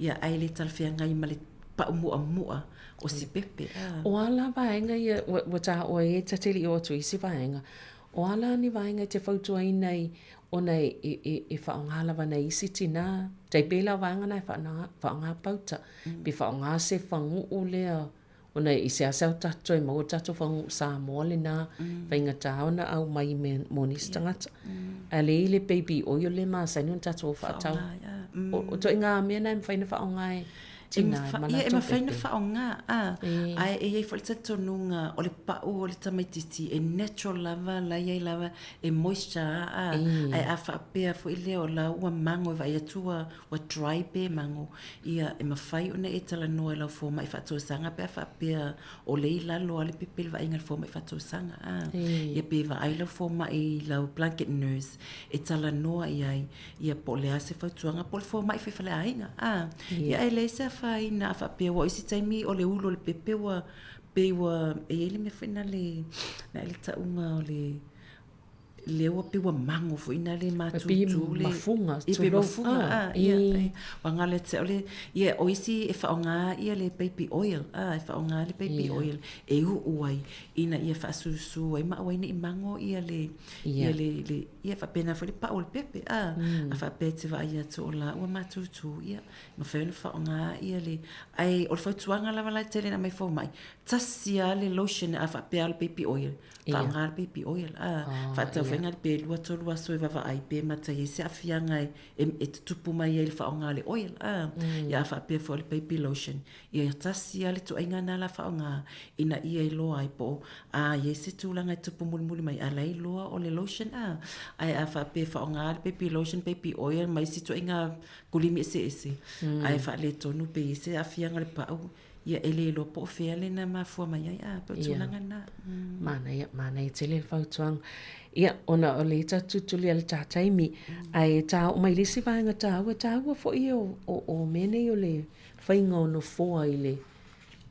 ia, ae le talafeagai ma le pau muamua o si pepe, a. O a la vaega ia ua, ua taua ai e ta te le i oo atu i isi vaega, o a la ni vaega e te fautuaina ai ona e, e, e, e faaaoga lava nai isi tinā, tai pei la o vaega na e faaaoga, faaaoga pauta, pe faaaoga se faguu lea Ona i seasea o tatou toe maua tatou faguu Samoa lena faigata ona aumai mo nisi tagata. Ae le i le baby oil le masani ona tatou o faatau. O ituaiga mea na e mafai ona faaaoga e tina e ma latou. E mafai ona faaaoga, ae e i ai foi le talitonuga o le pau o le tamaitiiti e natural lava, la e i ai lava e moisture lava, ae a faapea foi lea o la ua mago e vaai atu ua Ua dry pe mago, ia e mafai ona e talanoa i lau fomai faatausaga pe a faapea o lea i lalo lava le pepe i le vaaiga a le fomai faatausaga. A, ia pe vaai lau fomai i lau blanket nurse e talanoa i ai, ia po o le a se fautuaga po o le fomai foi faleaiga. A, ia e leai se afaina a faapea aua o isi taimi o le ulu o le pepe ua pei ua e i ai le mea foi lea le tauga o le lea ua pei ua mago foi na le matutu le mafuga e pe mafuga a ia ua ngalo ia te au le ia o isi e faaaoga ia le baby oil a e faaaoga le baby oil e uu ai ina ia faasusu ai ma aua ai ne i mago ia le ia le le ia faapena foi le pau o le pepe a a faapea e te vaai atu o la ua matutu ia mafai ona faaaoga ia le ae o le fautuaga lava la e tele na aumai fomai tasi lava le lotion a faapea le baby oil Faaaoga le baby oil a faatau foi na pe lua tolu aso e vaavaai pe mata i ai se aafiaga e e tutupu mai ai i le faaaoga o le oil a. Ia a faapea foi o le baby lotion, ia tasi lava le ituaiga lena o le a faaaoga ina ia iloa ai po o a i ai se tulaga e tupu mulimuli mai, a o la e iloa o le lotion a. Ae a faapea e faaaoga le baby lotion, baby oil ma isi ituaiga kulimi eseese, ae faaletonu pe i ai se aafiaga o le pau, ia e le iloa po o fea lena e mafua mai ai, a, pei o tulaga lena. Manaia, manaia tele le fautuaga. Ia, ona o lea ta tutuli a le ta taimi, ae ta oo mai i le isi vaega taua, e taua foi ia o mea nei o le faiga o nofoa i le,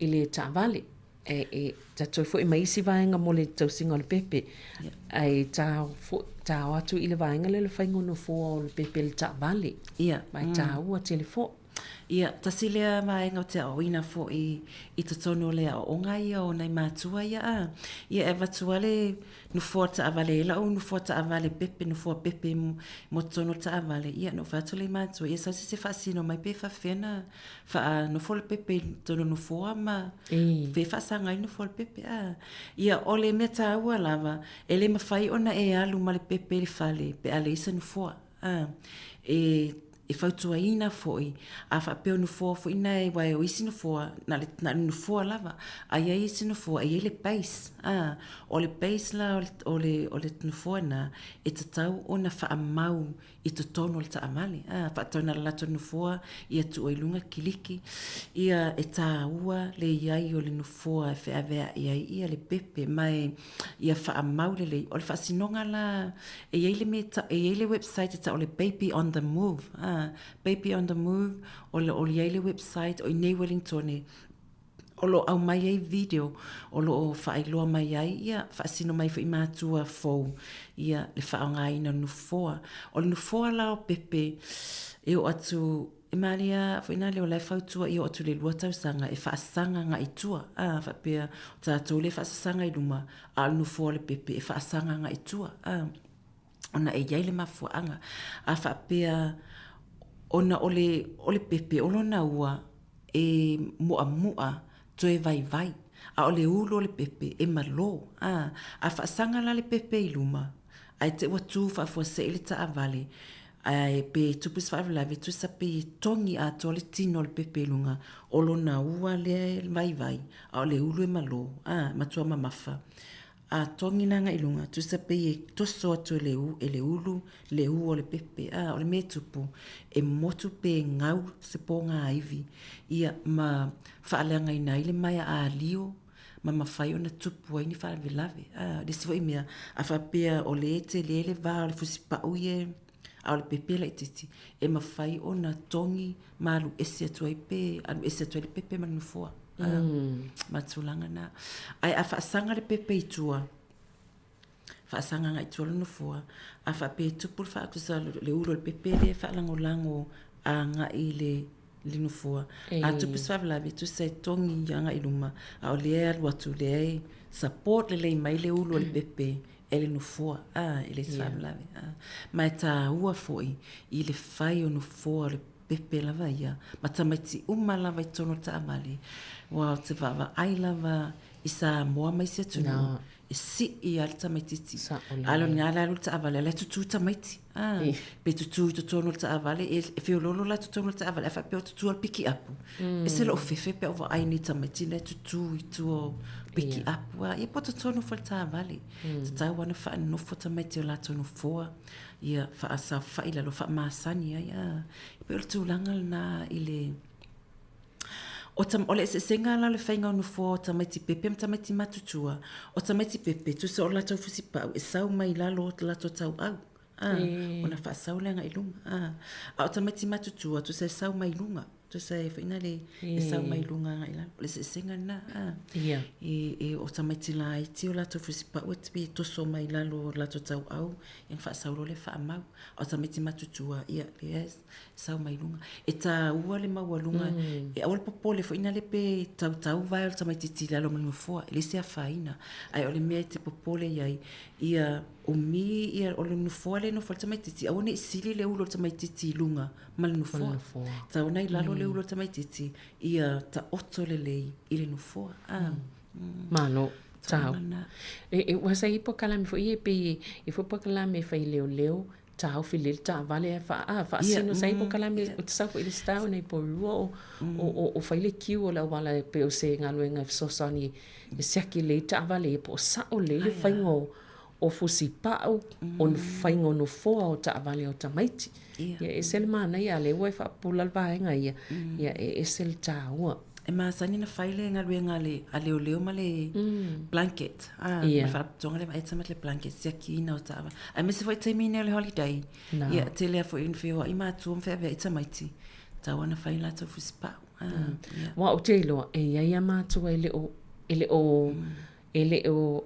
i le taavale. E, e, ta toe foi mai isi vaega mo le tausiga o le pepe, ae ta, foi, ta o atu i le vaega lea o le faiga o nofoa o le pepe i le taavale. Ia. Ma e taua tele foi. Ia, tasi lea vaega ou te aoaoina foi i totonu o le aoaoga ia o nai matua ia a. Ia e avatu lava le nofoa taavale e la'u nofoa taavale pepe, nofoa pepe mo totonu o le taavale, ia ona ou fai atu lea i matua, ia sau se i faasino mai pe faapefea ona faanofo le pepe i totonu o le nofoa ma fea e faasaga ai le nofoa o le pepe a. Ia, o le mea taua lava, e le mafai ona e alu ma le pepe i le fale pe a leai se nofoa. A, e, e fautuaina foi, a faapea o nofoa foi na e, aua o isi nofoa, na o le, na o le nofoa lava, a i ai isi nofoa e i ai le base, a, o le base la o le, o le, o le nofoa lena, e tatau ona faamau i totonu o le taavale, a, faatau na o le latou nofoa, ia tuu ai i luga kiliki, ia e taua le i ai o le nofoa e feaveai ai ia le pepe, ma e, ia faamau lelei. O le faasinoga la, e i ai le mea e i ai le website e tau o le Baby on the Move. Ah, Baby on the Move, o lo o i ai le website o i nei Wellingtone, o lo o aumai ai video, o lo o faailoa mai ai, ia, faasino mai foi matua fou, ia, le faaaogaina o le nofoa. O le nofoa la o Pepe, e oo atu E malie lava foi na lea o la e fautua ia oo atu i le lua tausaga e faasaga agai i tua, a, faapea o tatou lea e faasasaga i luma, a o le nofoa o le pepe e faasaga agai i tua, a, ona e i ai le mafuaaga. A faapea ona o le, o le pepe o lona ua e mu'amu'a toe vaivai, a o le ulu o le pepe e malo, a, a faasaga la le pepe i luma, ae te ua tu faafuasei le taavale, ae pe tupu se faalavelave, tusa pei e togi atoa le tino o le pepe i luga o lona ua lea e vaivai, a o le ulu e malo, a, matua mamafa. A togi la agai i luga, tusa pei e toso atu e le, e le ulu le u o le pepe, a, o le mea e tupu, e motu pe gau se pogāivi, ia, ma faaleagaina ai le maea ālio, ma mafai ona tupu ai ni faalavelave. A, o le isi foi mea, a faapea o lea e tele le va o le fusipau ia, a o le pepe e laitiiti, e mafai ona togi ma alu ese atu ai pe, alu ese atu ai le pepe ma le nofoa. A, ma tulaga na. Ae a faasaga le pepe i tua, faasaga agai i tua le nofoa, a faapea e tupu le faatusa le ulu o le pepe lea e faalagolago agai i le le nofoa. A tupu se faalavelave, tusa e togi agai i luma, a o lea e alu atu, lea e support lelei mai le ulu o le pepe e le nofoa, a, e leai se faalavelave. Ma e taua foi i le fai o nofoa o le pepe lava ia, ma tamaiti uma lava i totonu o le taavale, aua ou te vaavaai lava i Samoa ma isi atunuu, e sii lava le tamaitiiti. A o lena la e alu le taavale, a o la e tutū tamaiti. A, pe tutū i totonu o le taavale, e feoloolo la totonu o le taavale, a faapea o tutū o le pikiapu. E ese lou fefe pe a ou vaai i tamaiti la e tutū i tua o pikiapu. A, ia po o totonu foi o le taavale. Tatau lava ona faanofo tamaiti i o latou nofoa, ia faasaofai i lalo, faamasani ai. A, e pei o le tulaga lena i le O, tam, o le eseesega la o le faiga o nofoa o tamaiti pepe ma tamaiti matutua, o tamaiti pepe, tusa o latou fusipau e sau mai lalo o latou tauau, a, e. ona faasau lea agai i luga, a. A o tamaiti matutua, tusa e sau mai luga, tusa e foi nale, e sau mai luga agai i lalo. O le eseesega lena, a. Yeah. E, e, o tamaiti laiti o latou fusipau e pei e toso mai lalo o latou tauau, ia ona faasau loa lea faamau. A o tamaiti matutua, ia, lea e sau mai luga. E tāua le maualuga, e aua le popole foi nale pe tautau vae o le tamaitiiti i lalo ma le nofoa, e leai se afaina. Ae o le mea e te popole i ai, ia umi ia, o le nofoa lea e nofo ai le tamaitiiti, aua ne i sili le ulu o le tamaitiiti i luga ma le nofoa. Tatau ona i lalo le ulu o le tamaitiiti, ia taoto lelei i le nofoa. Malo. Tau. E, e, ua sa i polokalame foi ia e pei e, e foi polokalame e fai leoleo, taofi lelei le taavale ae faa, a, faasino sa i polokalame o te sau foi i le style nei Porirua o, o, o, o fai le queue o le auala e pei o se galuega e fesoasoani e siaki lelei taavale ia po o sao lelei le faiga o, o fusipau, o le faiga o nofoa o taavale o tamaiti. Ia e ese le manaia, a o lea ua e faapupula le vaega ia, ia e ese le taua. E masani ona fai le galuega a le a leoleo ma le blanket a ma le faalapotopotoga lea e vaai tamaiti le blanket siakiina o taavale aemaise foi taimi nei o le holiday ia tele lava foi ina feoai matua ma feaveai tamaiti tatau ona fai latou fusipau a ia. Aua ou te iloa e i ai lava matua e le o e le o e le o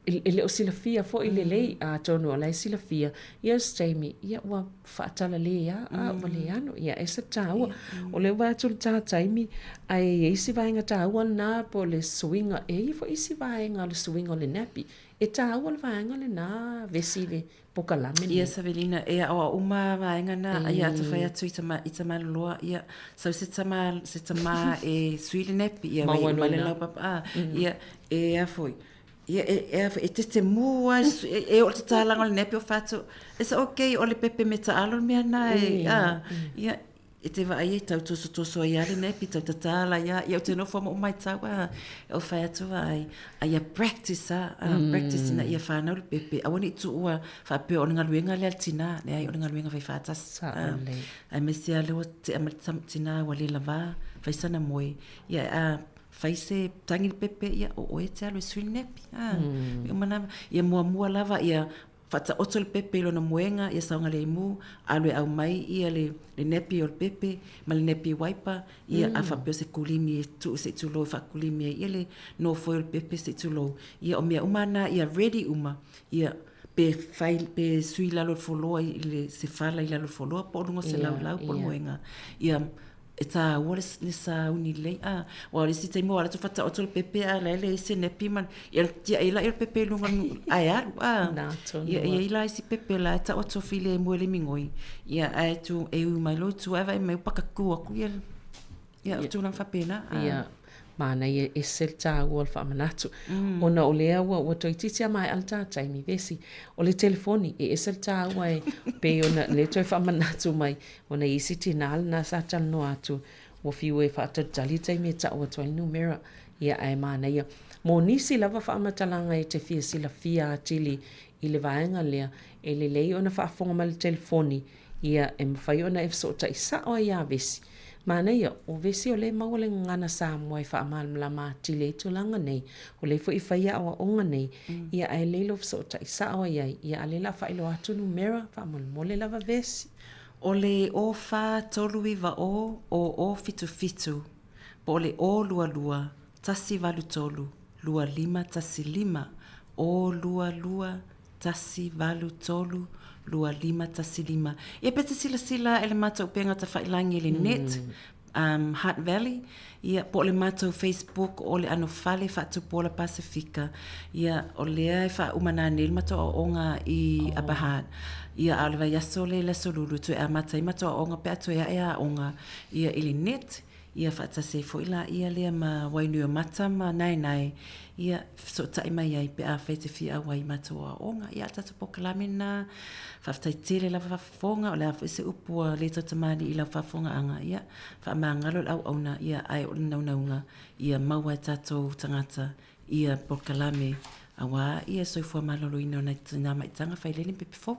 e le o silafia foi lelei, atonu o la e silafia, ia o se taimi, ia ua faatala le a, a ua le ano, ia e se taua. O lea ua atu le tā taimi, ae i ai isi vaega taua lena po o le suiga, e i ai foi isi vaega o le suiga o le nappy. E taua le vaega lena vesi i le pokalame lenei. Ia Savelina, e aoao uma vaega na, ia ata fai atu i tama, i Tamaloloa, ia sau se tama, se tama e sui le nappy, ia wai uma le laupapa, a, ia, e a foi, Ia, e, e, e tete mū ai, e, e o te tālanga o le nepe o whātu, it's okay, o le pepe me taalo le mea nā, e, a, ia, e te vaai e tau toso toso ai a le nepi, tau tatala ia, ia o te nofo mo mai tau, a, o whai atu ai, a ia practice, a, a practice ina ia whānau le pepe, aua ne i tuua whaapea o le ngaluenga lea le tinā, leai o le ngaluenga whai whātasi, a, ai me se a lewa te ama le tinā ua le lavā, whai sana moe, ia, a, Fai se tangi le pepe ia o oe te alu e sui le nepi. Ah, mm. Mana, ia muamua lava ia whataoto le pepe i lona moenga ia saonga le imu, alu e au mai ia le, le nepi o le pepe, ma le nepi waipa, ia mm. a whapeo se kulimi e tu se tulou whakulimi e ia le nofoi o le pepe se tulou. Ia o mea uma na ia ready uma, ia pe fai pe sui lalo le foloa i le se fala i lalo le foloa po o luga o se laulau po o le moenga. Ia e tāua le, le sauni lelei a aua o le isi taimi ua alu atu faataoto le pepe a la e leai se nepi ma ia tiai laia le pepe i luga ae alu a Nā tonu ia e i ai la isi pepe la e taoto filemu e le migoi ia ae tu e ū mai loa i tua ae vaai mai ua pakakū atu ia ia o tulaga faapena a Ia, manaia e ese le tāua o le faamanatu. Ona o lea ua, ua toeitiiti lava maea le tā taimi, vesi. O le telefoni, e ese le tāua e pei ona lea toe faamanatu mai, Ona i isi tinā lena sa talanoa atu, ua fiu e faatalitali taimi e ta'u atu ai le numera, ia ae manaia. Mo nisi lava faamatalaga e te fia silafia atili i le vaega lea, e lelei ona faafofoga mai le telefoni, ia e mafai ona e fesoota'i sa'o ai iā Vesi. Manaia, o Vesi o lea e maua le gagana Samoa e faamalamalama atili ai tulaga nei, o lea foi e fai aoaoga nei, ia ae lelei lou fesoota'i sa'o ai ai, ia a o lea o le a faailoa atu numera, faamolemole lava Vesi. O le o 4 3 9 o o o 7 7, po o le o 2 2 1 8 3 2 5 1 5, o 2 2 1 8 3 2 5 1 5. Ia pe te silasila e le matou upega tafailangi i le net, um, Hutt Valley, ia, po o le matou Facebook o le ʻano fale faatupu ola Pasefika, ia, o lea e faauma nanei le matou aoaoga i oh. Upper Hutt. Ia, a o le vaiaso lea i le aso Lulu, toe amata ai matou aoaoga pe a toe ae aoga, ia, i le net, ia faatasi ai foi laia lea ma Wainuiomata ma Naenae, ia, fesootai mai ai pe afai e te fia auai i matou aoaoga. Ia, a tatou polokalame lena, faafetai tele lava faafofoga, o le a foi se upu ua le tautamalii i lau faafofogaaga, ia, faamagalo le auauna, ia, ae o le naunauga, ia maua e tatou tagata ia polokalame aua ia soifua maloloina o nai tinā maitaga failele ma pepe fou.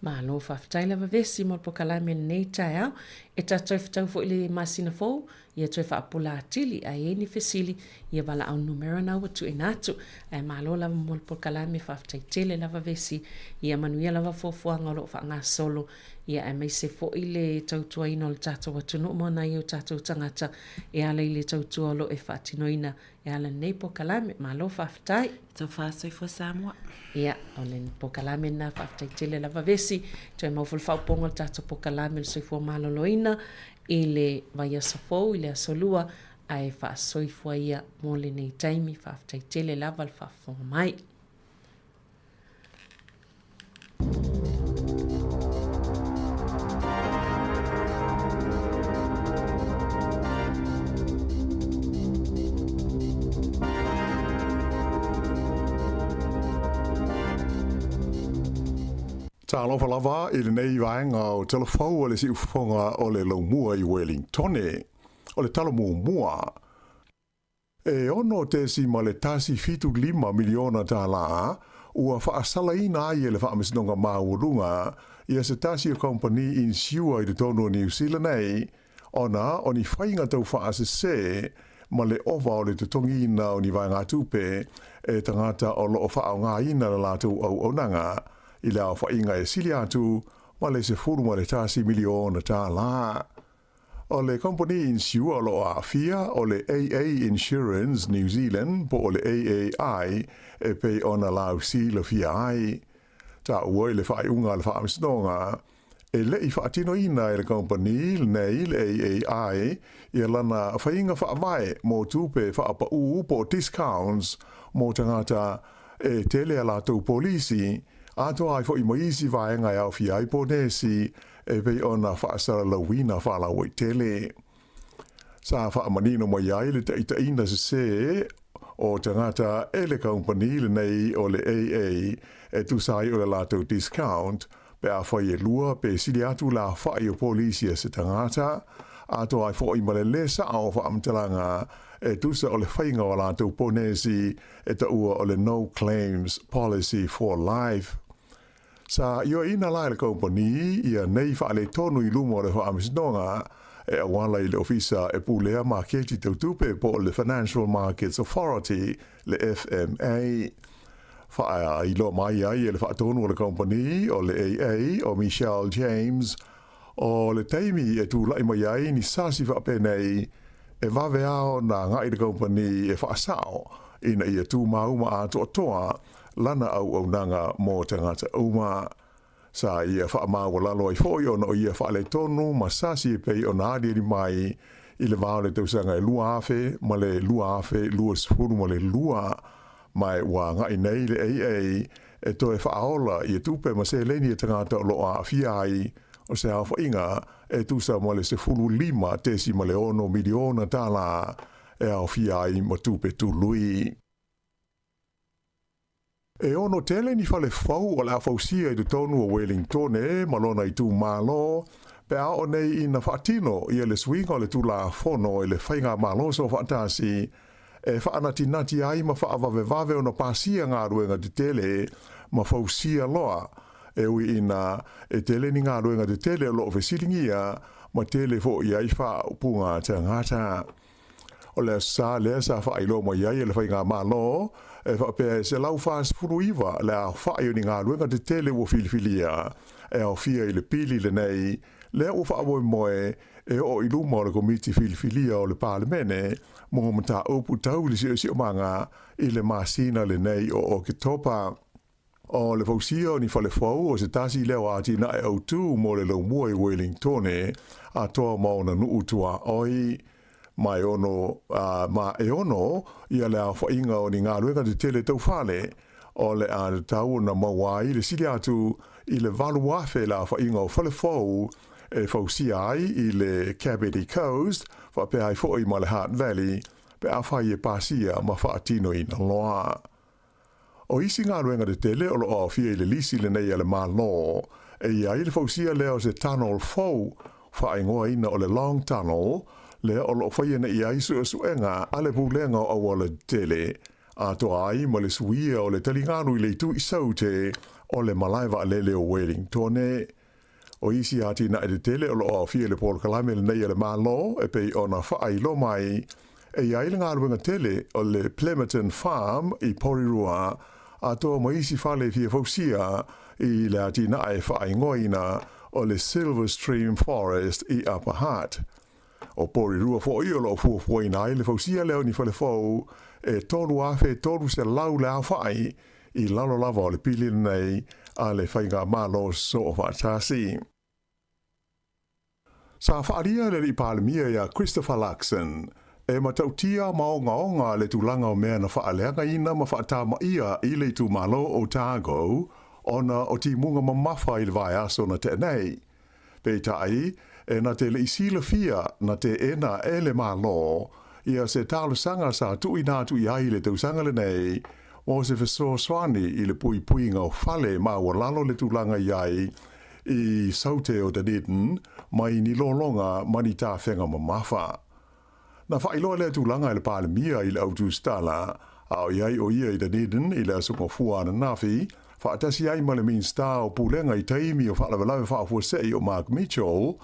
Malo faafetai lava Vesi mo le polokalame i lenei taeao. E tatou fetau foi i le masina fou, ia toe faapula atili a i ai ni fesili, ia valaau numera na ua tuuina atu. Ae malo lava mo le polokalame, faafetai tele lava Vesi. Ia manuia lava fuafuaga o lo o faagasolo, ia aemaise foi le tautuaina o le tatou atunuu ma nai o tatou tagata e ala i le tautua o lo o e faatinoina e ala i lenei polokalame. Malo faafetai. Taufa soifua Samoa. Ia, o le polokalame lena faafetai tele lava Vesi. Toe maua foi le faaopoopoga o le tatou polokalame o le soifua maloloina i le vaiaso fou i le aso Lua, ae faasoifua ia mo lenei taimi. Faafetai tele lava le faafofoga mai. Talofa lava i lenei vaega o Talafou a le Siufofoga o le Laumua i Welingtone. O le tala muamua, e $6.175 miliona tālā ua faasalaina ai e le Faamasinoga Maualuga ia se tasi o kamupani inisiua i totonu o Niu Sila nei ona o ni faiga tau faasese ma le ova o le totogiina o ni vaegatupe e tagata o loo faaaogaina le latou auaunaga i le aofaiga e sili atu ma le $11 miliona tālā. O le kamupani inisiua o loo aafia o le AA Insurance New Zealand po o le AAI e pei ona lausilafia ai. Taua i le faaiuga a le Faamasinoga, e le i faatinoina e le kamupani lenei le AAI ia lana faiga faavae mo tupe faapaū po o discounts mo tagata e tele a latou polisi, atoa ai foi ma isi vaega e aofia ai ponesi e pei ona faasalalauina faalauaitele. Sa faamanino mai ai le taitaiina sesē o tagata e le kamupani lenei o le AA e tusa ai o le latou discount pe afai e lua pe sili atu le aofai o polisi a se tagata, atoa ai foi ma le lē sao o faamatalaga e tusa o le faiga o a latou ponesi e taua o le No Claims Policy for Life. Sa ioeina la e le kamupani ia nei faaletonu i luma o le Faamasinoga e auala i le Ofisa e Pulea Maketi Tau Tupe po o le Financial Markets Authority, le FMA. Faailoa mai ai e le faatonu o le kamupani o le AA o Michelle James, o le taimi e tulai mai ai ni sasi faapenei, e vave lava ona agai le kamupani e faasao ina ia tumau ma atoatoa lana auaunaga mo tagata uma. Sa ia faamaualalo ai foi ona o ia faaletonu ma sasi e pei ona aliali mai i le va o le tausaga e 2000 ma le 2022, ma ua agai nei le AA e toe faaola ia tupe ma seleni a tagata o lo o aafia ai o se aofaiga e tusa ma le $15.6 miliona tālā e aofia ai ma tupe tului. E ono tele ni fale fou o le a fausia i totonu o Welingtone ma lona itumalo pe a oo nei ina faatino ia le suiga o le Tulafono i le Faigamalo Soofaatasi e faanatinati ai ma faavavevave ona pasia galuega tetele ma fausia loa, e ui ina e tele ni galuega tetele o loo fesiligia ma tele foʻi ai faaupuga tagata. O le aso Sa lea sa faailoa mai ai e le Faigamalo e faapea e 149 le aofai o ni galuega tetele ua filifilia e aofia i le pili lenei lea ua faamoemoe e oo i luma o le Komiti Filifilia o le Palemene mo mataupu tau i le siosiomaga i le masina lenei o Oketopa. O le fausia o ni fale fou o se tasi lea o atinae autū mo le laumua i Welingtone atoa ma ona nuu tuaoi. Ma e ono, ma e ono ia le aofaiga o ni galuega tetele tau fale, o le a tatau ona maua ai le sili atu i le 8,000 le aofaiga o fale fou e fausia ai i le Kapiti Coast faapea ai foi ma le Hutt Valley pe afai e pasia ma faatinoina loa. O isi galuega tetele o lo o aofia i le lisi lenei a le Malo, e i ai le fausia lea o se tunnel fou, faaigoaina o le Long Tunnel, lea o lo o faia nei ai suesuega a le Pulega o Auala Tetele, atoa ai ma le suia o le taligalu i le itu i Saute o le malae vaalele o Welingtone. O isi atinae tetele o lo o aofia i le polokalame lenei a le Malo e pei ona faailoa mai, e i ai le galuega tele o le Plemmerton Farm i Porirua, atoa ma isi fale fia fausia i le atinae faaigoaina o le Silver Stream Forest i Upper Hutt. O Porirua foi o lo o fuafuaina ai le fausia lea o ni fale fou e 3,300 le aofai i lalo lava o le pili lenei a le Faigamalo Soofaatasi. Sa faaalia e le Alii Palemia ia Christopher Luxon e matautia ma ogaoga le tulaga o mea na faaleagaina ma faatamaia i le itumalo o Otago ona o timuga mamafa i le vaiaso na tea nei. Peitai, e na te le i silafia na teena e le Malo ia se talosaga sa tuuina atu i ai i le tausaga lenei mo se fesoasoani i le puipuiga o fale maualalo le tulaga i ai i Saute o Dunedin mai ni lologa ma ni tafega mamafa. Na faailoa lea tulaga e le Palemia i le au tusitala a o i ai o ia i Dunedin i le Aso Gafua ananafi, faatasi ai ma le Minisita o Pulega i taimi o faalavelave faafuasei o Mark Mitchell,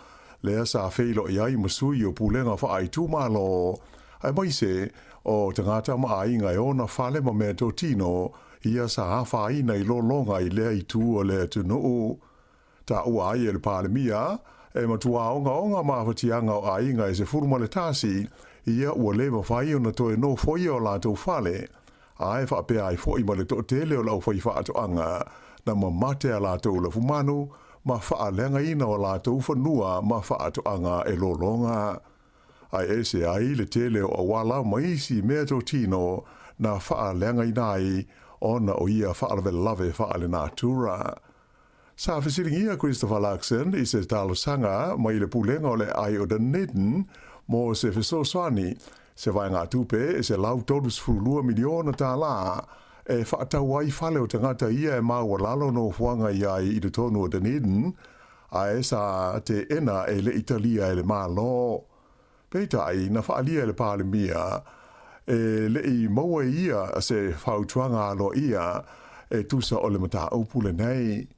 lea sa feiloai ai ma sui o pulega faaitumalo, aemaise o tagata ma aiga e ona fale ma meatotino ia sa afaina i lologa i lea itu o le atunuu. Taua ai e le Palemia, e matua ogaoga mafatiaga o aiga e 11 ia ua le mafai ona toe nofoia o latou fale, a e faapea ai foi ma le toatele o le aufaifaatoaga na mamate a latou lafumanu ma faaleagaina o latou fanua ma faatoaga e lologa. Ae ese ai le tele o auala ma isi meatotino na faaleagaina ai ona o ia faalavelave faalenatura. Sa fesiligia Christopher Luxon i se talosaga mai le Pulega o le Aai o Dunedin mo se fesoasoani, se vaegatupe e $132 miliona tālā e faatau ai fale o tagata ia e maualalo nofoaga i ai i totonu o Dunedin, ae sa teena e le i talia e le Malo. Peitai, na faaalia e le Palemia, e le i maua e ia se fautuaga aloaia e tusa o le mataupu lenei.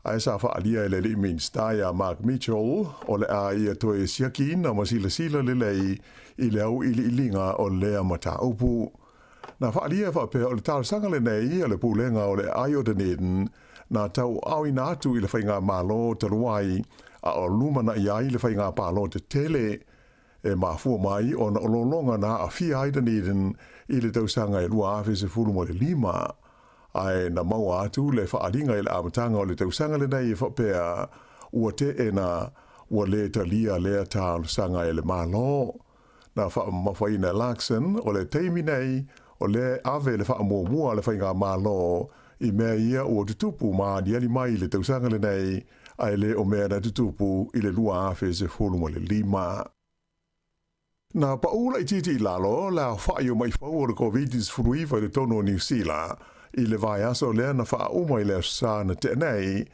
Ae sa faaalia e le alii Minisita ia Mark Mitchell, o le a ia toe siakiina ma silasila lelei i le auiliiliga o lea mataupu. Na faaalia e faapea o le talosaga lenei a le Pulega o le Aai o Dunedin na tauaaoina atu i le faigamalo talu ai a o lumanai ai le faiga palota tele e mafua mai ona o lologa na aafia ai Dunedin i le tausaga e 2015. Ae na maua atu le faaaliga i le amataga o le tausaga lenei e faapea ua teena ua le talia lea talosaga e le Malo. Na faamamafaina e Luxon o le taimi nei o lea e ave le faamuamua a le faigamalo i mea ia ua tutupu ma aliali mai i le tausaga lenei ae le o mea na tutupu i le 2015. Na paʻu laitiiti i lalo le aofaʻi o maʻifou o le Koviti-19 i totonu o Niu Sila i le vaiaso lea na faauma i le Aso Sa na tea nei,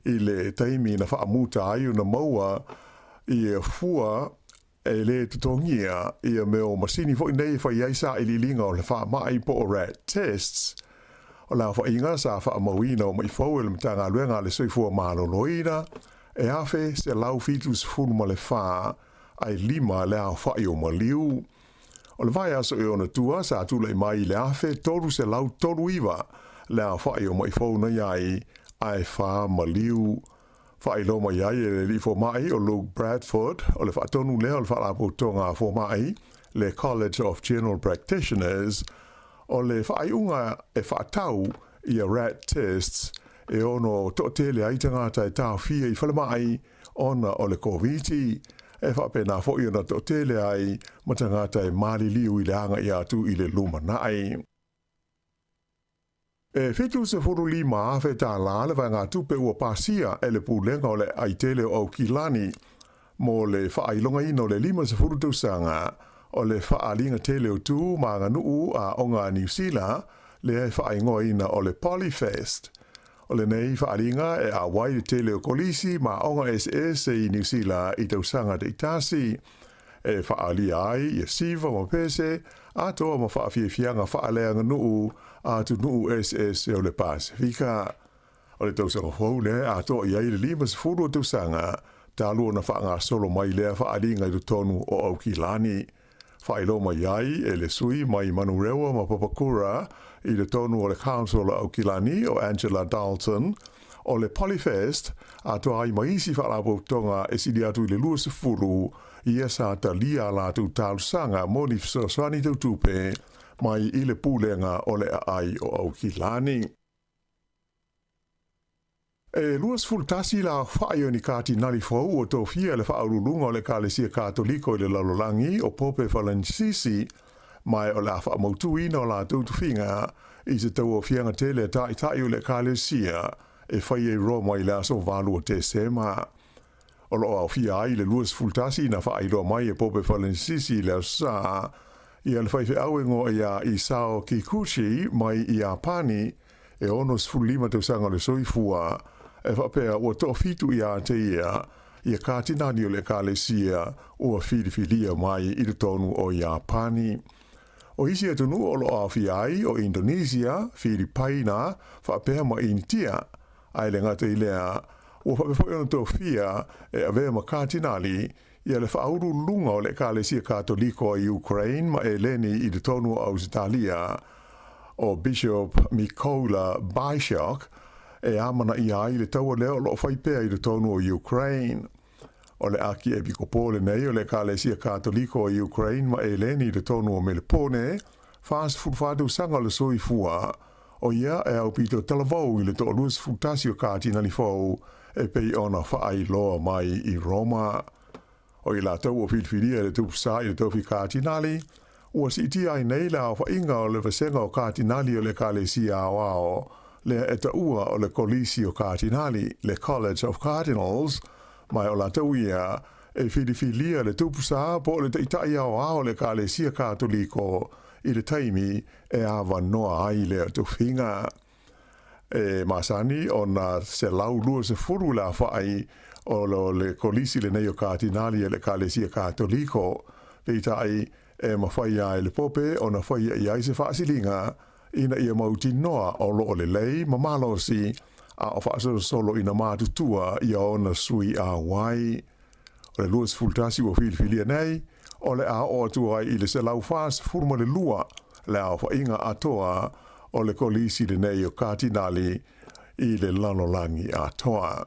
i le taimi na faamuta ai ona maua i fua e lē totogia ia mea o masini foi nei e fai ai sailiiliga o le faamai po o rat tests. O le aofaiga sa faamauina o maʻifou e le Matagaluega a le Soifua Maloloina e 1,174 ae 5 le aofai o maliu. O le vaiaso e ona tua sa tulai mai i le 1,339 le aofai o maʻifou na i ai ae 4 maliu. Faailoa mai ai e le alii fomai o Luke Bradford o le faatonu lea o le Faalapotopotoga a Fomai, le College of General Practitioners, o le faaiuga e faatau ia rat tests e ono toatele ai tagata e taofia i falemai ona o le Koviti, e faapena foi ona toatele ai ma tagata e maliliu i le agai atu i le lumanai. E $75,000 tālā le vaegatupe ua pasia e le Pulega o le Aai Tele o Aukilani mo le faailogaina o le 50 tausaga o le faaaliga tele o tu ma aganuu a aoga a Niu Sila lea e faaigoaina o le Polyfest. O lenei faaaliga e auai le tele o kolisi ma aoga eseese i Niu Sila i tausaga taitasi. E faaalia ai ia siva ma pese, atoa ma faafiafiaga faaleaganuu a atunuu eseese o le Pasefika. O le tausaga fou lea e atoa i ai le 50 o tausaga talu ona faagasolo mai lea faaaliga i totonu o Aukilani. Faailoa mai ai e le sui mai Manurewa ma Papakura i totonu o le Council o Aukilani o Angela Dalton, o le Polyfest, atoa ai ma isi faalapotopotoga e sili atu i le 20 ia sa talia a latou talosaga mo ni fesoasoani tautupe mai i le Pulega o le Aai o Aukilani. E 21 le aofai o ni katinali fou ua tofia e le faauluuluga o le Ekalesia Katoliko i le lalolagi o Pope Falenisisi, ma o le a faamautuina o latou tofiga i se tauaofiaga tele a taitai o le Ekalesia e faia i Roma i le aso 8 o Tesema. O lo o aofia ai le 21 na faailoa mai e Pope Falenisisi i le Aso Sa. Ia le faifeau e igoa ia Isao Kikuchi mai Iapani, e 65 tausaga le soifua, e faapea ua toafitu ia te ia ia Katinali o le Ekalesia ua filifilia mai i totonu o Iapani. O isi atunuu o lo o aofia ai o Indonesia, Filipaina, faapea ma Initia. Ae le gata i lea, ua faapea foi ona tofia e avea ma Katinali ia le faauluuluga o le Ekalesia Katoliko a Ukraine ma Eleni i totonu o Ausetalia, o Bishop Mykola Byshok, e amanaia ai le taua lea o lo o fai pea i totonu o Ukraine. O le Akiepikopo lenei o le Ekalesia Katoliko a Ukraine ma Eleni i totonu o Melepone, 44 tausaga le soifua, o ia e aupito talavou i le toa-21 o Katinali fou e pei ona faailoa mai i Roma. O i latou ua filifilia e le Tupu Sa i le tofi Katinali, ua siitia ai nei le aofaiga o le vasega o Katinali o le Ekalesia Aoao lea e taua o le Kolisi o Katinali, le College of Cardinals, ma o latou ia e filifilia le Tupu Sa po o le Taitai Aoao o le Ekalesia Katoliko i le taimi e avanoa ai lea tofiga. E masani ona 120 le aofai o le Kolisi lenei o Katinali a le Ekalesia Katoliko, peitai e mafai lava e le Pope ona faia i ai se faasiliga ina ia mautinoa o lo o lelei ma malosi a o faasolosolo ina matutua ia ona sui auai. O le 21 ua filifilia nei, o le a oo atu ai i le 142 le aofaiga atoa o le Kolisi lenei o Katinali i le lalolagi atoa.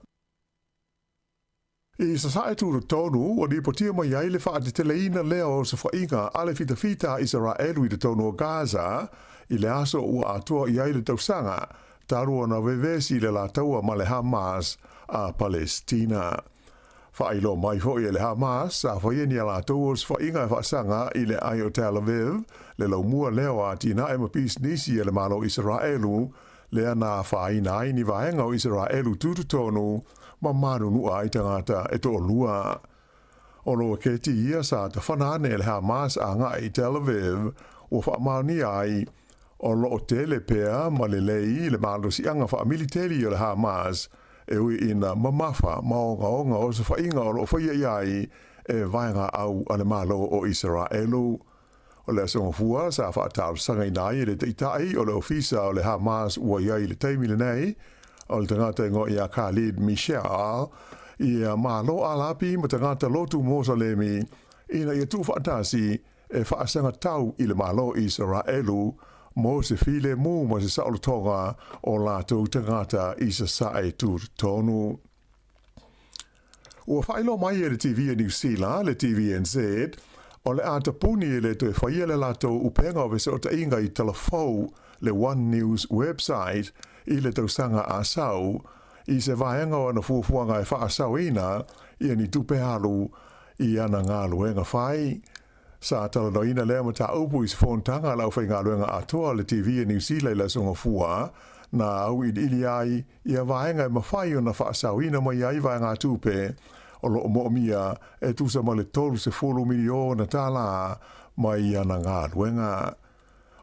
I Sasae Tutotonu, ua lipotia mai ai le faateteleina lea o osofaiga a le fitafita a Isaraelu i totonu o Gaza i le aso ua atoa i ai le tausaga talu ona vevesi le la taua ma le Hamas a Palestina. Faailoa mai foi e le Hamas sa faia ni a latou osofaiga e faasaga i le ai o Tel Aviv, le laumua lea o atinae ma pisinisi a le Malo o Isaraelu, lea na afaina ai ni vaega o Isaraelu tutotonu ma manunua ai tagata e toalua. O loketi ia sa tafana ane e le Hamas agai i Tel Aviv, ua faamaonia ai o lo o tele pea ma lelei le malosiaga faamiliteli o le Hamas e ui ina mamafa ma ogaoga osofaiga o lo o faia i ai e vaega au a le Malo o Isaraelu. O le Aso Gafua sa faatalosagaina ai e le Taitai o le Ofisa o le Hamas ua i ai i le taimi lenei, o le tagata igoa ia Khalid Mishaal, ia Malo Alapi ma tagata lotu Mosalemi ina ia tuufaatasi e faasagatau i le Malo Isaraelu mo se filemu ma se saolotoga o latou tagata i Sasae tutotonu. Ua faailoa mai e le TV a Niu Sila, le TVNZ, o le a tapuni e le toe faia le latou upega o fesootaiga i talafou le One News website i le tausaga a sau, i se vaega o ana fuafuaga e faasaoina ia ni tupe alu i ana galuega fai. Sa talanoaina lea mataupu i se fonotaga a le aufaigaluega atoa a le TV a Niu Sila i le Aso Gafua, na auiliili ai ia vaega e mafai ona faasaoina mai ai vaegatupe o lo o moomia e tusa ma le $30 miliona tālā mai ana galuega.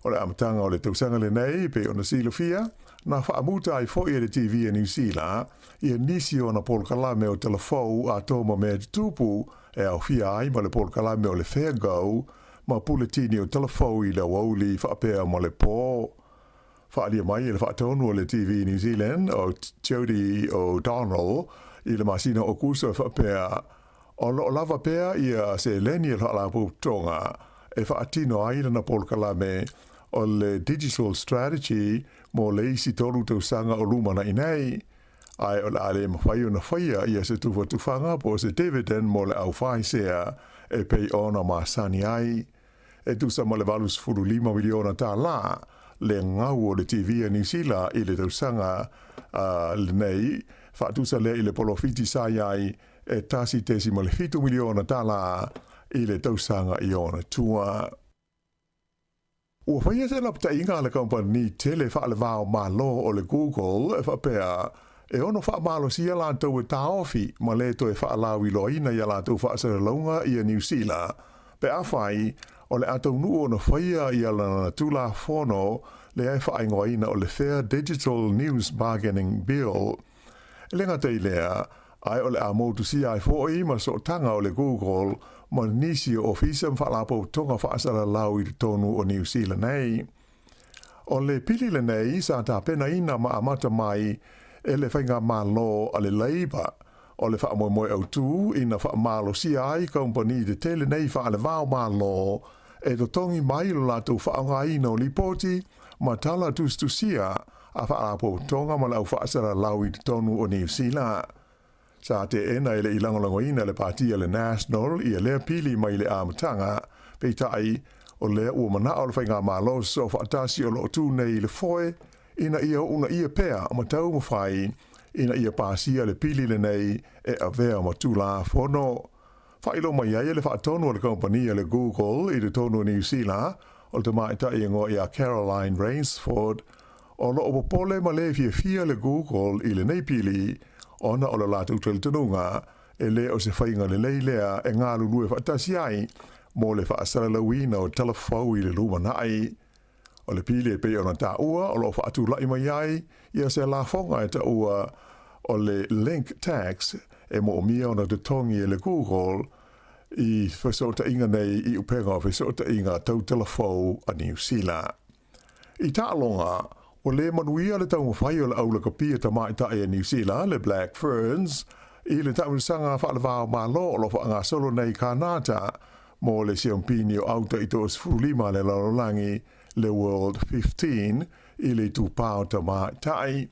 O le amataga o le tausaga lenei, e pei ona silafia, na faamuta ai foi e le TV a Niu Sila ia nisi o ana polokalame o talafou atoa ma mea tutupu e aofia ai ma le polokalame o le Fair Go ma puletini o talafou i le aoauli faapea ma le pō. Faaalia mai e le faatonu o le TV New Zealand o Jodie O'Donnell i le masina o Okuso e faapea, O lo o lava pea ia seleni a le Faalapotopotoga e faatino ai lana polokalame o le Digital Strategy mo le isi tolu tausaga o lumanai nei, ae o le a le mafai ona faia ia se tufatufaga po o se dividend mo le aufaisea e pei ona masani ai. E tusa ma le $85 miliona tālā le gau o le TV a Niu Sila i le tausaga lenei, faatusa lea i le polofiti sa i ai e $1.7 miliona tālā i le tausaga i ona tua. Ua faia se lapataiga a le kamupani tele faalevao Malo o le Google e faapea e ono faamalosia latou e taofi ma le toe faalauiloaina i a latou faasalalauga ia Niu Sila pe afai o le a taunuu ona faia ia lana Tulafono lea e faaigoaina o le Fair Digital News Bargaining Bill. E le gata i lea, ae o le a motusia ai foʻi ma sootaga o le Google ma nisi o ofisa ma faalapotopotoga faasalalau i totonu o Niu Sila nei. O le pili lenei sa tapenaina ma amata mai e le faigamalo a le Labour, o le faamoemoe autū ina faamalosia ai kamupani tetele nei faalevao Malo e totogi mai lo latou faaaogaina o lipoti ma tala tusitusia a faalapotopotoga ma le au faasalalau i totonu o Niu Sila. Sa teena e le i lagolagoina le pati a le National ia lea pili mai le amataga, peitai, o lea ua manao le faigamalo sosoofaatasi o lo o tu nei i le foe ina ia uunaia pea ma taumafai ina ia pasia le pili lenei e avea ma Tulafono. Faailoa mai ai e le faatonu a le kamupani a le Google i totonu o Niu Sila, o le tamaitai e igoa ia Caroline Rainsford, O lo o popole ma le fiafia le Google i lenei pili ona o le latou talitonuga e le o se faiga lelei lea e galulue faatasi ai mo le faasalalauina o tala fou i le lumanai. O le pili e pei ona taua o lo o faatulai mai ai ia se lafoga e taua o le Link Tax e moomia ona totogi e le Google i fesootaiga nei i upega o fesootaiga tau tala fou a Niu Sila. I taaloga, ua le manuia le taumafai o le aulakapia tamaitai a Niu Sila, le Black Ferns, i le taamilosaga faalevao Malo o lo o faagasolo nei i Kānata mo le Siampini o Auta i 25 a le Lalolagi, le World 15, i le itupa o tamaitai.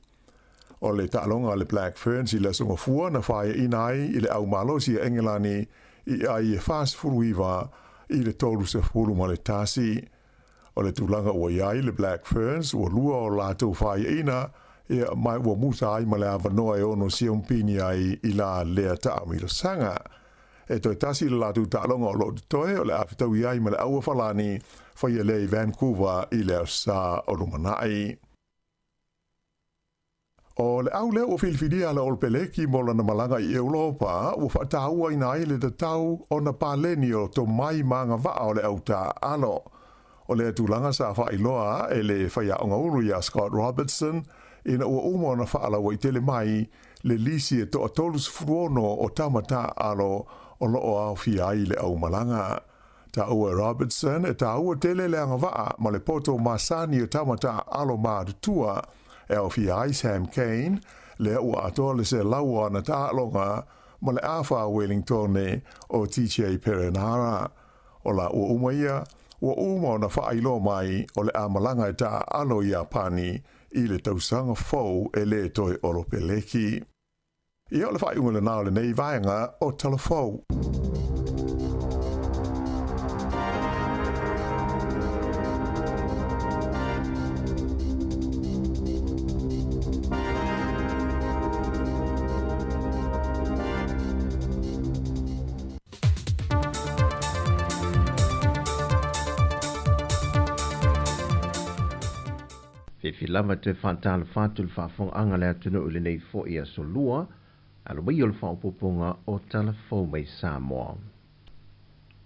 O le taaloga a le Black Ferns i le Aso Gafua na faiaina ai i le au malosi a Engelani i ai e 49 i le 31. O le tulaga ua i ai le Black Ferns, ua lua o latou faiaina, ia, ma ua muta ai ma le avanoa e ono siampini ai i la lea taamilosaga. E toe tasi le latou taaloga o lo o totoe o le a fetaui ai ma le Auafalani, faia lea i Vancouver i le Aso Sa o lumanai. O le au lea ua filifilia a le Olopeleki mo lana malaga i Europa, ua faatauaina ai le tatau ona paleni o tomai ma agavaa o le au taaalo. O lea tulaga sa faailoa e le faiaoga ulu iā Scott Robertson ina ua uma ona faalauaitele mai le lisi e toa 36 o tama taaalo o lo o aofia ai le aumalaga. Taua e Robertson e taua tele le agavaa ma le poto masani o tama taaalo matutua e aofia ai Sam Cane, lea ua atoa le selau o ana taaloga ma le afa a Wellingtone o TJ Perenara. O la ua uma ia, ua uma ona faailoa mai o le a malaga e taaalo i Iapani i le tausaga fou e le toe Olopeleki. Ia, o le faaiuga lena o lenei vaega o Tala Fou. Fiafi lava toe faatalofa atu i le faafofogaaga a le atunuu i lenei foi aso lua, alo mai o le faaopoopoga o Tala Fou mai Samoa.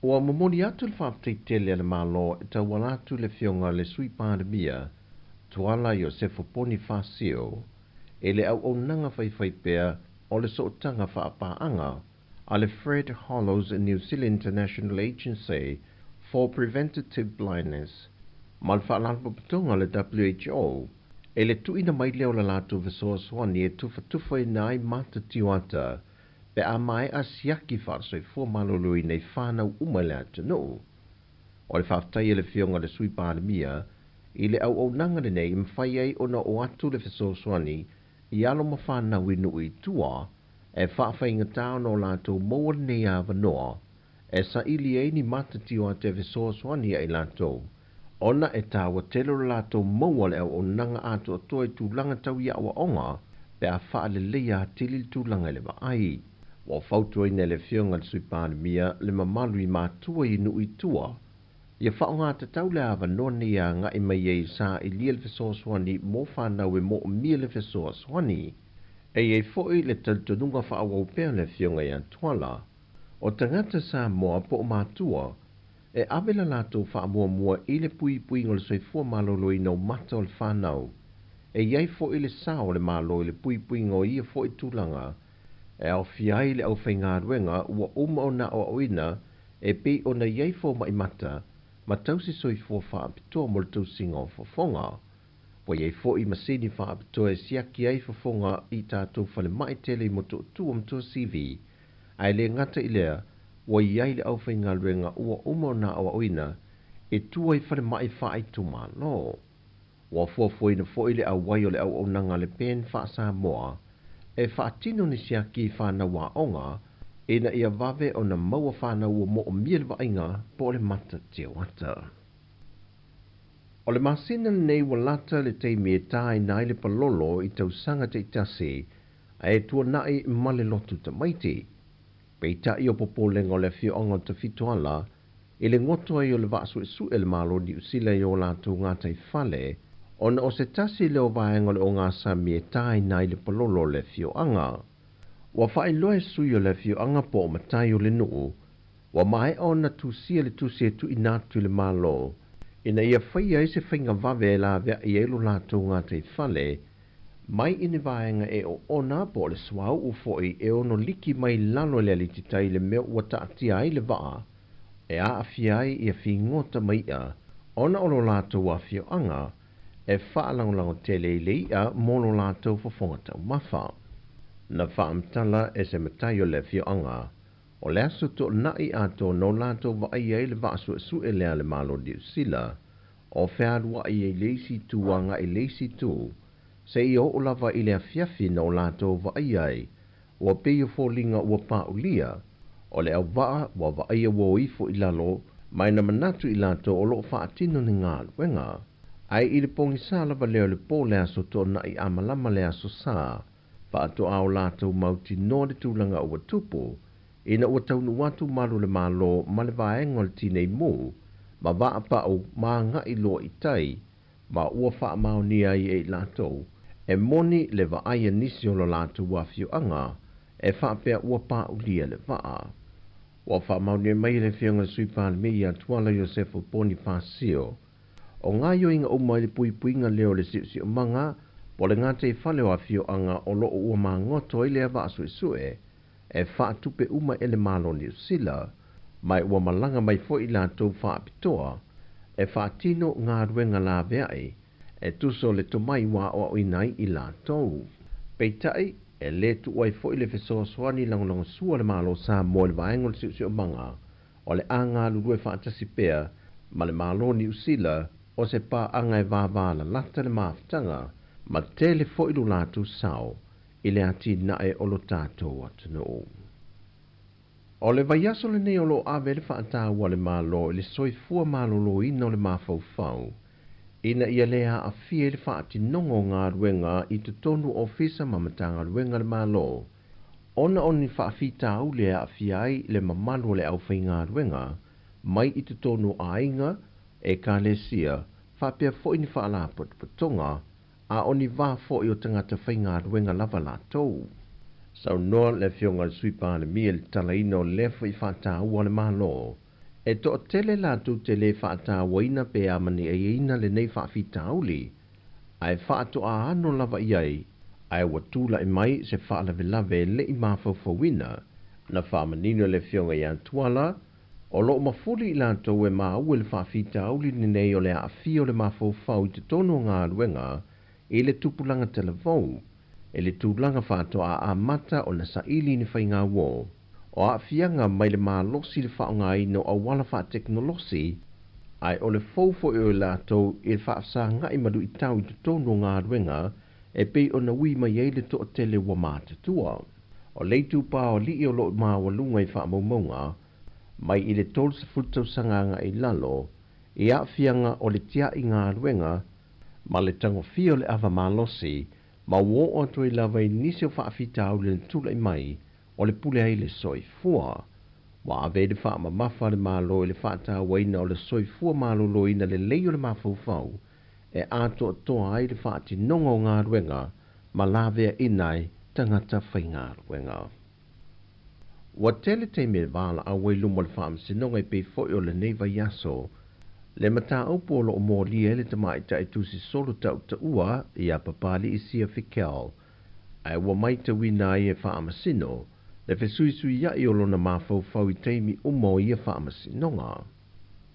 Ua momoli atu le faafetai tele a le Malo e tauala atu i le Afioga i le Sui Palemia, Tuala Iosefo Ponifasio, i le auaunaga faifaipea o le sootaga faapaaga a le Fred Hollows New Zealand International Agency for Preventative Blindness ma le Faalapotopotoga a le WHO e le tuuina mai lea o le latou fesoasoani e tufatufaina ai mata tioata pe a maea siaki faalesoifua maloloina i fanau uma i le atunuu. O le faafetai a le Afioga i le Sui Palemia i le auaunaga lenei e mafai ai ona oo atu le fesoasoani i alo ma fanau i nuu i tua e faafaigata ona o latou maua lenei avanoa e saili ai ni matatio a te fesoasoani ia i latou, ona e taua tele lo latou maua le auaunaga atoatoa i tulaga tau i aoaoga pe a faaleleia atili le tulaga i le vaai. Ua fautuaina e le Afioga i le Sui Palemia le mamalu i matua i nuu i tua ia faaaogatatau le avanoa nei e agai mai ai e sailia le fesoasoani mo fanau e moomia le fesoasoani. E i ai foi le talitonuga faaauau pea a le Afioga ia Tuala, o tagata Samoa po o matua, e ave le latou faamuamua i le puipuiga o le soifua maloloina o mata o le fanau. E i ai foi le sao o le Malo i le puipuiga o ia foi tulaga e aofia ai le aufaigaluega ua uma ona aoaoina e pei ona i ai fomai mata ma tausi soifua faapitoa mo le tausiga o fofoga. Ua i ai foi masini faapitoa e siaki ai fofoga i tatou falemai tele i Motootua ma Tuasivi, ae le gata i lea, ua i ai le aufaigaluega ua uma ona aoaoina e tua i falemai faaitumalo. Ua fuafuaina foi le auai o le auaunaga a le PEN faa-Samoa e faatino ni siaki i fanau aoga ina ia vave ona maua fanau ua moomia le vaaiga po o le mata tioata. O le masina lenei ua lata le taimi e tāina ai le palolo i tausaga taitasi ae tuanai ma le lotu tamaiti. Peitai o popolega o le afioaga o Tafitoala i le goto ai o le vaa suesue a le Malo o Niu Sila i o latou gataifale ona o se tasi lea o vaega o le ogasami e tāina ai le palolo o le afioaga. Ua faailoa e sui o le afioaga po o matai o le nuu, ua maea ona tusia le tusi e tuuina atu i le Malo ina ia faia ai se faiga vave e laveai ai lo latou gataifale mai i ni vaega e oona po o le suauu foi e ono liki mai lalo i le alititai i le mea ua taatia ai le vaa e aafia ai ia figota ma i'a ona o lo latou afioaga e faalagolago tele i le i'a mo lo latou fofoga taumafa. Na faamatala e se matai o le afioaga o le aso toonai atoa na o latou vaaia ai le vaa suesue lea a le Malo o Niu Sila o fealuai ai i le isi itu agai i le isi itu seia oo lava i le afiafi na o latou vaaia ai ua pei o foliga ua paʻulia o le auvaa ua vaaia ua o ifo i lalo ma e na manatu i latou o loo faatino ni galuega. Ae i le pogisa lava lea o le po le aso toonai a malama le aso Sa, faatoa o latou mautinoa le tulaga ua tupu, ina ua taunuu atu malu o le Malo ma le vaega o le Tinei Mu ma vaapau ma agai loa i tai, ma ua faamaonia ai e i latou, e moni le vaai a nisi o lo latou afioaga e faapea ua paʻulia le vaa. Ua faamaonia mai e le Afioga i le Sui Palemia ia Tuala Iosefo Ponifasio, o gaoioiga uma i le puipuiga lea o le siosiomaga po o le gataifale o afioaga o loo ua magoto ai lea vaa suesue e faatupe uma e le Malo o Niu Sila, ma ua malaga mai foi i latou faapitoa e faatino galuega laveai e tusa o le tomai ua aoaoina ai i latou. Peitai, e lē tuua ai foi le fesoasoani lagolagosua a le Malo o Samoa i le vaega o le siosiomaga, o le a galulue faatasi pea ma le Malo o Niu Sila o se paaga e vāvālalata le mafutaga ma tele foi lo latou sao i le atinae o lo tatou atunuu. O le vaiaso lenei o loo ave ai le faataua a le Malo i le soifua maloloina o le mafaufau ina ia le aafia i le faatinoga o galuega i totonu o ofisa ma Matagaluega a le Malo ona o ni faafitauli e aafia ai le mamalu o le aufaigaluega mai i totonu o aiga, ekalesia, faapea foi ni faalapotopotoga a o ni vā foi o tagata faigaluega lava latou. Saunoa le Afioga i le Sui Palemia i le tatalaina o lea foi faataua a le Malo, e toatele latou te lē faatauaina pe amaniaiaina lenei faafitauli, ae faatoa ano lava i ai, ae ua tula'i mai se faalavelave e le'i mafaufauina. Na faamanino e le Afioga ia Tuala, o loo mafuli i latou e maua i le faafitauli lenei o le aafia o le mafaufau i totonu o galuega i le tupulaga talavou, i le tulaga faatoa amata ona saili ni faigauō o aafiaga mai le malosi i le faaaogaina o auala faatekonolosi, ae o le fou foi o i latou i le faafesaga'i ma luitau i totonu o galuega e pei ona ui mai ai le toatele ua matutua. O le itupa o alii o loo maualuga i faamaumauga mai i le 30 tausaga agai i lalo i aafiaga o le tiai galuega ma le tagofia o le ava malosi ma ua oo atu ai lava i nisi o faafitauli na tulai mai o le pule ai le soifua. Ua ave ai le faamamafa a le Malo i le faatauaina o le soifua maloloina lelei o le mafaufau e atoatoa ai le faatinoga o galuega ma laveaina ai tagata faigaluega. Ua tele taimi e valaau ai luma o le Faamasinoga e pei foi o lenei vaiaso le mataupu o lo o molia ai le tamaitai tusi solo tautaua ia Papali'i Sia Fikel, ae ua matauina ai e Faamasino le fesuisuia'i o lona mafaufau i taimi uma o ia faamasinoga.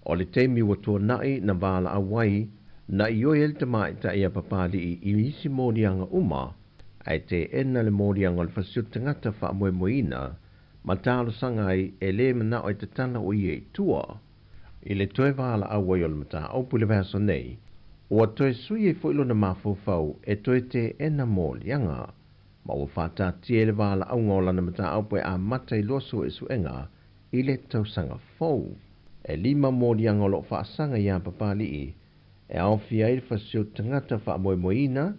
O le taimi ua tuana'i na valaau ai na ioe ai le tamaitai a Papali'i i isi moliaga uma, ae teena le moliaga o le fasioti tagata faamoemoeina ma talosaga ai e lē mana'o e tatala o ia i tua. I le toe valaau ai o le mataupu i le vaiaso nei, ua toe sui ai foi lona mafaufau e toe teena moliaga, ma ua faataatia ai le valaauga o lana mataupu e amata i loa suesuega i le tausaga fou. E lima moliaga o lo o faasaga iā Papali'i e aofia ai le fasioti tagata faamoemoeina,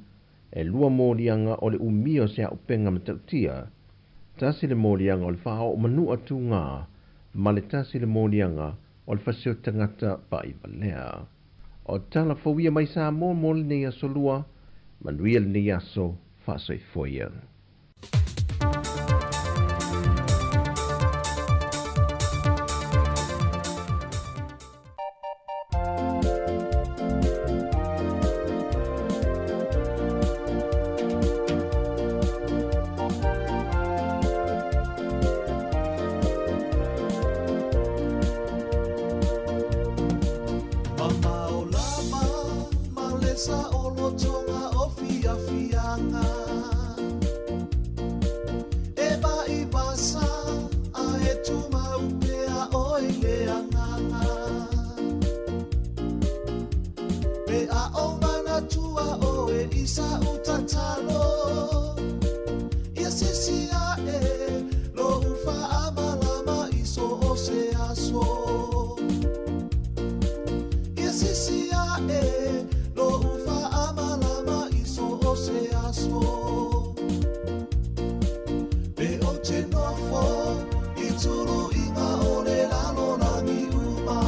e lua moliaga o le umia o se auupega matautia, tasi le moliaga o le faaoo manua tugā, ma le tasi le moliaga o le fasioti tagata paʻivalea. O tala fou ia mai Samoa mo lenei aso lua, manuia lenei aso, faasoifua ia. Mamao lava ma le saolotoga o fiafiaga E vaivasa a e tumau pea oe i le agaga Pe a o manatua oe i sa'u tatalo Ia sisi a'e lo'u fa'amalama i so o se aso Ia sisi a'e lo'u fa'amalama i so o se aso Pe ou te nofo i tulu'iga o le lalolagi uma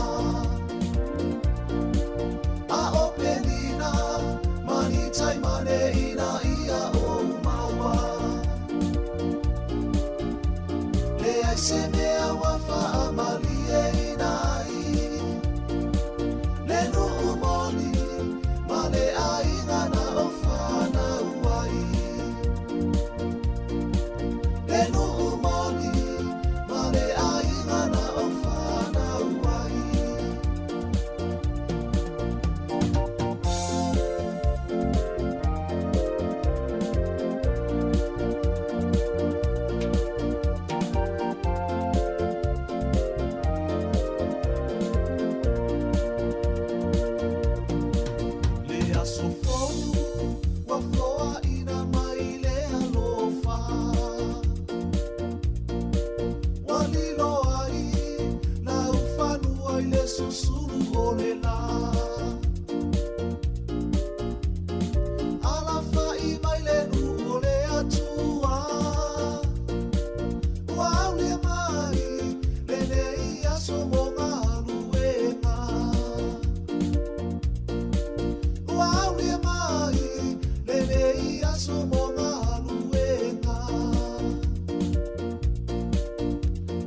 A o penina ma ni taimane ina ia ou maua Leai se mea ua fa'amalieina ai Le nu'u moni ma le aiga na ou fanau ai Le nu'u moni ma le aiga na ou fanau ai. Le aso fou ua foaʻina mai le alofa Ua lilo ai laufanua i le susulu o le lā Alafaʻi mai le nuu o le Atua Ua aulia mai lenei aso mo galuega Ua aulia mai lenei aso mo galuega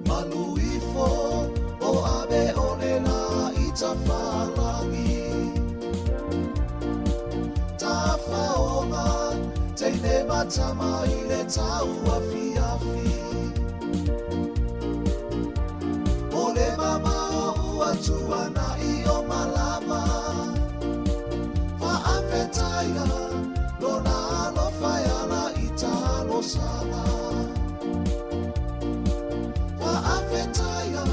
Malu ifo o ave o le lā i tafalagi Tafaoga teine ma tama i le tauafiafi O le mamao ua tuanaʻi o malama Faafetaia lona alofa e ala i talosaga Faafetaia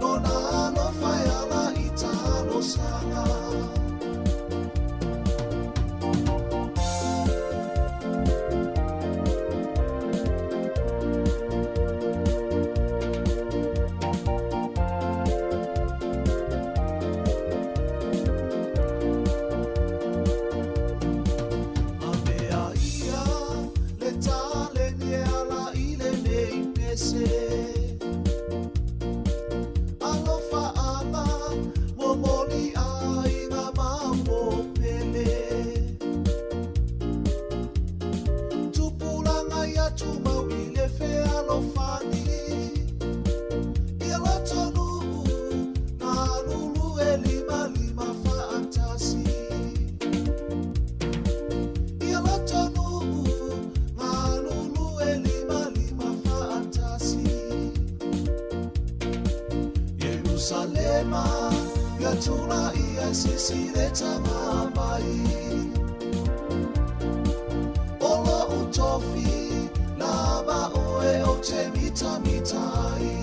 lona alofa e ala i talosaga. Ierusalema Ia tula ia sisi le tanga mai Ola utofi lava oe o te mita mitai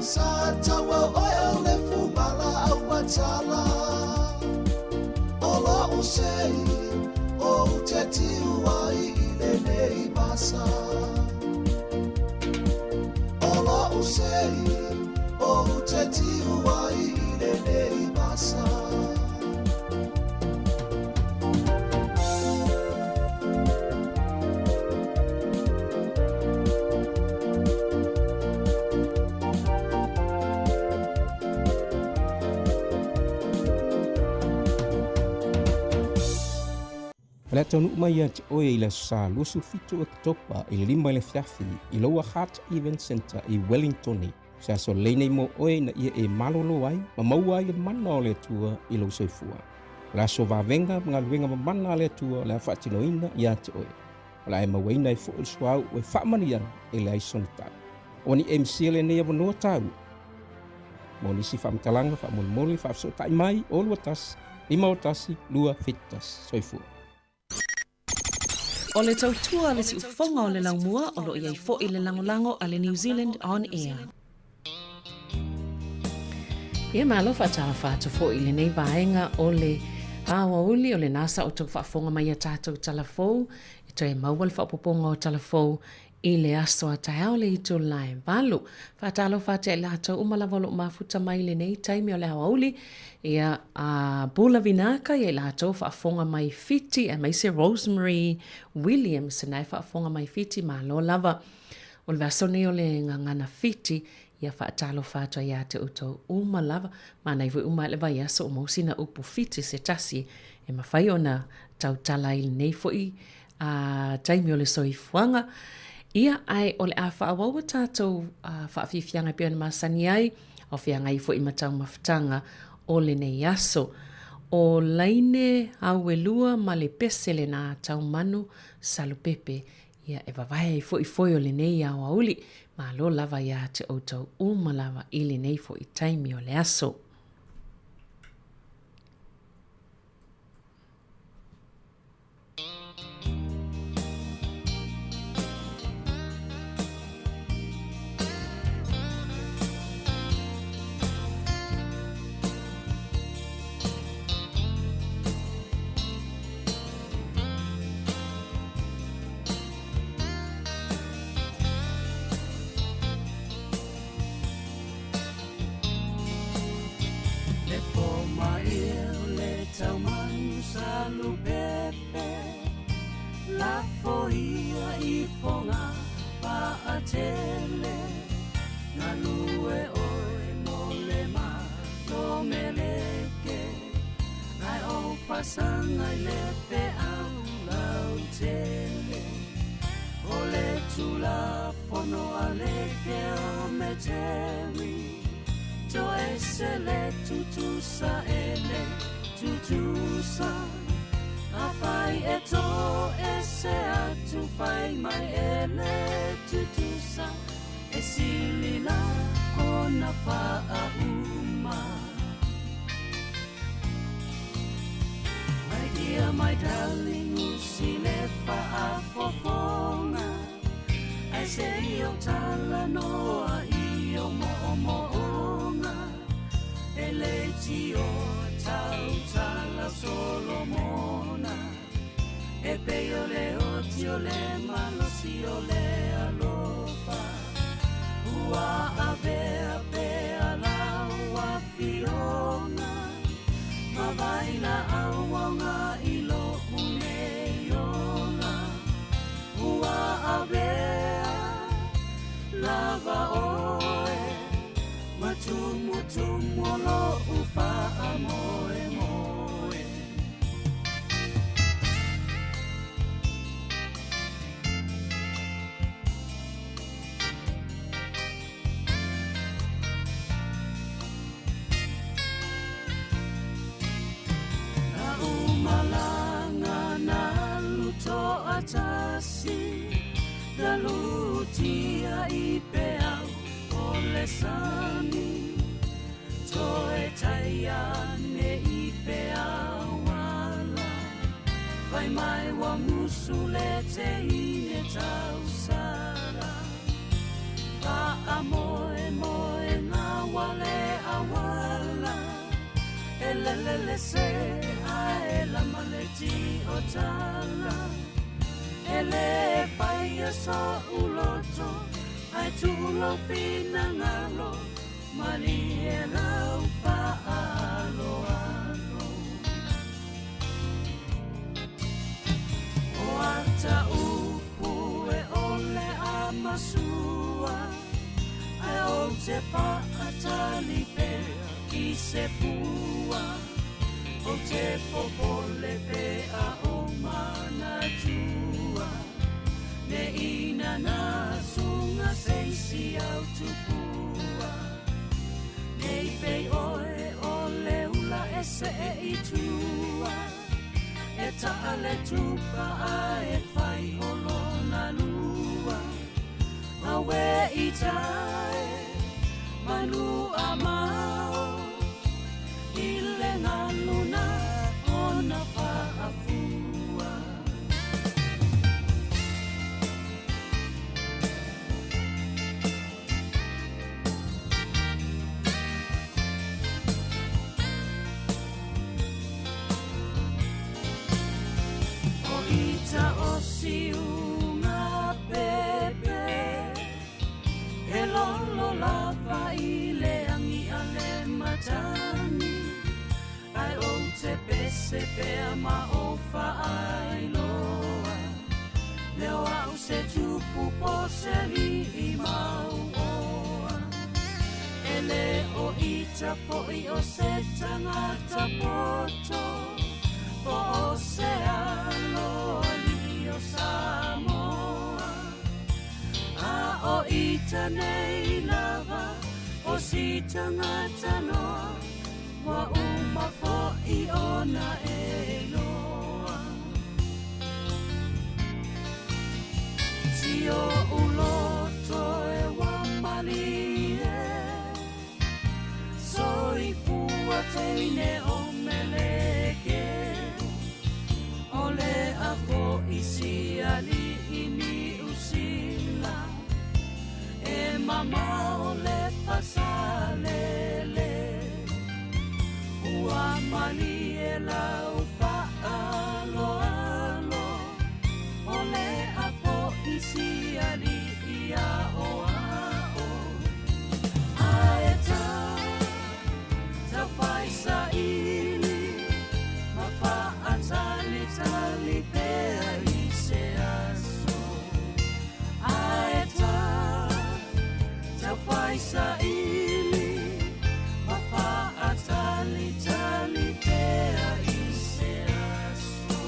Sa taua oe o le fumala au matala Ola o sei o te tiuai i le nei masa Ola o sei o te tiuai i le nei masa O le taunuu mai ia te oe i le aso Sa 27 o Oketopa i le 5 i le afiafi i Lower Hutt Event Centre i Wellingtone. O se aso lelei nei mo oe ina ia e malolo ai ma maua ai le mana o le Atua i lou soifua. O le aso vavega ma galuega mamana a le Atua o le a faatinoina ia te oe. O le a e mauaina ai foi le suauu e faamanuiaga e leai sona tau. Ua ni MC lenei avanoa taua. Mo nisi faamatalaga faamolemole faafesootai mai o 21 51 271. Soifua. O le tautua a le siufofoga o le laumua o lo o i ai foi le lagolago a le New Zealand On Air. Ia malo faatalofa atu foi i lenei vaega o le aoauli o lena sa outou faafofoga mai ia tatou tala fou e toe maua le faaopoopoga o tala fou i le aso a taeao le itula e 8. Faatalofa atu ia i latou uma lava o lo o mafuta mai i lenei taimi o le aoauli, ia a Bula Vinaka ia i latou faafofoga mai Fiti aemaise Rosemary Williams na e faafofoga mai Fiti, malo lava. O le vaiaso nei o le Gagana Fiti, ia faatalofa atu ai ia te outou uma lava. Manaia foi uma le vaiaso o maua sina upu Fiti se tasi e mafai ona tautala ai i lenei foi a taimi o le soifuaga. Ia, ae o le a faaauau a tatou faafiafiaga e pei ona masani ai, a o feagai foi ma taumafataga o lenei aso. O Laine Auelua ma le pese lena Taumanu Salupepe, ia e vavae ai foi foe o lenei aoauli. Malo lava ia te outou uma lava i lenei foi taimi o le aso. Le fomai o le taumanu salupepe Lafoia i foga paatele Galue oe mo le malo meleke Ai o fasanga i le feau lautele O le tulafono a le keometeri Toese le tutusa e le tutusa Afai e toese atu fai mai e le tutusa E silila ona faauma My dear, my darling, usi le faafofoga Ae se i ou talanoa i ou moomooga E leitioa tautala Solomona E pei o le oti o le malosi o le alofa Ua avea pea lau afioga Ma vailaau aoga i lo'u nei ola Ua avea lava oe Ma tumutumu o lo'u faamoemoe. Na umalaga na lutoatasi Na lutia i peau o le sami Toe tai ane i pe awala Vai mai wa musu le te ine tausala Faa moe moe ngā wale awala E lele le se ae lama le ti o tala E le paia so uloto Ai tulo finangalo Mali e lau faalo alo O ata upu e ole a masua Ai o te whaatali pea i se pua O te popole pea o manatua Ne ina nā sunga seisi au tupua Nei pei oe o le ula e se e i tua E taale tupa a e whai o lona lua Awe i tae manu a mao I le ngaluna o na whaafua O ita o siunga pepe E lolo lava i le angi a le matani Ai o te pese pea ma o whaailoa Leo au se tupu po se li i mau oa E le o ita foi o se tangata poto Po o se alo ali o Samoa A o ita nei lava o si tangata noa Wa uma foi ona e loa Si o uloto e wamali e Soifua teine o meleke O le a foi si ali i ni usila E mamao le fasalele Ua mali e lau faaloalo O le a foi si ali i a o ao Ae tau, tau whai sa ili Ma whaatali tali pea i se aso Ae tau, tau whai sa ili Ma whaatali tali pea i se aso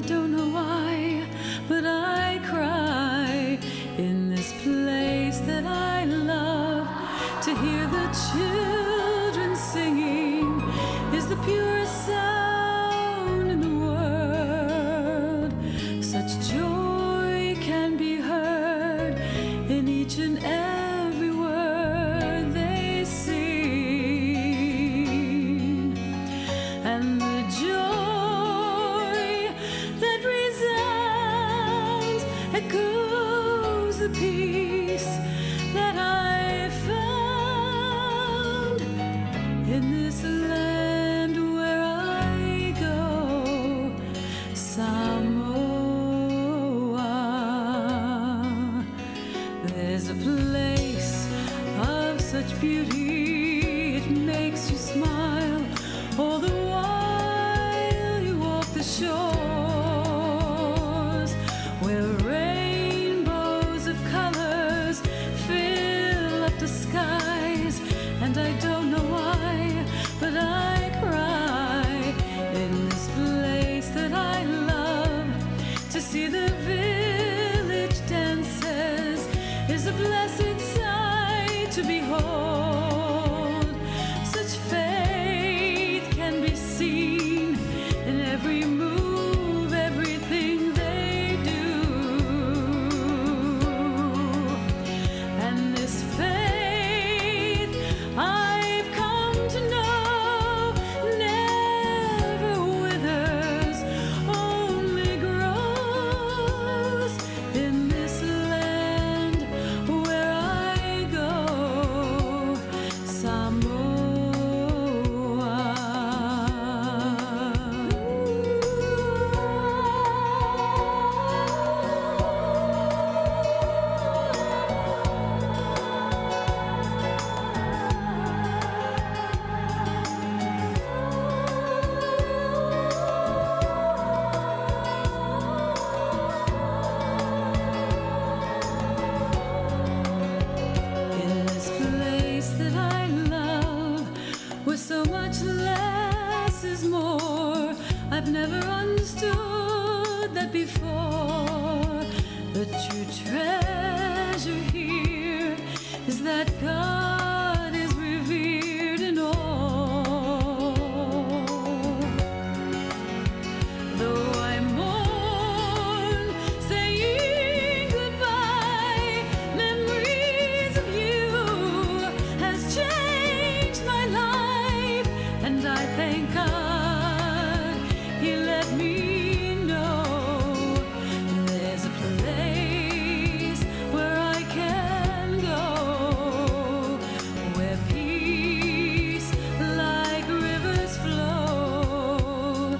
I don't know why, but I cry in this place that I love. To hear the children singing is the purest sound in the world. Such joy can be heard in each and every word they sing. And the joy that resounds echoes the peace that I found in this land where I go, Samoa. There's a place of such beauty, it makes you smile all the while you walk the shores where rainbows of colors fill up the skies. And I don't know why, but I cry in this place that I love. To see the village dances is a blessed sight to behold. Such faith can be seen in every move, everything they do. And this faith I've come to know never withers, only grows in this land where I go, Samoa. In this place that I love, where so much less is more, I've never understood that before. The true treasure here is that God is revered in all. Though I mourn, saying goodbye, memories of you has changed my life, and I thank God He let me know there's a place where I can go, where peace like rivers flow.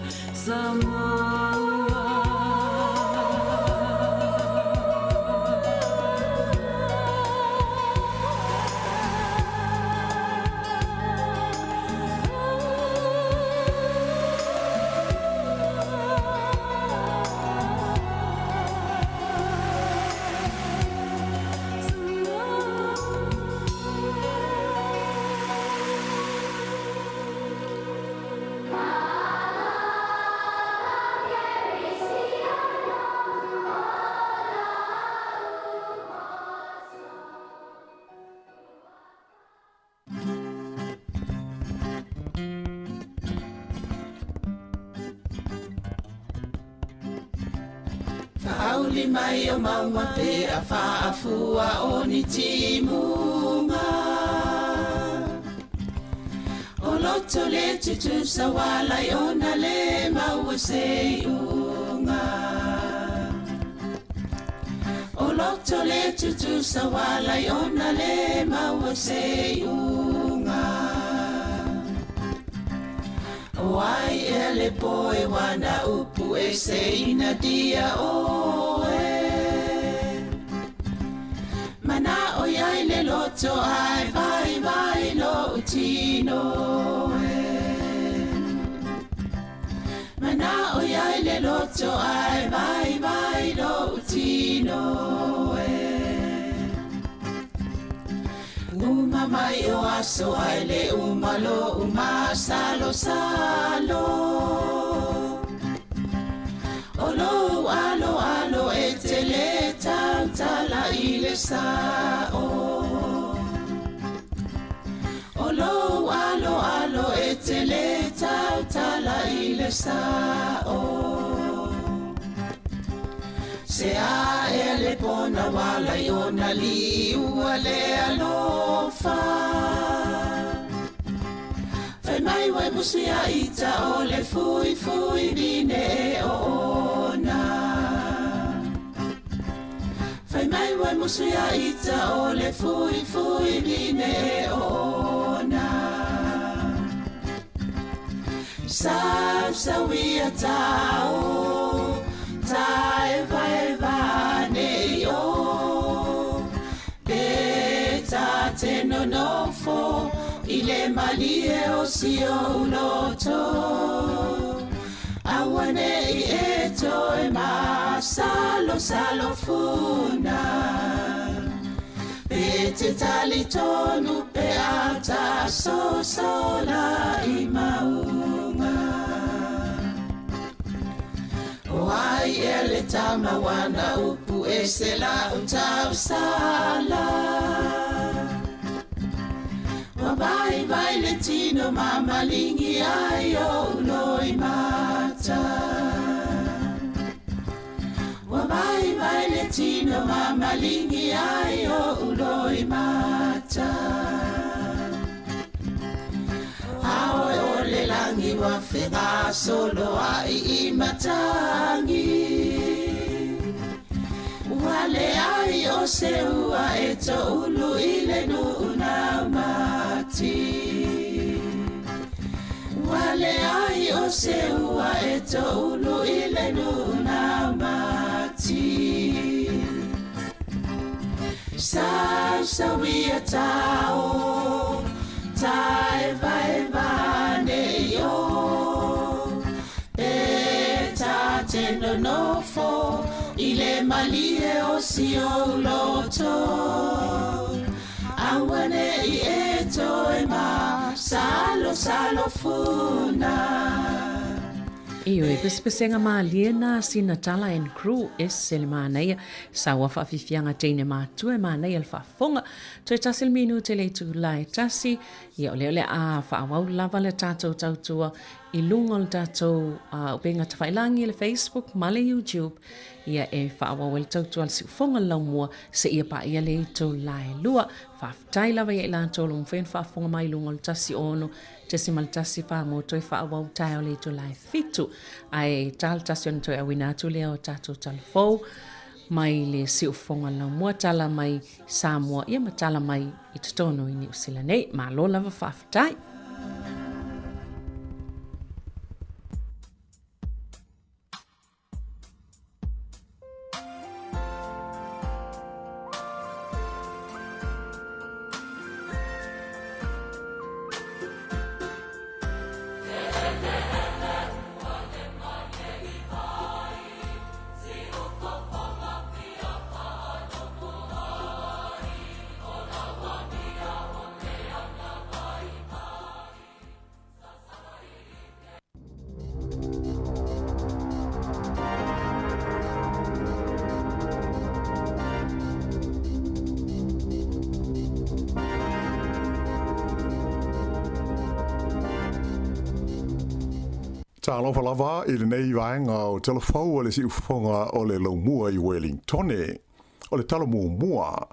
Faauli mai o maunga pe a faafua o ni timuga. O loto le tutusa walai ona le maua se iuga. O loto le tutusa walai ona le maua se iuga. O ai ea le poe wana upu e se ina dia oe. Mana o iai le loto ai vai vai lo utino e. Mana o iai le loto ai vai vai lo utino e. Uma mai o aso ai le uma lo uma salo salo. O le sa'o. O lou aloalo e te lē tautala i le sa'o. Se a ea le pona uala i ona liua le alofa. Fai mai ua e musu ia ita o le fuifui vine e oona. Fai mai ua e musu ia ita o le fuifui vine e oona. Sausauia tao, taevaeva nei o. Pe ta te nonofo i le malie o si ou loto. Aua nei e toe masalosalo funa. Pe te talitonu pe a ta sosola i mauga. O ai ea le tama ua na upu ese la'u tausala. Ua vaivai le tino ma maligi ai o'u loimata. Ua vaivai le tino ma maligi ai o'u loimata. A oe o le lagi ua fegasoloa'i i matagi. Ua leai o se ua e to'ulu i le nu'u naumati. Ua leai o se ua e to'ulu i le nu'u naumati. Sausauia tao, taevaeva nei o. Pe ta te nonofo i le malie o si ou loto. Aua nei e toe masalosalo funa. Ioe, pesepesega malie na sina Tala and Crew ese le manaia saua faafiafiaga teine matua e manaia le faafofoga. Toe tasi le minute le itula e tasi, ia o lea o le a faaauau lava le tatou tautua i luga o le tatou upega tafailagi le Facebook ma le YouTube, ia e faaauau ai le tautua a le siufofoga le laumua seia paia le itula e lua. Faafetai lava ia i latou o lo o mafai ona faafofoga mai i luga o le 106.1 mo toe faaauau taeao le itula e fitu. Ae ta le tasi ona toe auina atu lea o tatou talafou mai le siufofoga laumua, tala mai Samoa ia ma tala mai i totonu i Niu Sila nei. Malo lava faafetai. Talofa lava i lenei vaega o Talafou a le Siufofoga o le Laumua i Welingtone. O le tala muamua,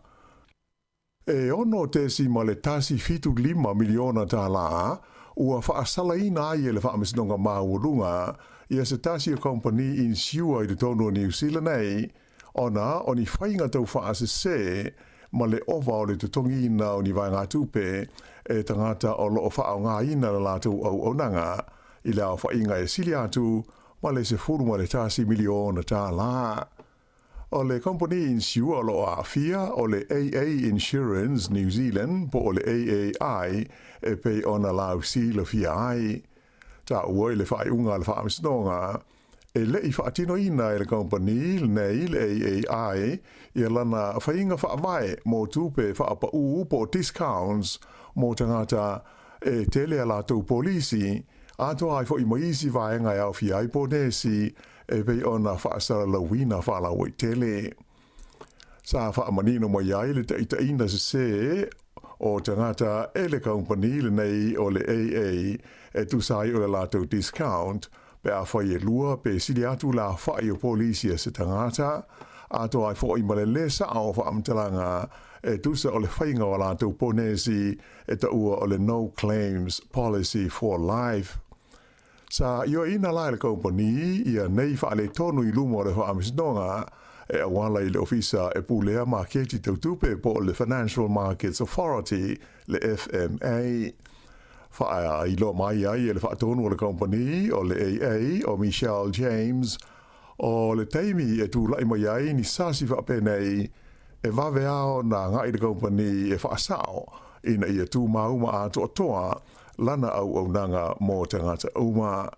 e 6.175 miliona tālā ua faasalaina ai e le Faamasinoga Maualuga ia se tasi o kamupani inisiua i totonu o Niu Sila nei ona o ni faiga tau faasese ma le ova o le totogiina o ni vaegatupe e tagata o lo o faaaogaina le latou auaunaga i le aofaiga e sili atu ma le $11 miliona tālā. O le kamupani inisiua o lo o aafia o le AA Insurance New Zealand po o le AAI e pei ona lausilafia ai. Taua i le faaiuga a le Faamasinoga, e le i faatinoina e le kamupani lenei le AAI ia lana faiga faavae mo tupe faapaū po o discounts mo tagata e tele a latou polisi, atoa ai foi ma isi vaega e aofia ai ponesi e pei ona faasalalauina faalauaitele. Sa faamanino mai ai le taʻitaʻina sesē o tagata e le kamupani lenei o le AA e tusa ai o le latou discount pe afai e lua pe sili atu le aofaʻi o polisi a se tagata, atoa ai foʻi ma le lē saʻo o faamatalaga e tusa o le faiga o a latou ponesi e taʻua o le No Claims Policy for Life. Sa ioeina la e le kamupani ia nei faaletonu i luma o le Faamasinoga e auala i le Ofisa e Pulea Maketi Tau Tupe po o le Financial Markets Authority, le FMA. Faailoa mai ai e le faatonu o le kamupani o le AA o Michelle James, o le taimi e tulai mai ai ni sasi faapenei, e vave ao na agai le kamupani e faasao ina ia tumau ma atoatoa lana auaunaga mo tagata uma.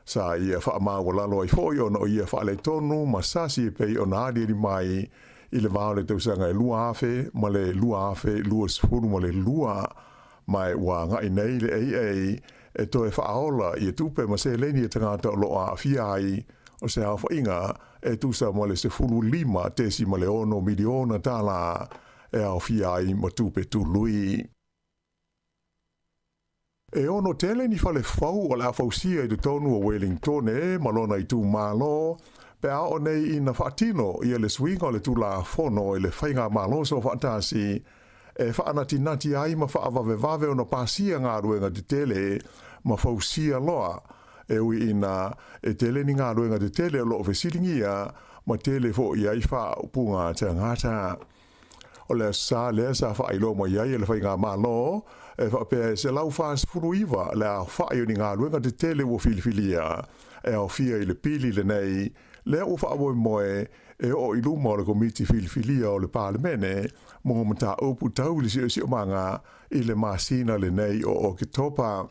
Sa ia faamaualalo ai foi ona o ia faaletonu ma sasi e pei ona aliali mai i le va o le tausaga e 2000 ma le 2022, ma ua agai nei le AA e toe faaola ia tupe ma seleni a tagata o lo o aafia ai, o se aofaiga e tusa ma le $15.6 miliona tālā e aofia ai ma tupe tului. E ono tele ni fale fou o le a fausia i totonu o Wellingtone ma lona itumalo, pe a oo nei ina faatino ia le suiga o le Tulafono i le Faigamalo Soofaatasi e faanatinati ai ma faavavevave ona pasia galuega tetele ma fausia loa, e ui ina e tele ni galuega tetele o lo o fesiligia ma tele foʻi ai faaupuga tagata. O le Aso Sa lea sa faailoa mai ai e le Faigamalo e faapea e 149 le aofai o ni galuega tetele ua filifilia e aofia i le pili lenei, lea ua faamoemoe e oo i luma o le Komiti Filifilia o le Palemene mo mataupu tau i le siosiomaga i le masina lenei o Oketopa.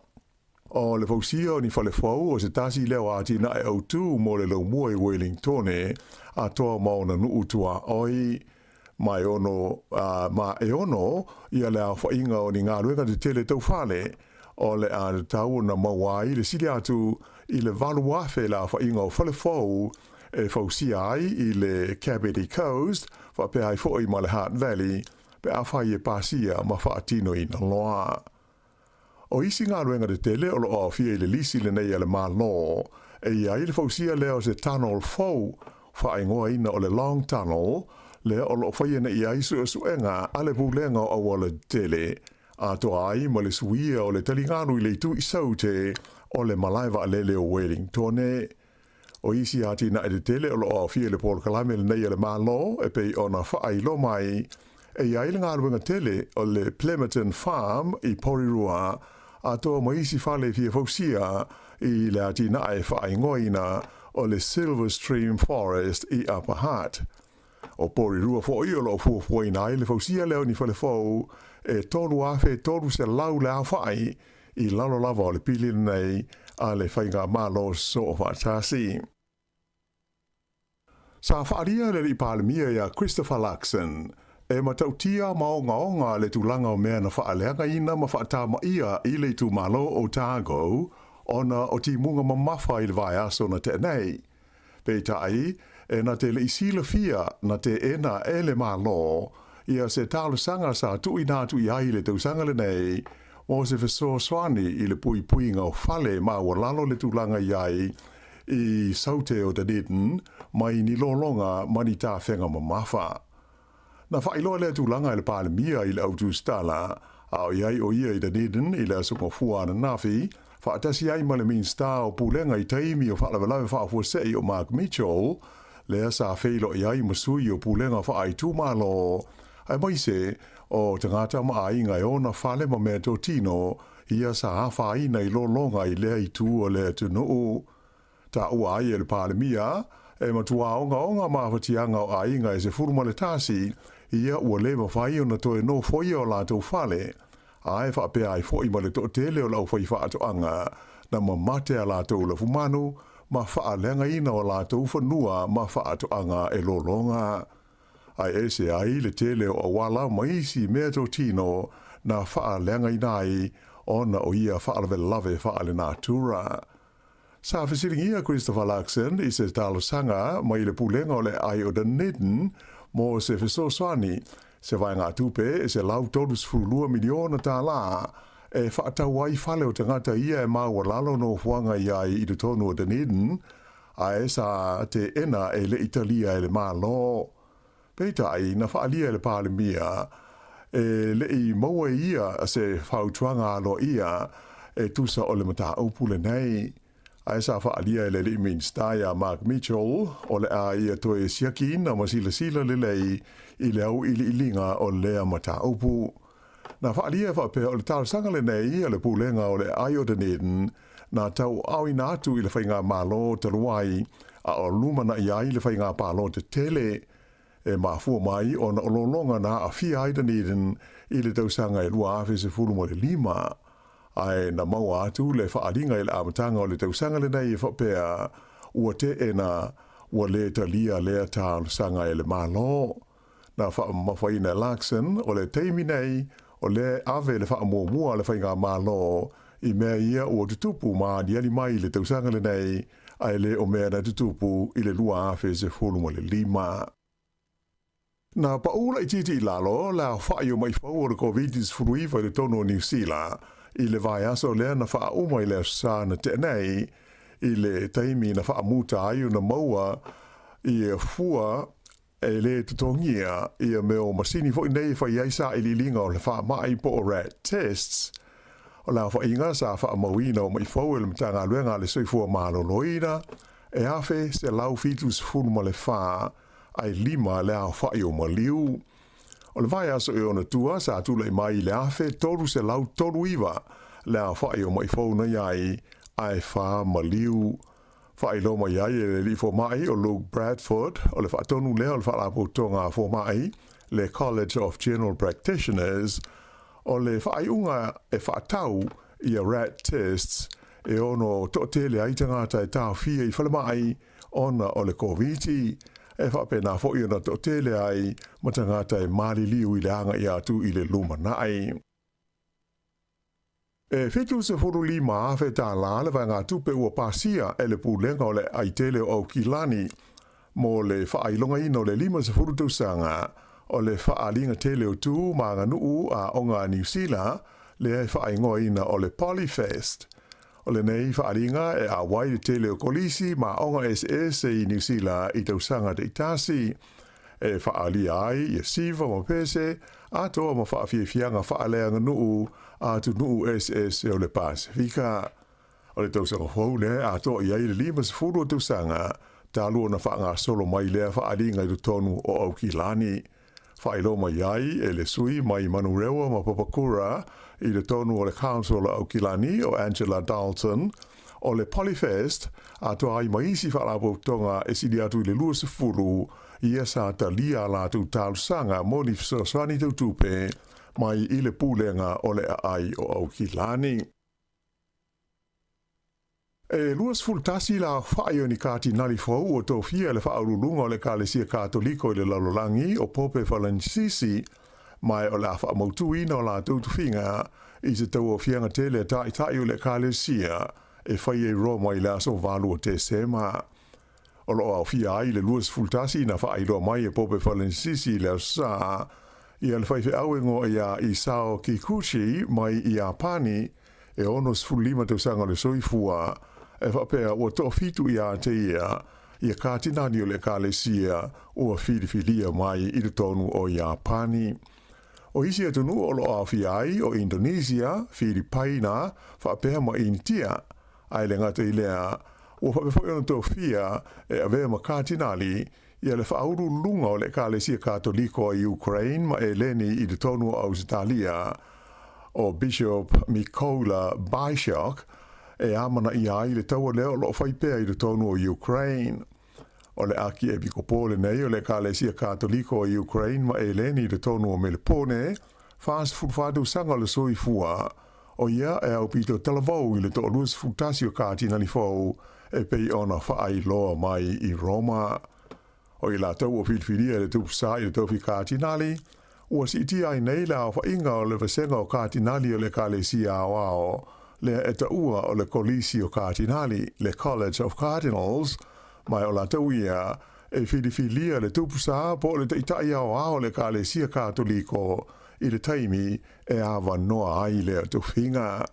O le fausia o ni fale fou o se tasi lea o atinae autū mo le laumua i Wellingtone atoa ma ona nuu tuaoi. Ma e ono, ma e ono ia le aofaiga o ni galuega tetele tau fale, o le a tatau ona maua ai le sili atu i le 8,000 le aofaiga o fale fou e fausia ai i le Kapiti Coast faapea ai foi ma le Hutt Valley pe afai e pasia ma faatinoina loa. O isi galuega tetele o lo o aofia i le lisi lenei a le Malo, e i ai le fausia lea o se tunnel fou, faaigoaina o le Long Tunnel, lea o lo o faia nei ai suesuega a le Pulega o Auala Tetele, atoa ai ma le suia o le taligalu i le itu i Saute o le malae vaalele o Wellingtone. O isi atinae tetele o lo o aofia i le polokalame lenei a le Malo e pei ona faailoa mai, e i ai le galuega tele o le Plemmerton Farm i Porirua, atoa ma isi fale e fia fausia i le atinae faaigoaina o le Silver Stream Forest i Upper Hutt. O Porirua foi o lo o fuafuaina ai le fausia lea o ni fale fou e 3,300 le aofai i lalo lava o le pili lenei a le Faigamalo Soofaatasi. Sa faaalia e le Alii Palemia ia Christopher Luxon e matautia ma ogaoga le tulaga o mea na faaleagaina ma faatamaia i le itumalo o Otago ona o timuga mamafa i le vaiaso na tea nei. Peitai, e na te le i silafia na teena e le Malo ia se talosaga sa tuuina atu i ai i le tausaga lenei mo se fesoasoani i le puipuiga o fale maualalo le tulaga i ai i Saute o Dunedin mai ni lologa ma ni tafega mamafa. Na faailoa lea tulaga e le Palemia i le au tusitala, a o i ai o ia i Dunedin i le Aso Gafua ananafi, faatasi ai ma le Minisita o Pulega i taimi o faalavelave faafuasei o Mark Mitchell, lea sa feiloai ai ma sui o Pulega Faaitumalo, aemaise o tagata ma aiga e ona fale ma meatotino ia sa afaina i lologa i lea itu o le atunuu. Taua ai e le Palemia, e matua ogaoga mafatiaga o aiga e 11 ia ua le mafai ona toe nofoia o latou fale, a e faapea ai foi ma le toatele o le aufaifaatoaga na mamate a latou lafumanu ma faaleagaina o latou fanua ma faatoaga e lologa. Ae ese ai le tele o auala ma isi meatotino na faaleagaina ai ona o ia faalavelave faalenatura. Sa fesiligia Christopher Luxon i se talosaga mai le Pulega o le Aai o Dunedin mo se fesoasoani se vaegatupe e $132 miliona tālā e faatau ai fale o tagata ia e maualalo nofoaga i ai i totonu o Dunedin, ae sa teena e le i talia e le Malo. Peitai, na faaalia e le Palemia e le i maua e ia se fautuaga aloaia e tusa o le mataupu lenei. Ae sa faaalia e le alii Minisita ia Mark Mitchell o le a ia toe siakiina ma silasila lelei i le auiliiliga o lea mataupu. Na faaalia e faapea o le talosaga lenei a le Pulega o le Aai o Dunedin na tauaaoina atu i le Faigamalo talu ai a o lumanai ai le faiga palota tele e mafua mai ona o lologa na aafia ai Dunedin i le tausaga e 2015. Ae na maua atu le faaaliga i le amataga o le tausaga lenei e faapea ua teena ua lē talia lea talosaga e le Malo. Na faamamafaina e Larkson o le taimi nei o lea e ave le faamuamua a le Faigamalo i mea ia ua tutupu ma aliali mai i le tausaga lenei ae le o mea na tutupu i le 2015. Na paʻu laitiiti i lalo le aofaʻi o maʻi fou o le Koviti-19 i totonu o Niu Sila i le vaiaso lea na faauma i le Aso Sa na tea nei, i le taimi na faamuta ai ona maua ia fua e lē totogia ia mea o masini foi nei e fai ai sailiiliga o le faamai po o rat tests. O le aofaʻiga sa faamauina o maʻi fou e le Matagaluega a le Soifua Maloloina e 1174 ae 5 le aofaʻi o maliu. O le vaiaso i ona tua sa tulaʻi mai i le 1339 le aofaʻi o maʻi fou na i ai ae 4 maliu. Faailoa mai ai e le alii fomai o Luke Bradford o le faatonu lea o le Faalapotopotoga a Fomai, le College of General Practitioners, o le faaiuga e faatau ia rat tests e ono toatele ai tagata e taofia i falemai ona o le Koviti, e faapena foi ona toatele ai ma tagata e maliliu i le agaʻi atu i le lumanai. E 75 afe tālā le vaegatupe ua pasia e le Pulega o le Aai Tele o Aukilani mo le faailogaina o le 50 tausaga o le Faaaliga Tele o Tu ma Aganuu a Aoga a Niu Sila lea e faaigoaina o le Polyfest. O lenei faaaliga e auai le tele o kolisi ma aoga eseese i Niu Sila i tausaga taitasi e faaalia ai ia siva ma pese atoa ma faafiafiaga faaleaganuu a atunuu eseese o le Pasefika. O le tausaga fou lea e atoa i ai le 50 o tausaga talu ona faagasolo mai lea faaaliga i totonu o Aukilani. Faailoa mai ai e le sui mai Manurewa ma Papakura i totonu o le Council o Aukilani o Angela Dalton, o le Polyfest atoa ai ma isi faalapotopotoga e sili atu i le 20 ia sa talia a latou talosaga mo ni fesoasoani tautupe mai i le Pulega o le Aai o Aukilani. E 21 le aofaʻi o ni katinali fou ua tofia e le Faauluuluga o le Ekalesia Katoliko i le Lalolagi o Pope Falenisisi, ma o le a faamautuina o latou tofiga i se tauaofiaga tele a taitai o le Ekalesia e faia i Roma i le aso 8 o Tesema. O loo aofia ai le 21 na faailoa mai e Pope Falenisisi i le Aso Sa ia le faifeau e igoa ia Isao Kikuchi mai Iapani e 65 tausaga o le soifua, e faapea ua toafitu ia te ia ia katinali o le Ekalesia ua filifilia mai i totonu o Iapani. O isi atunuu o loo aofia ai o Indonesia, Filipaina, faapea ma Initia. Ae le gata i lea, ua faapea foi ona tofia e avea ma katinali ia le faauluuluga o le Ekalesia Katoliko i Ukraine ma Eleni i totonu o Ausetalia, o Bishop Mykola Bychok, e amanaia ai le taua lea o loo fai pea i totonu o Ukraine. O le Akiepikopo lenei o le Ekalesia Katoliko i Ukraine ma Eleni i totonu o Melepone, 44 tausaga o le soifua, o ia e aupito talavou i le toa-21 o katinali fou e pei ona faailoa mai i Roma. O i latou ua filifilia e le Tupu Sa i le tofi katinali, ua siitia ai nei le aofaʻiga o le vasega o katinali o le Ekalesia Aoao lea e taua o le Kolisi o Katinali, le College of Cardinals, ma o latou ia e filifilia le tupu sa po o le taʻitaʻi aoao o le Ekalesia Katoliko i le taimi e avanoa ai lea tofiga.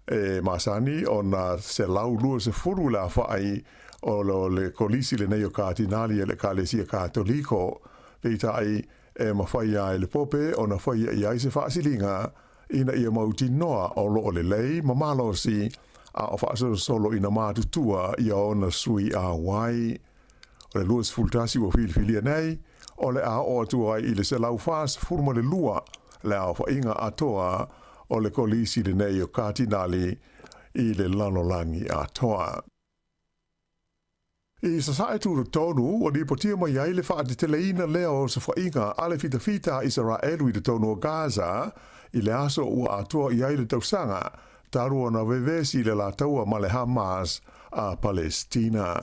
E masani ona 120 le afaʻai o lo le kolisi lenei o Katinali a le Ekalesia Katoliko, peitai e mafai lava e le Pope ona faia i ai se faasiliga ina ia mautinoa o lo o lelei ma malosi a o faasolosolo ina matutua ia ona sui auai. O le 21 ua filifilia nei, o le a oo atu ai i le 142 le aofaiga atoa o le kolisi lenei o Katinali i le lalolagi atoa. I Sasae tutotonu, ua lipotia mai ai le faateteleina lea o osofaiga a le fitafita a Isaraelu i totonu o Gaza i le aso ua atoa i ai le tausaga talu ona vevesi le lataua ma le Hamas a Palestina.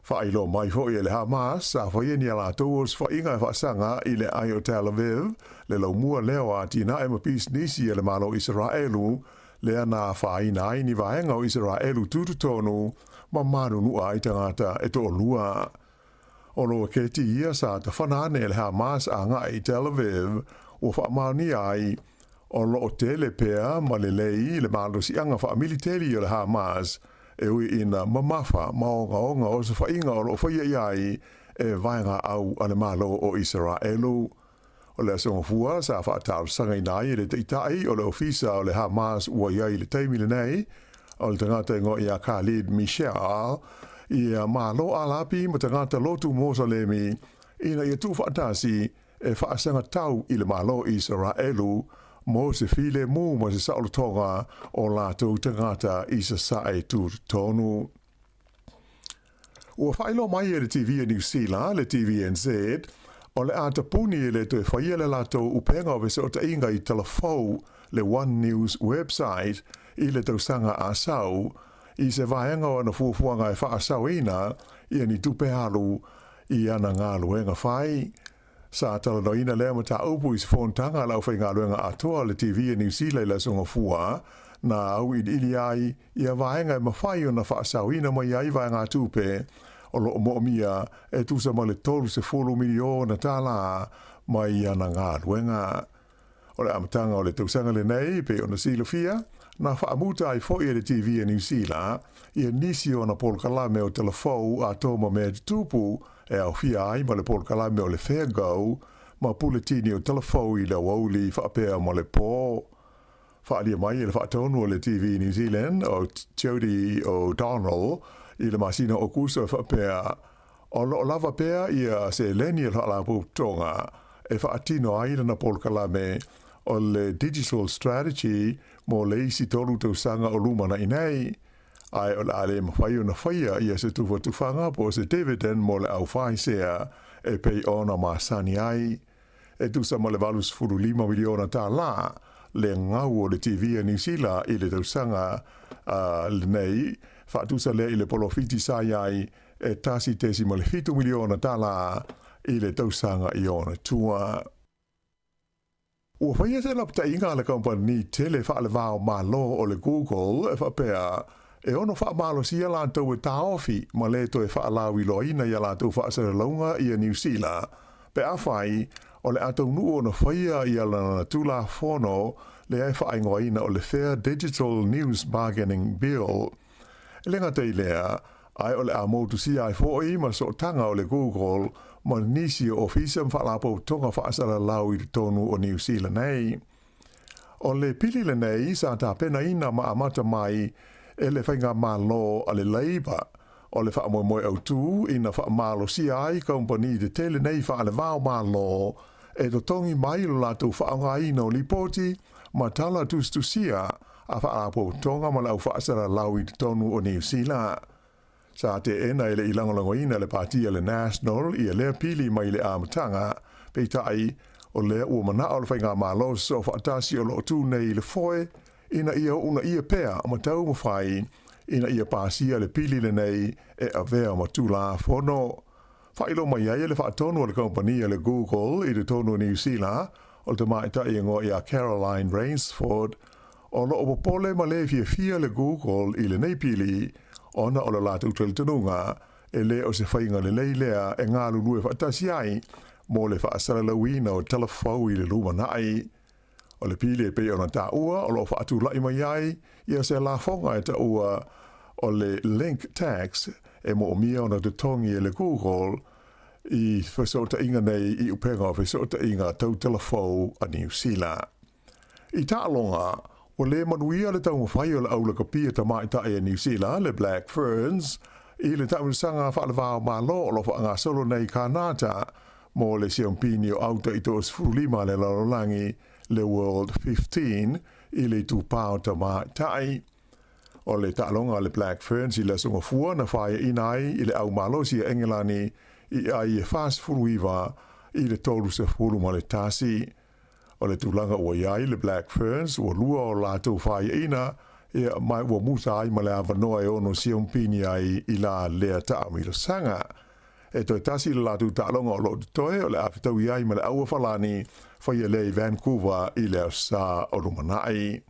Faailoa mai foi e le Hamas sa faia ni a latou osofaiga e faasaga i le ai o Tel Aviv le laumua lea o atinae ma pisinisi a le Malo Isaraelu lea na afaina ai ni vaega o Isaraelu tutotonu ma manunua ai tagata e toalua. O loketi ia sa tafana ane e le Hamas agai i Tel Aviv ua faamaonia ai o lo o tele pea ma lelei le malosiaga faamiliteli o le Hamas e ui ina mamafa ma ogaoga osofaiga o lo o faia i ai e vaega au a le Malo o Isaraelu. O le Aso Gafua sa faatalosagaina ai e le Taitai o le Ofisa o le Hamas ua i ai i le taimi lenei, o le tagata igoa ia Khalid Mishaal, ia Malo Alapi ma tagata lotu Mosalemi ina ia tuufaatasi e faasagatau i le Malo Isaraelu mo se filemu ma se saolotoga o latou tagata i Sasae tutotonu. Ua faailoa mai e le TV a Niu Sila, le TVNZ, o le a tapuni e le toe faia le latou upega o fesootaiga i talafou le One News website i le tausaga a sau, i se vaega o ana fuafuaga e faasaoina ia ni tupe alu i ana galuega fai. Sa talanoaina lea mataupu i se fonotaga a le aufaigaluega atoa a le TV a Niu Sila i le Aso Gafua, na auiliili ai ia vaega e mafai ona faasaoina mai ai vaegatupe o lo o moomia e tusa ma le $30 miliona tālā mai ana galuega. O le amataga o le tausaga lenei, pei ona silafia, na faamuta ai foi e le TV a Niu Sila ia nisi o ana polokalame o talafou atoa ma mea tutupu e aofia ai ma le polokalame o le Fair Go ma puletini o talafou i le aoauli faapea ma le pō. Faaalia mai e le faatonu o le TV New Zealand o Jodie O'Donnell i le masina o Okuso e faapea, O lo o lava pea ia seleni a le Faalapotopotoga e faatino ai lana polokalame o le Digital Strategy mo le isi tolu tausaga o lumanai nei, ae o le a le mafai ona faia ia se tufatufaga po o se dividend mo le aufaisea e pei ona masani ai. E tusa ma le $85 miliona tālā le gau o le TV a Niu Sila i le tausaga lenei, faatusa lea i le polofiti sa i ai e $1.7 miliona tālā i le tausaga i ona tua. Ua faia se lapataiga a le kamupani tele faalevao Malo o le Google e faapea e ono faamalosia latou e taofi ma le toe faalauiloaina i a latou faasalalauga i a Niu Sila pe afai o le a taunuu ona faia ia lana Tulafono lea e faaigoaina o le Fair Digital News Bargaining Bill. E le gata i lea, ae o le a motusia ai foi ma sootaga o le Google ma nisi o ofisa ma faalapotopotoga faasalalau i totonu o Niu Sila nei. O le pili lenei sa tapenaina ma amata mai e le faigamalo a le Labour o le faamoemoe autū ina faamalosia ai kamupani tetele nei faalevao Malo e totogi mai lo latou faaaogaina o lipoti ma tala tusitusia a faalapotopotoga ma le au faasalalau i totonu o Niu Sila. Sa teena e le i lagolagoina le Pati a le National ia lea pili mai le amataga, peitai, o lea ua manao le faigamalo sosoofaatasi o lo o tu nei i le foe ina ia uunaia pea ma taumafai ina ia pasia le pili lenei e avea ma Tulafono. Faailoa mai ai e le faatonu a le kamupani a le Google i totonu o Niu Sila, o le tamaitai igoa ia Caroline Rainsford, o lo o popole ma le fiafia le Google i lenei pili ona o le latou talitonuga. E lē o se faiga lelei lea e galulue faatasi ai mo le faasalalauina o talafou i le lumanaʻi. O le pili e pei ona taua o loo faatulaʻi mai ai ia se lafoga e taua o le link tax e moomia ona totogi e le Google i fesootaiga nei i upega o fesootaiga tau talafou a Niu Sila. I taaloga, ua lē manuia le taumafai o le aulakapia tamaitaʻi a Niu Sila, le Black Ferns, i le taamilosaga faale-va-o-Malo o loo faagasolo nei i Kanata mo le siompini o auta i 25 a le lalolagi, le World 15, i le itupā o tamaitaʻi. O le taaloga a le Black Ferns i le Aso Gafua na fāiaʻina ai i le au malosi a Engelani i ai e 49 i le 31. O le tulaga ua i ai le Black Ferns ua lua o latou fāiaʻina, ia, ma ua musa ai ma le avanoa e ono siompini ai i la lea taamilosaga. E toe tasi le latou taaloga o loo totoe o le a fetaui ai ma le au Falani, faia lea i Vancouver i le aso Sā o lumanaʻi.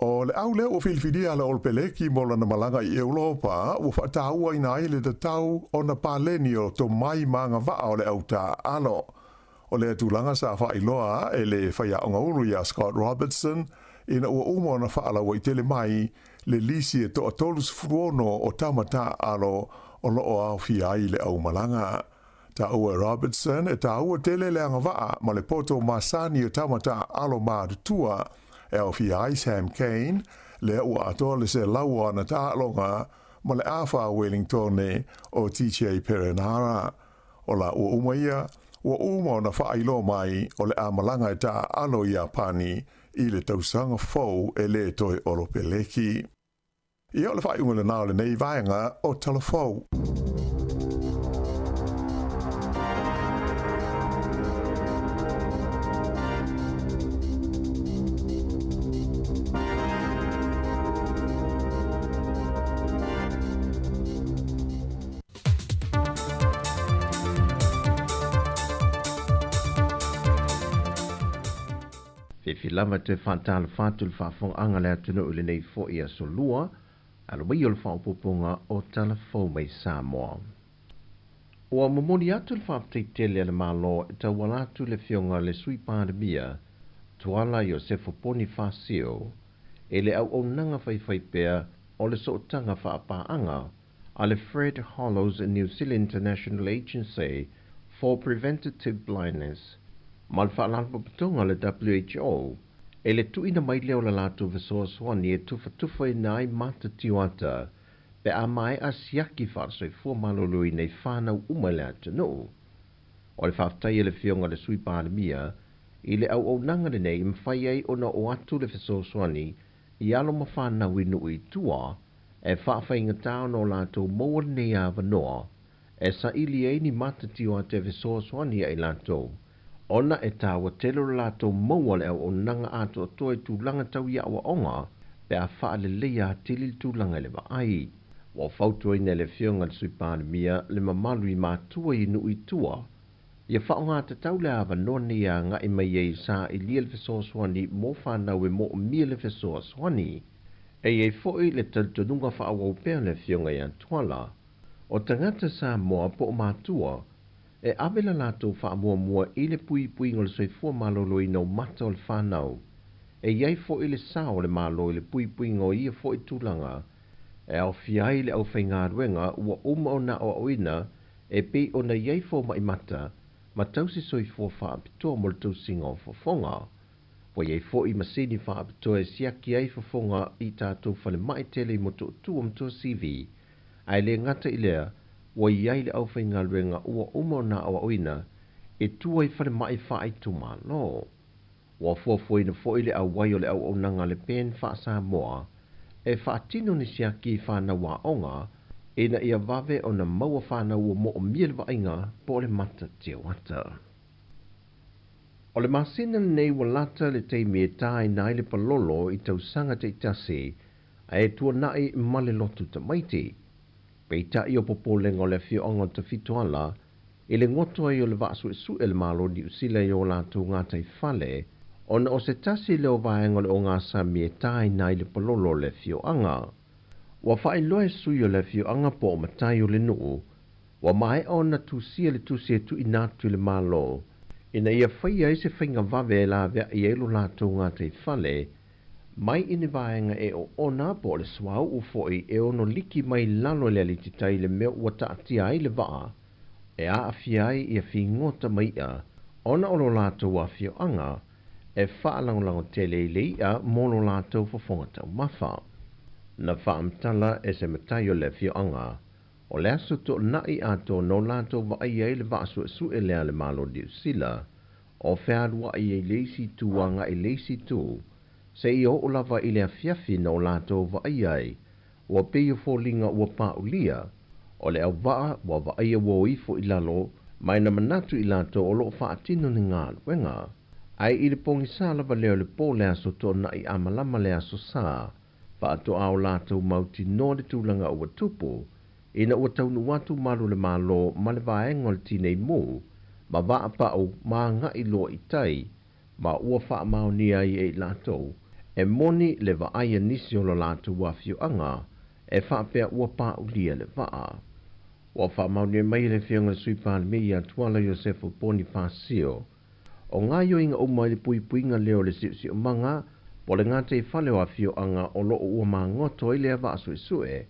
O le au lea ua filifilia a le Olopeleki mo lana malaga i Eulopa, ua faatauaina ai le tatau ona paleni o tomai ma agavaa o le au taaalo. O lea tulaga sa faailoa e le faiaoga ulu iā Scott Robertson ina ua uma ona faalauaitele mai le lisi e toa 36 o tama taaalo o loo aofia ai le aumalaga. Taua e Robertson e tāua tele le agavaa ma le poto masani o tama taaalo matutua e aofia ai Sam Cane, lea ua atoa le 100 o ana taaloga ma le afa a Wellingtone o TJ Perenara. O la ua uma ia, ua uma ona faailoa mai o le a malaga e taaalo i Iapani i le tausaga fou e lē toe Olopeleki. Ia, o le faaiuga lenā o lenei vaega o Talafou. Fiafi lava toe faatalofa atu le faafofogaaga a le atunuu i lenei foi aso Lua, alo mai o le faaopoopoga o Tala Fou mai Samoa. Ua momoli atu le faafetai tele a le Malo e tauala atu i le Afioga i le Sui Palemia, Tuala Iosefo Ponifasio, i le auaunaga faifaipea o le sootaga faapaaga a le Fred Hollows New Zealand International Agency for Preventative Blindness ma le Faalapotopotoga a le WHO e le tuuina mai lea o le latou fesoasoani e tufatufaina ai mata tioata pe a maea siaki faale-soifua maloloina i fanau uma i le atunuu. O le faafetai a le Afioga i le Sui Palemia i le auaunaga lenei e mafai ai ona oo atu le fesoasoani i alo ma fanau i nuu i tua e faafaigata ona o latou maua lenei avanoa e saili ai ni matatio a te fesoasoani ia i latou, ona e taua tele o le latou maua le auaunaga atoatoa i tulaga tau i aoaoga pe a faaleleia atili le tulaga i le vaai. Ua fautuaina e le Afioga i le Sui Palemia le mamalu i matua i nuu i tua ia faaaogatatau le avanoa nei e agai mai ai e sailia le fesoasoani mo fanau e moomia le fesoasoani. E i ai foi le talitonuga faaauau pea a le Afioga ia Tuala, o tagata Samoa po o matua, e ave le latou faamuamua i le puipuiga o le soifua maloloina o mata o le fanau. E i ai foi le sao o le Malo i le puipuiga o ia foi tulaga, e aofia ai le aufaigaluega ua uma ona aoaoina e pei ona i ai fomai mata ma tausi soifua faapitoa mo le tausiga o fofoga. Ua i ai foi masini faapitoa e siaki ai fofoga i tatou falemai tele i Motootua ma Tuasivi, ae le gata i lea, ua i ai le aufaigaluega ua uma ona aoaoina e tua i falemai faaitumalo. Ua fuafuaina foi le auai o le auaunaga a le PEN faa-Samoa e faatino ni siaki i fanau aoga ina ia vave ona maua fanau ua moomia le vaaiga po o le mata tioata. O le masina lenei ua lata le taimi e tāina ai le palolo i tausaga taitasi ae tuanai ma le lotu tamaiti. Peitai o popolega o le afioaga o Tafitoala i le goto ai o le vaasuesue a le Malo o Niu Sila i o latou gataifale ona o se tasi lea o vaega o le ogasami e tāina ai le palolo o le afioaga. Ua faailoa e sui o le afioaga po o matai o le nuu, ua maea ona tusia le tusi e tuuina atu i le Malo ina ia faia ai se faiga vave e laveai ai lo latou gataifale mai i ni vaega e oona po o le suauu foi e ono liki mai lalo i le alititai i le mea ua taatia ai le vaa e aafia ai ia figota ma i'a ona o lo latou afioaga e faalagolago tele i le i'a mo lo latou fofoga taumafa. Na faamatala e se matai o le afioaga, o le aso Toonai atoa na o latou vaaia ai le vaa suesue lea a le Malo o Niu Sila, o fealuai ai le isi itu agai i le isi itu, seia oo lava i le afiafi na o latou vaaia ai, ua pei o foliga ua paulia, o le auvaa ua vaaia ua o ifo i lalo, ma e na manatu i latou o lo o faatino ni galuega. Ae i le pogisa lava lea o le po le aso Toonai a malama le aso Sa, faatoa o latou mautinoa le tulaga ua tupu, ina ua taunuu atu malu o le Malo ma le vaega o le Tinei Mu, ma vaapau ma agai loa i tai, ma ua faamaonia ai e i latou, e moni le vaai a nisi o lo latou afioaga e faapea ua paulia le vaa. Ua faamaonia mai e le Afioga i le Sui Palemia ia Tuala Iosefo Ponifasio, o gaoioiga uma i le puipuiga lea o le siosiomaga po o le gataifale o afioaga o lo o ua magoto ai lea vaa suesue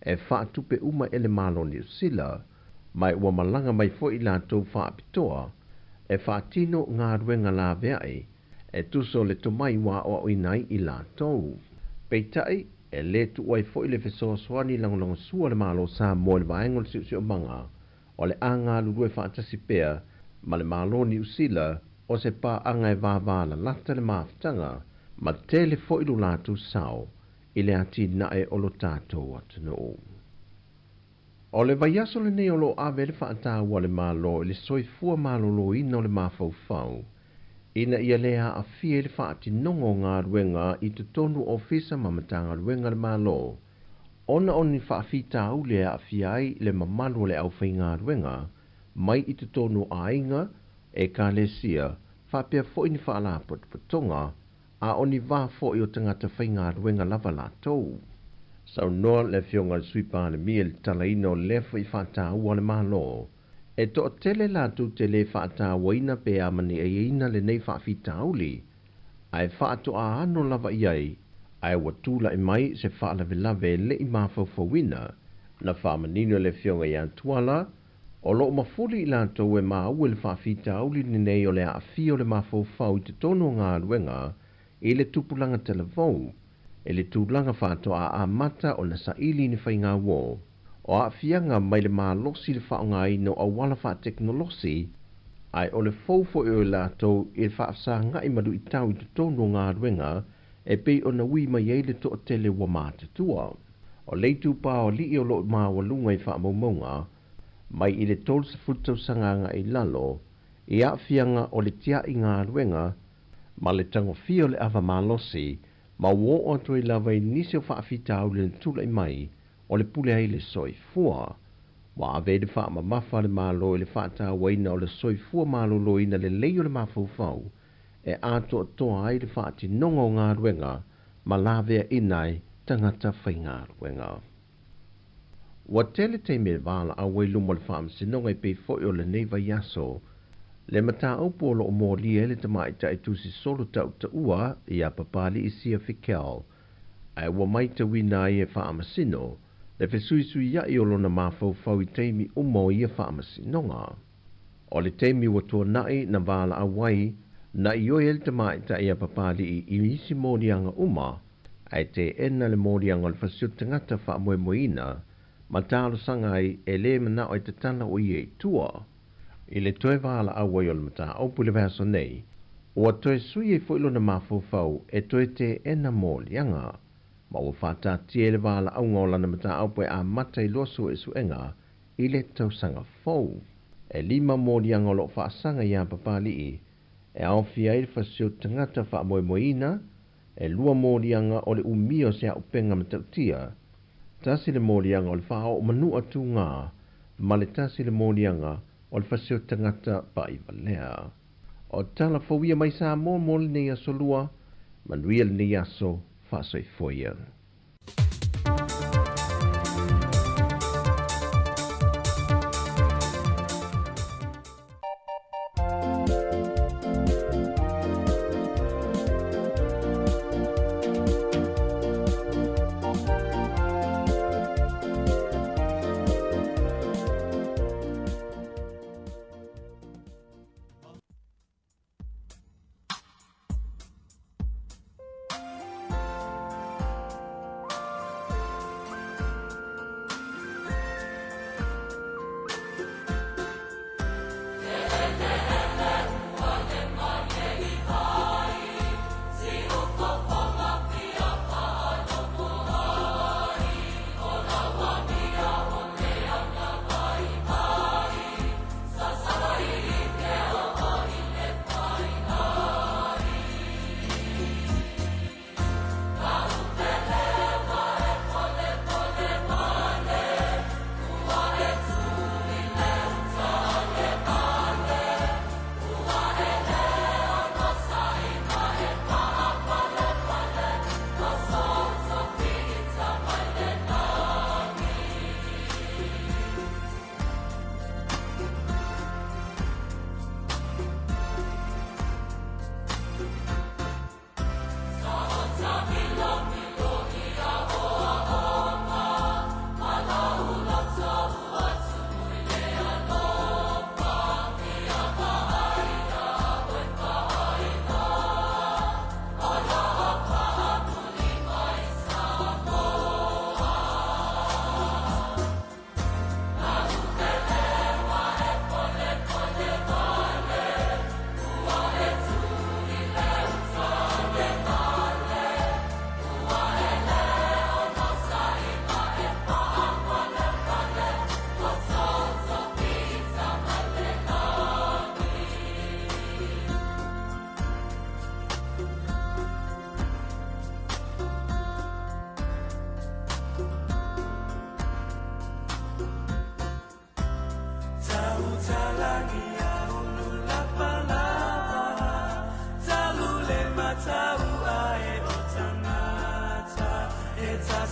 e faatupe uma e le Malo o Niu Sila, ma ua malaga mai foi i latou faapitoa e faatino galuega laveai e tusa o le tomai ua aoaoina ai i latou. Peitai, e lē tuu ai foi le fesoasoani lagolagosua a le Malo o Samoa i le vaega o le siosiomaga, o le a galulue faatasi pea ma le Malo o Niu Sila o se paaga e vāvālalata le mafutaga ma tele foi lo latou sao i le atinae o lo tatou atunuu. O le vaiaso lenei o lo o ave ai le faataua a le Malo i le soifua maloloina o le mafaufau ina ia le aafia i le faatinoga o galuega i totonu o ofisa ma Matagaluega a le Malo ona o ni faafitauli e aafia ai le mamalu o le aufaigaluega mai i totonu o aiga, ekalesia, faapea foi ni faalapotopotoga a o ni vā foi o tagata faigaluega lava latou. Saunoa le Afioga i le Sui Palemia i le talaina o lea foi faataua a le Malo, e toatele latou te lē faatauaina pe amaniaiaina lenei faafitauli, ae faatoa ano lava i ai, ae ua tulai mai se faalavelave e le i mafaufauina. Na faamanino e le Afioga ia Tuala, O lo o mafuli i latou e maua i le faafitauli lenei o le aafia o le mafaufau i totonu o galuega i le tupulaga talavou, i le tulaga faatoa amata ona saili i ni faigauo o aafiaga mai le malosi i le faaaogaina o auala faatekonolosi, ae o le fou foi o i latou i le faafesagai ma luitau i totonu o galuega e pei ona ui mai ai le toatele ua matutua. O le itupa o alii o lo o maualuga i faamaumauga mai i le 30 tausaga agai i lalo i aafiaga o le tiai galuega ma le tagofia o le ava malosi ma ua oo atu ai lava i nisi o faafitauli na tulai mai o le pule ai le soifua. Ua ave ai le faamamafa a le Malo i le faatauaina o le soifua maloloina lelei o le mafaufau e atoatoa ai le faatinoga o galuega ma laveaina ai tagata faigaluega. Ua tele taimi e valaau ai luma o le Faamasinoga e pei foi o lenei vaiaso le mataupu o lo o molia ai le tamaitai tusi solo tautaua ia Papali'i Sia Fikel ae ua maitauina ai e Faamasino le fesuisuia'i o lona mafaufau i taimi uma o ia faamasinoga. O le taimi ua tuanai na valaau ai na ioe ai le tamaitai a Papali'i i isi moliaga uma ae teena le moliaga o le fasioti tagata faamoemoeina ma talosaga ai e lē manao e tatala o ia i tua. I le toe valaau ai o le mataupu i le vaiaso nei, ua toe sui ai foi lona mafaufau e toe teena moliaga, ma ua faataatia i le valaauga o lana mataupu e amata ai loa suesuega i le tausaga fou. E lima moliaga o lo o faasaga iā Papali'i e aofia ai le fasioti tagata faamoemoeina, e lua moliaga o le umia o se auupega matautia, tasi le moliaga o le faaoo manua tugā, ma le tasi le moliaga o le fasioti tagata paʻivalea. O tala fou ia mai Samoa mo lenei aso Lua, manuia lenei aso, faasoifua ia.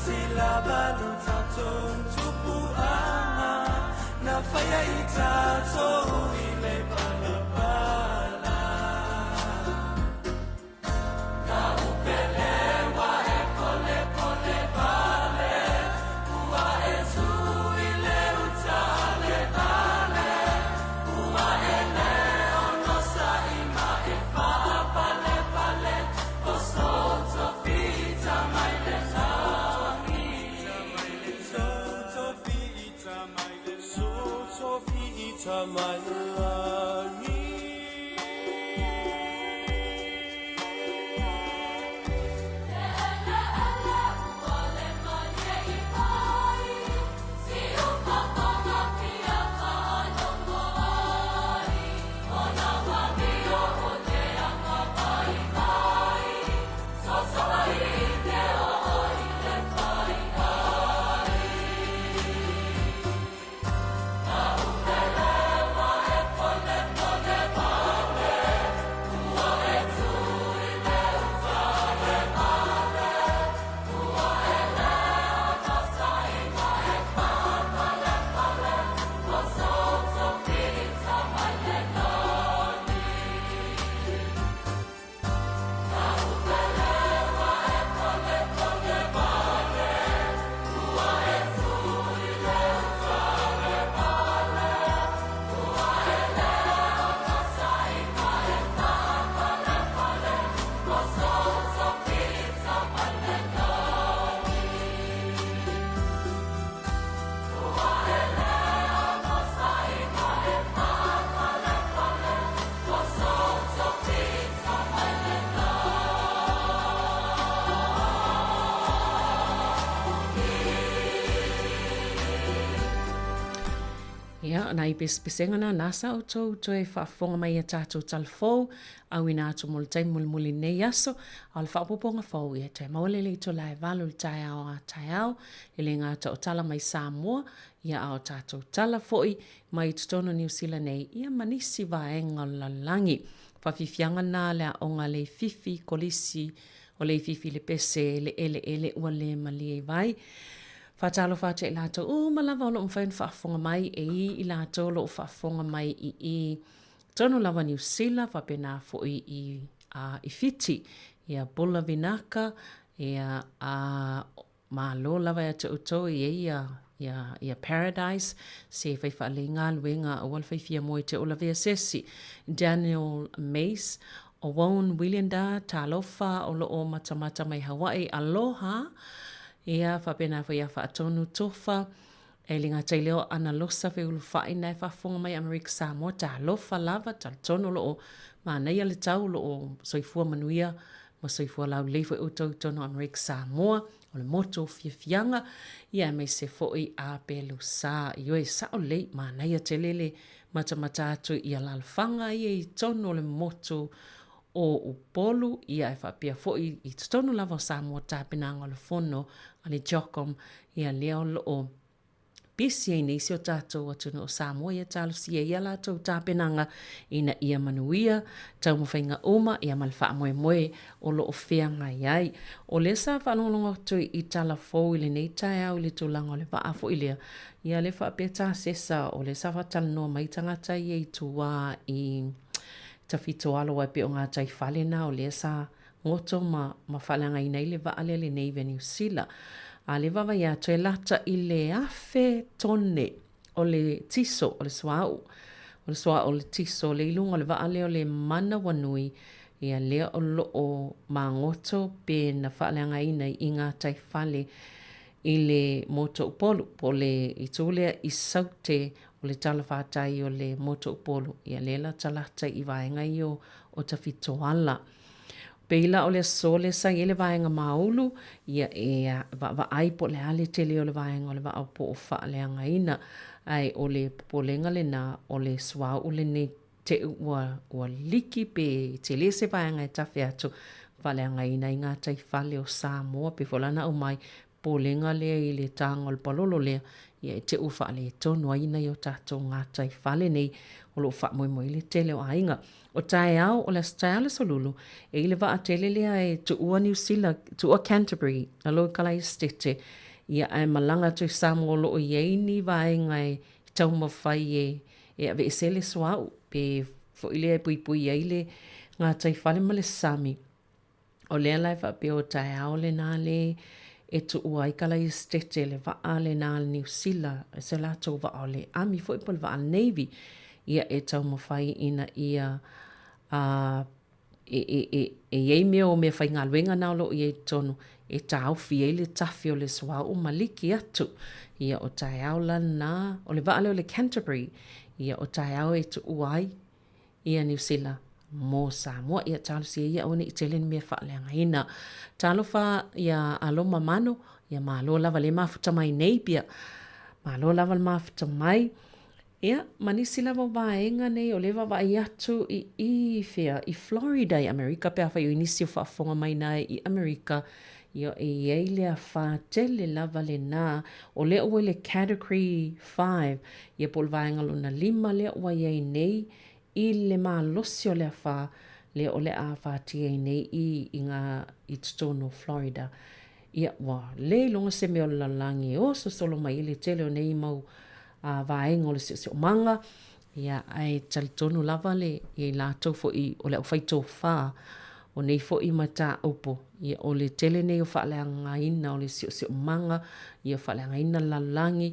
Tasi lava lo tatou tupuaga na faia i tatou i le palapala. Na upelewa e polepole vale, ua e tu i le uta le vale, ua e le ono sa'i ma e faapalepale, o soto fita mai le lagi. Soto fita mai le, soto fita mai le lagi. Ia, o nai pesepesega na na sa outou toe faafofoga mai ia tatou talafou, auina atu mo le taimi mulimuli i lenei aso, a o le faaopoopoga fou, ia toe maua lea i le itula e 8 i le taeao a taeao, e le gata o tala mai Samoa, ia a o tatou tala foi mai totonu o Niu Sila nei, ia ma nisi vaega o le lalolagi. Faafiafiaga na le aoga a Leififi, Kolisi o Leififi i le pese le eleele ua le malie i vai. Faatalofa atu ia i latou uma lava o lo o mafai ona faafofoga mai, e i i latou o lo o faafofoga mai i i tonu lava Niu Sila, faapena foi i a i Fiti, ia Bula Vinaka, ia a malo lava ia te outou e i ai ia ia Paradise, se fai faalelei galuega aua le fai fia moe te o lavea se isi. Daniel Mace, o Wone Willianda, talofa o lo o matamata mai Hawaii, aloha! Ia, faapena foi ia Faatonu Tofa, e le gata i lea o Analosa Feulufai na e faafofoga mai Amerika Samoa, talofa lava, talitonu o lo o manaia le tau, o lo o soifua manuia ma soifua laulelei foi outou i totonu o Amerika Samoa, o le motu o fiafiaga, ia aemaise foi a Pelusa. Ioe, sao lelei, manaia tele le matamata atu i alalafaga ia i totonu o le motu o Upolu, ia e faapea foi i totonu lava o Samoa tapenaga o le fono a le JOCOM, ia lea o lo o pisi ai nei si o tatou atunuu o Samoa ia talosia ai a latou tapenaga ina ia manuia taumafaiga uma ia ma le faamoemoe o lo o feagai ai. O lea sa faalogologo atu i tala fou i lenei taeao i le tulaga o le vaa foi lea, ia lea faapea tasesa o lea sa faatalanoa mai tagata ia i tua i Tafitoalo aua e pei o gataifale na o lea sa goto ma ma faaleagaina ai le vaa lea le Navy a Niu Sila. A lea vaavaai atu e lata i le 1000 tone o le tiso o le suauu. O le suauu o le tiso lea i luga o le vaa lea o le Manawanui ia lea o lo o magoto pe na faaleagaina i gataifale i le motu o Upolu po o le itu lea i Saute o le talafatai o le motu o Upolu, ia lea latalata i vaega ia o Tafitoala. Pei la o le aso lea sa i ai le vaega māulu, ia e vaavaai po o le a le tele o le vaega o le vaa po o faaleagaina. Ae o le popolega lena, o le suauu lenei te i ua liki pe tele se vaega e tafe atu, faaleagaina ai gataifale o Samoa, pei foi la ona aumai. popolega lea i le taga o le palolo lea, ia e te i ua faaletonu ai nai o tatou gataifale nei o lo o faamoemoe ai le tele o aiga. O taeao, o le aso taeao le Aso Lulu, e i le vaa tele lea e tuua Niu Sila, tuua Canterbury, lalo i Kalaesetete, ia ae malaga atu i Samoa o lo o i ai ni vaega e taumafai e e aveese le suauu pe foi lea e puipui ai le gataifale ma le sami. O lea la e faapea o taeao lena le e tuua ai Kalaesetete le vaa lena a le Niu Sila, se latou vaa o le Army foi po o le vaa a le Navy, ia e taumafai ina ia e, e, e, e i ai mea o meafaigaluega na o lo o i ai i totonu e taofi ai le tafe o le suauu ma liki atu. Ia o taeao la lena, o le vaa lea o le Canterbury, ia o taeao e tuua ai ia Niu Sila mo Samoa. Ia talosia ia aua ne i tele ni mea faaleagaina. Talofa ia Aloma Mano, ia malo lava le mafuta mai nei pia. Malo lava le mafuta mai. Ia, ma nisi lava o vaega nei o lea e vaavaai atu i i whea, i Florida i Amerika, pe afai o i nisi o faafofoga mai na i Amerika, ia e i ai le afa tele lava lena, o lea ua i le Category 5, ia po o le vaega lona 5 lea ua i ai nei i le malosi o le afa lea o le a afatia ai nei i i ngā i totonu o Florida. Ia, ua le iloga se mea o le lalolagi e oso solo mai ai le tele o nei mau a vaega o le siosiomaga, ia, ae talitonu lava le, ia i latou foi o le aufaitofa o nei foi mataupu, ia, o le tele nei o faaleagaina o le siosiomaga, ia, faaleagaina le lalolagi,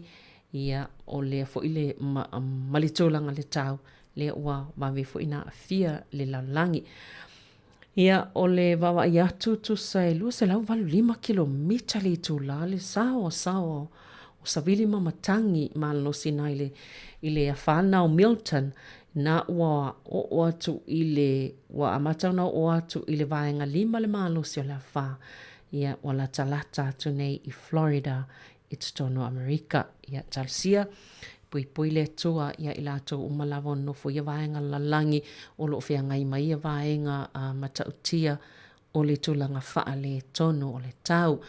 ia, o lea foi le, ma, ma le tulaga le tau, lea ua vave foi ona aafia le lalolagi. Ia, o le vaavaai atu tusa e 285 kilomita le itulā le saoasaoa o Savili ma Matangi malolosi na i le, i le afa na o Milton, na ua oo atu i le, ua amata ona oo atu i le vaega lima le malosi o le afa, ia, ua latalata atu nei i Florida i totonu o Amerika. Ia, talosia, puipui le Atua ia i latou uma lava o nofo ia vaega lalagi o lo o feagai mai ia vaega a matautia o le tulaga faaletonu o le tau.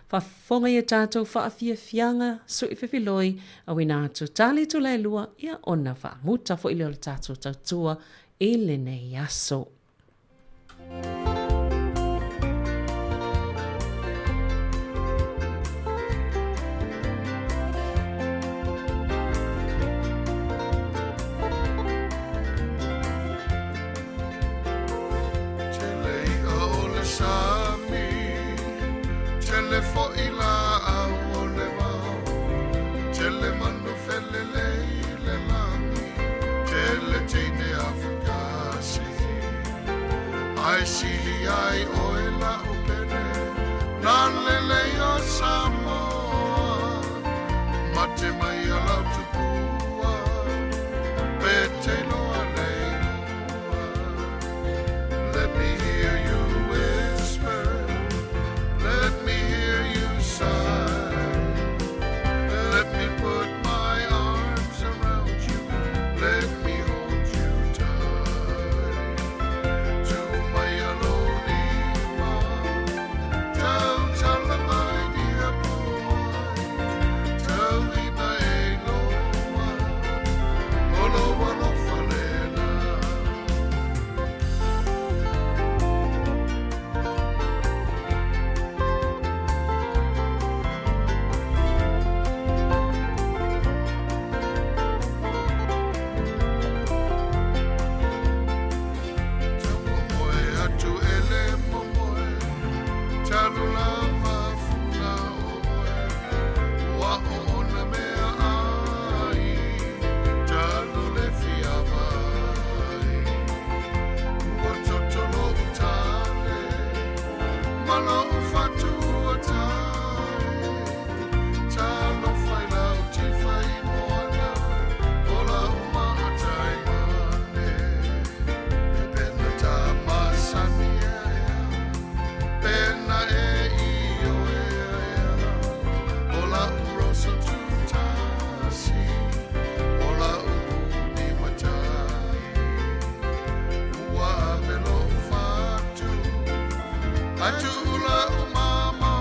Faafofoga ia tatou faafiafiaga sui fefiloi auina atu tali tula e lua ia ona faamuta foi lea o le tatou tautua i lenei aso. Ae sili ai oe la'u pele Na lelei o Samoa Mate mai a lau tupua Pe te iloa le igoa Let me hear you whisper Let me hear you sigh Let me put my arms around you Let me hold you tight To my alone Tau mai dear boy Tau ina e loa O lo alofa lena. Moe atu e le momoe, talu lava funa oe, ua oona mea ai, talu le fia vai. Ua toto lo'u tale, ma lo'u fatu ua tae, talofa i lau tifa i moana, o lau maa taimane. E pena tā masani ea, pena e io ea, o lau rosa tutasi, o lau puni matai. Ua ave lo'u fatu, atu lau mama,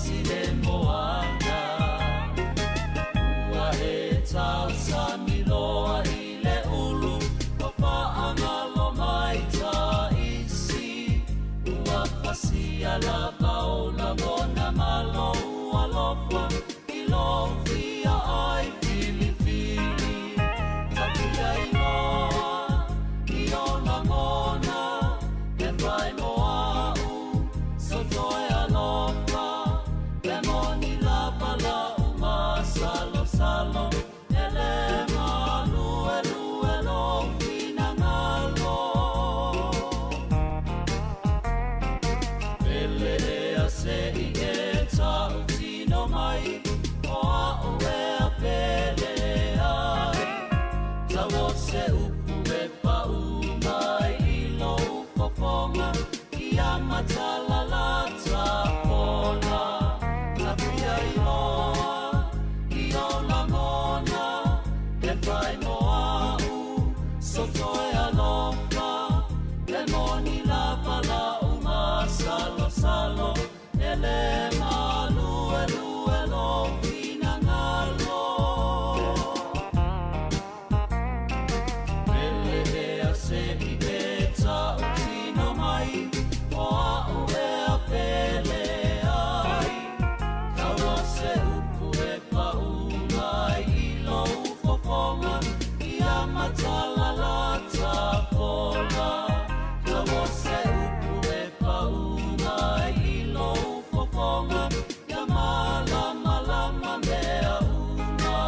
pasi le moana. Ua e tausami loa i le ulu o faagalo mai taisi. Ua fasia lava o lagona ma lou alofa i lou fia ai filifili. Tafia iloa i o lagona e fai mo a'u soto e alofa. E moni lava la'u masalosalo e lē maluelue lou finagalo. Pele ea se'i e ta'utino mai o a'u ea pele ai. Tau o se upu e pa'ū mai i lou fofoga ia matalalata pola. Tafia iloa i o lagona e fai mo a'u soto e alofa. E moni lava la'u masalosalo e lē maluelue lou finagalo. Pele ea se'i e ta'utino mai o a'u ea pele ai. Tau o se upu e pa'ū mai i lou fofoga ia matalalata pola. Tau o se upu e pa'ū mai i lou fofoga ia malamalama mea uma.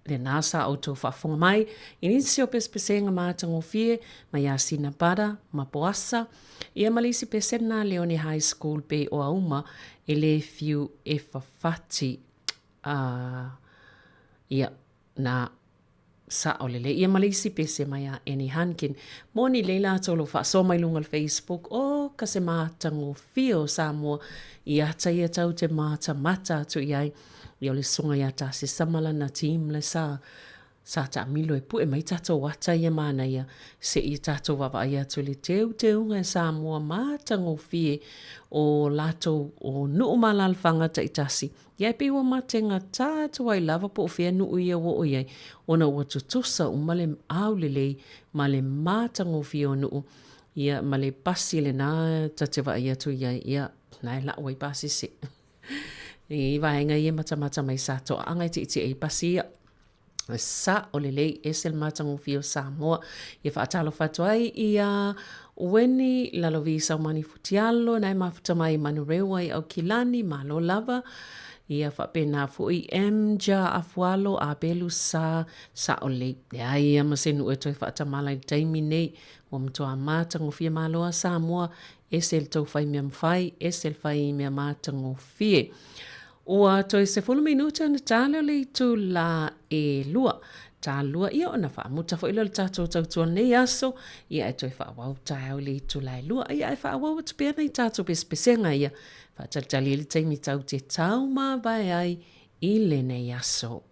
Lena sa outou faafofoga mai i nisi o pesepesega matagofie mai ia Sina Bada ma Poasa, ia ma le isi pesena a Leone High School pe o Auma e le fiu e fafati. A ia, na sa'o lelei ia ma le isi pese mai a Annie Hunkin. Moni lei latou lo faasoa mai luga o le Facebook, o ka se matagofie o Samoa i ata ia tau te matamata atu i ai. Ia o le susuga ia Tasi Samala na team le sa sa taamilo e pue mai tatou ata ia manaia seia tatou vaavaai atu i le teuteuga e Samoa matagofie o latou o nuu ma alaalafaga taitasi. Ia e pei ua mategata atu ai lava po o fea nuu ia ua oo i ai ona ua tutusa uma le aulelei ma le matagofie o nuu ia ma le pasi lena ta te vaai atu i ai ia na e lau ai pasese. I vaega ia matamata mai sa toaaga e tietie ai pasi ia. Sa'o lelei, ese le matagofie o Samoa. Ia faatalofa atu ai ia Ueni Lalovi Saumani Futialo, na e mafuta mai Manurewa i Aukilani, malo lava. Ia faapena foi Mja Afualo Abelu Sa sa'o lelei. Leai ia ma se nuu e toe faatamala i le taimi nei. Ua matua matagofie malo a Samoa Ese le tou fai mea mafai, ese le fai mea matagofie. Ua toe 10 minute ona tala o le itulā e lua. Talua ia ona faamuta foi lea o le tatou tautua nei aso, ia ae toe faaauau taeao i le itulā e lua. Ia ae faaauau atu pea nai tatou pesepesega ia, faatalitali ai le taimi tau te taumavae ai i lenei aso.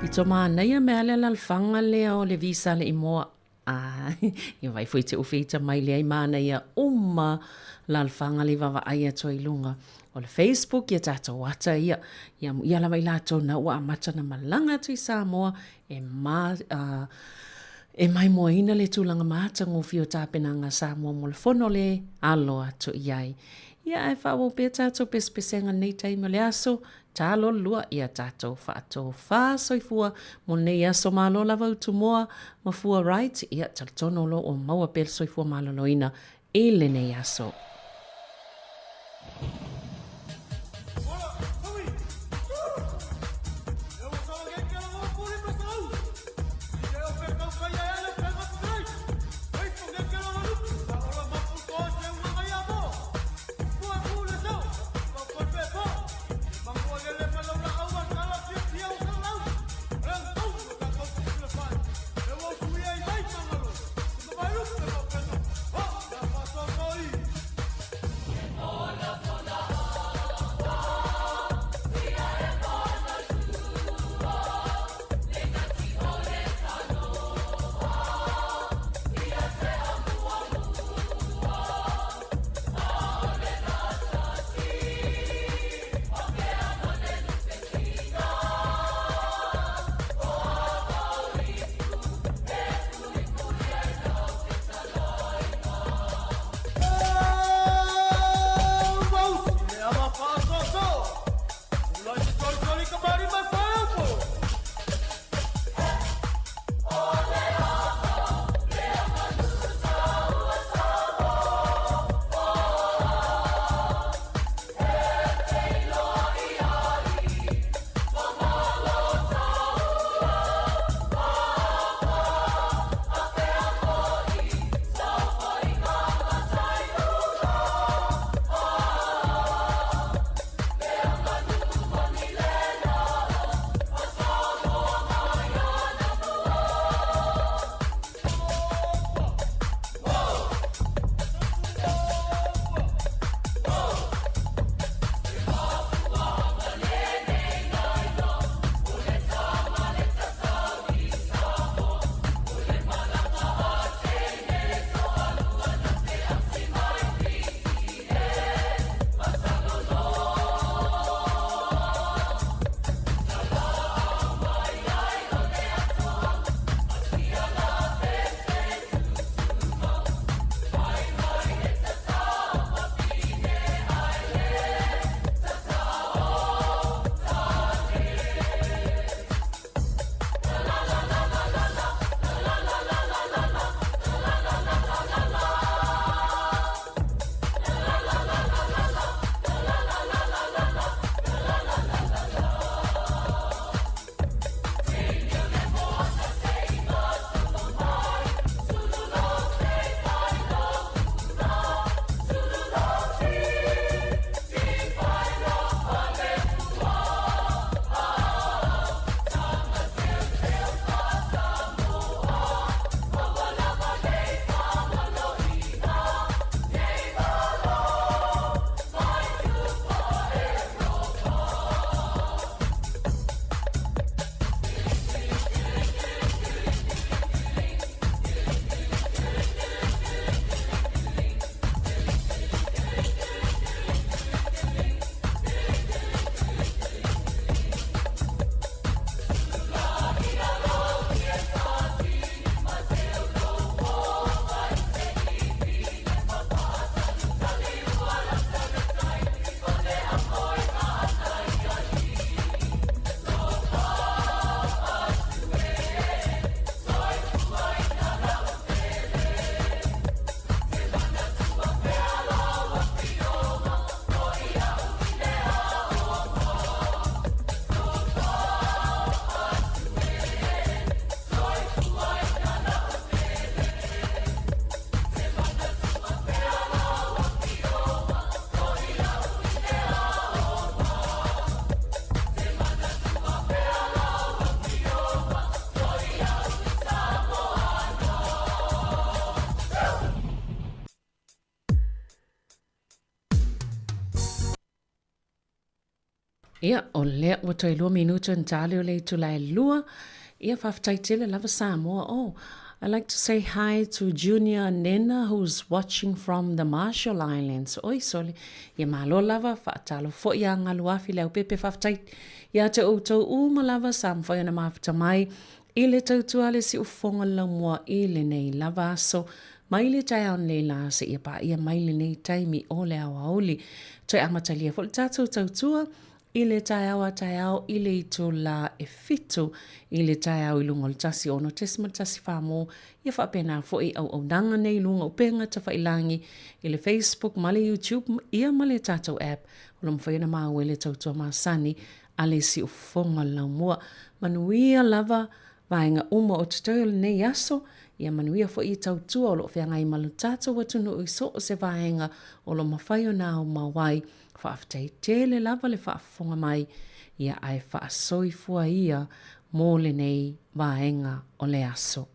Pito manaia mea le alaalafaga lea o le visa le imoa. Ah, ia vaai foi te ufi ita mai lea i manaia uma alaalafaga le i vaavaai atu ai i luga o le Facebook ia tatou ata ia. Ia amuia lava i latou na ua amata ona malaga atu i Samoa e ma, uh, e maimoaina le tulaga matagofie o tapenaga a Samoa mo le fono le alo atu i ai. Ia ae faaauau pea tatou pesepesega i lenei taimi o le aso, talo lua ia tatou faatofa soifua mo lenei aso. Malo lava Utumoa ma Fua Wright, ia talitonu o lo o maua pea le soifua maloloina i lenei aso. Ia, o lea ua toe 2 minuta ona ta lea o le itula e 2. Ia, faafetai tele lava Samoa. Oh, I'd like to say hi to Junior Nena who's watching from the Marshall Islands. Oi, sole. Ia malo lava, faatalofa foi ia Galuafi Leaupepe. Faafetai ia te outou uma lava sa mafai ona mafuta mai i le tautua a le siufofoga o le laumua i lenei lava aso mai le taeao nei la seia paia mai lenei taimi o le aoauli. Toe amatalia foi le tatou tautua i le taeao a taeao i le itula e 7 i le taeao i luga o le 106.14 mo ia faapena foi auaunaga nei i luga o upega tafailagi i le Facebook ma le YouTube ia ma le tatou app o lo o mafai ona maua i le tautua masani a le siufofoga o le laumua. Manuia lava vaega uma o totoe o lenei aso, ia manuia foi i tautua o lo o feagai ma lo tatou atunuu i so o se vaega o lo o mafai ona aumau ai. Faafetai tele lava le faafofoga mai, ia ae faasoifua ia mo lenei vaega o le aso.